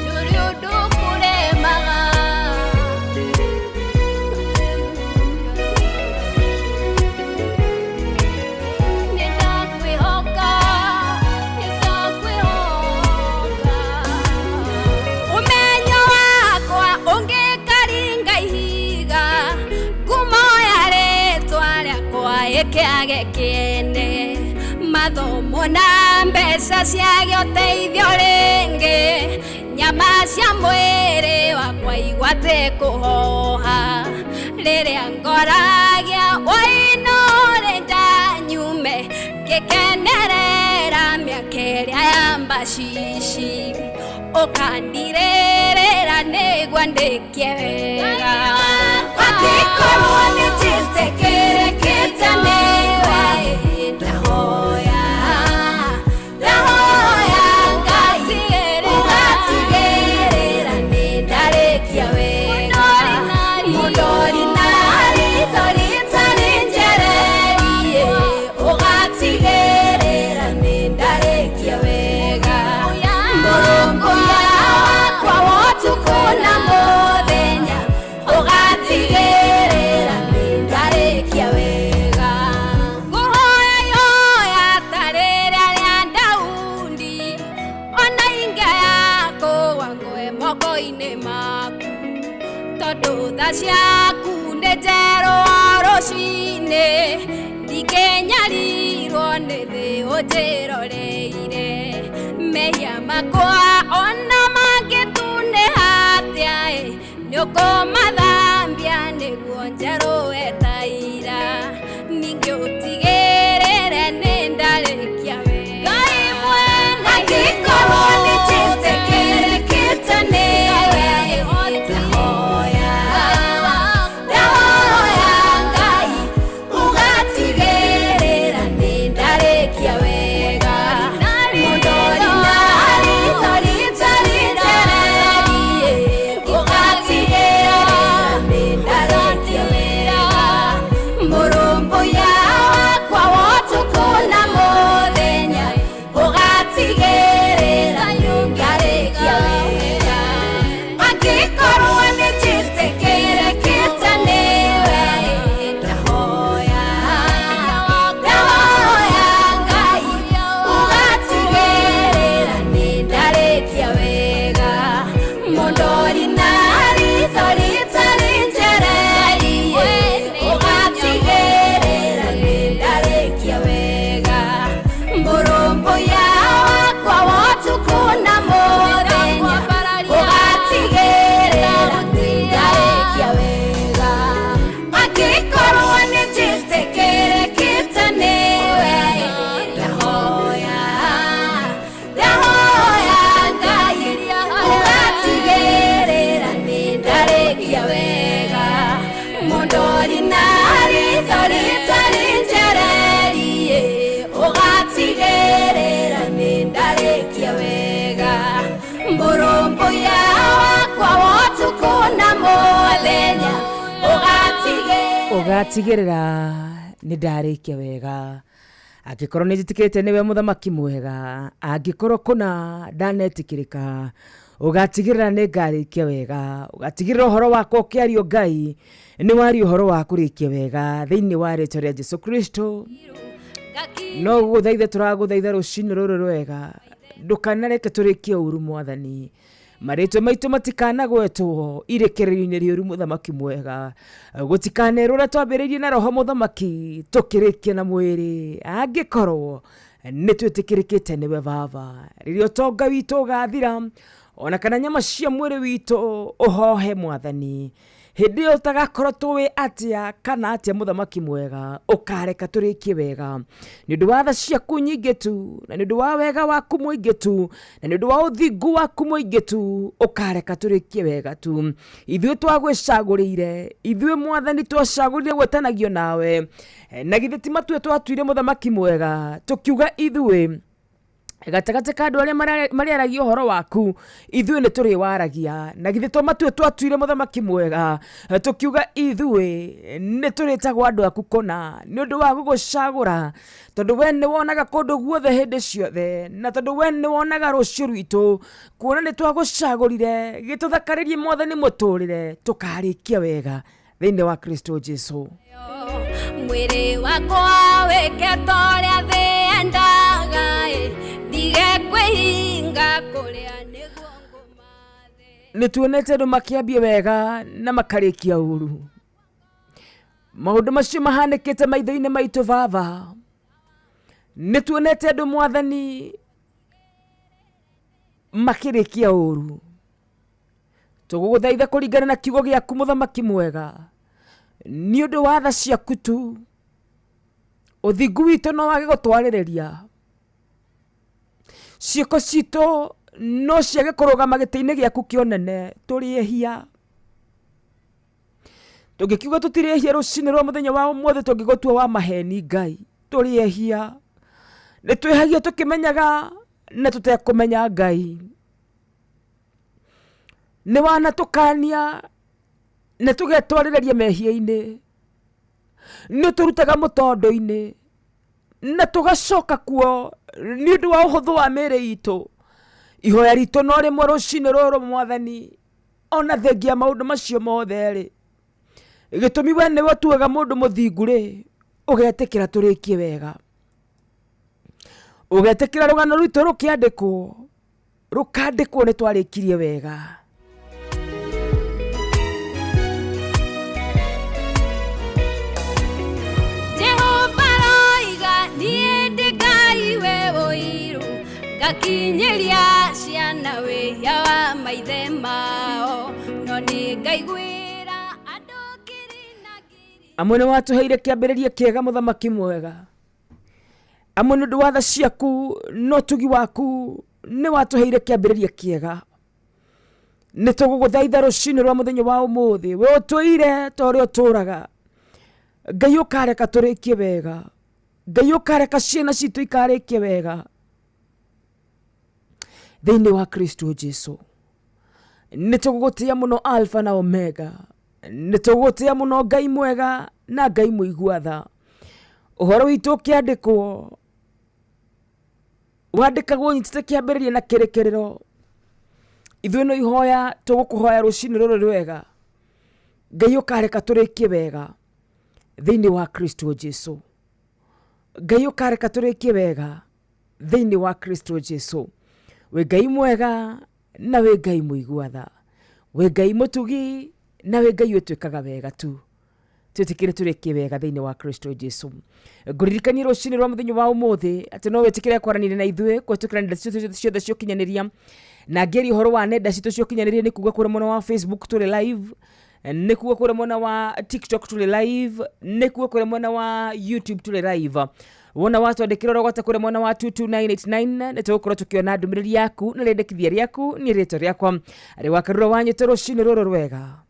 Ndũrĩ ũndũ ũkũremaga. Nĩndakwĩhoka, nĩndakwĩhoka. Ũmenyo wakwa ũngĩkaringa ihiga, ngumo ya rĩtwa rĩakwa ĩkĩage kĩene. Mathomo na mbeca ciage ũteithio rĩngĩ, nyama cia mwĩrĩ wakwa igwate kũhoha. Rĩrĩa ngoragia wainũre nja nyume, ngĩkenerera mĩaka ĩrĩa ya mbacici, ũkandirĩrĩra nĩguo ndĩkie wega. Angĩkorwo nĩ njĩtĩkĩrĩkĩte nĩwe, ndahoya, ndahoya Ngai ũgatigĩrĩra nĩ ndarĩkia wega. Mũndori na ritho rĩtarĩ njererie, ũgatigĩrĩra nĩ ndarĩkia wega. Mũrũmbũiya wakwa wa ũtukũ na mũthenya, ũgatigĩrĩra nĩ ndarĩkia wega. Ngũhoya ihoya ta rĩrĩa rĩa Daudi, ona ingĩaga kũgũa ngwe moko-inĩ maku, tondũ tha ciaku nĩ njerũ o rũcinĩ, ndingĩnyarirwo nĩ thĩ ũnjĩroreire. Mehia makwa ona mangĩtunĩha atĩa ĩ, nĩũkũmathambia nĩguo njerũe ta ira. Ningĩ ũtigĩrĩre nĩ ndarĩkia wega. Ngai mwene angĩkorwo nĩ njĩtĩkĩrĩkĩte nĩwe, ndahoya, ndahoya Ngai ũgatigĩrĩra nĩ ndarĩkia wega. Mũndori na ritho rĩtarĩ njererie, ũgatigĩrĩra nĩ ndarĩkia wega. Mũrũmbũiya wakwa wa ũtukũ na mũthenya, ũgatigĩrĩra nĩ ndarĩkia wega. Angĩkorwo nĩ njĩtĩkĩrĩkĩte nĩwe, ndahoya, ndahoya Ngai ũgatigĩrĩra nĩ ndarĩkia wega. Mũndori na ritho rĩtarĩ njererie, ũgatigĩrĩra nĩ ndarĩkia wega. Mũrũmbũiya wakwa wa ũtukũ na mũthenya, ũgatigĩrĩra nĩ ndarĩkia wega. Angĩkorwo nĩ njĩtĩkĩrĩkĩte nĩwe, ndahoya, ndahoya Ngai ũgatigĩrĩra nĩ ndarĩkia wega. Mũndori na ritho rĩtarĩ njererie, ũgatigĩrĩra nĩ ndarĩkia wega. Mũrũmbũiya wakwa wa ũtukũ na mũthenya, ũgatigĩrĩra ũgatigĩrĩra nĩ ndarĩkia wega. Angĩkorwo nĩ njĩtĩkĩrĩte nĩwe mũthamaki mwega, angĩkorwo kũna ndanetĩkĩrĩka, Ũgatigĩrĩra nĩ ngarĩkia wega, ũgatigĩrĩra ũhoro wakwa ũkĩario Ngai nĩ waria ũhoro wa kũrĩkia wega thĩinĩ wa rĩtwa rĩa Jesu Kristo. No gũgũthaitha tũragũthaitha rũcinĩ rũrũ rwega, ndũkanareke tũrĩkie ũru Mwathani. Marĩtwa maitũ matikanagwetwo irekererio-inĩ rĩũru mũthamaki mwega, gũtikanerwo ũrĩa twambĩrĩirie na roho mũthamaki tũkĩrĩkia na mwĩrĩ, angĩkorwo nĩ twĩtĩkĩrĩkĩte nĩwe Baba. Rĩrĩa ũtonga witũ ũgathira ona kana nyama cia mwĩrĩ witũ ũhohe Mwathani, hĩndĩ ĩyo ũtagakorwo tũĩ atĩa kana atĩa mũthamaki mwega, ũkareka tũrĩkie wega nĩ ũndũ wa tha ciaku nyingĩ tu, na nĩ ũndũ wa wega waku mũingĩ tu, na nĩ ũndũ wa ũthingu waku mũingĩ tu, ũkareka tũrĩkie wega tu. Ithuĩ twagwĩcagũrĩire, ithuĩ Mwathani twacagũrire gwetanagio nawe, na githĩ ti matue twatuire mũthamaki mwega, tũkiuga ithuĩ gatagatĩ ka andũ arĩa marĩaragia ũhoro waku, ithuĩ nĩ tũrĩwaragia. Na githĩ to matue twatuire mũthamaki mwega, tũkiuga ithuĩ nĩ tũrĩtagwo andũ aku kũna nĩ ũndũ wa gũgũcagũra, tondũ we nĩ wonaga kũndũ guothe hĩndĩ ciothe, na tondũ we nĩ wonaga rũciũ rwitũ, kuona nĩ twagũcagũrire gĩtũthakarĩrie Mwathani mũtũrĩre, tũkarĩkia wega thĩinĩ wa Kristo Jesu. Mwĩrĩ wakwa wĩke ta ũrĩa thĩ yendaga, ndige kwĩhinga kũrĩa nĩguo ngũmathe. Nĩ tuonete andũ makĩambia wega na makarĩkia ũru. Maũndũ macio mahanĩkĩte maitho-inĩ maitũ Baba. Nĩ tuonete andũ Mwathani makĩrĩkia ũru. Tũgũgũthaitha kũringana na kiugo gĩaku mũthamaki mwega, nĩ ũndũ wa tha ciaku tu, ũthingu witũ no wage gũtwarĩrĩria, ciĩko citũ no ciage kũrũgama gĩtĩ-inĩ gĩaku kĩa ũnene. Tũrĩ ehia, tũngĩkiuga tũtirĩ ehia rũcinĩ rwa mũthenya wa ũmũthĩ, tũngĩgũtua wa maheni Ngai. Tũrĩ ehia, nĩ twĩhagia tũkĩmenyaga na tũtekũmenya Ngai. Nĩ wanatũkania na tũgetwarĩrĩria mehia-inĩ, nĩ ũtũrutaga mũtondo-inĩ na tũgacoka kuo nĩ ũndũ wa ũhũthũ wa mĩĩrĩ itũ. Ihoya ritũ no rĩmwe rũcinĩ rũrũ Mwathani, ona thengia maũndũ macio mothe rĩ, gĩtũmi we nĩwe ũtuaga mũndũ mũthingu rĩ, ũgetĩkĩra tũrĩkie wega, ũgetĩkĩra rũgano rwitũ rũkĩandĩkwo, rũkandĩkwo nĩ twarĩkirie wega. Jehova roiga niĩ ndĩ Ngai we ũiru, ngakinyĩria ciana wĩhia wa maithe mao, no nĩ ngaiguĩra andũ ngiri na ngiri. Amwe nĩ watũheire kĩambĩrĩria kĩega mũthamaki mwega, amwe nĩ ũndũ wa tha ciaku na ũtugi waku nĩ watũheire kĩambĩrĩria kĩega. Nĩ tũgũgũthaitha rũcinĩ rwa mũthenya wa ũmũthĩ, we ũtũire ta ũrĩa ũtũraga Ngai, ũkareka tũrĩkie wega. Ngai, ũkareka ciana citũ ikarĩkie wega thĩinĩ wa Kristo Jesu. Nĩ tũgũgũtĩa mũno Alpha na Omega, nĩ tũgũgũtĩa mũno Ngai mwega na Ngai mũigua tha. Ũhoro witũ ũkĩandĩkwo wandĩkagwo ũnyitĩte kĩambĩrĩria na kĩrĩkĩrĩro. Ithuĩ no ihoya tũgũkũhoya rũcinĩ rũrũ rwega, Ngai ũkareka tũrĩkie wega thĩinĩ wa Kristo Jesu. Ngai ũkareka tũrĩkie wega thĩinĩ wa Kristo Jesu. Wĩ Ngai mwega na wĩ Ngai mũigua tha, wĩ Ngai mũtugi na wĩ Ngai ũtwĩkaga wega tu. Twĩtĩkĩre tũrĩkie wega thĩinĩ wa Kristo Jesu. Ngũririkanie rũcinĩ rwa mũthenya wa ũmũthĩ atĩ no wĩtĩkĩre kwaranĩria na ithuĩ kũhĩtũkĩra nenda citũ ciothe cia ũkinyanĩria, na ngĩaria ũhoro wa nenda citũ cia ũkinyanĩria nĩ kuga kũrĩa mwena wa Facebook tũrĩ live, nĩ kuga kũrĩa mwena wa TikTok tũrĩ live, nĩ kuga kũrĩa mwena wa YouTube tũrĩ live. Wona watwandĩkĩra ũrogota kũrĩa mwena wa 22989 nĩ tũgũkorwo tũkĩona ndũmĩrĩri yaku na rĩendekithia rĩaku. Nĩ rĩtwa rĩakwa arĩ wa Karura wa Nyĩtũ. Rũcinĩ rũrũ rwega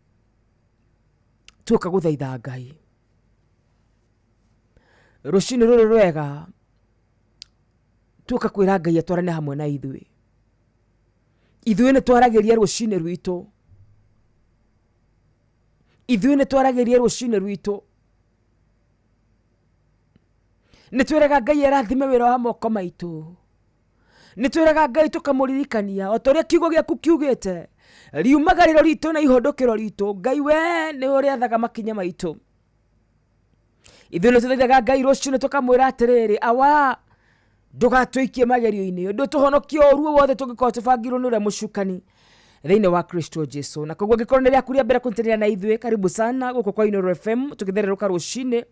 tuoka gũthaitha Ngai, rũcinĩ rũrũ rwega tuoka kwĩra Ngai atwarane hamwe na ithuĩ. Ithuĩ nĩ twaragĩria rũcinĩ rwitũ, ithuĩ nĩ twaragĩria rũcinĩ rwitũ, nĩ twĩraga Ngai arathime wĩra wa moko maitũ, Nĩ twĩraga Ngai tũkamũririkania o ta ũrĩa kiugo gĩaku kiugĩte, riumagarĩro ritũ na ihũndũkĩro ritũ, Ngai we nĩ ũrĩathaga makinya maitũ. Ithuĩ nĩ tũthaithaga Ngai rũcinĩ tũkamwĩra atĩrĩrĩ, awa ndũgatũikie magerio-inĩ, ũndũ tũhonokie ũru wothe tũngĩkorwo tũbangirwo nĩ ũrĩa mũcukani thĩinĩ wa Kristo Jesu. Na koguo angĩkorwo nĩ rĩaku rĩa mbere kũnyitanĩra na ithuĩ, karibu sana gũkũ kwa Inooro FM tũgĩthererũka rũcinĩ.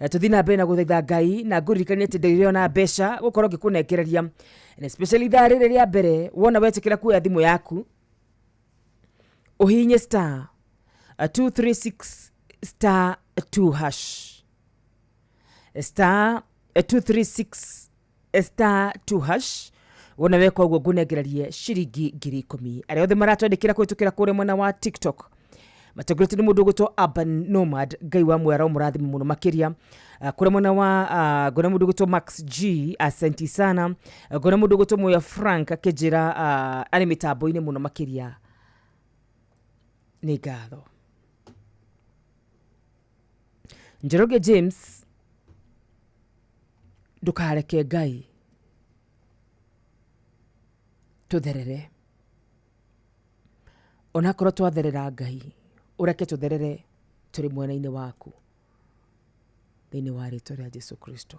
Tũthiĩ na mbere na gũthaitha Ngai, na ngũririkanie atĩ ndĩrĩ ona mbeca gũkorwo ngĩkũnengereria, and especially ithaa rĩrĩ rĩa mbere wona wetĩkĩra kuoya thimũ yaku ũhihinye star 236 star 2 hash, star 236 star 2 hash. Wona weka ũguo ngũnengererie ciringi 10,000. Arĩa othe maratwandĩkĩra kũhĩtũkĩra kũrĩa mwena wa TikTok matongoretio nĩ mũndũ ũgwĩtwo Urban Nomad, Ngai wa mwera ũmũrathime mũno makĩria. Kũrĩa mwena wa ngona mũndũ ũgwĩtwo Max G, asante sana. Ngona mũndũ ũgwĩtwo Moya Frank akĩnjĩra arĩ mĩtambo-inĩ mũno makĩria, nĩ ngatho. Njoroge James, ndũkareke Ngai tũtherere, onakorwo twatherera Ngai ũreke tũtherere tũrĩ mwena-inĩ waku, thĩinĩ wa rĩtwa rĩa Jesu Kristo.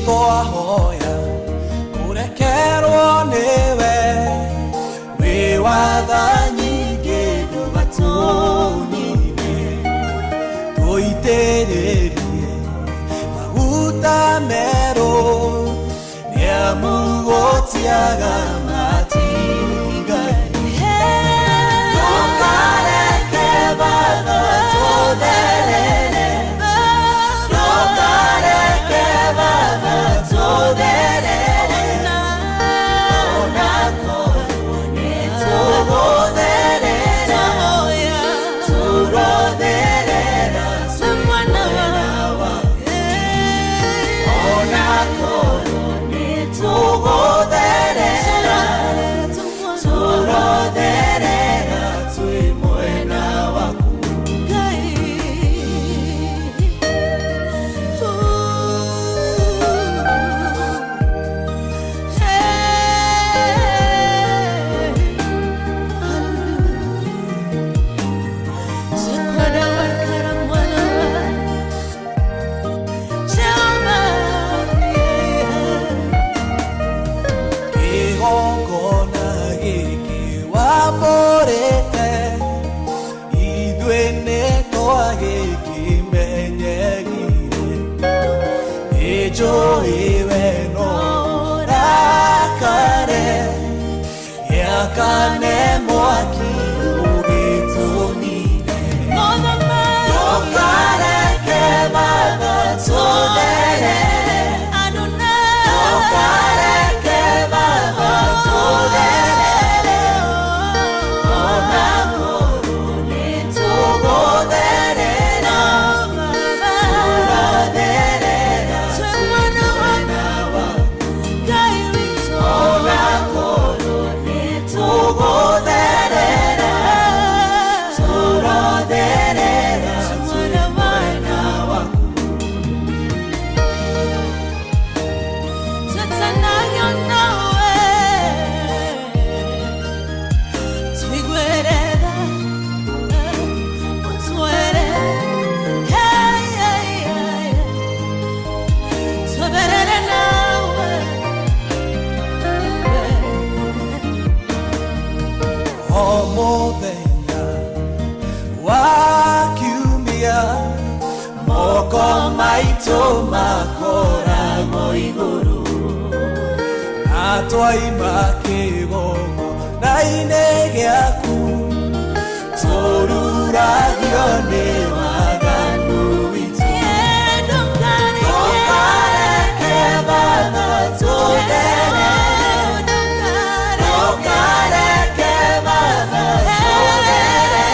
Twahoya ũrekerwo nĩwe, wĩ watha nyingĩ ndũgatũnine, tũitĩrĩrie maguta merũ, nĩamu gũtiaga matigari. Ndũkareke Baba tũtherere, ndũkareke Baba tũtherere, onakorwo nĩ tũgũtherera, tũrotherera twĩ mwena waku, onakorwo nĩ tũgũtherera, tũrotherera twĩ mwena waku. Kĩgongona gĩkĩ wamũrĩte, ithuĩ nĩtwagĩkĩmenyerire, nĩnjũĩ we no ũrakare, gĩakane mwaki ũgĩtũnine. Ndũkareke Baba tũtherere, ndũkareke Baba tũtherere, onakorwo nĩ tũgũtherera, tũrotherera twĩ mwena waku, onakorwo nĩ tũgũtherera, tũrotherera twĩ mwena waku. O mũthenya wa kiumia, moko maitũ makoragwo igũrũ, na twaima kĩgongona-inĩ gĩaku, tũruragio nĩ waganu witũ. Ndũkareke Baba tũtherere, ndũkareke Baba tũtherere,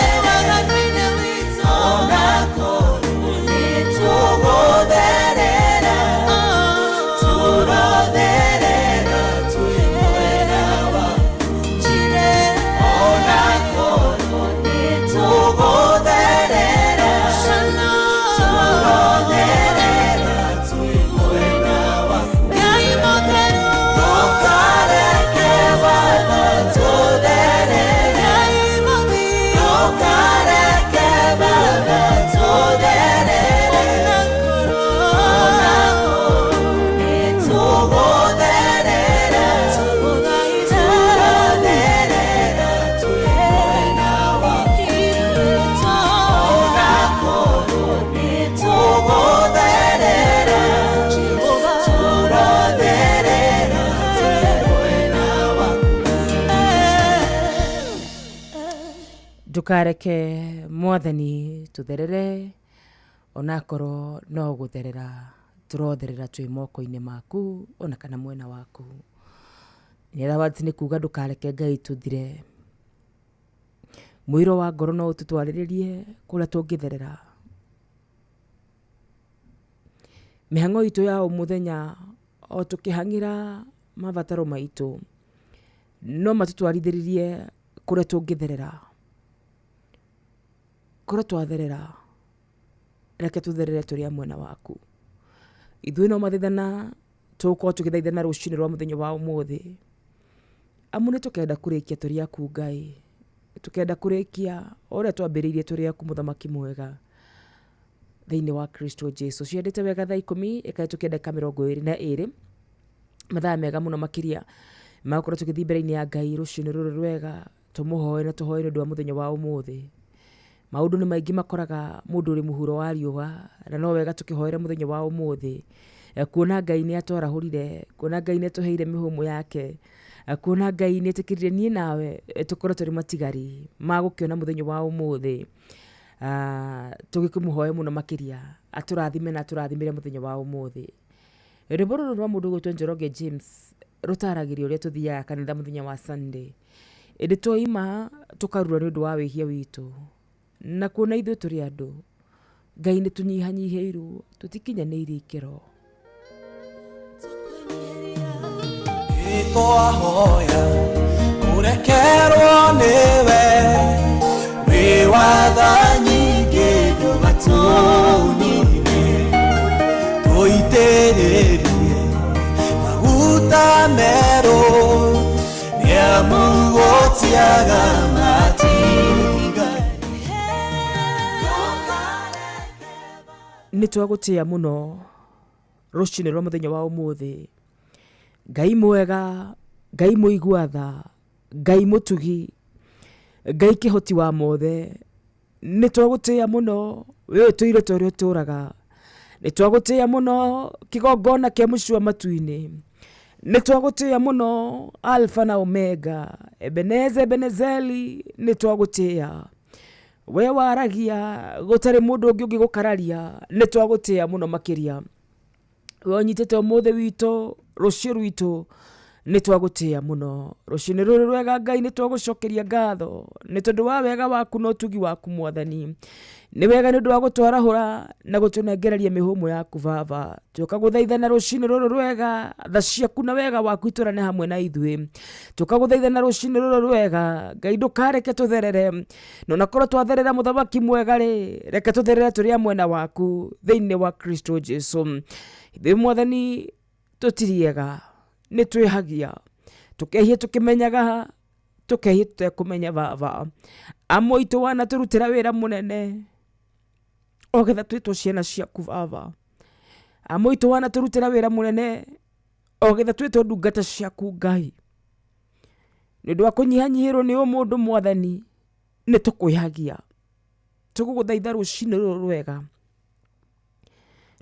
onakorwo nĩ tũgũtherera, tũrotherera twĩ mwena waku, Ndũkareke mwathani tũtherere onakorwo no gũtherera tũrotherera twĩ moko-inĩ maku ona kana mwena waku. In other words nĩ kuga ndũkareke Ngai tũthire. Mũiro wa ngoro no ũtũtwarĩrĩrie kũrĩa tũngĩtherera. Mĩhang'o itũ ya o mũthenya o tũkĩhang'ĩra mabataro maitũ no matũtwarithĩrĩrie kũrĩa tũngĩtherera. Korwo twatherera reke tũtherere tũrĩ a mwena waku. Ithuĩ no mathaithana tũgũkorwo tũgĩthaithana rũcinĩ rwa mũthenya wa ũmũthĩ, amu nĩ tũkenda kũrĩkia tũrĩ aku Ngai, tũkenda kũrĩkia o ũrĩa twambĩrĩirie tũrĩ aku mũthamaki mwega thĩinĩ wa Kristo Jesu. Ciendete wega thaa 10 ĩkahĩtũkia ndagĩka 22, mathaa mega mũno makĩria magũkorwo tũgĩthiĩ mbere-inĩ ya Ngai rũcinĩ rũrũ rwega, tũmũhoe na tũhoe nĩ ũndũ wa mũthenya wa ũmũthĩ. Maũndũ nĩ maingĩ makoraga mũndũ ũrĩ mũhuro wa riũa, na no wega tũkĩhoere mũthenya wa ũmũthĩ, kuona Ngai nĩ atwarahũrire, kuona Ngai nĩ atũheire mĩhũmũ yake, kuona Ngai nĩ etĩkĩrire niĩ nawe tũkorwo tũrĩ matigari ma gũkĩona mũthenya wa ũmũthĩ. Tũgĩkĩmũhoe mũno makĩria atũrathime na atũrathimĩre mũthenya wa ũmũthĩ. Rwĩmbo rũrũ rwa mũndũ ũgwĩtwo Njoroge James rũtaragĩria ũrĩa tũthiaga kanitha mũthenya wa Sunday, ĩndĩ twoima tũkarura nĩ ũndũ wa wĩhia witũ, na kuona ithuĩ tũrĩ andũ Ngai nĩ tũnyihanyihĩirwo, tũtikinyanĩirie ikĩro. Twahoya kũrekerwo nĩwe, wĩ watha nyingĩ ndũgatũnine, tũitĩrĩrie maguta merũ, nĩamu gũtiaga matiga. Nĩ twagũtĩa mũno rũcinĩ rwa mũthenya wa ũmũthĩ. Ngai mwega, Ngai mũigua tha, Ngai mũtugi, Ngai kĩhoti wa mothe, nĩ twagũtĩa mũno we ũtũire ta ũrĩa ũtũraga, nĩ twagũtĩa mũno kĩgongona kĩa mũciĩ wa matu-inĩ, nĩ twagũtĩa mũno Alpha na Omega, Ebeneza Ebenezeli, nĩ twagũtĩa we waragia gũtarĩ mũndũ ũngĩ ũngĩgũkararia, nĩ twagũtĩa mũno makĩria. We ũnyitĩte ũmũthĩ witũ, rũciũ rwitũ, nĩ twagũtĩa mũno. Rũcinĩ rũrũ rwega Ngai nĩ twagũcokeria ngatho nĩ tondũ wa wega waku na ũtugi waku mwathani. Nĩ wega nĩ ũndũ wa gũtwarahũra na gũtũnengereria mĩhũmũ yaku baba. Tũka gũthaithana rũcinĩ rũrũ rwega, tha ciaku na wega waku itũrane hamwe na ithuĩ. Tũka gũthaithana rũcinĩ rũrũ rwega, Ngai ndũkareke tũtherere, na onakorwo twatherera mũthamaki mwega rĩ, reke tũtherere tũrĩ a mwena waku thĩinĩ wa Kristo Jesu. Ithuĩ mwathani tũtiriega, nĩ twĩhagia, tũkehia tũkĩmenyaga, tũkehia tũtekũmenya baba. Amwe aitũ wanatũrutĩra wĩra mũnene ogetha twĩtwo ciana ciaku baba. Amwe aitũ wanatũrutĩra wĩra mũnene ogetha twĩtwo ndungata ciaku Ngai. Nĩ ũndũ wa kũnyihanyihĩrwo nĩ ũmũndũ mwathani, nĩ tũkwĩhagia. Tũgũgũthaitha rũcinĩ rũrũ rwega,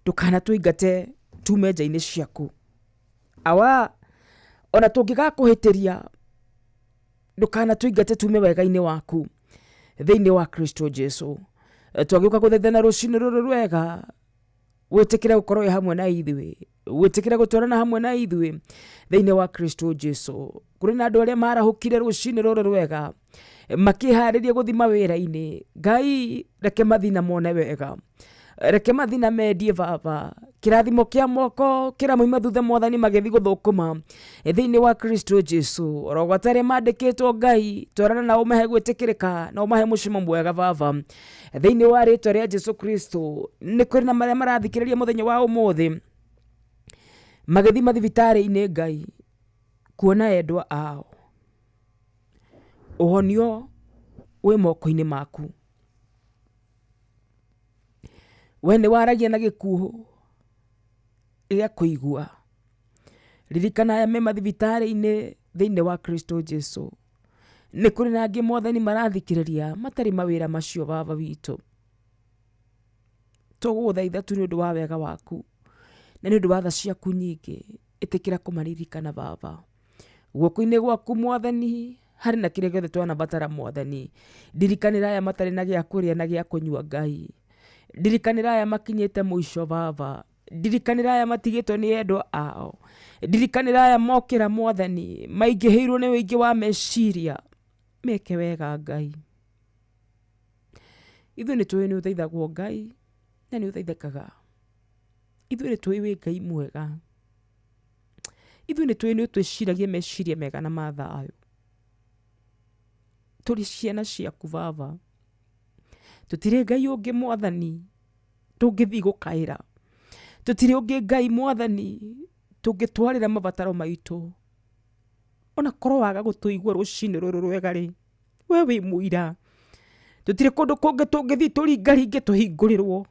ndũkanatũingate tume nja-inĩ ciaku. Awa, ona tũngĩgakũhĩtĩria, ndũkanatũingate tume wega-inĩ waku thĩinĩ wa Kristo Jesu. Twagĩũka gũthaithana rũcinĩ rũrũ rwega, wĩtĩkĩre gũkorwo wĩ hamwe na ithuĩ, wĩtĩkĩre gũtwarana hamwe na ithuĩ thĩinĩ wa Kristo Jesu. Kũrĩ na andũ arĩa marahũkire rũcinĩ rũrũ rwega makĩharĩria gũthiĩ mawĩra-inĩ. Ngai reke mathiĩ na mone wega, reke mathiĩ na mendie baba. Kĩrathimo kĩa moko kĩramoima thutha mwathani magĩthiĩ gũthũkũma thĩinĩ wa Kristo Jesu. Oro gwata arĩa mandĩkĩtwo Ngai, twarana na ũmahe gwĩtĩkĩrĩka na ũmahe mũcimo mwega baba thĩinĩ wa rĩtwa rĩa Jesu Kristo. Nĩ kũrĩ na marĩa marathikĩrĩria mũthenya wa ũmũthĩ magĩthiĩ mathibitarĩ-inĩ Ngai kuona endwa ao. Ũhonio wĩ moko-inĩ maku. We nĩ waragia na gĩkuũ gĩa kũigua. Ririkana aya me mathibitarĩ-inĩ thĩinĩ wa Kristo Jesu. Nĩ kũrĩ na angĩ mwathani marathikĩrĩria matarĩ mawĩra macio baba witũ. Tũgũgũthaitha tu nĩ ũndũ wa wega waku na nĩ ũndũ wa tha ciaku nyingĩ, ĩtĩkĩra kũmaririkana baba. Guoko-inĩ gwaku mwathani Harĩ na kĩrĩa gĩothe twanabatara mwathani. Ndirikanĩra aya matarĩ na gĩa kũrĩa na gĩa kũnyua Ngai. Ndirikanĩra aya makinyĩte mũico baba. Ndirikanĩra aya matigĩtwo nĩ endwa ao. Ndirikanĩra aya mokĩra mwathani, maingĩhĩirwo nĩ ũingĩ wa meciria. Meke wega Ngai. Ithuĩ nĩ tũĩ nĩ ũteithagwo Ngai na nĩ ũteithĩkaga. Ithuĩ nĩ tũĩ wĩ Ngai mwega. Ithuĩ nĩ tũĩ nĩ ũtwĩciragia meciria mega na ma thayũ. Tũrĩ ciana ciaku baba. Tũtirĩ Ngai ũngĩ mwathani tũngĩthiĩ gũkaĩra. Tũtirĩ ũngĩ Ngai mwathani tũngĩtwarĩra mabataro maitũ. Ona korwo waga gũtũigua rũcinĩ rũrũ rwega rĩ, we wĩ mũira. Tũtirĩ kũndũ kũngĩ tũngĩthiĩ tũringaringe tũhingũrĩrwo.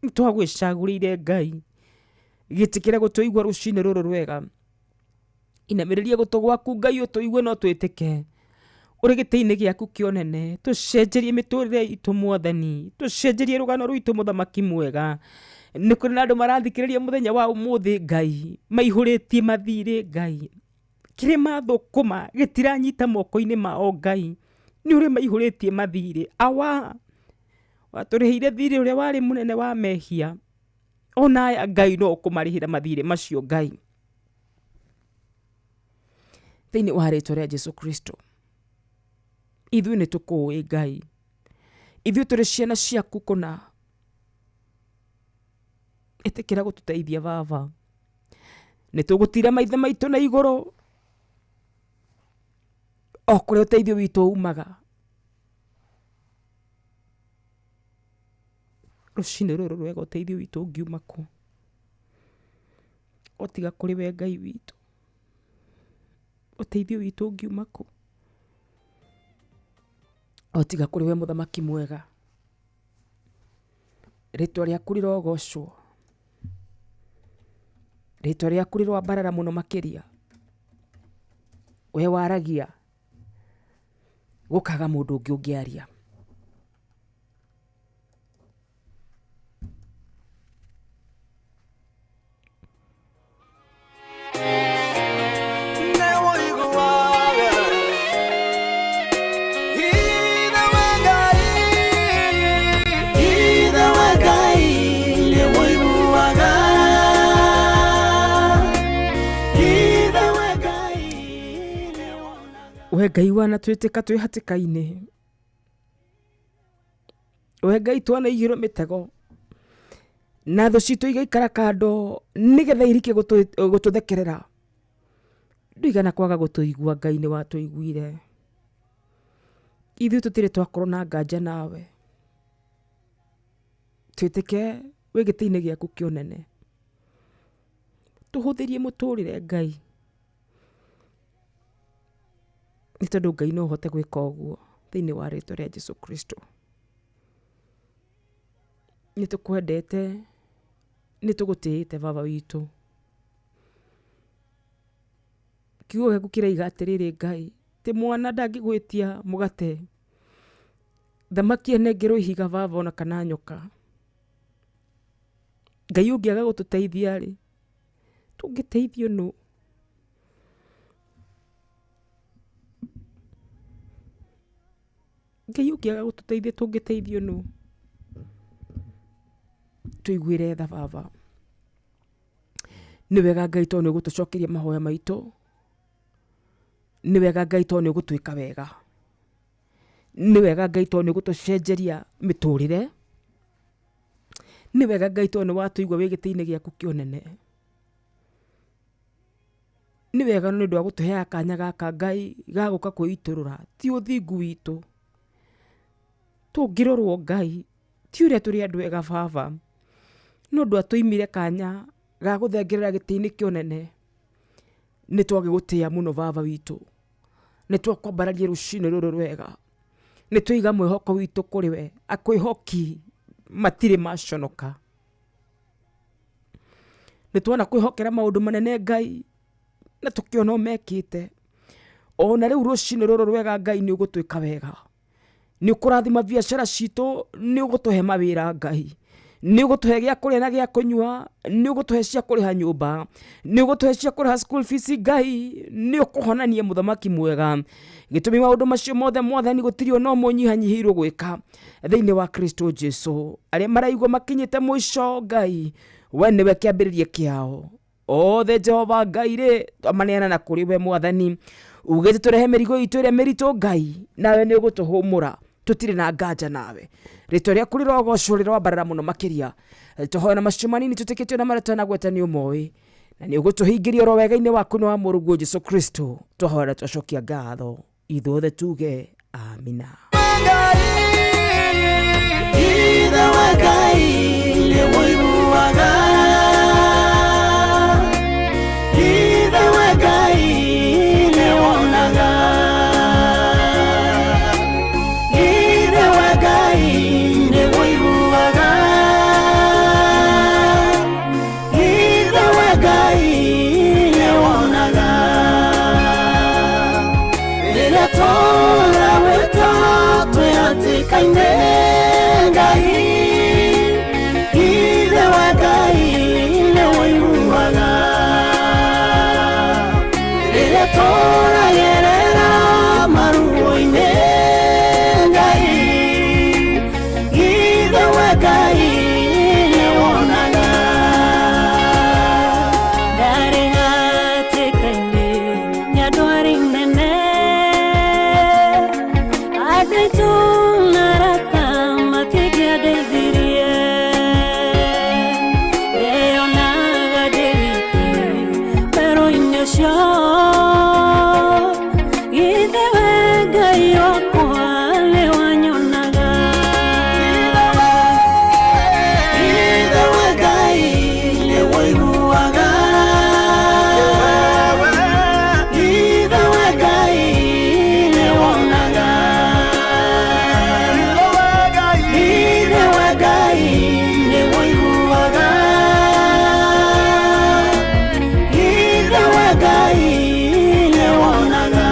Nĩ twagwĩcagũrĩire Ngai. Gĩtĩkĩra gũtũigua rũcinĩ rũrũ rwega. Inamĩrĩria gũtũ gwaku Ngai ũtũigue no twĩtĩke. Ũrĩ gĩtĩ-inĩ gĩaku kĩa ũnene, tũcenjerie mĩtũrĩre itũ mwathani, tũcenjerie rũgano rwitũ mũthamaki mwega. Nĩ kũrĩ na andũ marathikĩrĩria mũthenya wa ũmũthĩ Ngai, maihũrĩtie mathirĩ Ngai. Kĩrĩma thũkũma gĩtiranyita moko-inĩ mao Ngai, nĩ ũrĩ maihũrĩtie mathirĩ. Awa, watũrĩhĩire thirĩ ũrĩa warĩ mũnene wa mehia. Ona aya Ngai no ũkũmarĩhĩra mathirĩ macio Ngai. Thĩinĩ wa rĩtwa rĩa Jesu Kristo. Ithuĩ nĩ tũkũĩ Ngai. Ithuĩ tũrĩ ciana ciaku kũna. Ĩtĩkĩra gũtũteithia baba. Nĩ tũgũtira maitho maitũ na igũrũ o kũrĩa ũteithio witũ umaga. Rũcinĩ rũrũ rwega ũteithio witũ ũngiuma kũ? O tiga kũrĩ we Ngai witũ. Ũteithio witũ ũngiuma kũ? O tiga kũrĩ we mũthamaki mwega. Rĩtwa rĩaku rĩrogocwo. Rĩtwa rĩaku rĩroambarara mũno makĩria. We waragia gũkaga mũndũ ũngĩ ũngĩaria. We Ngai wanatwĩtĩka twĩ hatĩka-inĩ. We Ngai twanaigĩrwo mĩtego na thũ citũ igaikara kando nĩgetha irike gũtũthekerera. Ndũigana kwaga gũtũigua Ngai nĩ watũiguire. Ithuĩ tũtirĩ twakorwo na nganja nawe. Twĩtĩke wĩ gĩtĩ-inĩ gĩaku kĩa ũnene. Tũhũthĩrie mũtũrĩre Ngai. Nĩ tondũ Ngai no ũhote gwĩka ũguo thĩinĩ wa rĩtwa rĩa Jesu Kristo. Nĩ tũkwendete, nĩ tũgũtĩĩte baba witũ. Kiugo gĩaku kĩroiga atĩrĩrĩ Ngai, atĩ mwana ndangĩgwĩtia mũgate, thamaki anengerwo ihiga baba ona kana nyoka. Ngai ũngĩaga gũtũteithia rĩ, tũngĩteithio nũ? Ngai ũngĩaga gũtũteithia tũngĩteithio nũ? Tũiguĩre tha baba. Nĩ wega Ngai tondũ nĩ ũgũtũcokeria mahoya maitũ. Nĩ wega Ngai tondũ nĩ ũgũtwĩka wega. Nĩ wega Ngai tondũ nĩ ũgũtũcenjeria mĩtũrĩre. Nĩ wega Ngai tondũ nĩ watũigua wĩ gĩtĩ-inĩ gĩaku kĩa ũnene. Nĩ wega nĩ ũndũ wa gũtũheaga kanya gaka Ngai ga gũka kwĩitũrũra, ti ũthingu witũ. Tũngĩrorwo Ngai, ti ũrĩa tũrĩ andũ ega baba, no ũndũ atũimire kanya ga gũthengerera gĩtĩ-inĩ kĩa ũnene, nĩ twagĩgũtĩa mũno baba witũ. Nĩ twakwambararia rũcinĩ rũrũ rwega. Nĩ twaiga mwĩhoko witũ kũrĩ we, akwĩhoki matirĩ maconoka. Nĩ twona kwĩhokera maũndũ manene Ngai na tũkĩona ũmekĩte. Ona rĩu rũcinĩ rũrũ rwega Ngai nĩ ũgũtwĩka wega. Nĩ ũkũrathima biacara citũ, nĩ ũgũtũhe mawĩra Ngai. Nĩ ũgũtũhe gĩa kũrĩa na gĩa kũnyua, nĩ ũgũtũhe cia kũrĩha nyũmba, nĩ ũgũtũhe cia kũrĩha school fees. Ngai, nĩ ũkũhonania mũthamaki mwega. Gĩtũmi maũndũ macio mothe, Mwathani, gũtirĩ ona ũmwe ũnyihanyihĩirwo gwĩka thĩinĩ wa Kristo Jesu. Arĩa maraigua makinyĩte mũico, Ngai, we nĩwe kĩambĩrĩria kĩao othe. Jehova Ngai rĩ, twamaneana na kũrĩ we Mwathani. Ugĩte tũrehe mĩrigo itũ ĩrĩa mĩritũ, Ngai, nawe nĩ ũgũtũhũmũra. Tũtirĩ na nganja nawe. Rĩtwa rĩaku rĩrogocwo, rĩroambarara mũno makĩria. Tũhoya na macio manini tũtĩkĩtio na marĩa twanagweta nĩ ũmoĩ na nĩ ũgũtũhingĩria oro wega-inĩ waku na wa mũrũguo Jesu Kristo. Twahoya na twacokia ngatho, ithuothe tuge amina. Ithe wa Ngai nĩ woiguaga, Ithe wa Ngai nĩ wonaga, Ithe wa Ngai nĩ woiguaga, Ithe wa Ngai nĩ wonaga. Rĩrĩa tũrawĩta twĩ hatĩka-inĩ, Ngai, Ithe wa Ngai nĩ woiguaga. Rĩrĩa tũragerera maruo-inĩ, Ngai, Ithe wa Ngai nĩ wonaga. Ndarĩ hatĩka-inĩ ya ndwari nene, andũ aitũ na arata matingĩandeithirie. Ndeyonaga ndĩ wiki werũ-inĩ ũcio, githĩ we Ngai wakwa nĩ wanyonaga. Ithe wa Ngai nĩ woiguaga, Ithe wa Ngai nĩ wonaga, Ithe wa Ngai nĩ woiguaga, Ithe wa Ngai nĩ wonaga.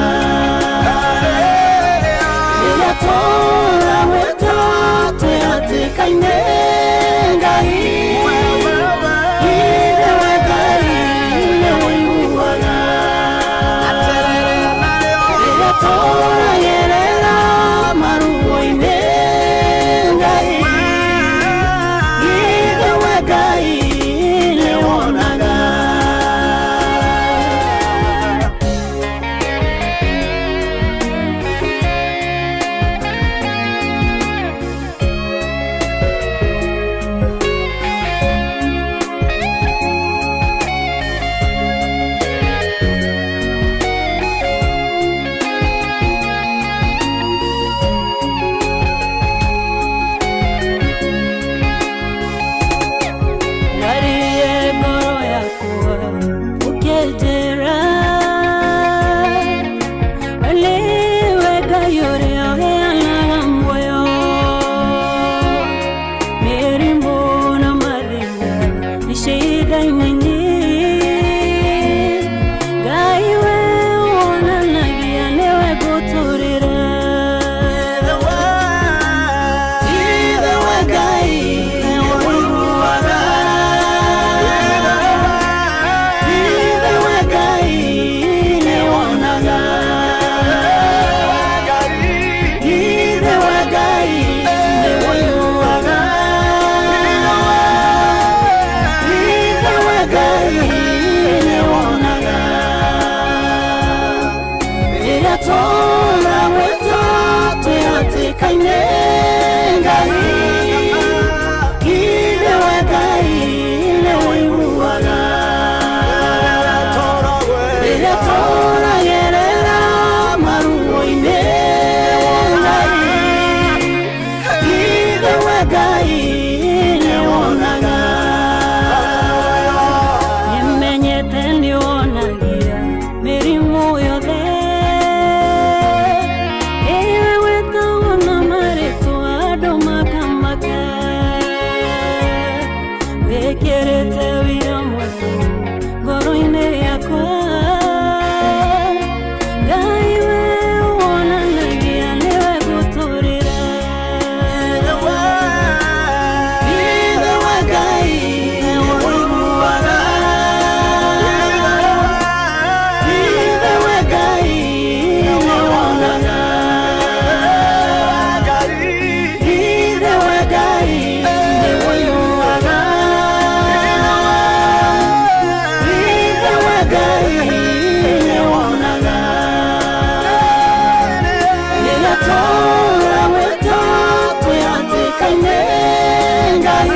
Rĩrĩa tũrawĩta twĩ hatĩka-inĩ, Ngai, Ithe wa Ngai nĩ woiguaga. Rĩrĩa tũragerera maruo-inĩ, Ngai, Ithe wa Ngai nĩ wonaga. Ngai,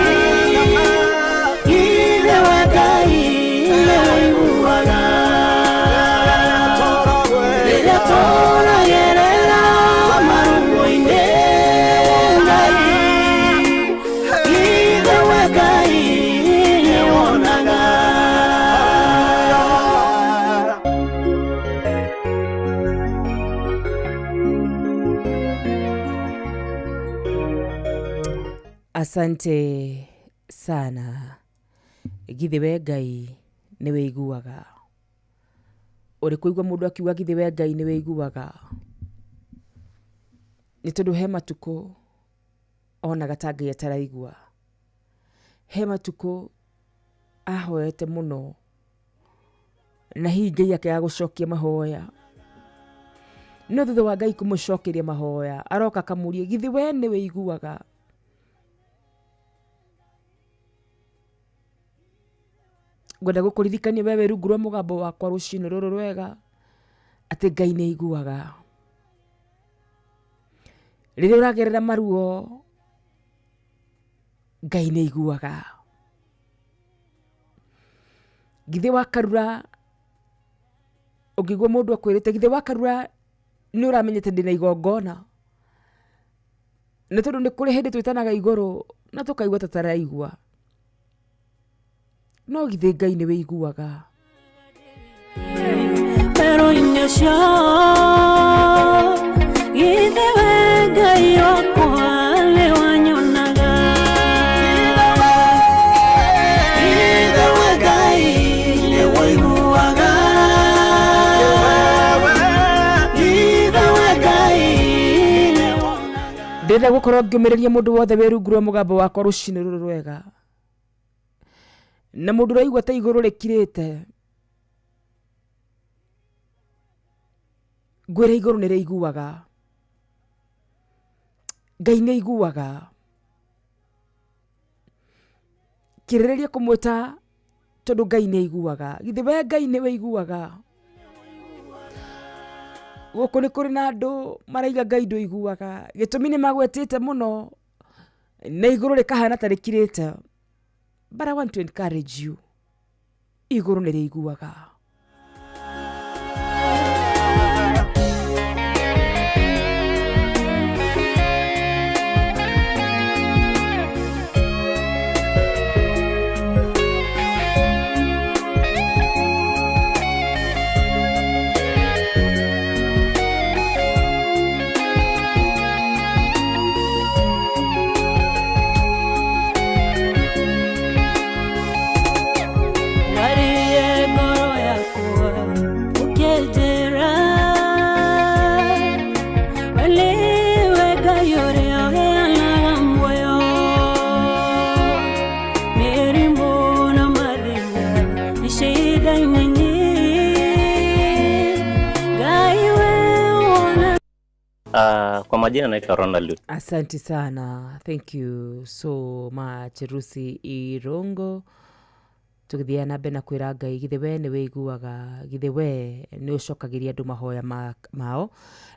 ithe we Ngai nĩ ũiguaga. Rĩrĩa tũragerera maruo-inĩ, Ngai, ithe we Ngai nĩ wonaga. Asante sana. Githĩ we Ngai nĩ wĩiguaga? Ũrĩ kũigua mũndũ akiuga githĩ we Ngai nĩ wĩiguaga? Nĩ tondũ he matukũ onaga ta Ngai ataraigua. He matukũ ahoete mũno na hihi Ngai akĩaga gũcokia mahoya. No thutha wa Ngai kũmũcokeria mahoya aroka akamũria githĩ we nĩ wĩiguaga? Ngwenda gũkũririkania we wĩ rungu rwa mũgambo wakwa rũcinĩ rũrũ rwega atĩ Ngai nĩ aiguaga. Rĩrĩa ũragerera maruo Ngai nĩ aiguaga. Githĩ wakarura ũngĩigua mũndũ akwĩrĩte githĩ wakarura nĩ ũramenyete ndĩna igongona? Nĩ tondũ nĩ kũrĩ hĩndĩ twĩtanaga igũrũ na tũkaigua tũtaraigua. No githĩ Ngai nĩ wĩiguaga? Pero-inĩ ũcio, githĩ we Ngai wakwa nĩ wanyonaga? Ithe we Ngai nĩ waiguaga. Ithe we Ngai nĩ wonaga. Ndĩrenda gũkorwo ngĩũmĩrĩria mũndũ wothe wĩ rungu rwa mũgambo wakwa rũcinĩ rũrũ rwega. Na mũndũ ũraigua ta igũrũ rĩkirĩte, ngwĩra igũrũ nĩ rĩiguaga. Ngai nĩ aiguaga. Kĩrĩrĩria kũmwĩta tondũ Ngai nĩ aiguaga. Githĩ we Ngai nĩ wĩiguaga? Gũkũ nĩ kũrĩ na andũ maraiga Ngai ndũiguaga. Gĩtũmi nĩ magwetĩte mũno na igũrũ rĩkahana ta rĩkirĩte. But I want to encourage you. Igũrũ nĩ rĩiguaga. Warie ngoro yakwa ũkĩnjĩra, we nĩwe Ngai ũrĩa ũheanaga muoyo. Mĩrimũ na mathĩna nĩ cindaine niĩ. Ngai we wona. Kwa majina naitwa Ronald. Asante sana. Thank you so much Rusi Irongo. Tũgĩthiaga na mbere na kwĩra Ngai githĩ we nĩ wĩiguaga, githĩ we nĩ ũcokagĩria andũ mahoya mao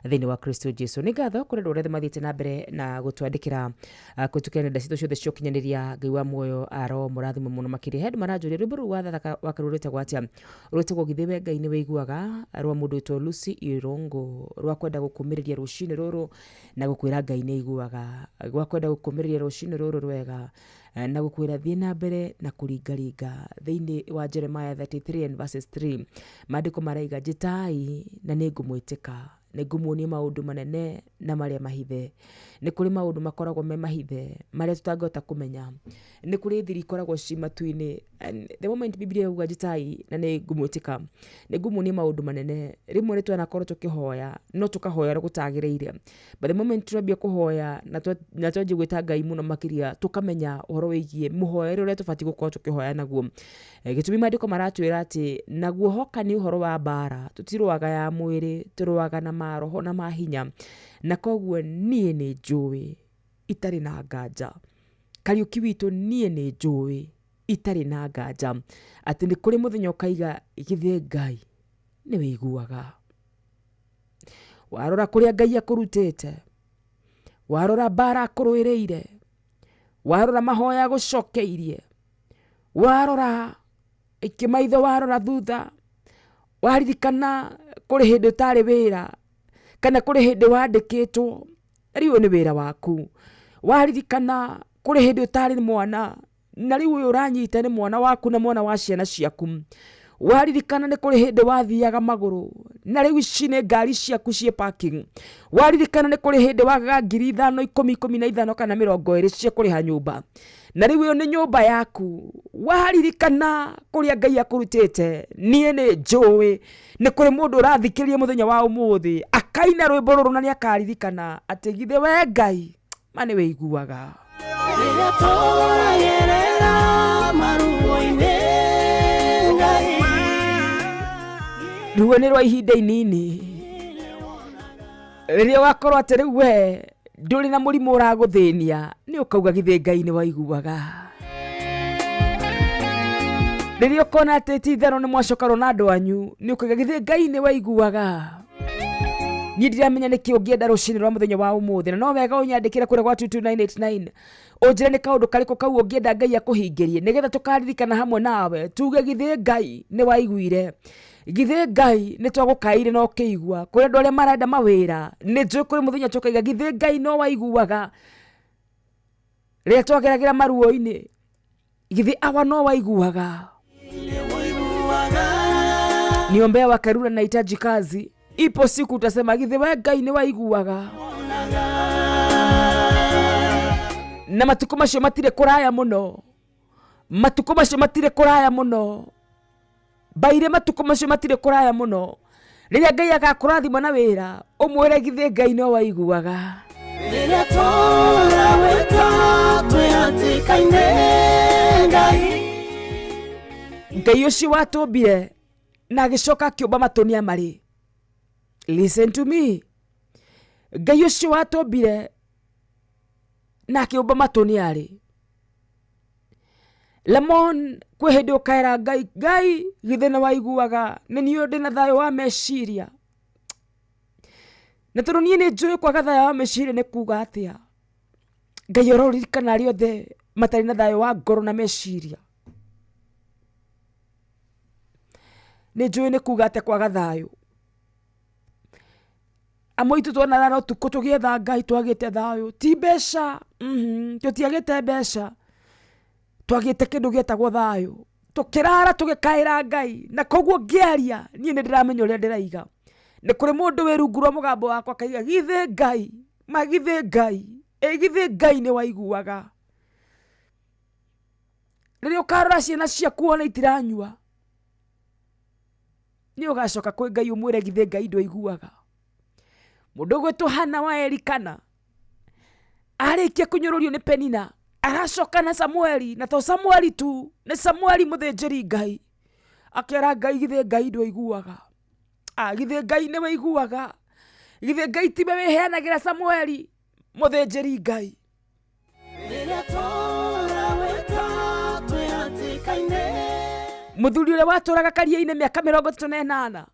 thĩinĩ wa Kristo Jesu. Nĩ ngatho kũrĩ andũ arĩa othe mathiĩte na mbere na gũtwandĩkĩra kũhĩtũkĩra nenda citũ ciothe cia ũkinyanĩria. Ngai wa muoyo aro mũrathimo mũno makĩria. He andũ maranjũria rwĩmbo rũu wathathaka wakarwo rwĩtagwo atĩa? Rwĩtagwo githĩ we Ngai nĩ wĩiguaga, rwa mũndũ wĩtwo Lucy Irongo, rwa kwenda gũkũmĩrĩria rũcinĩ rũrũ na gũkwĩra Ngai nĩ aiguaga, rwa kwenda gũkũmĩrĩria rũcinĩ rũrũ rwega na gũkwĩra thiĩ na mbere na kũringaringa. Thĩinĩ wa Jeremiah 33 and verses 3 maandĩko maraiga njĩtai na nĩ ngũmwĩtĩka, nĩ ngũmuonia maũndũ manene na marĩa mahithe. Nĩ kũrĩ maũndũ makoragwo me mahithe marĩa tũtangĩhota kũmenya. Nĩ kũrĩ thiri ikoragwo ci matu-inĩ. And the moment Biblia yauga njĩtai na nĩ ngũmwĩtĩka, nĩ ngũmuonia maũndũ manene. Rĩmwe nĩ twanakorwo tũkĩhoya no tũkahoya ũrĩa gũtagĩrĩire, but the moment twambia kũhoya na twanjia gwĩta Ngai mũno makĩria, tũkamenya ũhoro wĩgiĩ mũhoere ũrĩa tũbatiĩ gũkorwo tũkĩhoya naguo. Gĩtũmi maandĩko maratwĩra atĩ naguo hoka nĩ ũhoro wa mbara, tũtirũaga ya mwĩrĩ, tũrũaga na maroho na mahinya. Na koguo niĩ nĩ njũĩ itarĩ na nganja, Kariũki witũ, niĩ nĩ njũĩ itarĩ na nganja atĩ nĩ kũrĩ mũthenya ũkaiga githĩ Ngai nĩ wĩiguaga. Warora kũrĩa Ngai akũrutĩte, warora mbara akũrũĩrĩire, Warora mahoya gũcokeirie, warora ikĩmaitho, warora thutha, waririkana kũrĩ hĩndĩ ũtarĩ wĩra kana kũrĩ hĩndĩ wandĩkĩtwo, rĩu ũyũ nĩ wĩra waku. Waririkana kũrĩ hĩndĩ ũtarĩ mwana, na rĩu ũyũ ũranyita nĩ mwana waku na mwana wa ciana ciaku. Waririkana nĩ kũrĩ hĩndĩ wathiaga magũrũ, na rĩu ici nĩ ngari ciaku ciĩ parking. Waririkana nĩ kũrĩ hĩndĩ wagaga ngiri ithano, ikũmi, ikũmi na ithano kana mĩrongo ĩrĩ cia kũrĩha nyũmba, na rĩu ĩyo nĩ nyũmba yaku. Waririkana kũrĩa Ngai akũrutĩte, niĩ nĩ njũĩ nĩ kũrĩ mũndũ ũrathikĩrĩria mũthenya wa ũmũthĩ akaina rwĩmbo rũrũ na nĩ akaririkana atĩ githĩ we Ngai ma nĩ wĩiguaga. Rĩrĩa tũragerera maruo-inĩ, Ngai. Ruo nĩ rwa ihinda inini, rĩrĩa wakorwo atĩ rĩu we ndũrĩ na mũrimũ ũragũthĩnia, nĩ ũkauga githĩ Ngai nĩ waiguaga. Rĩrĩa ũkona atĩ ti itherũ nĩ mwacokarwo na andũ anyu, nĩ ũkauga githĩ Ngai nĩ waiguaga. Niĩ ndiramenya nĩkĩ ũngĩenda rũcinĩ rwa mũthenya wa ũmũthĩ, na no wega ũnyandĩkĩre kũrĩa gwa 22989 ũnjĩre nĩ kaũndũ karĩkũ kau ũngĩenda Ngai akũhingĩrie, nĩgetha tũkaririkana hamwe nawe tuge githĩ Ngai nĩ waiguire, githĩ Ngai nĩ twagũkaire na ũkĩigua. Kũrĩ andũ arĩa marenda mawĩra, nĩ njũĩ kũrĩ mũthenya tũkaiga githĩ Ngai no waiguaga rĩrĩa twageragĩra maruo-inĩ, githĩ awa no waiguaga. Niombea wa Karura nahitaji kazi, ipo siku utasema githĩ we Ngai nĩ waiguaga. Na matukũ macio matirĩ kũraya mũno, matukũ macio matirĩ kũraya mũno, mbaire matukũ macio matirĩ kũraya mũno, rĩrĩa Ngai agakũrathima na wĩra ũmwĩre githĩ Ngai no waiguaga. Rĩrĩa tũrawĩta twĩ hatĩka-inĩ, Ngai. Ngai ũcio watũmbire na agĩcoka akĩũmba matũ nĩ amarĩ. Listen to me. Ngai ũcio watũmbire na akĩũmba matũ nĩ arĩ. Lemon, kwĩ hĩndĩ ũkaĩra Ngai, Ngai githĩ nĩ waiguaga, nĩ niĩ ndĩ na thayũ wa meciria. Na tondũ niĩ nĩ njũĩ kwaga thayũ wa meciria nĩ kuga atĩa, Ngai aroririkana arĩa othe matarĩ na thayũ wa ngoro na meciria. Nĩ njũĩ nĩ kuga atĩa kwaga thayũ. Amwe aitũ twanarara ũtukũ tũgĩetha Ngai twagĩte thayũ, ti mbeca, tũtiagĩte mbeca, twagĩte kĩndũ gĩetagwo thayũ. Tũkĩrara tũgĩkaĩra Ngai, na koguo ngĩaria niĩ nĩ ndĩramenya ũrĩa ndĩraiga. Nĩ kũrĩ mũndũ wĩ rungu rwa mũgambo wakwa akaiga githĩ Ngai, ma githĩ Ngai, ĩ githĩ Ngai nĩ waiguaga. Rĩrĩa ũkarora ciana ciaku wone itiranyua, nĩ ũgacoka kwĩ Ngai ũmwĩre githĩ Ngai ndwaiguaga. Mũndũ ũgwĩtwo Hana wa Elikana arĩkia kũnyũrũrio nĩ Penina, aracoka na Samueli, na to Samueli tu, nĩ Samueli mũthĩnjĩri Ngai, akera Ngai githĩ Ngai ndwaiguaga. Githĩ Ngai nĩ waiguaga, githĩ Ngai tiwe wĩheanagĩra Samueli mũthĩnjĩri Ngai. Rĩrĩa tũrawĩta twĩ hatĩka-inĩ. Mũthuri ũrĩa watũraga karia-inĩ mĩaka mĩrongo ĩtatũ na ĩnana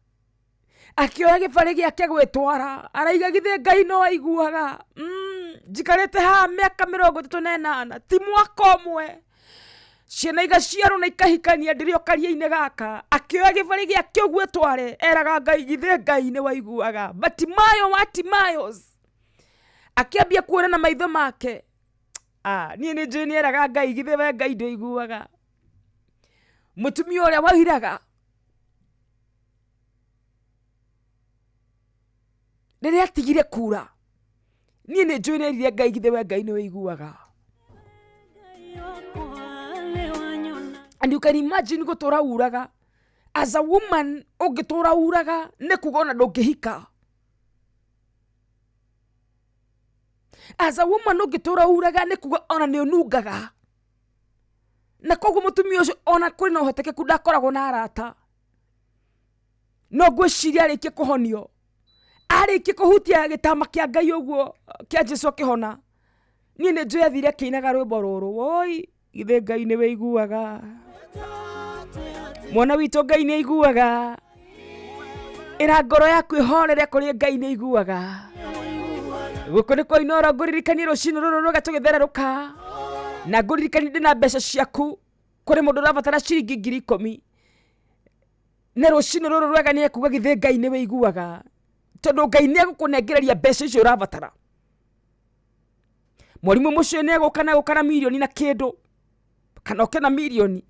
akĩoya gĩbarĩ gĩake gwĩtwara, araiga githĩ Ngai no aiguaga. Njikarĩte haha mĩaka mĩrongo ĩtatũ na ĩnana, ti mwaka ũmwe, ciana igaciarwo na ikahikania, ndĩrĩ o karia-inĩ gaka. Akĩoya gĩbarĩ gĩake ũguo etware, eraga Ngai githĩ Ngai nĩ waiguaga. Batimayo wa Timayos akĩambia kuona na maitho make. Niĩ nĩ njũĩ nĩ eraga Ngai githĩ we Ngai ndũiguaga. Mũtumia ũrĩa wairaga rĩrĩa atigire kura, niĩ nĩ njũĩ nĩ erire Ngai githĩ we Ngai nĩ ũiguaga. And you can imagine gũtũra uraga as a woman, ũngĩtũra uraga nĩ kuga ona ndũngĩhika. As a woman ũngĩtũra uraga nĩ kuga ona nĩ ũnungaga, na koguo mũtumia ũcio ona kũrĩ na ũhotekeku ndakoragwo na arata. No ngwĩciria arĩkie kũhonio, arĩkie kũhutia gĩtama kĩa Ngai ũguo kĩa Jesu akĩhona, niĩ nĩ njũĩ athire akĩinaga rwĩmbo rũrũ, woi githĩ Ngai nĩ wĩiguaga. Mwana witũ Ngai nĩ aiguaga. Ĩra ngoro yaku ĩhorere kũrĩ Ngai nĩ aiguaga. Gũkũ nĩ kwa Inooro, ngũririkanie rũcinĩ rũrũ rũga tũgĩthererũka. Na ngũririkanie ndĩna mbeca ciaku kũrĩ mũndũ ũrabatara ciringi 10,000 na rũcinĩ rũrũ rwega nĩ ekuga githĩ Ngai nĩ wĩiguaga, tondũ Ngai nĩ egũkũnengereria mbeca icio ũrabatara. Mwarimũ mũcio nĩ egũka na gũka na mirioni na kĩndũ kana oke na mirioni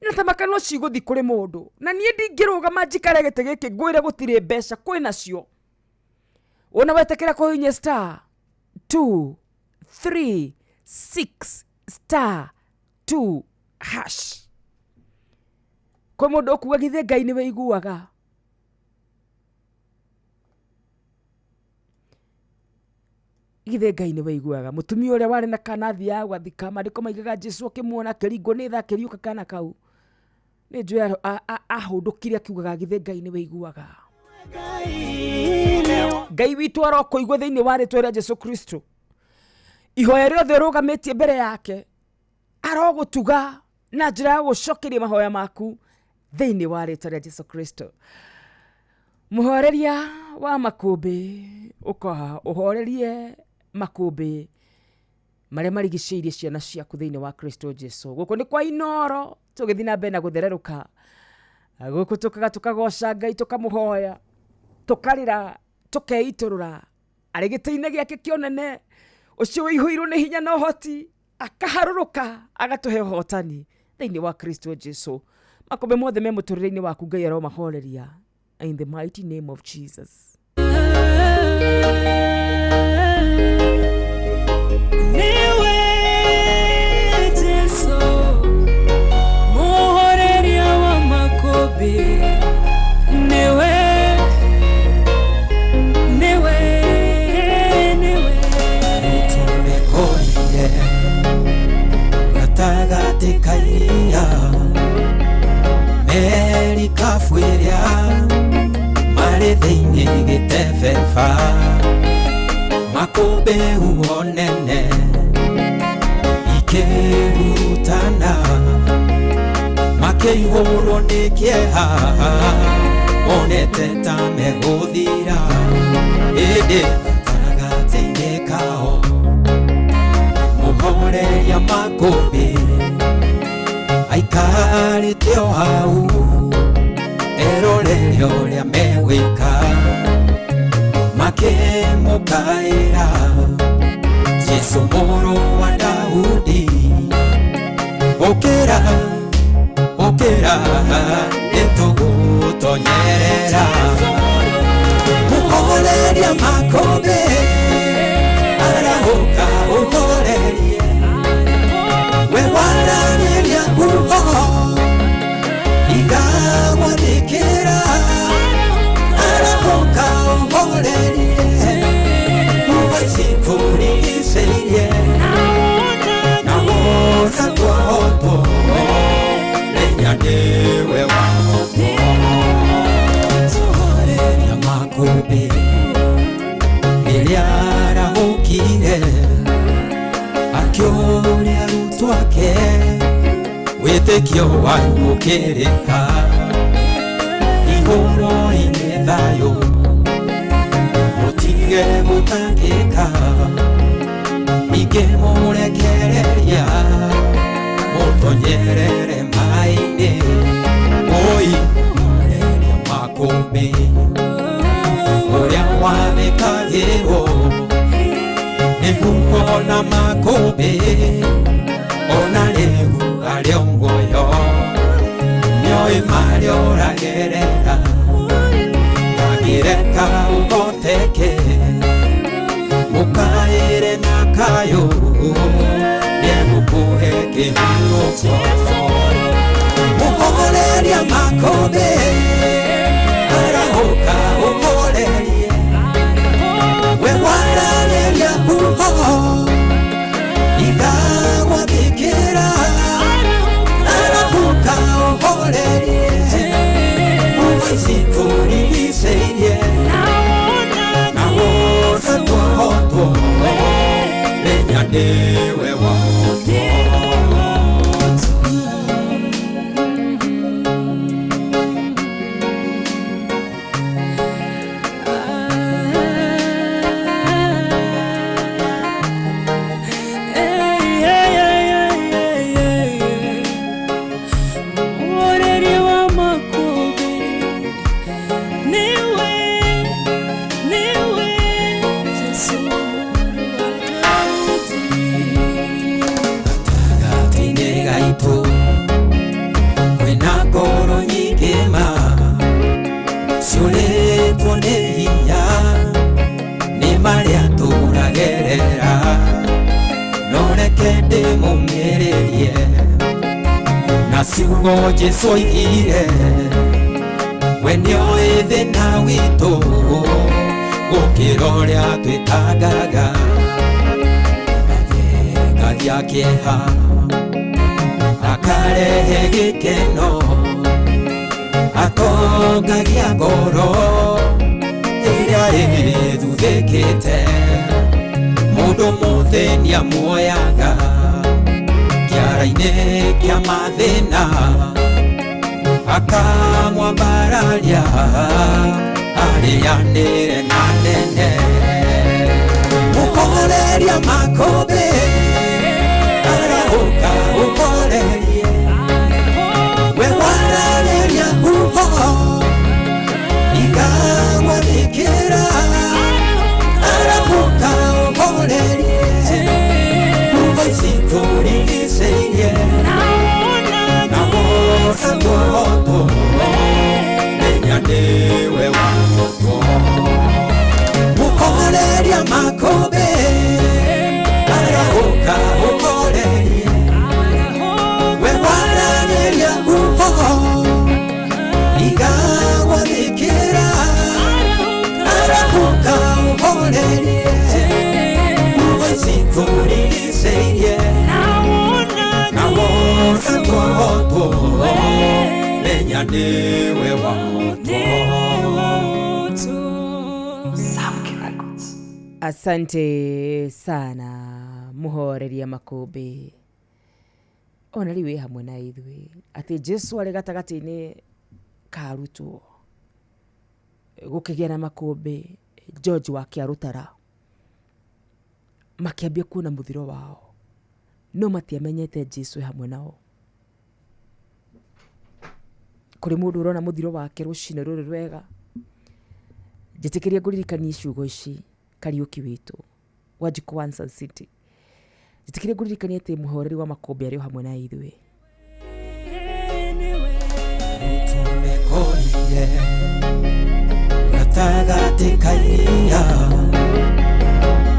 na tamaka no cigũthi kũrĩ mũndũ, na niĩ ndingĩrũgama njikare gĩtĩ gĩkĩ ngwĩre gũtirĩ mbeca kwĩ nacio. Wona wetĩkĩra kũhihinya star 2 3 6 star 2 hash. Kwĩ mũndũ ũkuga githĩ Ngai nĩ wĩiguaga. Githĩ Ngai nĩ wĩiguaga. Mũtumia ũrĩa warĩ na kana athiaga gwathika, maandĩko maigaga Jesu akĩmuona akĩringwo nĩ tha akĩriũka kana kau. Nĩ njũĩ ahũndũkire akiugaga githĩ Ngai nĩ wĩiguaga. Ngai witũ arokũigua thĩinĩ wa rĩtwa rĩa Jesu Kristo. Ihoya rĩothe ũrũgamĩtie mbere yake arogũtuga na njĩra ya gũcokeria mahoya maku thĩinĩ wa rĩtwa rĩa Jesu Kristo. Mũhoreria wa makũmbĩ ũka ũhorerie makũmbĩ marĩa marigicĩirie ciana ciaku thĩinĩ wa Kristo Jesu. Gũkũ nĩ kwa Inooro tũgĩthiĩ na mbere na gũthererũka. Gũkũ tũkaga tũkagoca Ngai, tũkamũhoya, tũkarĩra, tũkeitũrũra arĩ gĩtĩ-inĩ gĩake kĩa ũnene, ũcio wĩihũirwo nĩ hinya na ũhoti, akaharũrũka agatũhe ũhotani thĩinĩ wa Kristo Jesu. Makũmbĩ mothe me mũtũrĩre-inĩ waku Ngai aromahoreria in the mighty name of Jesus. Niwe Jesu muhoreria wa makũmbĩ, niwe, niwe, niwe. Tumekorire gatagatĩ ka iria, merikabu ĩrĩa marĩ thĩinĩ gĩtebeba, makũmbĩ huho nene ikĩrutana, makĩihũrwo nĩ kĩeha, monete ta megũthira, ĩndĩ gatagatĩ-inĩ kao mũhoreria makũmbĩ aikarĩte o hau erorere ũrĩa megwĩka, makĩmũkaĩra Jesu mũrũ wa Daudi, ũkĩra, ũkĩra, nĩtũgũtonyerera. Mũhoreria makũmbĩ arahũka ũhorerie, we waranĩria huho igagwathĩkĩra, arahũka ũhorerie, huho icikũrigicĩirie, na wona twohotwo, menya nĩwe wahotwo. Mũhoreria makũmbĩ rĩrĩa arahũkire, akĩũria arutwo ake, wĩtĩkio wanyu ũkĩrĩ ha? Igũrũ-inĩ thayũ, mũtige gũtangĩka, ningĩ mũrekereria, mũtonyerere maĩ-inĩ. Oi, mũhoreria makũmbĩ ũrĩa wathĩkagĩrwo nĩ huho na makũmbĩ, ona rĩu arĩ o muoyo, nĩoĩ marĩa ũragerera, ndangĩreka ũhoteke, mũkaĩre na kayũ, nĩegũkũhe kĩhurũko. Mũhoreria makũmbĩ arahũka ũhorerie, we waranĩria huho igagwathĩkĩra, arahũka ũhorerie, huho icikũrigicĩirie, na wona twohotwo, menya nĩwe wahotwo. Na ciugo Jesu oigire we nĩoĩ thĩna witũ gũkĩra ũrĩa twĩtangaga athengagia kĩeha akarehe gĩkeno atongagia ngoro ĩrĩa ĩthuthĩkĩte mũndũ mũthĩni amuoyaga kĩara-inĩ kĩa mathĩna akamwambararia arĩanĩre na nene mũhoreria makũmbĩ arahũka ũhorerie we wararĩria huho ikamwathĩkĩra arahũka ũhorerie huho icitũrigicĩirie na wona tuohotwo menya nĩwe wahotwo mũhoreria makũmbĩ arahũka ũhorerie we wararĩria huho ikamwathĩkĩra arahũka ũhorerie huho icitũrigicĩirie na wona tuohotwo menya nĩwe wahotwo. Asante sana muhoreria makũmbĩ ona rĩu wĩ hamwe na ithuĩ atĩ Jesu arĩ gatagatĩ-inĩ ka arutwo gũkĩgĩa na makũmbĩ George wa Kĩarũtara makĩambia kuona mũthiro wao no matiamenyete Jesu e hamwe nao. Kũrĩ mũndũ ũrona mũthiro wake rũcinĩ rũrũ rwega njĩtĩkĩria ngũririkanie ciugo ici Kariũki witũ Wanjikũ wa Sun City njĩtĩkĩria ngũririkanie atĩ mũhoreri wa makũmbĩ arĩ o hamwe na ithuĩ. Tumekorire gatagatĩ ka iria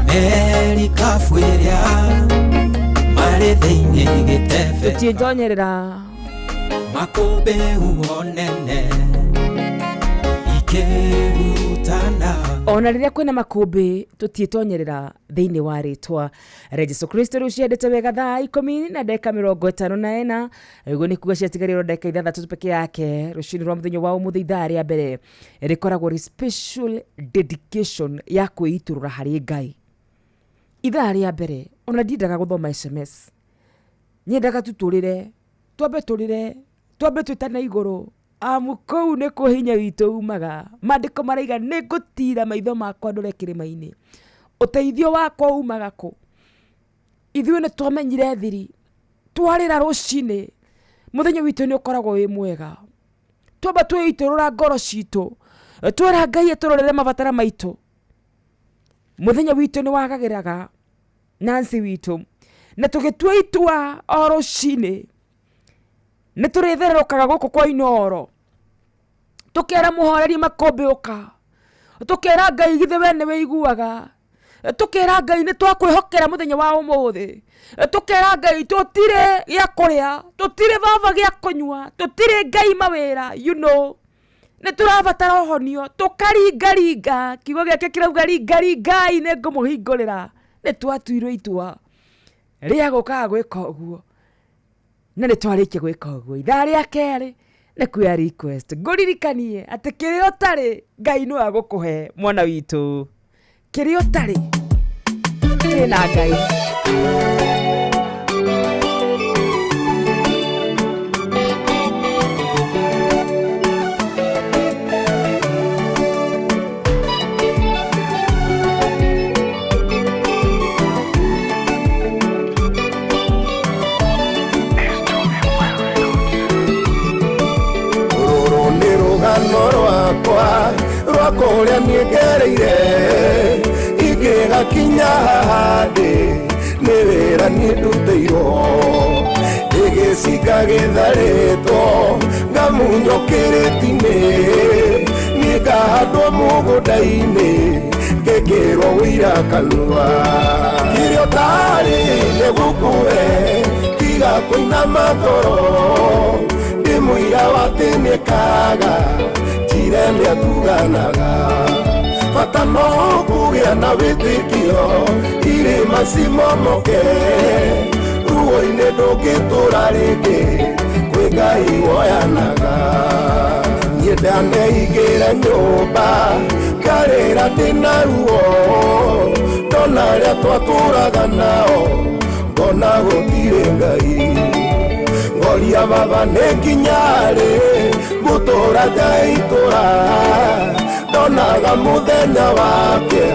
merikabu ĩrĩa marĩ thĩinĩ gĩtebe tũtiĩtonyerera makũmbĩ huho nene ikĩhurutana ona rĩrĩa kwĩna makũmbĩ tũtiĩtonyerera thĩinĩ wa rĩtwa rĩa Jesu Kristo. Rĩu ciendete wega thaa 10:54 ũguo nĩ kuga ciatigarĩrwo ndagĩka 6 peke yake rũcinĩ rwa mũthenya wa ũmũthĩ. Ithaa rĩa mbere rĩkoragwo rĩ special dedication ya kwĩitũrũra harĩ Ngai. Ithaa rĩa mbere ona ndiendaga gũthoma SMS, nyendaga tu tũrĩre twambe tũrĩre twambe twĩtane igũrũ amu kũu nĩkuo hinya witũ umaga. Maandĩko maraiga nĩ ngũtira maitho makwa ndore kĩrĩma-inĩ, ũteithio wakwa umaga kũ? Ithuĩ nĩ twamenyire thiri twarĩra rũcinĩ mũthenya witũ nĩ ũkoragwo wĩ mwega. Twamba twĩitũrũra ngoro citũ twĩra Ngai atũrorere mabatara maitũ, mũthenya witũ nĩ wagagĩraga Nancy witũ na tũgĩtua itua o rũcinĩ nĩ tũrĩthererũkaga gũkũ kwa Inooro tũkera mũhoreri makũmbĩ ũka, tũkera Ngai githĩ we nĩ wĩiguaga, tũkera Ngai nĩ twakwĩhokera mũthenya wa ũmũthĩ, tũkera Ngai tũtirĩ gĩa kũrĩa, tũtirĩ baba gĩa kũnyua, tũtirĩ Ngai mawĩra, you know nĩ tũrabatara ũhonio, tũkaringaringa kiugo gĩake kĩrauga ringaringai nĩ ngũmũhingũrĩra. Nĩ twatuirwo itua rĩa gũkaga gwĩka ũguo na nĩ twarĩkia gwĩka ũguo. Ithaa rĩa kerĩ nĩ kuoya request ngũririkanie atĩ kĩrĩa ũtarĩ Ngai no agũkũhe mwana witũ, kĩrĩa ũtarĩ kĩna Ngai. Rwakwa rwa kũrĩa niĩ ngereire ingĩgakinya haha ndĩ nĩ wĩra niĩ ndutĩirwo gĩgĩcinga gĩtharĩtwo ngamunywo kĩrĩti-inĩ niĩ ngahandwo mũgũnda-inĩ ngĩkĩrwo wũira kanua kĩrĩa ũtarĩ nĩgũkũhe tiga Tiga kũinama ngoro ndĩ mũira wa atĩ nĩekaga njire nĩatuganaga bata no kũgĩa na wĩtĩkio irĩma cimomoke ruo-inĩ ndũngĩtũra rĩngĩ kwĩ Ngai woyanaga niĩ ndaneigĩra nyũmba ngarĩra ndĩna ruo ndona arĩa twatũraga nao ngona gũtirĩ Ngai ngoria baba nĩ nginya rĩ ngũtũra ndaitũra ndonaga mũthenya wakĩa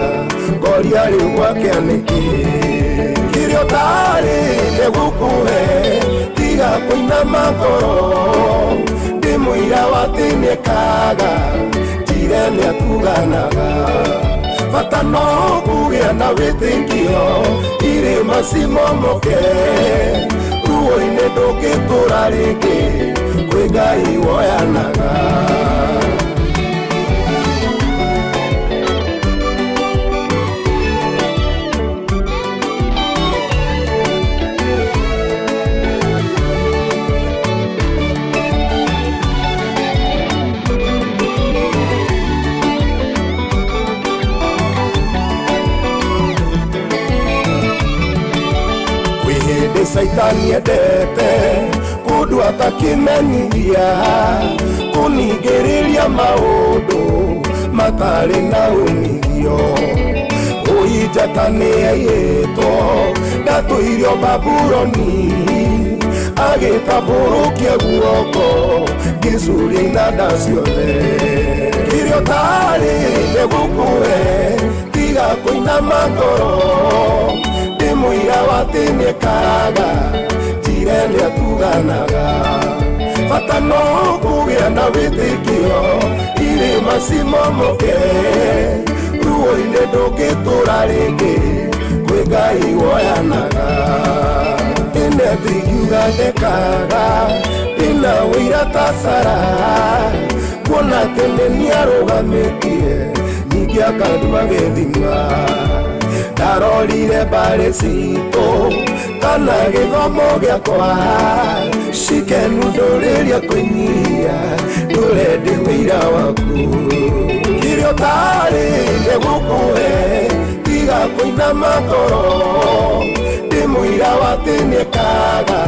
ngoria rĩu gwakĩa nĩkĩ kĩrĩa ũtarĩ nĩgũkũhe tiga kũinama ngoro ndĩ mũira wa atĩ nĩekaga njire nĩatuganaga bata no kũgĩa na wĩtĩkio irĩma cimomoke ruo-inĩ ndũngĩtũra rĩngĩ kwĩ Ngai woyanaga. Kwĩ hĩndĩ caitani endete kũndũ atakĩmenyithia kũningĩrĩria maũndũ matarĩ na umithio ũi njata nĩyaiyĩtwo ndatũirio Babuloni agĩtambũrũkia guoko ngĩcuria inanda ciothe kĩrĩa ũtarĩ nĩgũkũhe tiga kũinama ngoro ndĩ mũira wa atĩ nĩekaga njire nĩatuganaga bata no kũgĩa na wĩtĩkio irĩma cimomoke ruo-inĩ ndũngĩtũra rĩngĩ kwĩ Ngai woyanaga ĩne ndingiuga ndekaga ndĩna ũira ta Sara kuona atĩ nĩ nĩarũgamĩtie ningĩ akandua gĩthima ndarorire mbarĩ citũ kana gĩthomo gĩakwa cikenu ndũrĩria kwĩnyihia ndũre ndĩ wĩira waku kĩrĩa ũtarĩ nĩgũkũhe tiga kũinama ngoro ndĩ mũira wa atĩ nĩekaga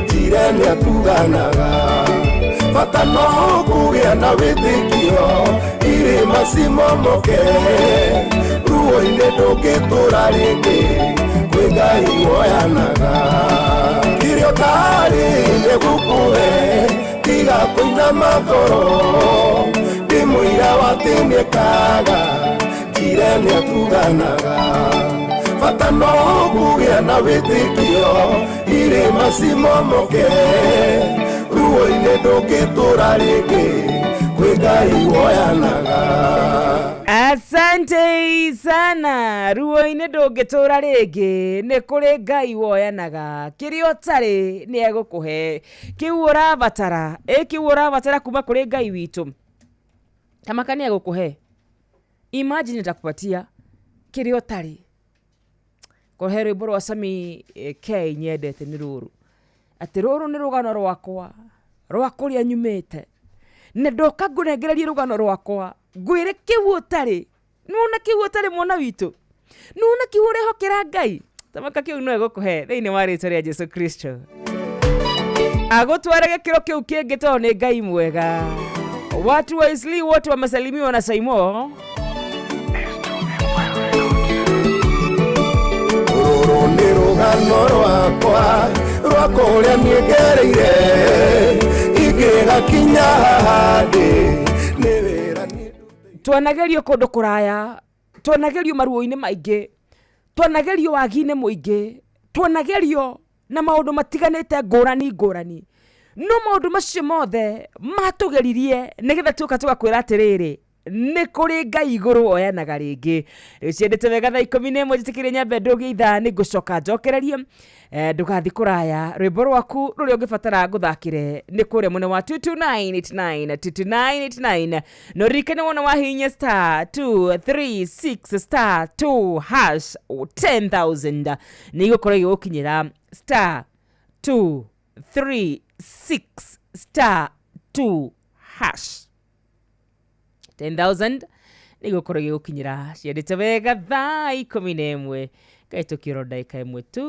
njire nĩatuganaga bata no kũgĩa na wĩtĩkio irĩma cimomoke ruo-inĩ ndũngĩtũra rĩngĩ kwĩ Ngai woyanaga kĩrĩa ũtarĩ nĩgũkũhe tiga kũinama ngoro ndĩ mũira wa atĩ nĩekaga njire nĩatuganaga bata no kũgĩa na wĩtĩkio irĩma cimomoke ruo-inĩ ndũngĩtũra rĩngĩ kwĩ Ngai woyanaga. Asante sana ruo-inĩ ndũngĩtũra rĩngĩ nĩ kũrĩ Ngai woyanaga kĩrĩa ũtarĩ nĩ egũkũhe kĩu ũrabatara ĩ kĩu ũrabatara kuma kũrĩ Ngai witũ tamaka nĩ egũkũhe imagine atakupatia kĩrĩa ũtarĩ kũhe rwĩmbo rwa Sami K nyendete nĩ rũrũ atĩ rũrũ nĩ rũgano rwakwa rwa kũrĩa nyumĩte na ndoka ngũnengererie rũgano rwakwa ngwĩre kĩu ũtarĩ nĩwona kĩu ũtarĩ mwana witũ nĩwona kĩu ũrehokera Ngai tamaka kĩu no egũkũhe thĩinĩ wa rĩtwa rĩa Jesu Kristo agũtware gĩkĩro kĩu kĩngĩ tondũ nĩ Ngai mwega. Watu wa Isli wote wamesalimiwa na Saimo. Rũrũ nĩ rũgano rwakwa rwa kũrĩa niĩ ngereire ingĩgakinya haha ndĩ nĩ wĩra niĩ Twanagerio kũndũ kũraya twanagerio maruo-inĩ maingĩ twanagerio wagi-inĩ mũingĩ twanagerio na maũndũ matiganĩte ngũrani ngũrani no maũndũ macio mothe matũgeririe nĩgetha tũka tũgakwĩra atĩrĩrĩ nĩ kũrĩ Ngai igũrũ woyanaga rĩngĩ rĩu ciendete wega thaa 11 njĩtĩkĩrie nyambe ndũgie ithaa nĩ ngũcoka njokererie ndũgathiĩ kũraya rwĩmbo rwaku rũrĩa ũngĩbatara ngũthakĩre nĩ kũrĩa mwena wa 22989 22989 no ririkane wona wahihinya star 236 star 2 hash 10000 nĩ igũkorwo igĩgũkinyĩra star 2 3 6 star 2 hash. 10,000 nĩgũkorwo gĩgũkinyĩra ciendete wega thaa 11 kahĩtũkĩro ndagĩka 1 tu.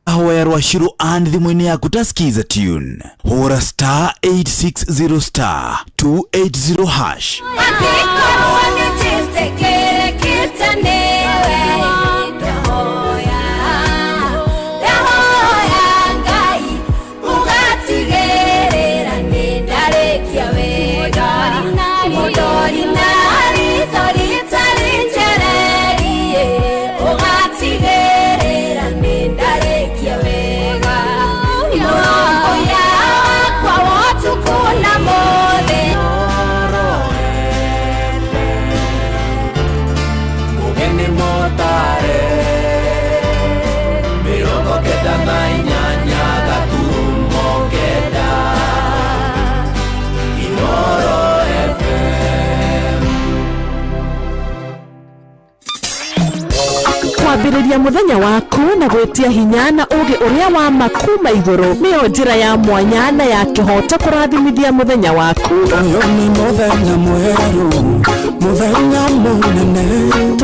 Ahoya rwa Shiro and thimũ-inĩ yaku ta skiza tune. Hũra star 860 star 280 hash. Angĩkorwo nĩnjĩtĩkĩrĩkĩte nĩwe, ndahoya, ndahoya Ngai ũgatigĩrĩra nĩndarĩkia wega. Mũndori na ritho rĩtarĩ njererie, ũgatigĩrĩra nĩndarĩkia wega. Mũrũmbũiya wakwa wa ũtukũ na mũthenya. Mũgeni mũtare 98 gaturumo 9 Inoro FM. Kwambĩrĩria mũthenya waku na gwĩtia hinya na ũũgĩ ũrĩa wa ma kuma igũrũ nĩyo njĩra ya mwanya na ya kĩhooto kũrathimithia mũthenya waku. Ũyũ nĩ mũthenya mwerũ, mũthenya mũnene.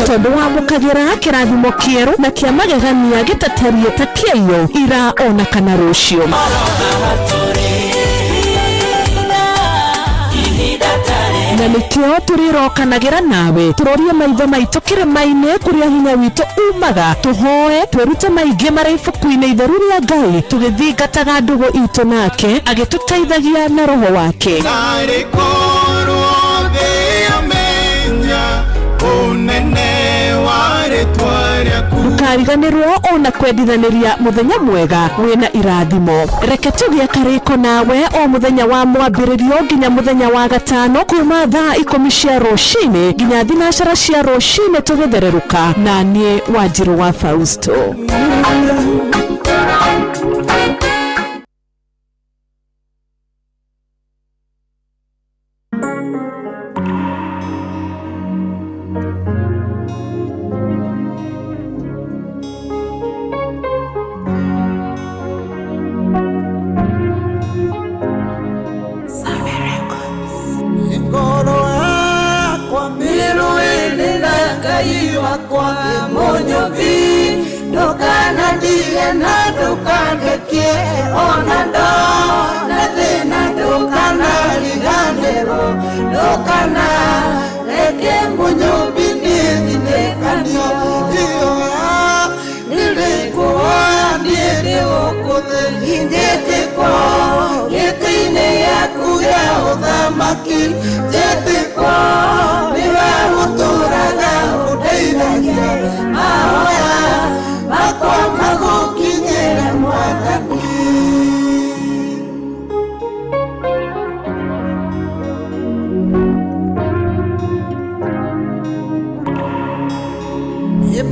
Tondũ wamũkagĩra kĩrathimo kĩerũ na kĩa magegania gĩtatariĩ ta kĩaiyo ira ona kana rũciũ. Na nĩkĩo tũrĩrokanagĩra nawe tũrorie maitho maitũ kĩrĩma-inĩ kũrĩa hinya witũ umaga, tũhoe twĩrute maingĩ marĩ ibuku-inĩ itheru rĩa Ngai, tũgĩthingataga ndũgũ itũ nake agĩtũteithagia na roho wake. Tarĩ korwo thĩ yamenya ũnene wa rĩtwa rĩaku. Ndũkariganĩrwo ona kwendithanĩria mũthenya mwega wĩna irathimo. Reke tũgĩe karĩko nawe o mũthenya wa mwambĩrĩrio nginya mũthenya wa gatano kuma thaa 10 cia rũcinĩ nginya 9 cia rũcinĩ tũgĩthererũka na niĩ Wanjirũ wa Fausto. Ngoro yakwa mĩrũĩrĩ na Ngai wakwa mũnyũmbi, ndũkanandige na ndũkandekie ona ndona thĩna, ndũkanariganĩrwo, ndũkanareke mũnyũmbi niĩ thinĩkanio. Ihoya nĩrĩkũhoya niĩ ndĩ gũkũ thĩ, njĩtĩkwo gĩtĩ-inĩ gĩaku gĩa ũthamaki, njĩtĩkwo nĩwe ũtũũraga ũndeithagia, mahoya makwa magũkinyĩre Mwathani.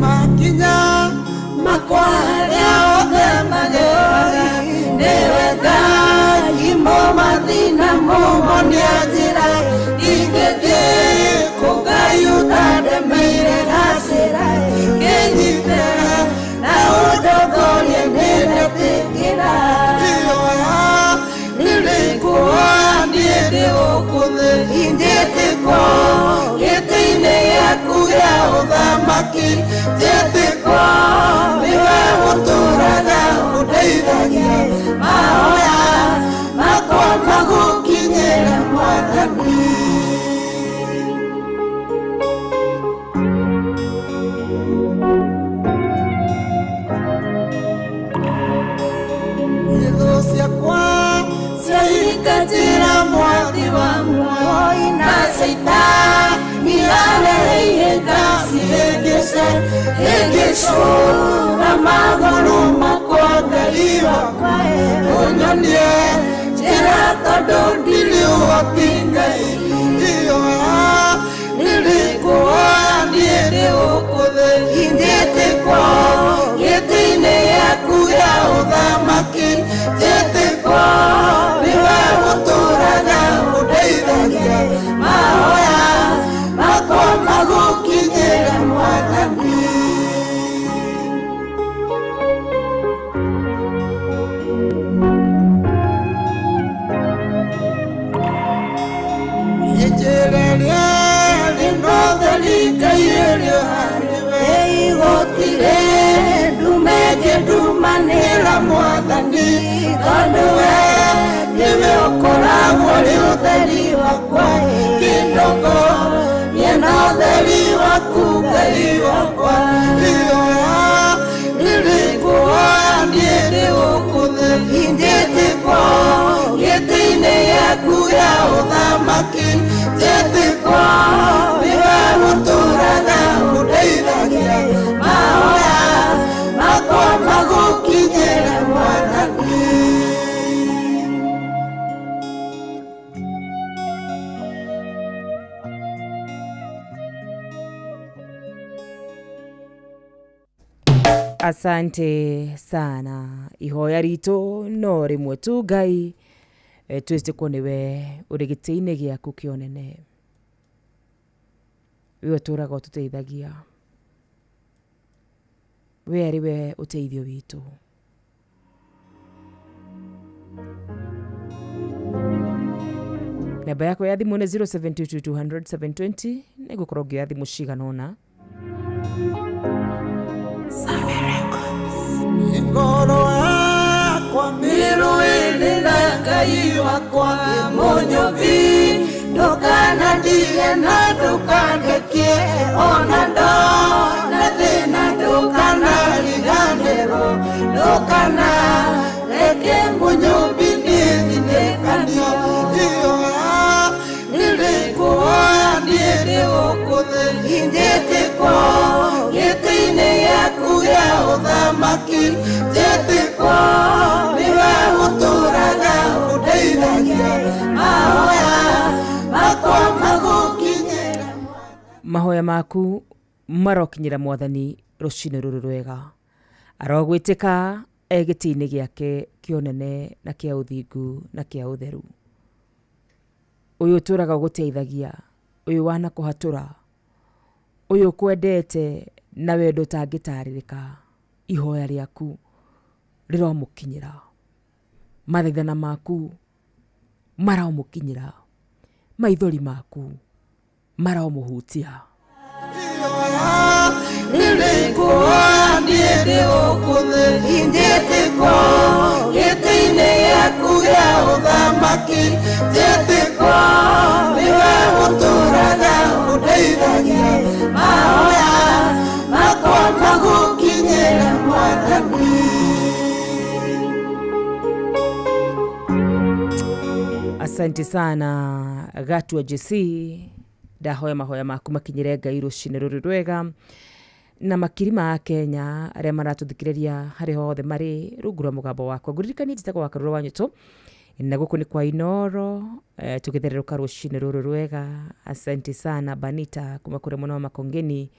Makinya makwa arĩa othe mageraga, nĩwe Ngai mũmathĩna mũmonia njĩra, ingĩthiĩ kũ Ngai ũtandemeire gacĩra, kĩnyite na ũndongorie nĩndetĩkĩra. Ihoya nĩrĩkũhoya niĩ ndĩ gũkũ thĩ, njĩtĩkwo gĩtĩ-inĩ gĩaku gĩa ũthamaki, njĩtĩkwo nĩwe ũtũũraga ũndeithagia, mahoya makwa magũkinyĩre Mwathani. Thũ ciakwa ciahingatĩra mwathi wa muoyo na Caitani arehe ngacihĩngĩce, hĩngĩcũra magũrũ makwa Ngai wakwa ũnyonie njĩra tondũ ndirĩ ũhoti Ngai. Ihoya nĩrĩkũhoya niĩ ndĩ gũkũ thĩ, njĩtĩkwo gĩtĩ-inĩ gĩaku gĩa ũthamaki, njĩtĩkwo nĩwe ũtũũraga ũndeithagia, mahoya makwa magũkinyĩre Mwathani. Gũkinyĩra mwathani tondũ we nĩwe ũkoragwo ũrĩ ũtheri wakwa kĩndũgo niĩ na ũtheri waku Ngai wakwa ihoya rĩrĩkũhoya niĩ ndĩ gũkũ thĩ njĩtĩkwo gĩtĩ-inĩ gĩaku gĩa ũthamaki njĩtĩkwo nĩwe ũtũũraga ũndeithagia mahoya makwa magũkinyĩra mwathani. Asante sana. Ihoya ritũ no rĩmwe tu Ngai, twĩtĩkwo nĩwe ũrĩ gĩtĩ-inĩ gĩaku kĩa ũnene, we ũtũũraga ũtũteithagia, we arĩ we ũteithio witũ. Namba yakwa ya thimũ nĩ 0722200720 nĩngũkorwo ngĩoya thimũ cigana ũna. Ngoro yakwa mĩrũĩrĩ na Ngai wakwa mũnyũmbi ndũkanandige na ndũkandekie ona ndona thĩna ndũkanariganĩrwo ndũkanareke mũnyũmbi niĩ thinĩkanio ihoya rĩrĩkũhoya niĩ ndĩ gũkũ thĩ njĩtĩkwo gĩtĩ-inĩ gĩaku gĩa ũthamaki njĩtĩkwo nĩwe ũtũũraga ũndeithagia mahoya makwa magũkinyĩra. Mahoya maku marokinyĩra mwathani rũcinĩ rũrũ rwega, arogwĩtĩka e gĩtĩ-inĩ gĩake kĩa ũnene na kĩa ũthingu na kĩa ũtheru. Ũyũ ũtũũraga ũgũteithagia, ũyũ wanakũhatũra, ũyũ ũkwendete na wendo ũtangĩtarĩrĩka, ihoya rĩaku rĩromũkinyĩra, mathaithana maku maromũkinyĩra, maithori maku maromũhutia. Rĩrĩkũhoya niĩ ndĩ gũkũ thĩ njĩtĩkwo gĩtĩ-inĩ gĩaku gĩa ũthamaki njĩtĩkwo nĩwe ũtũũraga ũndeithagia mahoya makwa magũkinyĩra mwathani. Asante sana Gatua JC, ndahoya mahoya maku makinyĩre Ngai rũcinĩ rũrũ rwega na makiri ma Kenya arĩa maratũthikĩrĩria harĩ hothe marĩ rungu rwa mũgambo wakwa. Ngũririkanie njĩtagwo wa Karura wa Nyũtũ na gũkũ nĩ kwa Inoro, tũgĩthererũka rũcinĩ rũrũ rwega. Asante sana Banita kuma kũrĩa mwena wa Makongeni,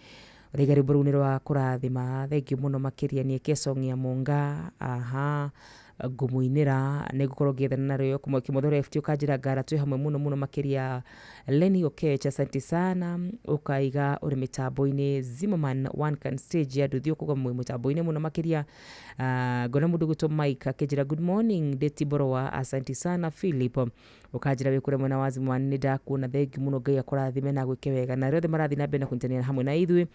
ũraiga rwĩmbo rũu nĩ rwa kũrathima. Thengiũ mũno makĩria nĩ Kesongia Munga, aha ngũmũinĩra nĩngũkorwo ngĩethana narĩo kuma Kĩmotho Left ũkanjĩra ngara twĩ hamwe mũno mũno makĩria. Lenny Okech, asante sana, ũkaiga ũrĩ mĩtambo-inĩ Zimmerman one can stage ya nduthi ũkauga mwĩ mũtambo-inĩ mũno makĩria. Ngona mũndũ ũgwĩtwo Mike akĩnjĩra good morning Ndeti Borowa, asante sana. Philip ũkanjĩra wĩ kũrĩa mwena wa Zimmerman, nĩ ndakuona, thengiũ mũno, Ngai akũrathime na agwĩke wega, na arĩa othe marathiĩ na mbere na kũnyitanĩra hamwe na ithuĩ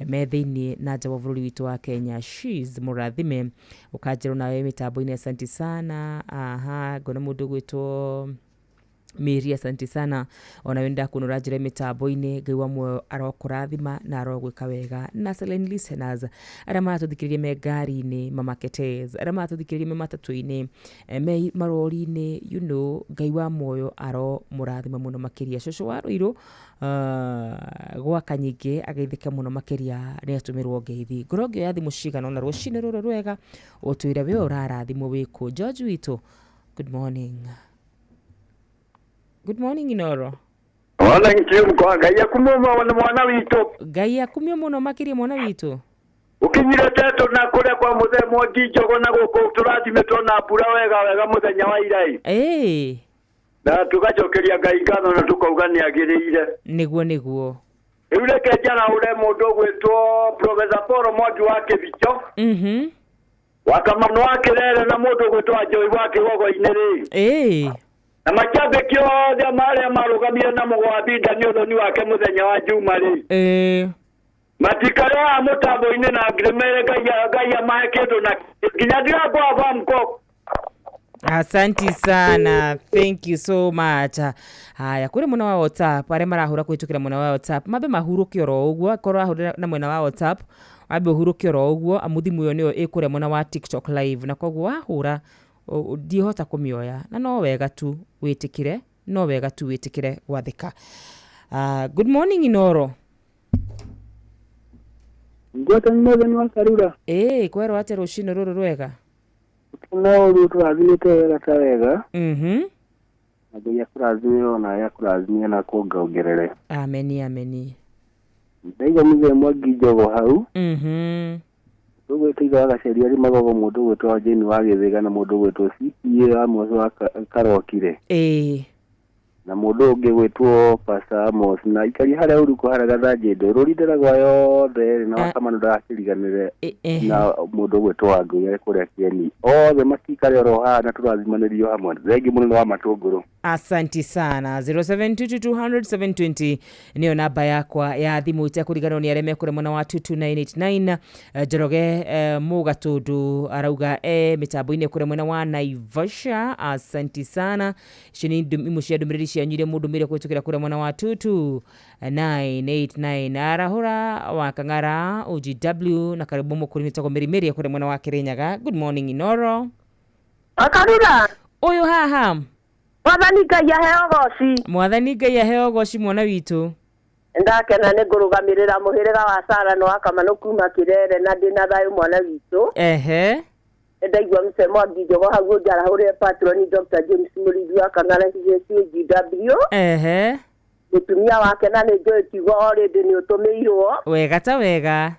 me thĩinĩ na nja wa bũrũri witũ wa Kenya. Shiz mũrathime, ũkanjĩra onawe mĩtambo-inĩ, asante sana. Aha, ngona mũndũ ũgwĩtwo Mary, asante sana, onawe ndakuona ũranjĩra mĩtambo-inĩ, Ngai wa muoyo arokũrathima na arogwĩka wega. Na silent listeners arĩa maratũthikĩrĩria me ngari-inĩ, mamaketes arĩa maratũthikĩrĩria me matatũ-inĩ, me marori-inĩ, you know, Ngai wa muoyo aromũrathima mũno makĩria. Cũcũ wa Rũirũ gwa Kanyingĩ ageithĩke mũno makĩria nĩ atũmĩrwo ngeithi. Ngorwo ngĩoya thimũ cigana ũna rũcinĩ rũrũ rwega, ũtwĩre we ũrarathimwo wĩkũ. George witũ, good morning. Good morning Inoro. Morning Jim, kwa Ngai akumio mwana witũ. Ngai akumio mũno makĩria mwana witũ. Ũkinyire teto na kũrĩa kwa mũthee Mwangi Njogo na gũkũ tũrathimĩtwo na mbura wega wega mũthenya wa ira. Na tũgacokeria Ngai ngatho na tũkauga nĩ agĩrĩire. Nĩguo nĩguo. Rĩu reke njaraũre mũndũ ũgwĩtwo Professor Paul Mwangi wa Kĩbicho. Wa Kamano wa Kĩrere na mũndũ ũgwĩtwo Anjoi wa Kĩgogo-inĩ rĩ. Na macambĩki othe marĩa marũgamire na mũgwambinda nĩ ũthoni wake mũthenya wa Juma rĩ. Matikare haha mũtambo-inĩ na ngĩmere Ngai amahe kĩndũ na nginya ndirangwa mko. Asanti sana, thank you so much. Haya, kuri mwena wa WhatsApp aria marahura kuhitukira mwena wa WhatsApp mambe mahuruke oro uguo, korwo ahurira na mwena wa WhatsApp wambe uhuruke oro uguo, amu thimu iyo niyo ikuria mwena wa TikTok live, na koguo wahura ndihota kumioya, na no wega tu witikire, no wega tu witikire gwathika. Good morning Inoro. Ngwatani mwathani wa Karura. Kwerwo atia rucini ruru rwega? No rĩu tũrathimĩte wega ta wega. Na Ngai akũrathime ona akũrathime na kuongerere. Ameni, ameni. Ndaigua mũthee Mwangi Njogo hau. Ũgwĩtwo ithe wa Gaceri arĩ Magogo, mũndũ ũgwĩtwo Jane wa Gĩthĩga na mũndũ ũgwĩtwo CPA wa Mwoco wa Karokire. Na mũndũ ũngĩ gwĩtwo Pastor Amos na ikari harĩa ũrukũ harĩa Gathanjĩ Ndũrũri ndĩragwa yothe na Wakamano ndagakĩriganĩre na mũndũ ũgwĩtwo Wangũi arĩ kũrĩa Kĩeni. Othe matikare oro haha na tũrathimanĩrio hamwe. Thengi mũno wa matũngũrũ. Asanti sana. 0722200720 niyo namba yakwa ya thimu itekũriganĩrwo nĩ arĩa mekũrĩa mwena wa 22989. Njoroge Mũgatũndũ arauga mĩtambo-inĩ kũrĩa mwena wa Naivasha. Asanti sana. Icio nĩ imwe cia ndũmĩrĩri cianyu iria mũndũmĩire kũhĩtũkĩra kũrĩa mwena wa 22989. Arahũra wa Kang'ara OGW na karibu mũkũrinĩ tagwo Mĩrimĩria kũrĩa mwena wa Kĩrĩnyaga. Good morning Inoro. Akarura. Ũyũ haha. Mwathani Ngai aheo goci. Mwathani Ngai aheo goci mwana witũ. Ndakena nĩ ngũrũgamĩrĩra mũhĩrĩga wa Sara na wa Kamano kuma Kĩrere na ndĩna thayũ mwana witũ. Ndaigua mzee Mwangi Njogo hau njarahũrĩre patroni Dr. James Mũrĩithi wa Kang'ara CGW. Mũtumia wake na nĩ njũĩ kiugo already nĩ ũtũmĩirwo. Wega ta wega.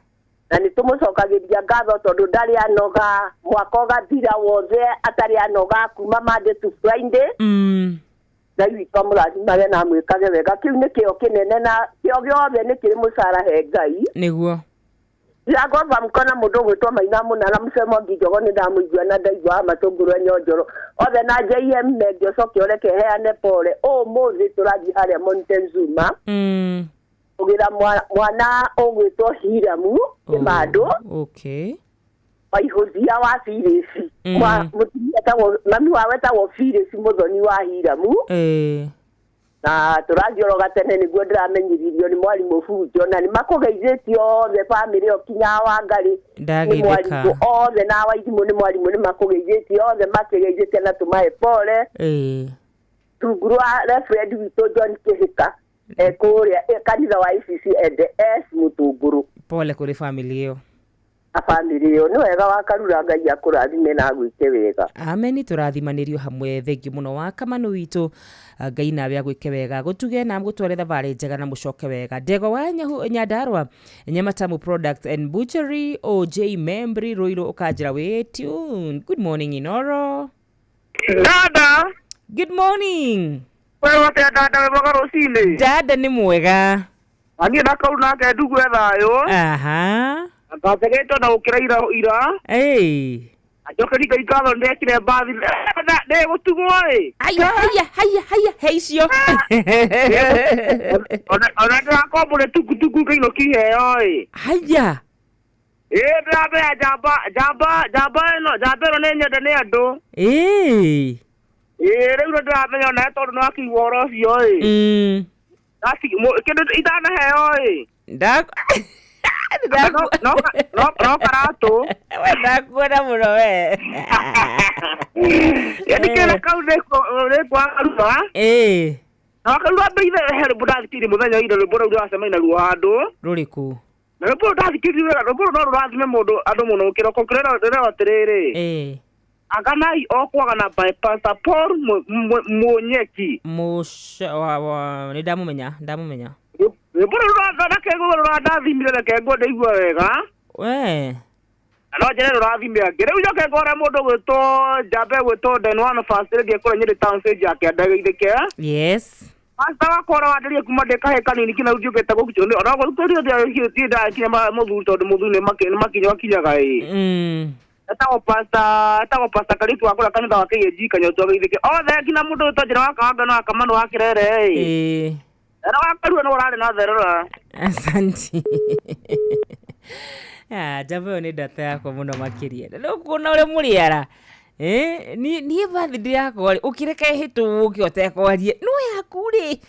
Na nĩ tũmũcokagĩria ngatho tondũ ndarĩ anoga mwaka ũgathira wothe atarĩ anoga kuma Monday to Friday. Ngai witũ amũrathimage na amwĩkage wega. Kĩu nĩ kĩo kĩnene na kĩo gĩothe nĩ kĩrĩ mũcara he Ngai. Nĩguo. Ndĩrangomba mkona mũndũ ũgwĩtwo Maina Mũnara Mzee Mwangi Njogo nĩ ndamũigua na ndaigua wa matũngũrũ e Nyonjoro othe na JM Mengi ũcoke ũreke heane pole. Ũmũthĩ tũrathiĩ harĩa Montezuma kũgĩra mwana ũgwĩtwo Hiramu Kĩmandũ. Waihũthia wa Phyllis. Mũtumia etagwo mami wao etagwo Phyllis mũthoni wa Hiramu. Na tũrathiĩ oro gatene nĩguo ndĩramenyithirio nĩ mwarimũ Bunjo na nĩ makũgeithĩtie othe bamĩrĩ ĩyo kinya Wangarĩ nĩ mwarimũ othe na Waithimũ nĩ mwarimũ nĩ makũgeithĩtie othe makĩgeithĩtie na tũmahe pole. Rungu rwa referend witũ John Kĩhĩka kũrĩa kanitha wa ICC and S Mũtũngũrũ. Pole kũrĩ bamĩrĩ ĩyo. Bamĩrĩ ĩyo nĩ wega wa Karura Ngai akũrathime na agwĩke wega. Ameni, tũrathimanĩrio hamwe. Thengiũ mũno wa Kamano witũ. Ngai nawe agwĩke wega, gũtuge na gũtware thabarĩ njega na mũcoke wega. Ndego wa Nyandarua Nyamatamu Products and Butchery OJ Membri Ruiru ũkanjĩra wĩ tune. Good morning Inoro. Dada. Good morning. Wewe atĩa dada, wĩ mwega rũcinĩ? Dada nĩ mwega. Na niĩ na kau nake ndugue thayũ. Ndathegetwo na gũkĩra ira ira. Anjokeri Ngai ngatho nĩndekire mbathi ndĩgũtugwo ĩ. Haya haya haya haya he icio. Ona ndĩrakombũre tukutuku ngainũkia iheo ĩ. Haya. Ndĩramenya njamba njamba njamba ĩno njamba ĩno nĩ nyende nĩ andũ. Rĩu nĩ ndĩramenya onawe tondũ nĩwakĩigua ũhoro ũcio ĩ. Kĩndũ itanaheo ĩ. No karatũ. We ndakuona mũno we. Yaani kĩra kau nĩ kwa Karura. Na Karura mbeithe he rwĩmbo ndathikĩrĩirie mũthenya ira, rwĩmbo rũu ndĩracemania naruo handũ. Rũrĩkũ? Na rwĩmbo rũu ndathikĩrĩirie wega, rwĩmbo rũu no rũrathime mũndũ andũ mũno kĩroko kĩrĩa atĩrĩrĩ. Aganai o kwagana by Pastor Paul Munyeki. Nĩ ndamũmenya, ndamũmenya. Rwĩmbo rũu reke ngũgũ rũrandathimire, reke ngũ ndaigua wega. No njere rũrathime angĩ. Rĩu njoke ngore mũndũ gwĩtwo njambe gwĩtwo Den One First Lady kũrĩa Nyĩrĩ Town Stage yake ndageithĩke. Pastor wakwa ũrĩa wanderie kuma ndĩ kahĩĩ kanini kinya rĩu njũkĩte gũkinya ona gũtuĩria thiĩ ndakinya mũthuri tondũ mũthuri nĩ makinya akinyaga ĩ. Etagwo Pastor, etagwo Pastor Kariuki wa kũrĩa kanitha wa KAG Kanyotu ageithĩke. Othe nginya mũndũ wĩtwo Njĩra wa Kawanga na wa Kamano wa Kĩrere ĩ. Era wakarua no ũrarĩ na therera. Asanti. Ah, njamba ĩyo nĩ ndata yakwa mũno makĩria. Na rĩu kuona ũrĩa mũrĩara. Eh, niĩ birthday yakwa rĩ, ũkĩreka ĩhĩtũke ũtekwaria. No yaku rĩ,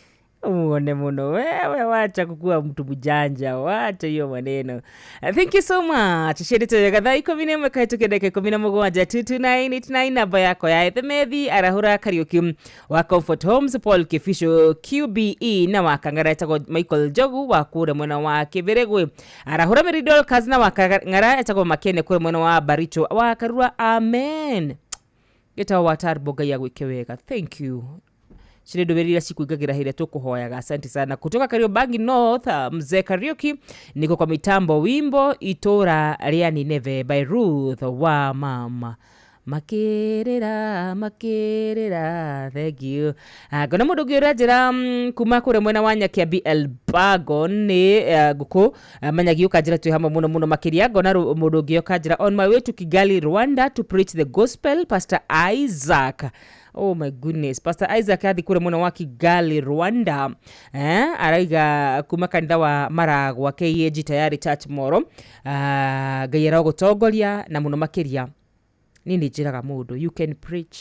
muone muno wewe, wacha kukua mtu mjanja, wacha hiyo maneno. Thank you so much. Ciendete wega thaa 11 kahĩtũkia ndagĩka 17 22989 namba yakwa ya ethemethi arahũra Kariuki wa Comfort Homes, Paul Kibisho QBE na wa Kang'ara etagwo Michael Njogu wa kũrĩa mwena wa Kĩbĩrĩgwe, arahũra Mary Dorcas na wa Kang'ara etagwo Makene kũrĩa mwena wa Baricho wa Karura. Amen. Gĩtagwo wa Tarbo, Ngai agwĩke wega. Thank you. Cire ndũmĩrĩri iria cikuingagĩra hĩrĩa tũkũhoyaga. Asante sana. Kutoka Kariobangi North, mzee Kariuki niko kwa mitambo, wimbo itũra rĩa Nineve by Ruth wa mama makĩrĩra makĩrĩra. Thank you. Ngona mũndũ ũngĩ ũranjĩra kuma kũrĩa mwena wa Nyakiambi Elbagon nĩ ngũkũ manyagi ũkanjĩra twĩ hamwe mũno mũno makĩria. Ngona mũndũ ũngĩ ũkanjĩra on my way to Kigali Rwanda to preach the gospel, Pastor Isaac. Oh my goodness, Pastor Isaac athi kũrĩa mwena wa Kigali Rwanda, araiga kuma kanitha wa Maragwa KAG Tayari Church Moro. Ngai arogũtongoria na mũno makĩria. Niĩ nĩ njĩraga mũndũ, you can preach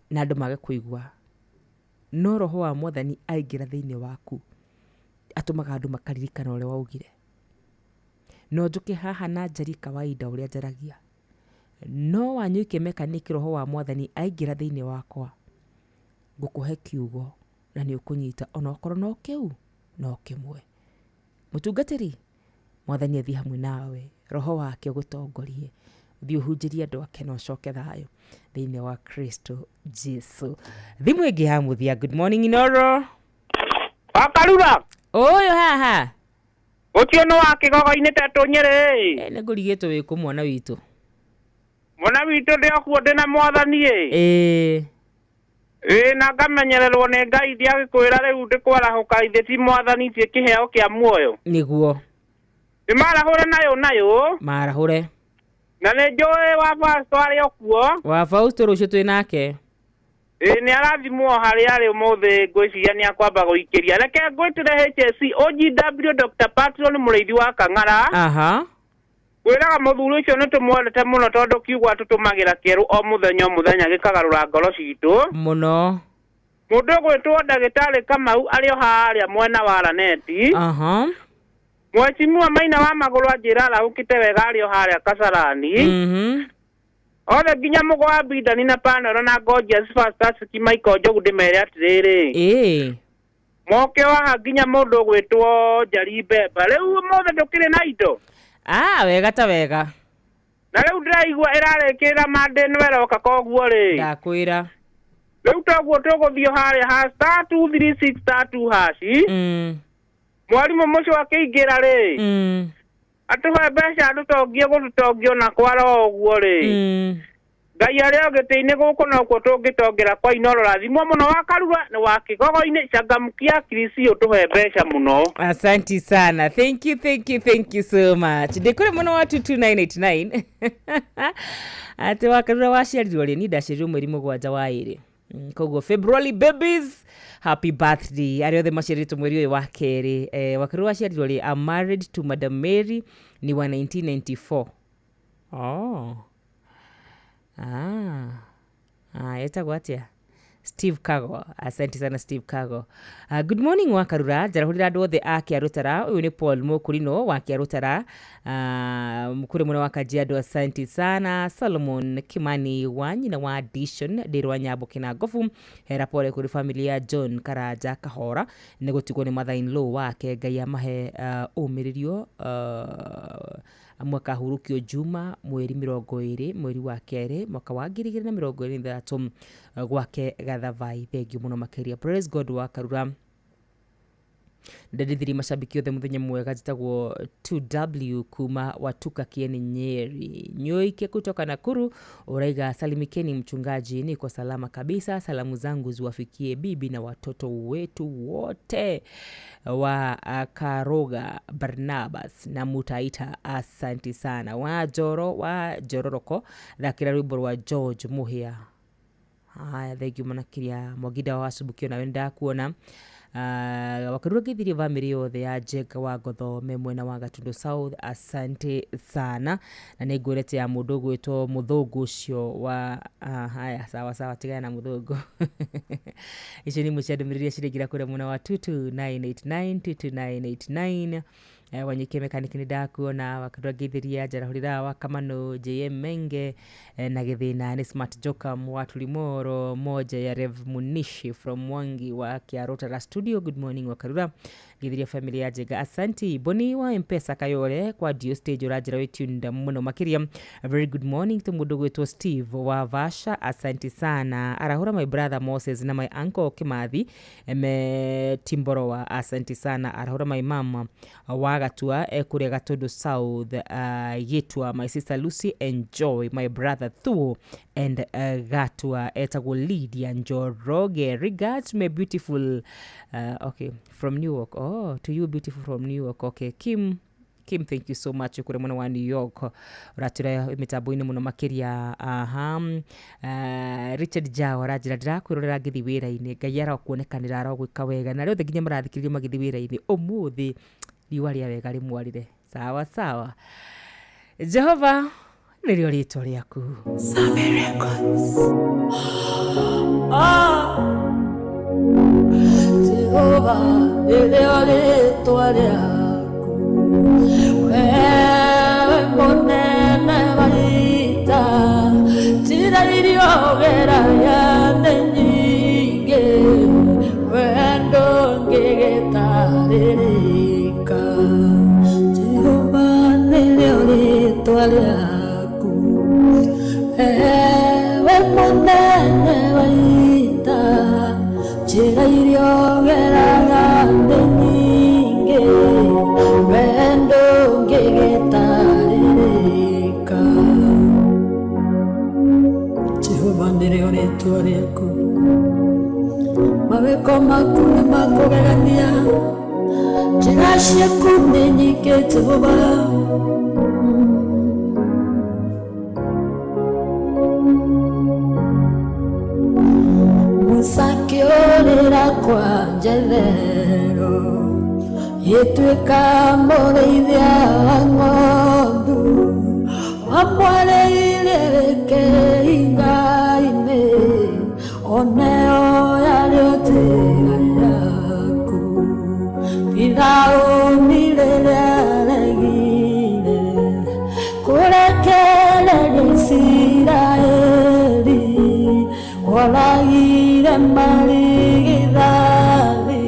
na andũ mage kũigua, no roho wa mwathani aingĩra thĩinĩ waku atũmaga andũ makaririkana ũrĩa waugire. No njũke haha na njarie kawaida ũrĩa njaragia, no wanyuike mechanic roho wa mwathani aingĩra thĩinĩ wakwa, ngũkũhe kiugo na nĩ ũkũnyita onokorwo no kĩu no kĩmwe. Mũtungatĩri, mwathani athiĩ hamwe nawe, roho wake ũgũtongorie, ũthiĩ ũhunjĩrie andũ ake na ũcoke thayũ thĩinĩ wa Kristo Jesu. Thimũ ĩngĩ ya mũthia. Good morning Inoro. Wakarura. Ũyũ haha. Ũcio nĩ wa kĩgogo-inĩ tetũ Nyĩrĩ. Nĩ ngũrigĩtwo wĩ kũ mwana witũ? Mwana witũ ndĩ okuo ndĩ na mwathani ĩ. Ĩ na ngamenyererwo nĩ Ngai ndiagĩkwĩra rĩu ndĩkwarahũka ithe ti mwathani tie kĩheo kĩa muoyo. Nĩguo. Nĩ marahũre nayo nayo. Marahũre. Na nĩ njũĩ wa Fausto arĩ okuo. Wa Fausto rũciũ twĩ nake. Ĩ nĩ arathimwo harĩa arĩ ũmũthĩ, ngwĩciria nĩ akwamba gũikĩria. Reke ngwĩtĩre HSC OGW Dr. Patron mũrĩithi wa Kang'ara. Aha. Kwĩraga mũthuri ũcio nĩ tũmwendete mũno tondũ kiugo atũtũmagĩra kĩerũ o mũthenya o mũthenya gĩkagarũra ngoro citũ. Mũno. Mũndũ ũgwĩtwo ndagĩtarĩ Kamau arĩ o harĩa mwena wa Raneti. Aha. Mheshimiwa Maina wa Magũrũ anjĩra arahũkĩte wega arĩ o harĩa Kasarani. Othe nginya mũgo wa Bidani na Panero na Gorgeous Fastas Michael Njogu ndĩmere atĩrĩrĩ. Moke waha nginya mũndũ ũgwĩtwo Njari Mbemba. Rĩu ũmũthĩ ndũkĩrĩ na indo. Ah, wega ta wega. Na rĩu ndĩraigua ĩrarĩkĩrĩra Monday nĩ ĩroka koguo rĩ. Ndakwĩra. Rĩu toguo tũgũthiĩ harĩa ha star 236 star 2 hash. Mwarimũ mũcio akĩingĩra rĩ. Atũhe mbeca atũtongie gũtũtongia ona kwara o ũguo rĩ. Ngai arĩ o gĩtĩ-inĩ gũkũ nokuo tũngĩtongera kwa Inoro. Rathimwo mũno wa Karura nĩ wa kĩgogo-inĩ changamkia Kirisi ũtũhe mbeca mũno. Asante sana. Thank you, thank you, thank you so much. Ndĩkũrĩ mũno wa 22989. Atĩ wa Karura waciarirwo rĩ, niĩ ndaciarirwo mweri 7 wa 2. Koguo February babies, happy birthday. Arĩa othe maciarĩtwo mweri ũyũ wa kerĩ. Wa Karura waciarirwo rĩ, I'm married to Madam Mary ni wa 1994. Oh. Ah. Ah, etagwo atĩa? Steve Kago. Asante sana Steve Kago. Good morning wa Karura. Njarahũrĩra andũ othe a Kĩarũtara. Ũyũ nĩ Paul Mũkũrinũ wa Kĩarũtara. Mũkũrĩ mũno wa Kajiado, asante sana. Solomon Kimani wa nyina wa Dishon ndĩrwa Nyambo Kĩnangobu. Hera pole kũrĩ family ya John Karanja Kahora nĩ gũtigwo nĩ mother in law wake. Ngai amahe ũmĩrĩrio mwaka hurukio Juma mweri 20 mweri wa kerĩ mwaka wa 2023 gwake Gathavai. Thank you mũno makĩria. Praise God wa Karura. Ndendithiri mashabiki othe muthenya mwega. Njĩtagwo 2W kuma Watuka Kieni Nyeri. Nyoike kutoka Nakuru uraiga salimikeni mchungaji, niko salama kabisa. Salamu zangu ziwafikie bibi na watoto wetu wote wa Karoga Barnabas na Mutaita, asanti sana. Wa Joro wa Jororoko thakira rwimbo rwa George Muhia. Haya, thank you manakiria. Mwagida wa Subukio na wenda kuona. Wakarura ngithirie bamĩrĩ yothe ya Njenga wa Ngotho me mwena wa Gatundu South, asante sana. Na nĩ ngwĩrete ya mũndũ ũgwĩtwo mũthũngũ ũcio wa haya, sawa sawa, tigana na mũthũngũ. Icio nĩ imwe cia ndũmĩrĩri iria ciringira kũrĩa mwena wa 22989 22989. Wanyike mechanic nĩ ndakuona. Wakarura ngithiria njarahũrĩra wa Kamano JM Menge, na gĩthĩna nĩ Smart Jokam wa Tulimoro moja ya Rev Munishi from Mwangi wa Kiarotara studio. Good morning Wakarura, ngithiria family ya Njega, asanti. Boni wa Mpesa Kayore kwa Dio stage ũranjĩra wĩ tuned mũno makĩria. A very good morning to mũndũ gwĩtwo Steve wa Vasha, asanti sana. Arahũra my brother Moses na my uncle Kimathi me Timborowa, asanti sana. Arahũra my mama wa Gatua kũrĩa Gatundu South, Gĩtua, my sister Lucy, enjoy my brother Thuo and Gatua etagwo Lydia Njoroge. Regards my beautiful okay, from New York. Oh, to you beautiful from New York. Okay, Kim, thank you so much kũrĩa mwena wa New York ũratũra mĩtambo-inĩ mũno makĩria. Aha. Richard Jao aranjĩra ndĩrakwĩrorera ngĩthiĩ wĩra-inĩ, Ngai arokuonekanĩra, arogwĩka wega, na arĩa othe nginya marathikĩrĩrio magĩthiĩ wĩra-inĩ ũmũthĩ riũa rĩa wega rĩmwarĩre. Sawa sawa, Jehova nĩrĩo rĩtwa rĩaku. Same Records. Ah, Jehova nĩrĩo rĩtwa rĩaku, wewe mũnene wa ita, njĩra iria ũgeragia nĩ nyingĩ, wendo ndũngĩgĩtarĩrĩka. Jehova nĩrĩo rĩtwa rĩaku, wewe mũnene wa ita, njĩra iria ũgeraga nĩ nyingĩ, wendo ndũngĩgĩtarĩrĩka. Jehova nĩrĩo rĩtwa rĩaku, mawĩko maku nĩ makũgegania, njĩra ciaku nĩ nyingĩ Jehova. Musa akĩũrĩra kwa Jethero, gĩtuĩka mũrĩithia wa ng'ondu, wamwarĩire gĩkĩinga-inĩ, oneo yarĩo njĩra yaku. Firaũni rĩrĩa aregire kũrekereria Isiraeli, oragire marigithathi,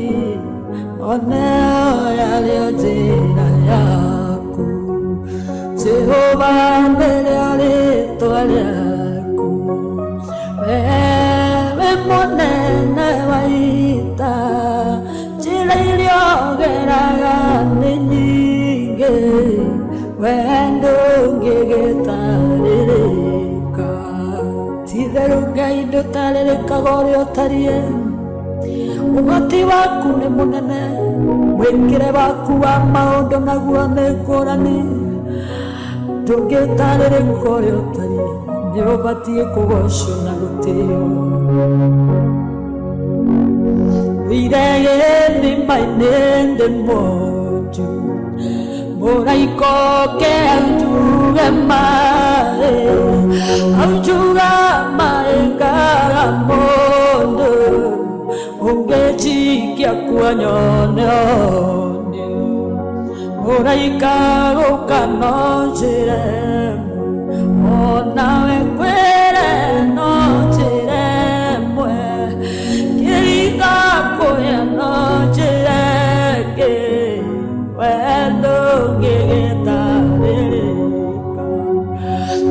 oneo yarĩo njĩra yaku. Jehova nĩrĩo rĩtwa rĩaku, wewe mũnene wa ita, njĩra iria ũgeraga nĩ nyingĩ, wendo ndũngĩgĩtarĩrĩka. Ti-itherũ Ngai ndũtarĩrĩkaga ũrĩa ũtariĩ, ũhoti waku nĩ mũnene, mwĩkĩre waku wa maũndũ naguo nĩ ngũrani, ndũngĩtarĩrĩka ũrĩa ũtariĩ, nĩ ũbatiĩ kũgocwo na gũtĩo. Thire gĩthima-inĩ ndĩ mwonju, mũraika oke aunjuge maĩ, aunjuga maĩ ngaga mũndũ, ũngĩnjikia kuo nyone ũnĩ, mũraika gũka no njĩre ĩmwe, onawe ngwĩre no njĩre ĩmwe, kĩringa kũrĩa no njĩre ĩngĩ, wendo ndũngĩgĩtarĩrĩka.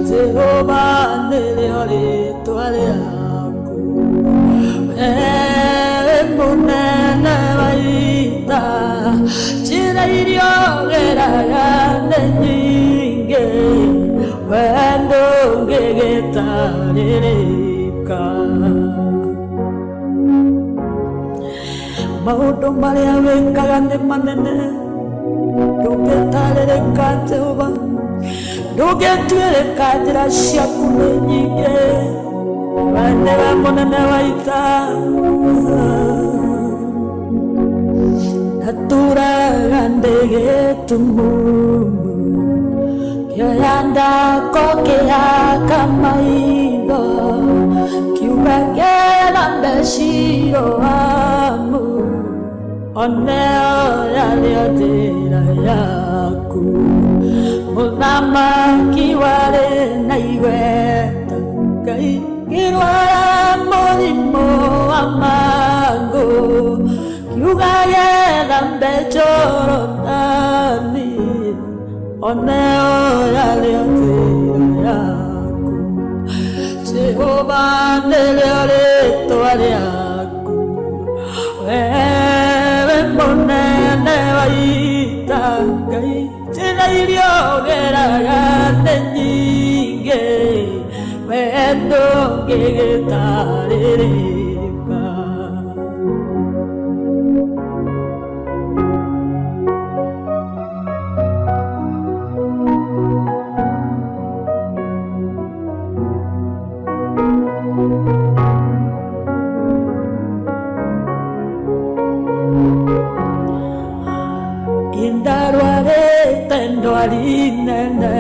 Jehova nĩrĩo rĩtwa rĩaku, wewe mũnene wa ita, njĩra iria ũgeraga nĩ nyingĩ, wendo ndũngĩgĩtarĩrĩka. Maũndũ marĩa wĩkaga nĩ manene, ndũngĩtarĩrĩka Jehova, ndũngĩtuĩrĩka, njĩra ciaku nĩ nyingĩ, we nĩwe mũnene wa ita. Ndatũraga ndĩ gĩtumumu kĩoya ndako kĩhaka maitho kiuga kĩgambe Shiloamu oneo yarĩo njĩra yaku. Mũthamaki warĩ na igweta Ngai kĩrwara mũrimũ wa mangũ kiuga gĩthambe Jorodani oneo yarĩo njĩra yaku. Jehova nĩrĩo rĩtwa rĩaku wewe mũnene wa ita Ngai njĩra iria ũgeraga nĩ nyingĩ we ndũngĩgĩtarĩrĩka. Indarwarĩte ndwari nene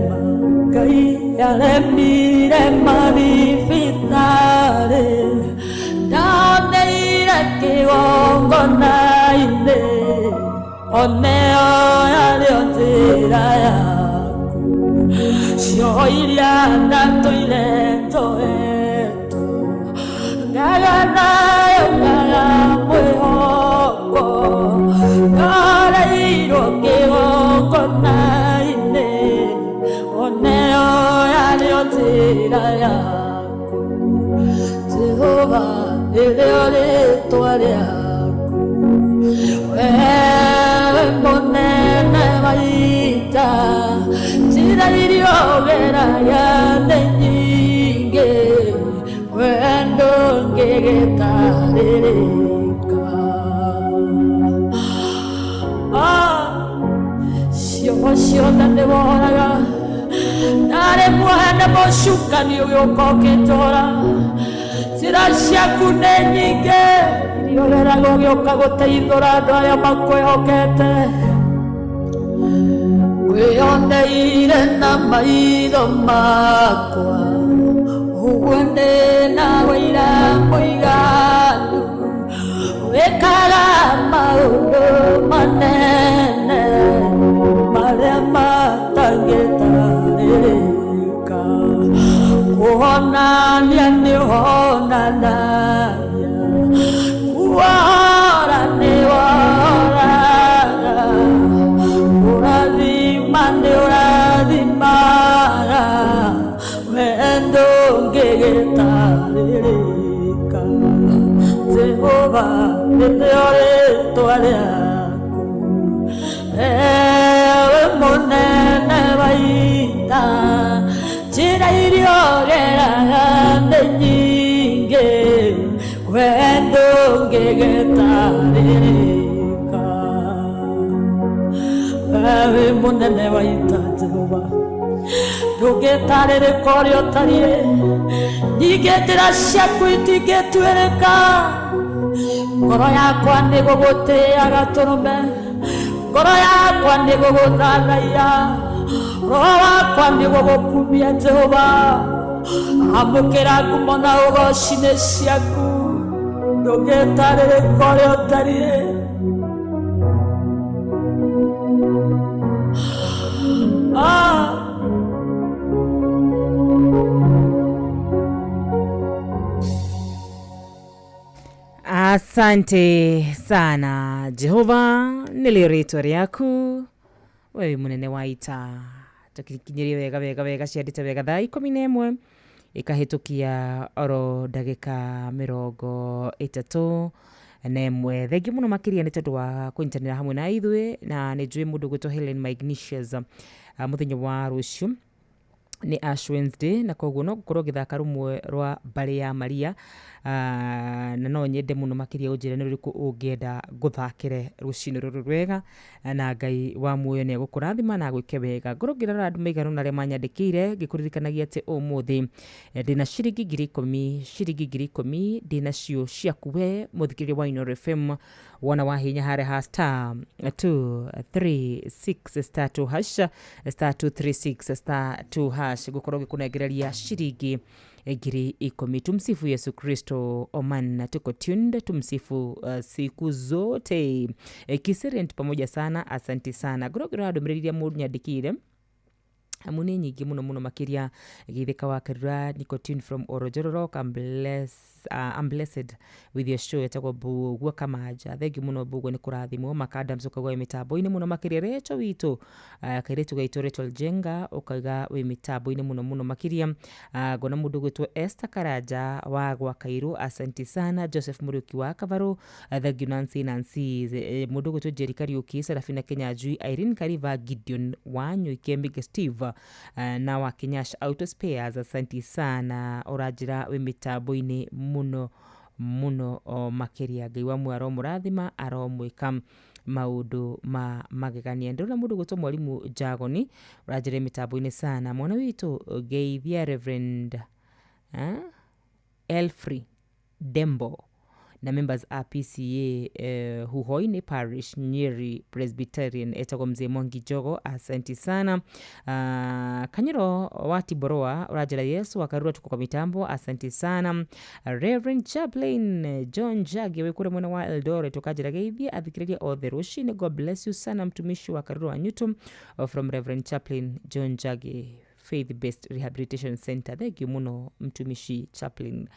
ma Ngai yaremire mathibitarĩ ndaoneire kĩgongona-inĩ oneo yarĩo njĩra yaku. Cioho iria ndatũire njoetwo ngaga nayo ngaga mwĩhoko ngoreirwo kĩgongona-inĩ oneo yarĩo njĩra yaku. Jehova nĩrĩo rĩtwa rĩaku wewe mũnene wa ita njĩra iria ũgeraga nĩ nyingĩ we ndũngĩgĩtarĩrĩka. Cioho ciothe nĩworaga ndarĩ muohe nĩ mũcukani ũgĩũka ũkĩnjora njĩra ciaku nĩ nyingĩ iria ũgeraga ũgĩũka gũteithũra andũ arĩa makwĩhokete. Ngwĩyoneire na maitho makwa ũguo ndĩ na wũira mũiganu wĩkaga maũndũ manene marĩa matangĩtarĩrĩka. Kũhonania nĩũhonanagia kuohora nĩwohoraga kũrathima nĩũrathimaga we ndũngĩgĩtarĩrĩka. Jehova nĩrĩo rĩtwa rĩaku ewe mũnene wa ita njĩra iria ũgeraga nĩ nyingĩ we ndũngĩgĩtarĩrĩka. Wewe mũnene wa ita Jehova ndũngĩtarĩrĩka ũrĩa ũtariĩ nyingĩ njĩra ciaku itingĩtuĩrĩka. Ngoro yakwa nĩ gũgũtĩĩa gatũrũme ngoro yakwa nĩ gũgũthathaiya roho wakwa nĩ gũgũkumia Jehova. Amũkĩra ngumo na ũgoci nĩ ciaku ndũngĩtarĩrĩka ũrĩa ũtariĩ. Asante sana Jehova nĩrĩo rĩtwa rĩaku wewe mũnene wa ita. Tũkinyĩrie wega wega wega ciandĩte wega thaa 11 ĩkahĩtũkia oro ndagĩka 31. Thengiũ mũno makĩria nĩ tondũ wa kũnyitanĩra hamwe na ithuĩ na nĩ njũĩ mũndũ ũgwĩtwo Helen Magnesius mũthenya wa rũciũ Nĩ Ash Wednesday, na koguo no ngũkorwo ngĩthaka rũmwe rwa mbarĩ ya Maria, na no nyende mũno makĩria ũnjĩre nĩ rũrĩkũ ũngĩenda ngũthakĩre rũcinĩ rũrũ rwega, na Ngai wa muoyo nĩ egũkũrathima na agwĩke wega. Ngorwo ngĩrora andũ maigana ũna arĩa manyandĩkĩire, ngĩkũririkanagia atĩ ũmũthĩ ndĩna ciringi 10,000, ciringi 10,000 ndĩnacio ciaku we mũthikĩrĩria wa Inooro FM. Wona wahinya harĩa ha star 236 star 2 hash, star 236 star 2 hash, ngũkorwo ngĩkũnengereria ciringi 10,000. Tumsifu Yesu Kristo. Oman tuko tuned, tumsifu siku zote. Kiserent pamoja sana, asanti sana. Ngorwo ngĩrora ndũmĩrĩri iria mũndũ nyandĩkĩire, amu nĩ nyingĩ mũno mũno makĩria. Gĩthĩka wa Karura, niko tuned from Orojororok. I'm blessed with your show. Etagwo Mbugua Kamaja, thengiũ mũno Mbugua, nĩ kũrathimwo. Makadams ũkauga wĩ mĩtambo-inĩ mũno makĩria. Recho witũ, kairĩtu gaitũ Rachel Jenga, ũkauga wĩ mĩtambo-inĩ mũno mũno makĩria. Ngona mũndũ ũgwĩtwo Esther Karanja wa Gwakairũ, asanti sana. Joseph Mũriũki wa Kavarũ, thengiũ. Nancy, mũndũ ũgwĩtwo Jerry Kariũki, Serafina Kenyanjui, Irene Kariva, Gideon Wanyuike, Mige Steve, na wa Kinyash Auto Spares, asanti sana. Ũranjĩra wĩ mĩtambo-inĩ mũno mũno o makĩria. Ngai wa muoyo aromũrathima, aromwĩka maũndũ ma magegania. Ndĩrona mũndũ gwĩtwo Mwarimũ Jagoni, ũranjĩra mĩtambo-inĩ sana. Mwana witũ ngeithia Reverend Elfrey Dembo na members a PCA Huhoini Parish, Nyeri Presbyterian, etagwo Mzee Mwangi Jogo, asanti sana. Kanyero wa Tiboroa ũranjĩra Yesu akarura, tuko kwa mitambo, asanti sana. Reverend Chaplain John Jage wĩ kũrĩa mwena wa Eldoret, ũkanjĩra geithia athikĩrĩria othe rũcinĩ. God bless you sana, mtumishi wa Karura wa Nyuto, from Reverend Chaplain John Jage, Faith Based Rehabilitation Center. Thank you muno mtumishi Chaplain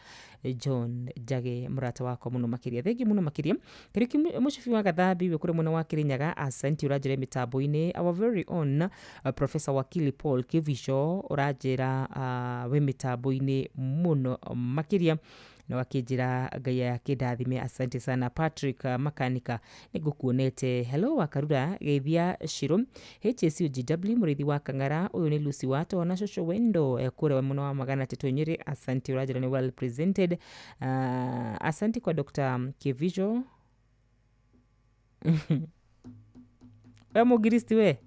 John Jage, mũrata wakwa mũno makĩria, thank you mũno makĩria. Kariuki Mũcibi wa Gathambi wĩ kũrĩa mwena wa Kirinyaga, asanti, ũranjĩra mĩtambo-inĩ. Our very own Professor Wakili Paul Kivisho, ũranjĩra wĩ mĩtambo-inĩ mũno makĩria, na wakĩnjĩra Ngai akĩndathime, asante sana. Patrick Makanika, nĩngũkuonete. Hello Wakarura, geithia Shiro HSUGW mũrĩithi wa Kang'ara. Ũyũ nĩ Lucy Wato na Shosho Wendo, kũrĩa mwena wa 300 Nyĩrĩ, asante, ũranjĩra nĩ well presented. Asante kwa Dr. Kivisho. We mũgiristi, we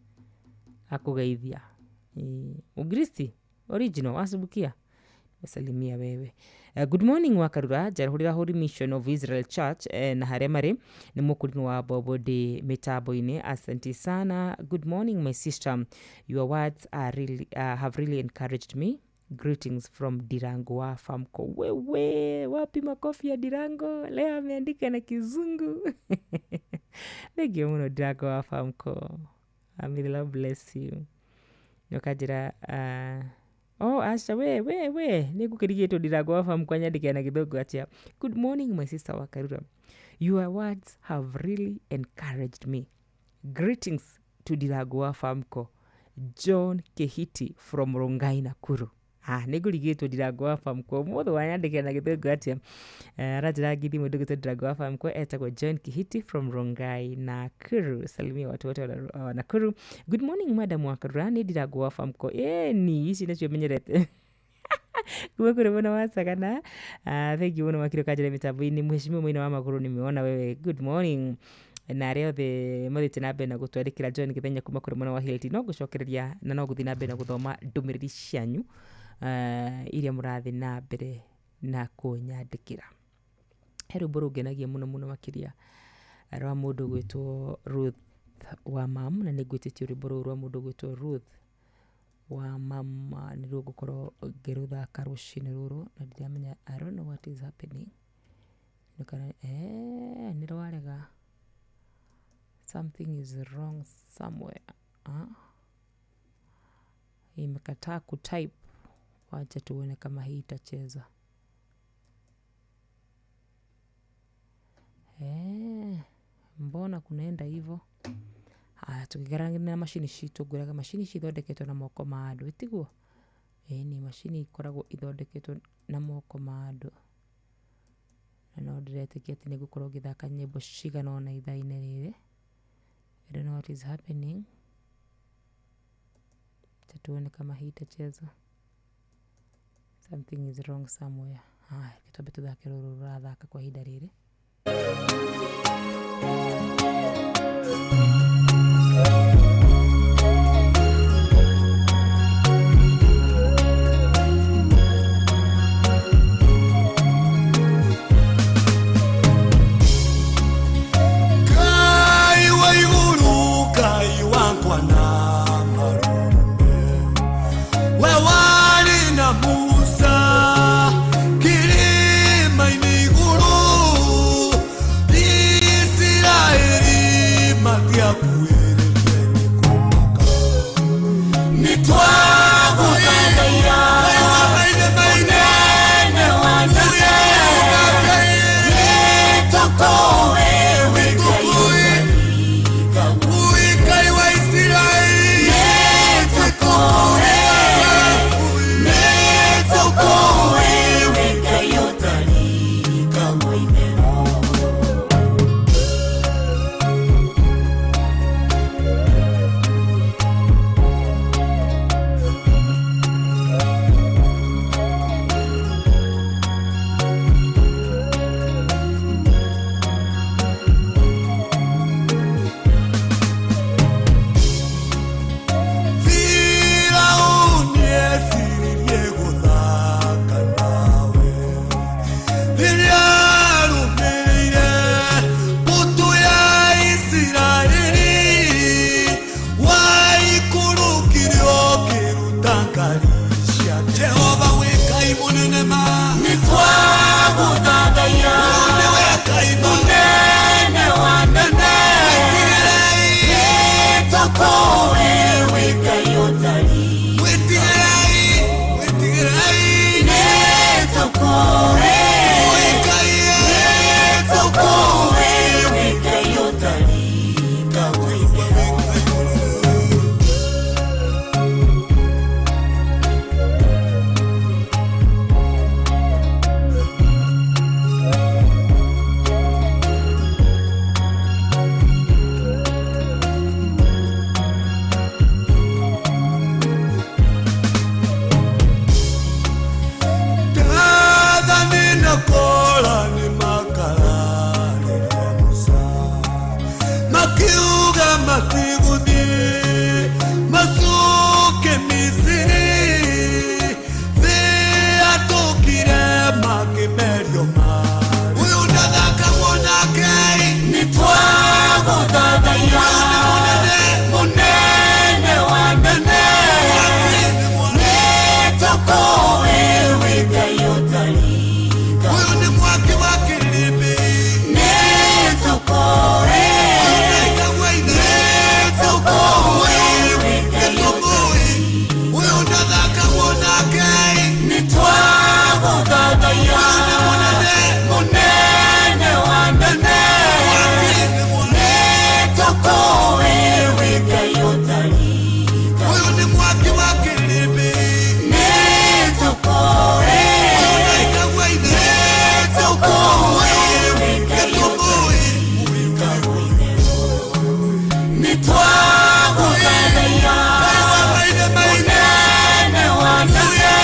akũgeithia mũgiristi original wasubukia, salimia wewe. Good morning Wakarura, njarahũrĩra Holy Mission of Israel Church, na harĩa marĩ nĩ mũkũrinũ wa Bobo ndĩ mĩtambo-inĩ, asante sana. Good morning my sister, your words are really, have really encouraged me. Greetings from Dirango wa Famco. Wewe wapi makofi ya Dirango? Leo ameandika na Kizungu. Thank you muno Dirango wa Famco. May the Lord bless you. Nyokanjĩra oh, Asha, we we we nĩ ngũkĩrigĩtwo Ndirango wa Famco anyandĩkĩra na Gĩthũngũ atĩa. Good morning my sister Wakarura, your words have really encouraged me. Greetings to Ndirango wa Famco, John Kehiti from Rongai, Nakuru. Ah, nĩ ngũrigĩtwo Ndirango wa Famco ũmũthĩ wanyandĩkĩra na Gĩthũngũ atĩa. Aranjĩra ngithi mũndũ ũgwĩtwo Ndirango wa Famco etagwo John Kihiti from Rongai, Nakuru. Salimia watu wote wa Nakuru. Good morning madam Wakarura, nĩ Ndirango wa Famco. Ĩni ici nĩcio menyerete kuma kũrĩ mwena wa Sagana. Thank you mũno makĩria ũkanjĩra mĩtambo-inĩ. Mheshimiwa Maina wa Magũrũ, nimeona wewe, good morning. Na arĩa othe mathiĩte na mbere na gũtwandĩkĩra, John Gĩthenya kuma kũrĩ mwena wa Hilti, no ngũcokereria na no gũthiĩ na mbere na gũthoma ndũmĩrĩri cianyu iria mũrathiĩ na mbere na kũnyandĩkĩra. He rwĩmbo rũngenagia mũno mũno makĩria rwa mũndũ ũgwĩtwo Ruth wa Mam, na nĩ ngwĩtĩtie rwĩmbo rũu rwa mũndũ ũgwĩtwo Ruth wa Mam nĩruo ngũkorwo ngĩrũthaka rũcinĩ rũrũ, na ndiramenya, I don't know what is happening. Nĩ rwarega, something is wrong somewhere. Imekataa kutype. Wacha tuone kama hii itacheza. Mbona kunaenda hivyo? Haya, tukigaranga na macini citũ, ngwĩraga macini cithondeketwo na moko ma andũ, tiguo? Ĩni macini ikoragwo ithondeketwo na moko ma andũ, na no ndĩretĩkia atĩ nĩngũkorwo ngĩthaka nyĩmbo cigana ũna ithaa-inĩ rĩrĩ. I don't know what is happening. Acha tuone kama hii itacheza. Something is wrong somewhere. Haya, twambe tũthake rũrũ rũrathaka kwa ihinda rĩrĩ. Kai wa igũrũ, Kai wakwa na marũme, we warĩ na Musa kĩrĩma-inĩ igũrũ, Isiraeli matiakuĩrĩire nĩ kũmaka. Nĩtwagũthathaiya mũnene wa nene, nĩtũkũũĩ wĩ Ngai wa Isiraeli, nĩtũkũũĩ, nĩtũkũũĩ wĩ Ngai ũtarigagwo itherũ. Firauni eciririe gũthaka nawe rĩrĩa arũmĩrĩire mbũtũ ya Isiraeli, waikũrũkire ũkĩruta ngari cia Jehova wĩ Ngai mũnene ma, nĩtwagũthathaiya nĩwe Ngai mũnene wa nene, nĩtũkũũĩ wĩ Ngai ũtarigagwo, nĩtũkũũĩ, nĩtũkũũĩ wĩ Ngai ũtarigagwo itherũ. Dathani na Kora nĩmakararirie Musa, makiuga matigũthiĩ macoke Misiri, thĩ yatũkire makĩmerio marĩ. Ũyũ ndathakagwo nake, Nĩtwagũthathaiya mũnene wa nene, nĩtũkũũĩ wĩ Ngai ũtarigagwo, ũyũ nĩ mwaki wa kĩrĩmbĩ, nĩtũkũũĩ, nĩtũkũũĩ wĩ Ngai ũtarigagwo, ũyũ ndathakagwo nake, nĩtwagũthathaiya mũnene wa nene, nĩtũkũũĩ wĩ Ngai ũtarigagwo, ũyũ nĩ mwaki wa kĩrĩmbĩ, nĩtũkũũĩ, nĩtũkũũĩ wĩ Ngai ũtarigagwo itherũ. Nĩtwagũthathaiya mũnene wa nene,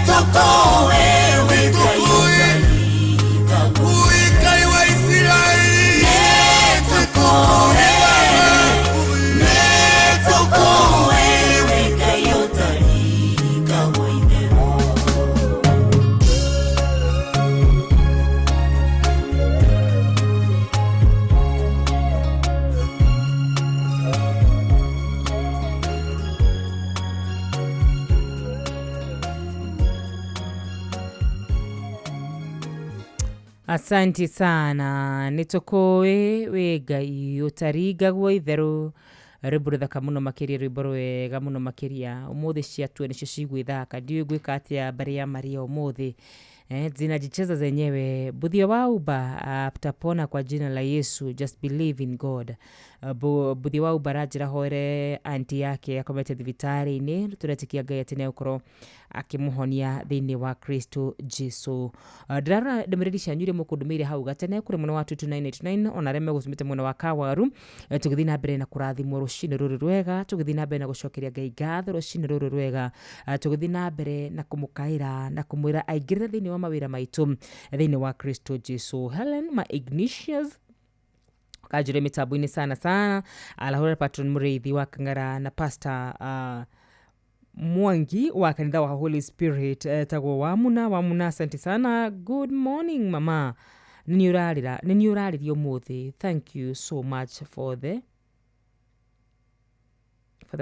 nĩtũkũũĩ wĩ Ngai ũtarigagwo, Ngai wa Isiraeli, nĩtũkũũĩ, nĩtũkũũĩ wĩ Ngai ũtarigagwo itherũ. Asanti sana nĩtũkũĩ wĩ Ngai ũtaringagwo itherũ. Rwĩmbo rũthaka mũno makĩria, rwĩmbo rwega mũno makĩria. Ũmũthĩ ciatue nĩcio cigwĩthaka, ndiũĩ ngwĩka atĩa mbarĩ ya Maria ũmũthĩ. Zinajicheza zenyewe. Budhia wauba atapona kwa jina la Yesu, just believe in God. Budhia wauba aranjĩra hoere anti yake akomete thibitarĩ-inĩ, tũretikia Ngai atĩ nĩegũkorwo akĩmũhonia thĩinĩ wa Kristo Jesu. Ndĩrarora ndũmĩrĩri cianyu iria mũkũndũmĩire hau gatene kũrĩ mwena wa 22989 ona arĩa megũcumĩte mwena wa Kawaru. Tũgĩthiĩ na mbere na kũrathimwo rũcinĩ rũrũ rwega, tũgĩthiĩ na mbere na gũcokeria Ngai ngatho rũcinĩ rũrũ rwega, tũgĩthiĩ na mbere na kũmũkaĩra na kũmwĩra aingĩrĩre thĩinĩ wa mawĩra maitũ thĩinĩ wa Kristo Jesu. Helen ma Ignatius kanjũre mĩtambo-inĩ sana sana, alahũra patron Mũrĩithi wa Kang'ara na pastor Mwangi wa kanitha wa Holy Spirit, tagwo Wamuna. Wamuna, asante sana. Good morning mama, nĩ ũrarĩria ũmũthĩ. Thank you so much for the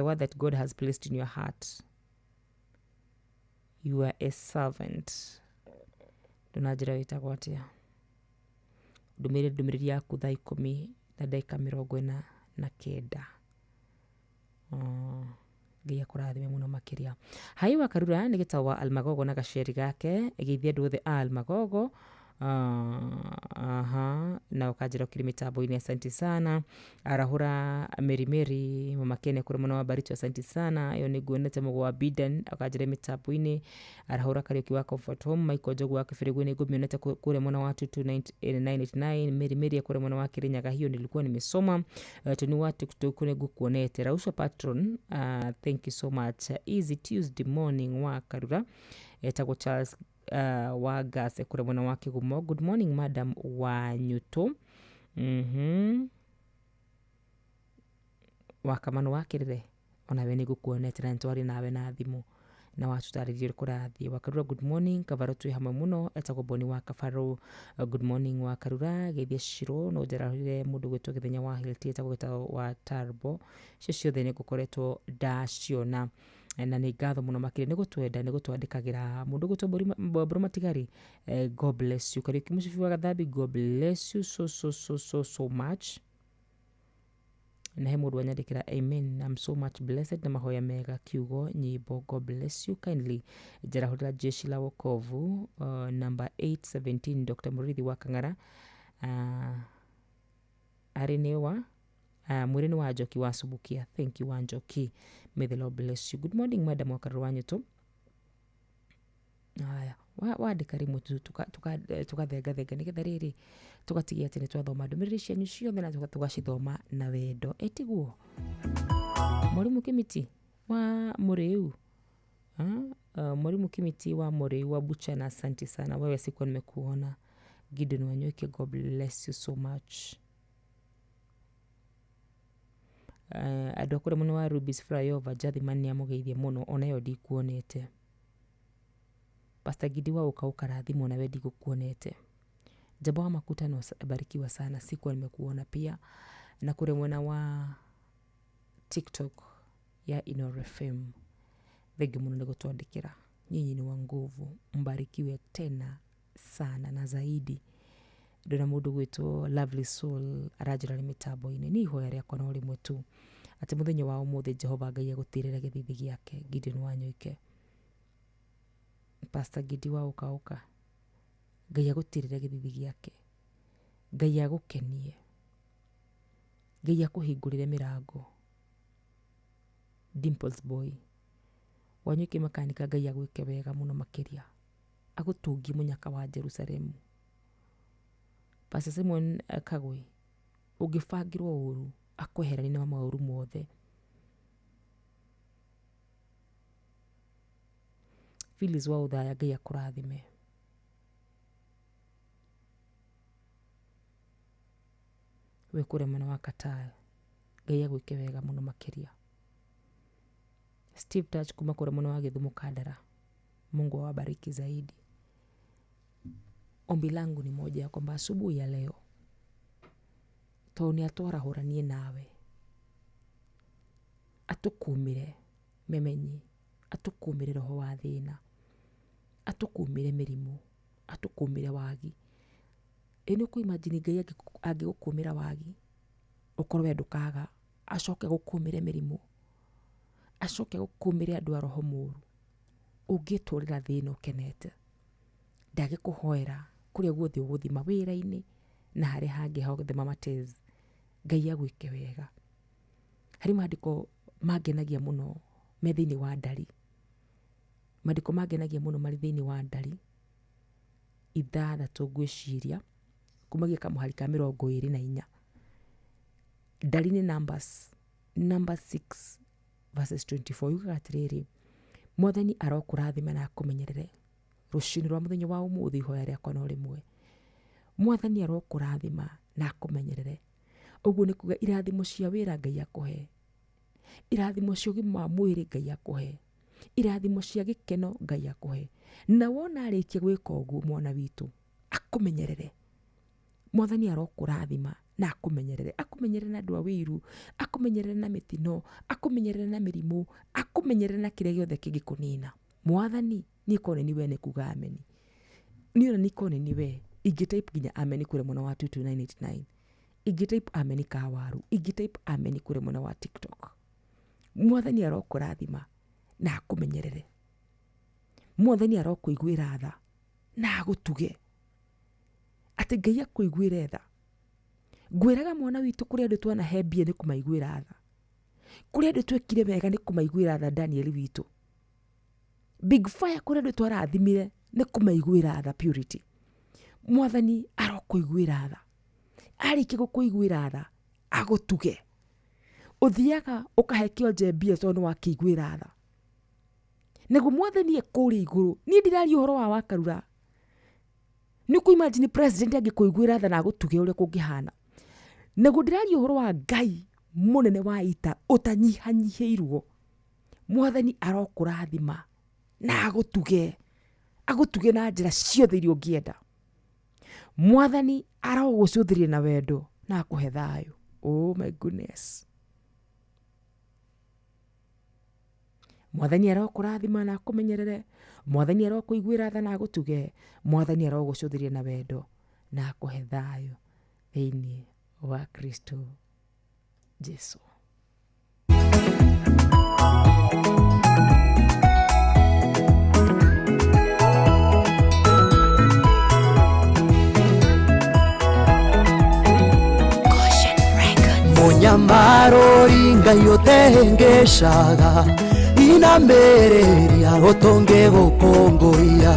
word that God has placed in your heart. You are a servant. Ndũnanjĩra wĩtagwo atĩa. Ndũmĩre ndũmĩrĩri yaku thaa 10:49. Ngai akũrathime mũno makĩria. Hai wa Karura nĩ gĩtau wa Almagogo na gaceri gake, geithia andũ othe a Almagogo. Na ũkanjĩra ũkĩrĩ mĩtambo-inĩ, asante sana. Arahũra Merimeri mama Kene kũrĩ mwena wa Baricho, asante sana. Ĩyo nĩ nguonete mũgũ wa Bidan ũkanjĩra mĩtambo-inĩ. Arahũra Kariũki wa Comfort Home, Michael Njogu wa Kĩbĩrĩgũ nĩ ngũmĩonete kũrĩa mwena wa 22989. Merimeri kũrĩa mwena wa Kĩrĩnyaga, hiyo nilikuwa nimesoma. Toni wa TikTok nĩ ngũkuonete. Rausha Patron, thank you so much. Easy Tuesday morning wa Karura, etagwo Charles wa Gase kũrĩa mwena wa Kĩgumo. Good morning madam wa Nyuto. Wa Kamano wa Kĩrĩre, onawe nĩ ngũkuonete na nĩtwarĩ nawe na thimũ na watũtarĩria ũrĩa kũrathiĩ. Wa Karura good morning, Kavaro twĩ hamwe mũno, etagwo Boni wa Kabaro. Good morning wa Karura, geithia Shiro no njarahũrire mũndũ gwĩtwo Gĩthenya wa Hilti, etagwo Gĩtao wa Tarbo. Icio ciothe nĩ ngũkoretwo ndaciona na nĩ ngatho mũno makĩria nĩ gũtwenda, nĩ gũtwandĩkagĩra. Mũndũ gwĩtwo Mbũrũ Matigari, God bless you. Kariũki Mũcibi wa Gathambi, God bless you so so so so so much. Na he mũndũ wanyandĩkĩra amen, I'm so much blessed na mahoya mega, kiugo nyimbo, God bless you kindly. Njarahũrĩra jeshi la wokovu, number 817 Dr. Mũrĩithi wa Kang'ara, arĩ nĩ wa mwĩrĩ nĩ wa Njoki wa Subukia. Thank you wa Njoki, may the Lord bless you. Good morning madam wa Karura wa Nyuto. Haya, wandĩka rĩmwe tũgathengathenga nĩgetha rĩrĩ tũgatigia atĩ nĩ twathoma ndũmĩrĩri cianyu ciothe na tũgacithoma na wendo. Ĩtiguo Mwarimu Kimiti wa Mũrĩu, Mwarimu Kimiti wa Mũrĩu wa Bucha, asante sana wewe, sikuwa nimekuona. Gideon Wanyoike, God bless you so much. Andũ a kũrĩa mwena wa Rubis Flyover, Jathimani nĩamũgeithie mũno, ona ĩyo ndikuonete. Pastor Gidi wa ũkarathimwo nawe ndigũkuonete. Jabo wa Makutano, barikiwa sana, sikuwa nimekuona pia. Na kũrĩa mwena wa TikTok ya Inooro FM, thengi mũno nĩ gũtwandĩkĩra. Nyinyi ni wa nguvu, mbarikiwe tena sana na zaidi. Ndona mũndũ gwĩtwo Lovely Soul aranjĩra nĩ mĩtambo-inĩ, nĩ ihoya rĩakwa no rĩmwe tu atĩ mũthenya wa ũmũthĩ Jehova Ngai agũtirĩre gĩthithi gĩake. Gideon Wanyoike, Pastor Gidi wa Ũka, Ngai agũtirĩre gĩthithi gĩake, Ngai agũkenie, Ngai akũhingũrĩre mĩrango. Dimples Boy Wanyoike makanika, Ngai agwĩke wega mũno makĩria, agũtũngie mũnyaka wa Jerusalemu. Pastor Simon Kagwe, ũngĩbangĩrwo ũru akweheranie na maũru mothe. Phyllis wa Ũthaya, Ngai akũrathime. We kũrĩa mwena wa Qatar, Ngai agwĩke wega mũno makĩria. Steve Touch kuma kũrĩa mwena wa Gĩthumo Kandara, Mungu awabariki zaidi. Ombi langu ni moja ya kwamba asubuhi ya leo tondũ nĩ atwarahũranie nawe, atũkumire memenyi, atũkumire roho wa thĩna, atũkumire mĩrimũ, atũkumire wagi. Ĩ nĩ ũkũ-imagine Ngai angĩgũkumĩra wagi ũkorwo we ndũkaga, acoke gũkumĩre mĩrimũ, acoke gũkumĩre andũ a roho mũru, ũngĩtũrĩra thĩna ũkenete. Ndagĩkũhoera kũrĩa guothe ũgũthiĩ mawĩra-inĩ na harĩa hangĩ hothe Mama Tez, Ngai agwĩke wega. Harĩ maandĩko mangenagia mũno me thĩinĩ wa ndari, maandĩko mangenagia mũno marĩ thĩinĩ wa ndari ithathatũ ngwĩciria, kumagia kamũhari ka 24. Ndari nĩ numbers, number 6 verses 24 yugaga atĩrĩrĩ, Mwathani arokũrathima na akũmenyerere rũcinĩ rwa mũthenya wa ũmũthĩ, ihoya rĩakwa no rĩmwe. Mwathani arokũrathima na akũmenyerere. Ũguo nĩ kuga irathimo cia wĩra Ngai akũhe, irathimo cia ũgima wa mwĩrĩ Ngai akũhe, irathimo cia gĩkeno Ngai akũhe. Na wona arĩkia gwĩka ũguo mwana witũ, akũmenyerere. Mwathani arokũrathima na akũmenyerere, akũmenyerere na andũ a wĩiru, akũmenyerere na mĩtino, akũmenyerere na mĩrimũ, akũmenyerere na kĩrĩa gĩothe kĩngĩkũnina. Mwathani, niĩ korwo nĩ niĩ we nĩ kuga ameni. Niĩ ona niĩ korwo nĩ niĩ we, ingĩ type nginya ameni kũrĩa mwena wa 22989. Ingĩ type ameni kawaru, ingĩ type ameni kũrĩa mwena wa TikTok. Mwathani arokũrathima na akũmenyerere. Mwathani arokũiguĩra tha na agũtuge. Atĩ Ngai akũiguĩre tha. Ngwĩraga mwana witũ kũrĩa andũ twanahe mbia nĩ kũmaiguĩra tha. Kũrĩa andũ twekire wega nĩ kũmaiguĩra tha Daniel witũ. Big Fire kũrĩa andũ twarathimire nĩ kũmaiguĩra tha Purity. Mwathani arokũiguĩra tha. Arĩkia gũkũiguĩra tha, agũtuge. Ũthiaga ũkahe kĩonje mbia tondũ nĩ wakĩiguĩra tha. Naguo Mwathani e kũrĩa igũrũ. Niĩ ndiraria ũhoro wa Wakarura. Nĩ ũkũ imagine president angĩkũiguĩra tha na agũtuge ũrĩa kũngĩhana. Naguo ndĩraria ũhoro wa Ngai mũnene wa ita ũtanyihanyihĩirwo. Mwathani arokũrathima na agũtuge, agũtuge na njĩra ciothe iria ũngĩenda. Mwathani arogũcũthĩrĩria na wendo na akũhe thayũ. Oh my goodness. Mwathani arokũrathima na akũmenyerere. Mwathani arokũiguĩra tha na agũtuge. Mwathani arogũcũthĩrĩria na wendo na akũhe thayũ thĩinĩ wa Kristo Jesu. Mũnyamarũri Ngai ũtehengecaga inamĩrĩria gũtũngĩgũkũngũiya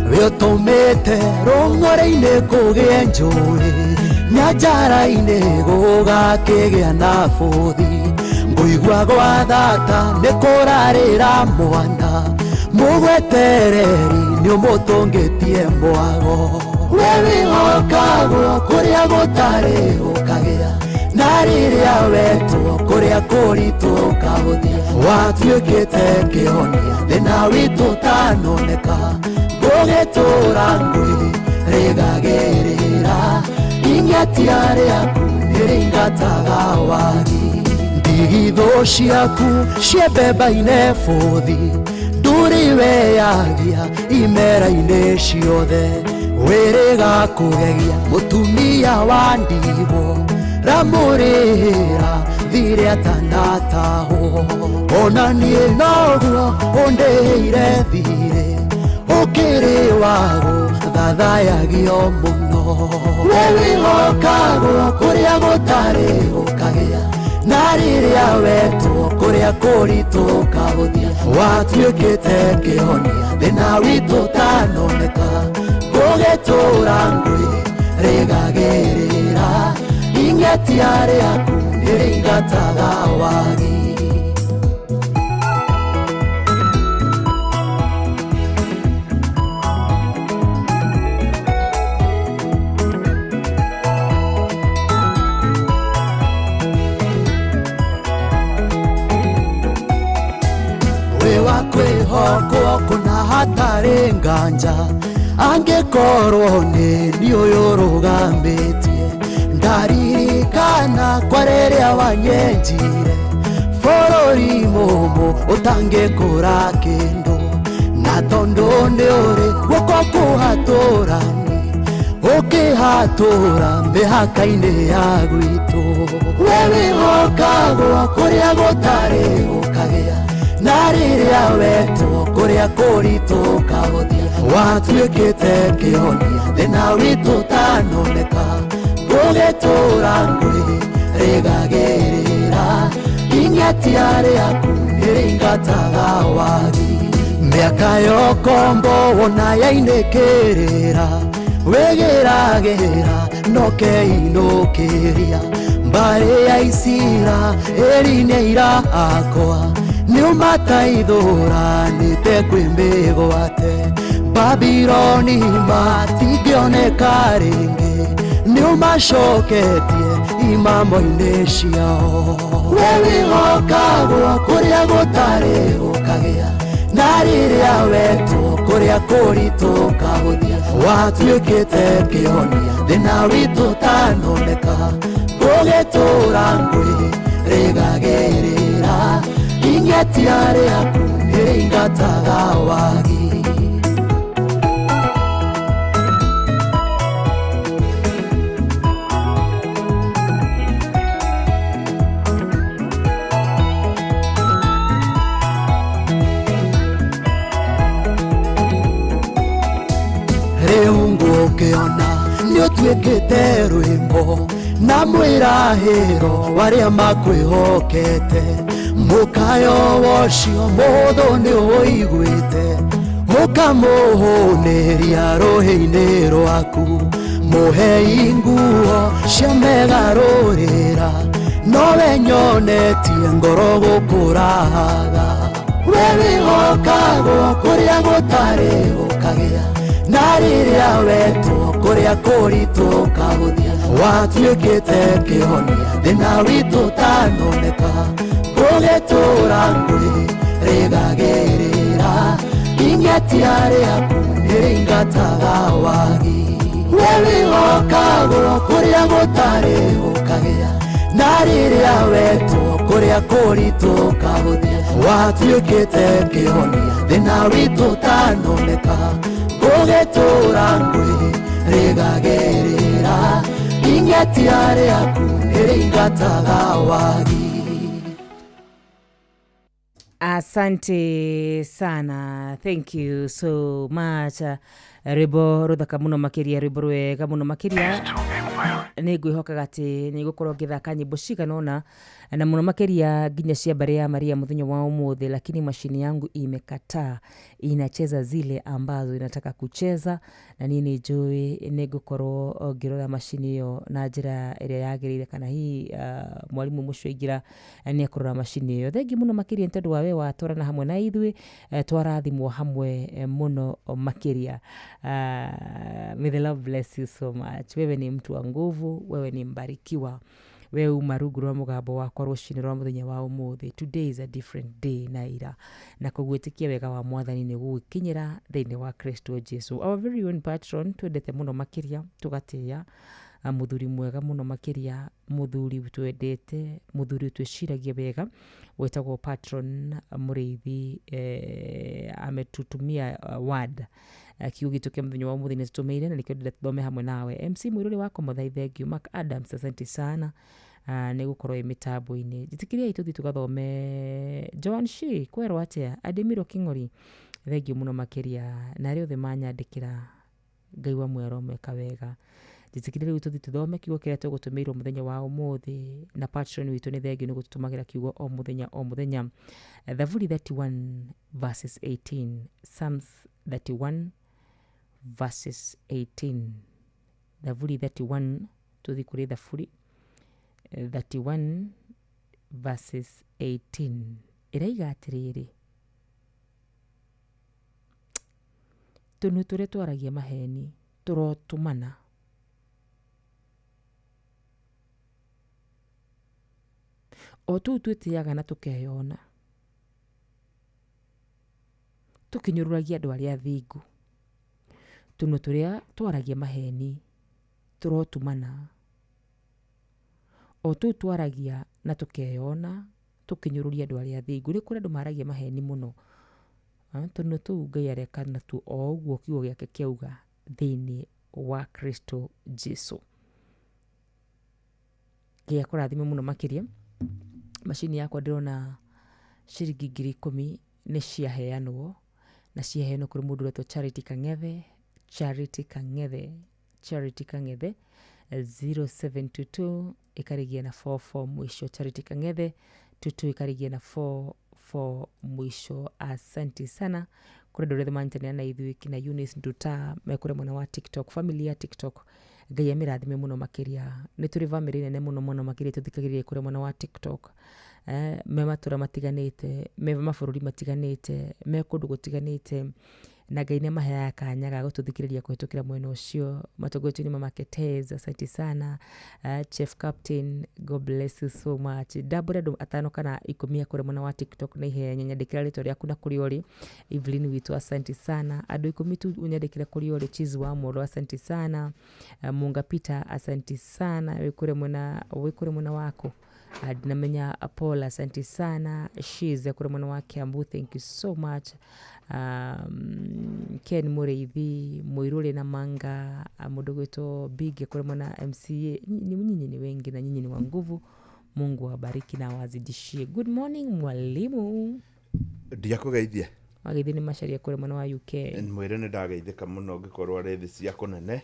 we ũtũmĩte rũng'ũrĩ-inĩ kũgĩe njũĩ nyanjara-inĩ gũgakĩgĩa na bũthi ngũigua gwa thata nĩ kũrarĩra mwana mũgwetereri nĩ ũmũtũngĩtie mwago we wĩhokagwo kũrĩa gũtarĩ gũkagĩa na rĩrĩa wetwo kũrĩa kũritũ ũkahũthia watuĩkĩte kĩhonia thĩna witũ ũtanoneka ngũgĩtũra ngwĩ rĩgagĩrĩra ing'atia rĩaku nĩrĩingataga wagi ndigithũ ciaku ciembemba-inĩ bũthi ndũrĩ weyagia imera-inĩ ciothe wĩrĩga kũgegia mũtumia wa ndigwo ramũrĩra thirĩ atanatahwo ona niĩ noguo ũndĩhĩire thirĩ ũkĩrĩ wago thathayagio mũno we wĩhokagwo kũrĩa gũtarĩ gũkagĩa na rĩrĩa wetwo kũrĩa kũritũ ũkahũthia watuĩkĩte kĩhonia thĩna witũ ũtanoneka ngũgĩtũra ngwĩ rĩgagĩrĩra ing'atia rĩaku nĩrĩingataga wagi. We wa kwĩhokwo kũna hatarĩ nganja angĩkorwo nĩ niĩ ũyũ ũrũgamĩtie ndaririkana kwa rĩrĩa wanyenjire bũrũri mũmũ ũtangĩkũra kĩndũ na tondũ nĩ ũrĩ guoko kũhatũrani ũkĩhatũra mĩhaka-inĩ ya gwitũ we wĩhokagwo kũrĩa gũtarĩ gũkagĩa na rĩrĩa wetwo kũrĩa kũritũ ũkahũthia Watuĩkĩte kĩhonia thĩna witũ ũtanoneka gũgĩtũra ngũĩ rĩgagĩrĩra ing'etia rĩaku nĩrĩingataga wagi mĩaka yokombo wona yainĩkĩrĩra wĩgĩragĩra nokeinũkĩria mbarĩ ya Isiraeli nĩirakwa nĩũmataithũranĩte kwĩ mĩgwate Babiloni matingĩoneka rĩngĩ nĩũmacoketie imamo-inĩ ciao we wĩhokagwo kũrĩa gũtarĩ gũkagĩa na rĩrĩa wetwo kũrĩa kũritũ ũkahũthia watuĩkĩte kĩhonia thĩna witũ ũtanoneka gũgĩtũra ngũĩ rĩgagĩrĩra ing'etia rĩaku nĩrĩingataga wagi rĩu ngũkĩona nĩũtuĩkĩte rwĩmbo na mwĩrahĩro warĩa makwĩhokete mũkayo wocio mũhũthũ nĩũiguĩte ũkamũhũnĩria rũhĩ-inĩ rwaku mũhei nguo cia megarũrĩra nowe nyonetie ngoro gũkũrahaga we wĩhokagwo kũrĩa gũtarĩ gũkagĩa na rĩrĩa wetwo kũrĩa kũritũ ũkahũthia watuĩkĩte kĩhonia thĩna witũ ũtanoneka gũgĩtũra ngũĩ rĩgagĩrĩra ing'etia rĩaku nĩrĩingataga wagi we wĩhokagwo kũrĩa gũtarĩ gũkagĩa na rĩrĩa wetwo kũrĩa kũritũ ũkahũthia watuĩkĩte kĩhonia thĩna witũ ũtanoneka gũgĩtũra ngũĩ rĩgagĩrĩra ing'etia rĩaku nĩrĩingataga wagi. Asante sana, thank you so much. Rwĩmbo rũthaka mũno makĩria, rwĩmbo rwega mũno makĩria. Nĩ ngwĩhokaga atĩ nĩ ngũkorwo ngĩthaka nyĩmbo cigana ũna na mũno makĩria nginya cia mbarĩ ya Maria mũthenya wa ũmũthĩ, lakini mashini yangu imekataa, inacheza zile ambazo inataka kucheza na niĩ nĩ njũĩ nĩ ngũkorwo ngĩrora macini ĩyo na njĩra ĩrĩa yagĩrĩire, kana hihi mwarimũ mũcio aingĩra nĩ ekũrora macini ĩyo. Thengiũ mũno makĩria nĩ tondũ wa we watwarana hamwe na ithuĩ, twarathimwo hamwe mũno makĩria. May the Lord bless you so much. Wewe ni mtu wa nguvu, wewe ni mbarikiwa. We uma rungu rwa mũgambo wakwa rũcinĩ rwa mũthenya wa ũmũthĩ. Today is a different day na ira, na kũgwĩtĩkia wega wa mwathani nĩ gũgĩkinyĩra thĩinĩ wa Kristo Jesu. Our very own patron twendete mũno makĩria, tũgatĩĩa mũthuri mwega mũno makĩria, mũthuri twendete, mũthuri twĩciragia wega, wetagwo patron Mũrĩithi. Ametutumia word kiugo gitũ kĩa mũthenya wa ũmũthĩ nĩ tũtũmĩire na nĩkĩo ndĩrenda tũthome hamwe nawe. MC Mũirũrĩ wakwa Mũthai, thengiũ. Mark Adams, asante sana nĩ gũkorwo ĩ mĩtambo-inĩ. Njĩtĩkĩriai tũthiĩ tũgathome Joan Shi kwerwo atĩa, Ademiro King'ori, thengiũ mũno makĩria, na arĩa othe manyandĩkĩra, Ngai wa muoyo aromeka wega. Njĩtĩkĩrie rĩu tũthiĩ tũthome kiugo kĩrĩa tũgũtũmĩirwo mũthenya wa ũmũthĩ, na patron witũ nĩ thengiũ nĩ gũtũtũmagĩra kiugo o mũthenya o mũthenya. Thaburi 31 verses 18, Psalms 31 verses 18. Thaburi 31, tũthiĩ kũrĩ Thaburi 31 verses 18. Ĩraiga atĩrĩrĩ, tũnua tũrĩa twaragia maheni tũrotũmana, o tũu twĩtĩaga na tũkeyona, tũkĩnyũrũragia andũ arĩa athingu. Tũnua tũrĩa twaragia maheni tũrotumana, o tũu twaragia na tũkeyona, tũkĩnyũrũria andũ arĩa athingu. Nĩ kũrĩ andũ maragia maheni mũno, tũnua tũu Ngai areka natuo o ũguo kiugo gĩake kĩauga thĩinĩ wa Kristo Jesu. Ngai akũrathime mũno makĩria. Macini yakwa ndĩrona ciringi 10,000 nĩ ciaheanwo Na ciaheanwo kũrĩ mũndũ ũretwo Charity Kang'ethe, Charity Kang'ethe, Charity Kang'ethe 0722 ĩkarĩgia na 44 mũico. Charity Kang'ethe 22 ĩkarĩgia na 44 mũico. Asante sana kũrĩ andũ arĩa manyitanĩra na ithuĩ, kina Eunice Nduta mekũrĩa mwena wa TikTok, family ya TikTok, Ngai amĩrathime mũno makĩria. Nĩ tũrĩ bamĩrĩ nene mũno mũno makĩria tũthikagĩrĩria kũrĩa mwena wa TikTok, me matũra matiganĩte, me mabũrũri matiganĩte, me kũndũ gũtiganĩte, na Ngai nĩ amaheaga kanya ga gũtũthikĩrĩria kũhĩtũkĩra mwena ũcio matongoretio nĩ Mama Ketez, asante sana. Chef Captain, God bless you so much. Ndambũre andũ 5 kana 10 a kũrĩa mwena wa TikTok na ihenya, nyandĩkĩra rĩtwa rĩaku na kũrĩa ũrĩ. Evelyn witũ, asante sana. Andũ 10 tu ũnyandĩkĩre kũrĩa ũrĩ. Chiz wa Moro, asante sana. Munga Peter, asante sana. Wĩ kũrĩa mwena waku. Ndinamenya Paul, asante sana. Shiz kũrĩa mwena wa Kiambu, thank you so much. Ken Mũrĩithi, Mũirũrĩ na Manga, mũndũ gwĩtwo Big kũrĩa mwena MCA. Nyinyi ni wengi na nyinyi ni wa nguvu. Mungu awabariki na awazidishie. Good morning mwalimu. Ndiakũgeithia. Wageithio nĩ Macharia kũrĩa mwena wa UK. Mwĩre nĩ ndageithĩka mũno ngĩkorwo arĩ thĩ cia kũnene.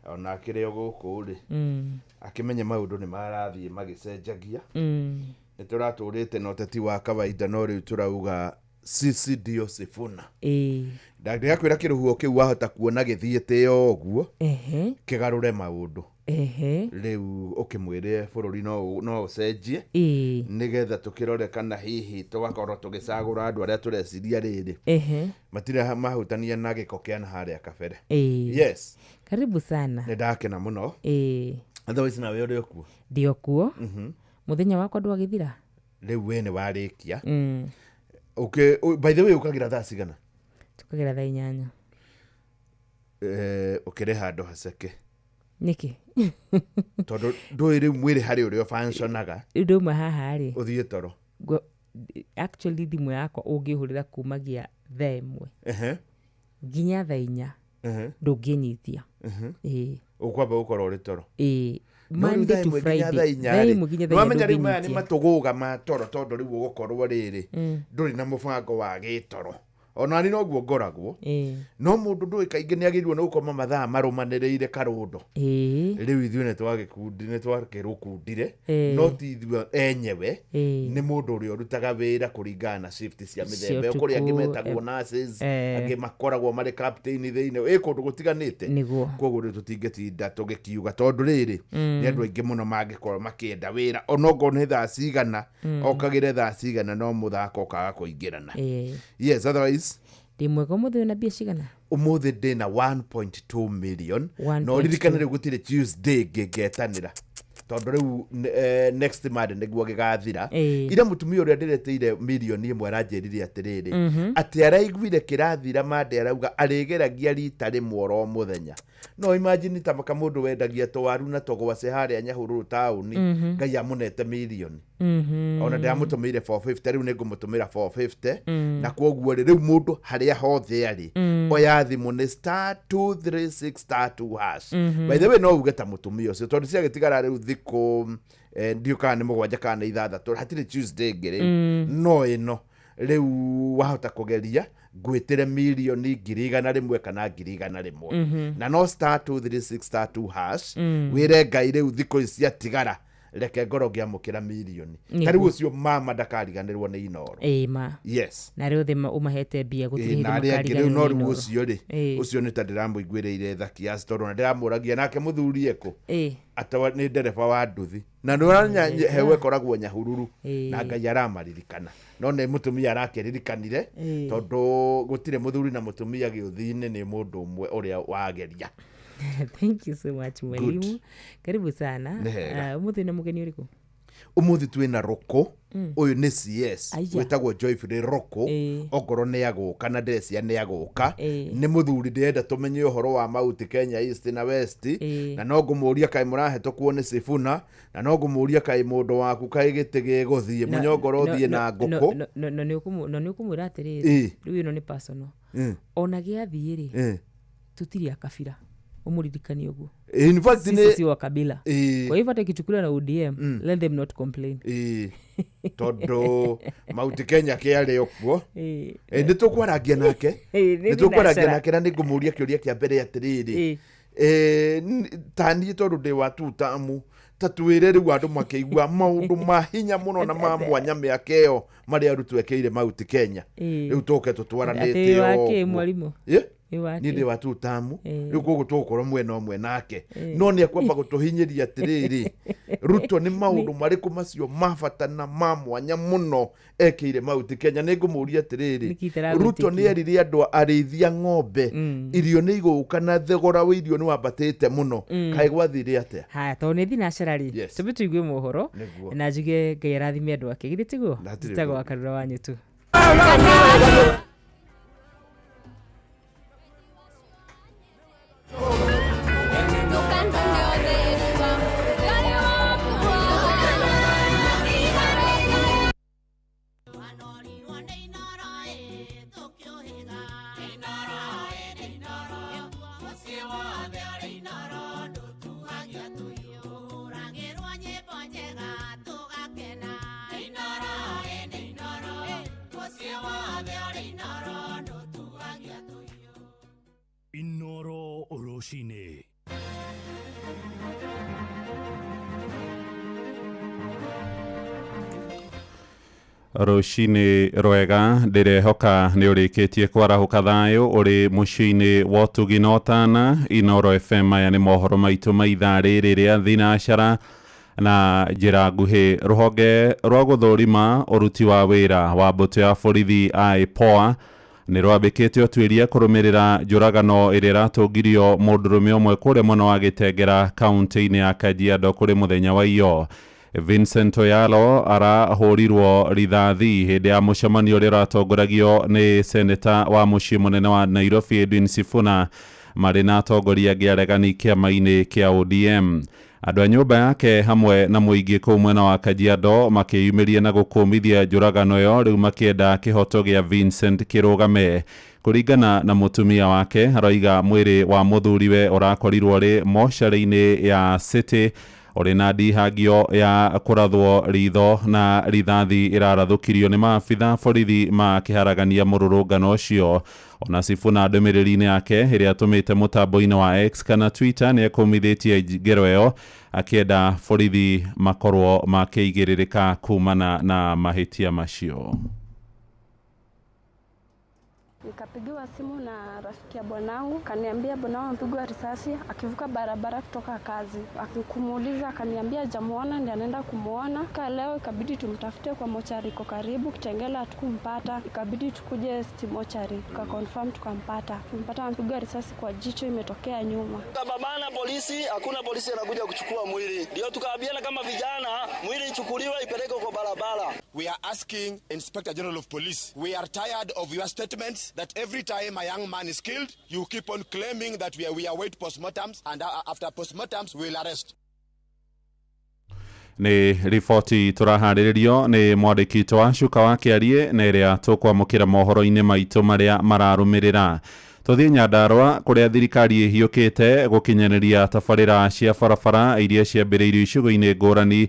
Ona akĩrĩ o gũkũ rĩ, akĩmenye maũndũ nĩ marathiĩ magĩcenjagia. Nĩ tũratũrĩte na ũteti wa kawaida, no rĩu tũrauga sisi ndio Sifuna. Ndagĩkwĩra kĩrũhuho kĩu wahota kuona gĩthiĩte o ũguo, kĩgarũre maũndũ. Rĩu ũkĩmwĩre bũrũri no ũcenjie, nĩgetha tũkĩrore kana hihi tũgakorwo tũgĩcagũra andũ arĩa tũreciria rĩrĩ matirĩ mahutania na gĩko kĩa na harĩa kabere. Yes. Karibu sana. Nĩ ndakena mũno. Otherwise nawe ũrĩ okuo? Ndĩ okuo. Mũthenya wakwa ndwagĩthira? Rĩu we nĩ warĩkia. Okay, by the way ũkagĩra thaa cigana? Tũkagĩra thaa 8. Ũkĩrĩ handũ haceke. Nĩkĩ? Tondũ ndũĩ rĩu mwĩrĩ harĩ ũrĩa ũbanconaga. Rĩu ndauma haha rĩ, ũthiĩ toro. Actually thimũ yakwa ũngĩhũrĩra kumagia thaa 1 nginya thaa 4 ndũngĩnyitia. Ũkwamba gũkorwo ũrĩ toro. Monday to Friday. Thaa 1 nginya thaa 4. Wamenya rĩu maya nĩ matũgũga ma toro, tondũ rĩu ũgũkorwo rĩrĩ ndũrĩ na mũbango wa gĩtoro. Ona ni noguo ngoragwo. No mũndũ ndũĩ kaingĩ nĩ agĩrĩirwo nĩ gũkoma mathaa marũmanĩrĩire karũndo. Rĩu ithuĩ nĩ twakĩrũkundire, no ti ithuĩ enyewe, nĩ mũndũ ũrĩa ũrutaga wĩra kũringana na shift cia mĩthemba. Kũrĩ angĩ metagwo nurses, angĩ makoragwo marĩ captain thĩinĩ, ĩ kũndũ gũtiganĩte. Koguo rĩu tũtingĩtinda tũgĩkiuga, tondũ rĩrĩ nĩ andũ aingĩ mũno mangĩkorwo makĩenda wĩra, onokorwo nĩ thaa cigana, okagĩre thaa cigana, no mũthako ũkaga kũingĩrana. Yes, otherwise ndĩ mwega. Ũmũthĩ wĩna mbia cigana? Ũmũthĩ ndĩna 1.2 million. No ririkane rĩu gũtirĩ Tuesday ngĩngetanĩra, tondũ rĩu next Monday nĩguo gĩgathira. Ira mũtumia ũrĩa ndĩreteire mirioni 1 aranjĩrire atĩrĩrĩ, atĩ araiguire kĩrathira Monday, arauga arĩgeragia rita rĩmwe oro mũthenya. No imagine ta kamũndũ wendagia tũwaru na tũgwace harĩa Nyahururu taũni, Ngai amũnete mirioni. Ona ndĩramũtũmĩire 450, rĩu nĩngũmũtũmĩra 450. Na kwoguo rĩ, rĩu mũndũ harĩa hothe arĩ, oya thimũ nĩ *236 *2#. By the way no uge ta mũtumia ũcio, tondũ ciagĩtigara rĩu thikũ ndiũ kana nĩ 7 kana nĩ 6, hatirĩ Tuesday ĩngĩ rĩu. No ĩno rĩu wahota kũgeria ngwĩtĩre mirioni 100,000 kana 100,000. Na no *236 *2# wĩre Ngai rĩu thikũ ici ciatigara reke ngoro ngĩamũkĩra mirioni. Ta rĩu ũcio mama ndakariganĩrwo nĩ Inooro. Ma. Yes. Na rĩu othe ũmahete mbia gũtirĩ hĩndĩ makariganĩrwo. No rĩu ũcio rĩ, ũcio nĩ ta ndĩramũiguĩrĩire tha kiasi, tondũ na ndĩramũragia nake mũthuri ekũ atĩ nĩ ndereba wa nduthi, na nĩ hewe ĩkoragwo Nyahururu, na Ngai aramaririkana. No nĩ mũtumia arakĩririkanire, tondũ gũtirĩ mũthuri na mũtumia gĩũthi-inĩ, nĩ mũndũ ũmwe ũrĩa wageria. Thank you so much mwalimu. Karibu sana. Ũmũthĩ na mũgeni ũrĩkũ? Ũmũthĩ twĩna Roko. Ũyũ nĩ CS wĩtagwo Joyfrey Roko. Okorwo nĩ agũka na ndĩrecia nĩ agũka, nĩ mũthuri ndĩrenda tũmenye ũhoro wa Mount Kenya East na West. Na no ngũmũria kaĩ mũrahetũkwo nĩ Sifuna, na no ngũmũria kaĩ mũndũ waku kaĩ gĩtĩ gĩgũthiĩ mũnyongoro ũthiĩ na ngũkũ. No nĩ ũkũmwĩra atĩrĩrĩ, rĩu ĩno nĩ personal. Ona gĩathiĩ rĩ, tũtirĩ a kabira. Umuririkanie uguo. In fact Sisi si wa kabila. Kwa hivyo hata ikichukuliwa na ODM, let them not complain. Tondu Mount Kenya kĩarĩ o kuo. Nĩ tũkwaragia nake. Nĩ tũkwaragia nake na nĩ ngũmũria kĩũria kĩa mbere atĩrĩrĩ. Ta niĩ tondũ ndĩ wa tutamu ta twĩre rĩu andũ makĩigua maũndũ ma hinya mũno na ma mwanya mĩaka ĩyo marĩa Ruto ekĩire Mount Kenya. Rĩu tũke tũtwaranĩte ũguo. Mwarimũ. Niĩ ndĩ wa tutamu rĩu koguo tũgũkorwo mwena ũmwe nake no nĩ ekwamba gũtũhinyĩria atĩrĩrĩ Ruto nĩ maũndũ marĩkũ macio ma bata na ma mwanya mũno ekĩire Mount Kenya. Nĩ ngũmũria atĩrĩrĩ Ruto nĩ erire andũ arĩithia ng'ombe irio nĩ igũũka na thogora wa irio nĩ wambatĩte mũno kaĩ gwathire atĩa. Haya tondũ nĩ thinacara rĩ tũmbe tũigue mohoro na njuge Ngai arathime andũ ake githĩ tiguo. Njĩtagwo Wakarura wa Nyutu. Inoro Oroshine. Rũcinĩ rwega ndĩrehoka nĩ ũrĩkĩtie kwarahuka thayũ ũrĩ mũciĩ-inĩ wa ũtugi na ũtana. Inoro FM maya nĩ mohoro maitũ ma ithaa rĩrĩ rĩa thinacara na njĩra nguhĩ. Rũhonge rwa gũthũrima ũruti wa wĩra wa mbũtũ ya borithi IPOA nĩ rwambĩkĩte ũtuĩria kũrũmĩrĩra njũragano ĩrĩa ĩratũngirio mũndũrũme ũmwe kũrĩa mwena wa Gĩtengera kaunti-inĩ ya Kajiado kũrĩ mũthenya wa iyo. Vincent Oyalo arahũrirwo rithathi hĩndĩ ya mũcemanio ũrĩa ũratongoragio nĩ seneta wa mũciĩ mũnene wa Nairobi Edwin Sifuna marĩ na atongoria angĩ aregani kĩama-inĩ kĩa ODM. Andũ a nyũmba yake hamwe na mũingĩ kũu mwena wa Kajiado makĩyumĩria na gũkũmithia njũragano ĩyo rĩu makĩenda kĩhoto gĩa Vincent kĩrũgame. Kũringana na mũtumia wake aroiga mwĩrĩ wa mũthuriwe ũrakorirwo rĩ mocarĩ-inĩ ya City ũrĩ na ndihangio ya kũrathwo ritho na rithathi ĩrarathũkirio nĩ maabitha borithi makĩharagania mũrũrũngano ũcio. Ona Sifuna ndũmĩrĩri-inĩ yake ĩrĩa atũmĩte mũtambo-inĩ wa X kana Twitter nĩ ekũmithĩtie ngero ĩyo akĩenda borithi makorwo makĩigĩrĩrĩka kumana na mahĩtia macio. Nikapigiwa simu na rafiki ya bwanangu, kaniambia bwanangu amepigwa risasi akivuka barabara kutoka kazi. Akikumuuliza akaniambia hajamuona, ndiye anaenda kumuona. Ka leo ikabidi tumtafute kwa mochari iko karibu Kitengela, hatukumpata. Ikabidi tukuje City mochari, tukaconfirm tukampata. Tumpata amepigwa risasi kwa jicho imetokea nyuma. Tukababana polisi, hakuna polisi anakuja kuchukua mwili. Ndio tukaambiana kama vijana, mwili ichukuliwe ipelekwe kwa barabara. We are asking Inspector General of Police, we are tired of your statements that every time a young man is killed, you keep on claiming that we await postmortems, and after postmortems we will arrest. Nĩ riboti tũraharĩrĩrio nĩ mwandĩki witũ wa Cuka wa Kĩarie na ĩrĩa tũkwamũkĩra mohoro-inĩ maitũ marĩa mararũmĩrĩra. Tũthiĩ Nyandarũa kũrĩa thirikari ĩhiũkĩte gũkinyanĩria tabarĩra cia barabara iria ciambĩrĩirio icigo-inĩ ngũrani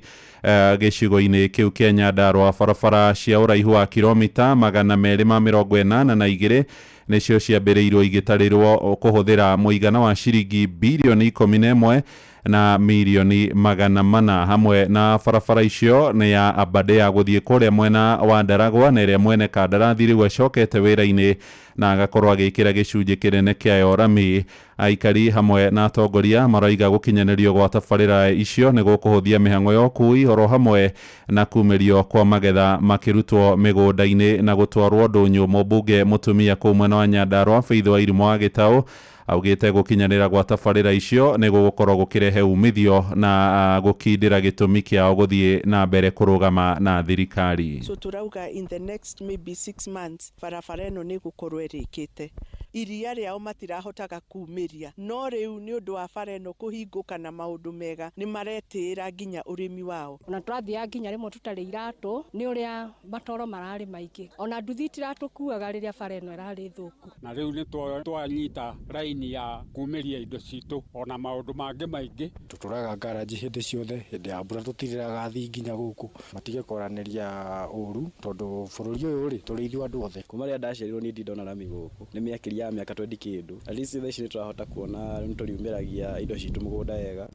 gĩcigo-inĩ kĩu kĩa Nyandarũa. Barabara cia ũraihu wa kilomita 282 nĩcio ciambĩrĩirio igĩtarĩrwo kũhũthĩra mũigana wa ciringi bilioni 11 na milioni 400. Hamwe na barabara icio nĩ ya Aberdare gũthiĩ kũrĩa mwena wa Ndaragwa na ĩrĩa mwene kandarathi rĩu acokete wĩra-inĩ na agakorwo agĩkĩra gĩcunjĩ kĩnene kĩayo rami. Aikari hamwe na atongoria maroiga gũkinyanĩrio gwa tabarĩra icio nĩ gũkũhũthia mĩhang'o ya ũkui oro hamwe na kumĩrio kwa magetha makĩrutwo mĩgũnda-inĩ na gũtwarwo ndũnyũ. Mũmbunge mũtumia kũu mwena wa Nyandarũa Faith Wairimu wa Gĩtaũ augĩte gũkinyanĩra gwa tabarĩra icio nĩ gũgũkorwo gũkĩrehe umithio na gũkindĩra gĩtũmi kĩao gũthiĩ na mbere kũrũgama na thirikari. So turauga in the next maybe 6 months barabara ĩno nĩ gũkorwo ĩrĩkĩte. Iria rĩao matirahotaga kumĩria, no rĩu nĩ ũndũ wa bara ĩno kũhingũka na maũndũ mega nĩ maretĩĩra nginya ũrĩmi wao. Ona tũrathiaga nginya rĩmwe tũtarĩ iratũ nĩ ũrĩa matoro mararĩ maingĩ, ona nduthi itiratũkuaga rĩrĩa bara ĩno ĩrarĩ thũku. Na rĩu nĩ twanyita raini ya kumĩria indo citũ ona maũndũ mangĩ maingĩ. Tũtũraga ngaraji hĩndĩ ciothe, hĩndĩ ya mbura tũtirĩraga thi nginya gũkũ, matige kwaranĩria ũru tondũ bũrũri ũyũ rĩ tũrĩ ithuĩ andũ othe. Kuma rĩrĩa ndaciarirwo niĩ ndindona rami gũkũ, nĩ mĩakĩria ya mĩaka 20 kĩndũ. At least thaa ici nĩ tũrahota kuona nĩ tũriumĩragia indo citũ mũgũnda wega.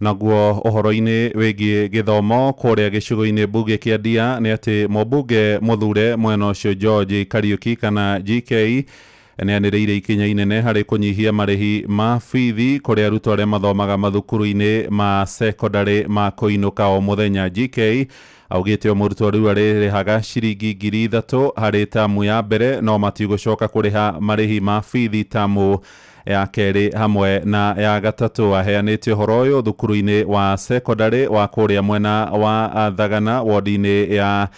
Naguo ũhoro-inĩ wĩgiĩ gĩthomo kũrĩa gĩcigo-inĩ mbunge kĩa Ndia nĩ atĩ mũmbunge mũthure mwena ũcio George Kariuki kana GK nĩ anĩrĩire ikinya inene harĩ kũnyihia marĩhi ma bithi kũrĩ arutwo arĩa mathomaga mathukuru-inĩ ma sekondarĩ ma kũinũka o mũthenya. GK augĩte o mũrutwo rĩu arĩrĩhaga ciringi 3,000 harĩ tamu ya mbere, no matigũcoka kũrĩha marĩhi ma bithi tamu ya kerĩ hamwe na ya gatatũ. Aheanĩte ũhoro ũyũ thukuru-inĩ wa sekondarĩ wa kũrĩa mwena wa Thagana wodi-inĩ ya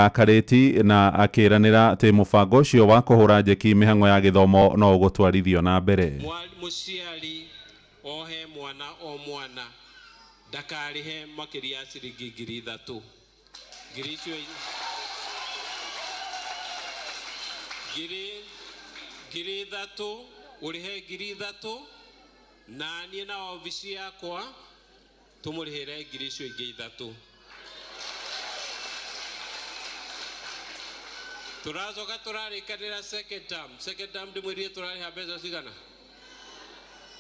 Karĩti, na akĩranĩra atĩ mũbango ũcio wa kũhũra njeki mĩhang'o ya gĩthomo no ũgũtwarithio na mbere. Mũciari ohe mwana o mwana ndakarĩhe makĩria ya ciringi 3,000. Ngiri icio 3,000 ũrĩhe 3,000 na niĩ na obici yakwa tũmũrĩhĩre ngiri icio ingĩ 3. Tũracoka tũrarĩkanĩra second term. Second term ndĩmwĩrire tũrarĩha mbeca cigana?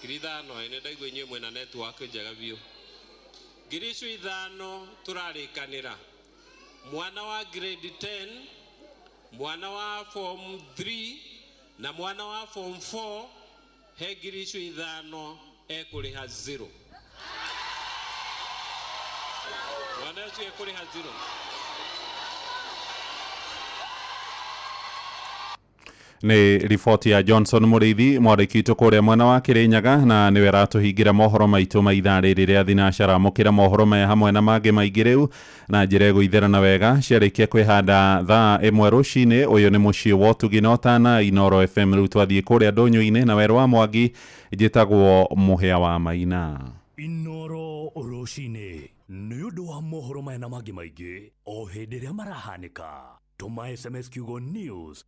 5,000. Nĩ ndaigua inyuĩ mwĩna network njega biũ. Ngiri icio 5 tũrarĩkanĩra mwana wa grade 10, mwana wa form 3 na mwana wa form 4 he ngiri icio 5 ekũrĩha 0. Mwana ũcio ekũrĩha 0. Nĩ riboti ya Johnson Mũrĩithi mwandĩki witũ kũrĩa mwena wa Kĩrĩnyaga, na nĩwe aratũhingĩra mohoro maitũ ma ithaa rĩrĩ rĩa thinacara. Amũkĩra mohoro maya hamwe na mangĩ maingĩ rĩu na njĩra ĩgũitherana wega ciarĩkia kwĩhanda thaa 1 rũcinĩ. Ũyũ nĩ mũciĩ wa ũtugi na ũtana Inooro FM. Rĩu twathiĩ kũrĩa ndũnyũ-inĩ na werũ wa Mwangi, njĩtagwo Mũhĩa wa Maina. Inooro rũcinĩ nĩ ũndũ wa mohoro maya na mangĩ maingĩ o hĩndĩ ĩrĩa marahanĩka. Tũma SMS kiugo news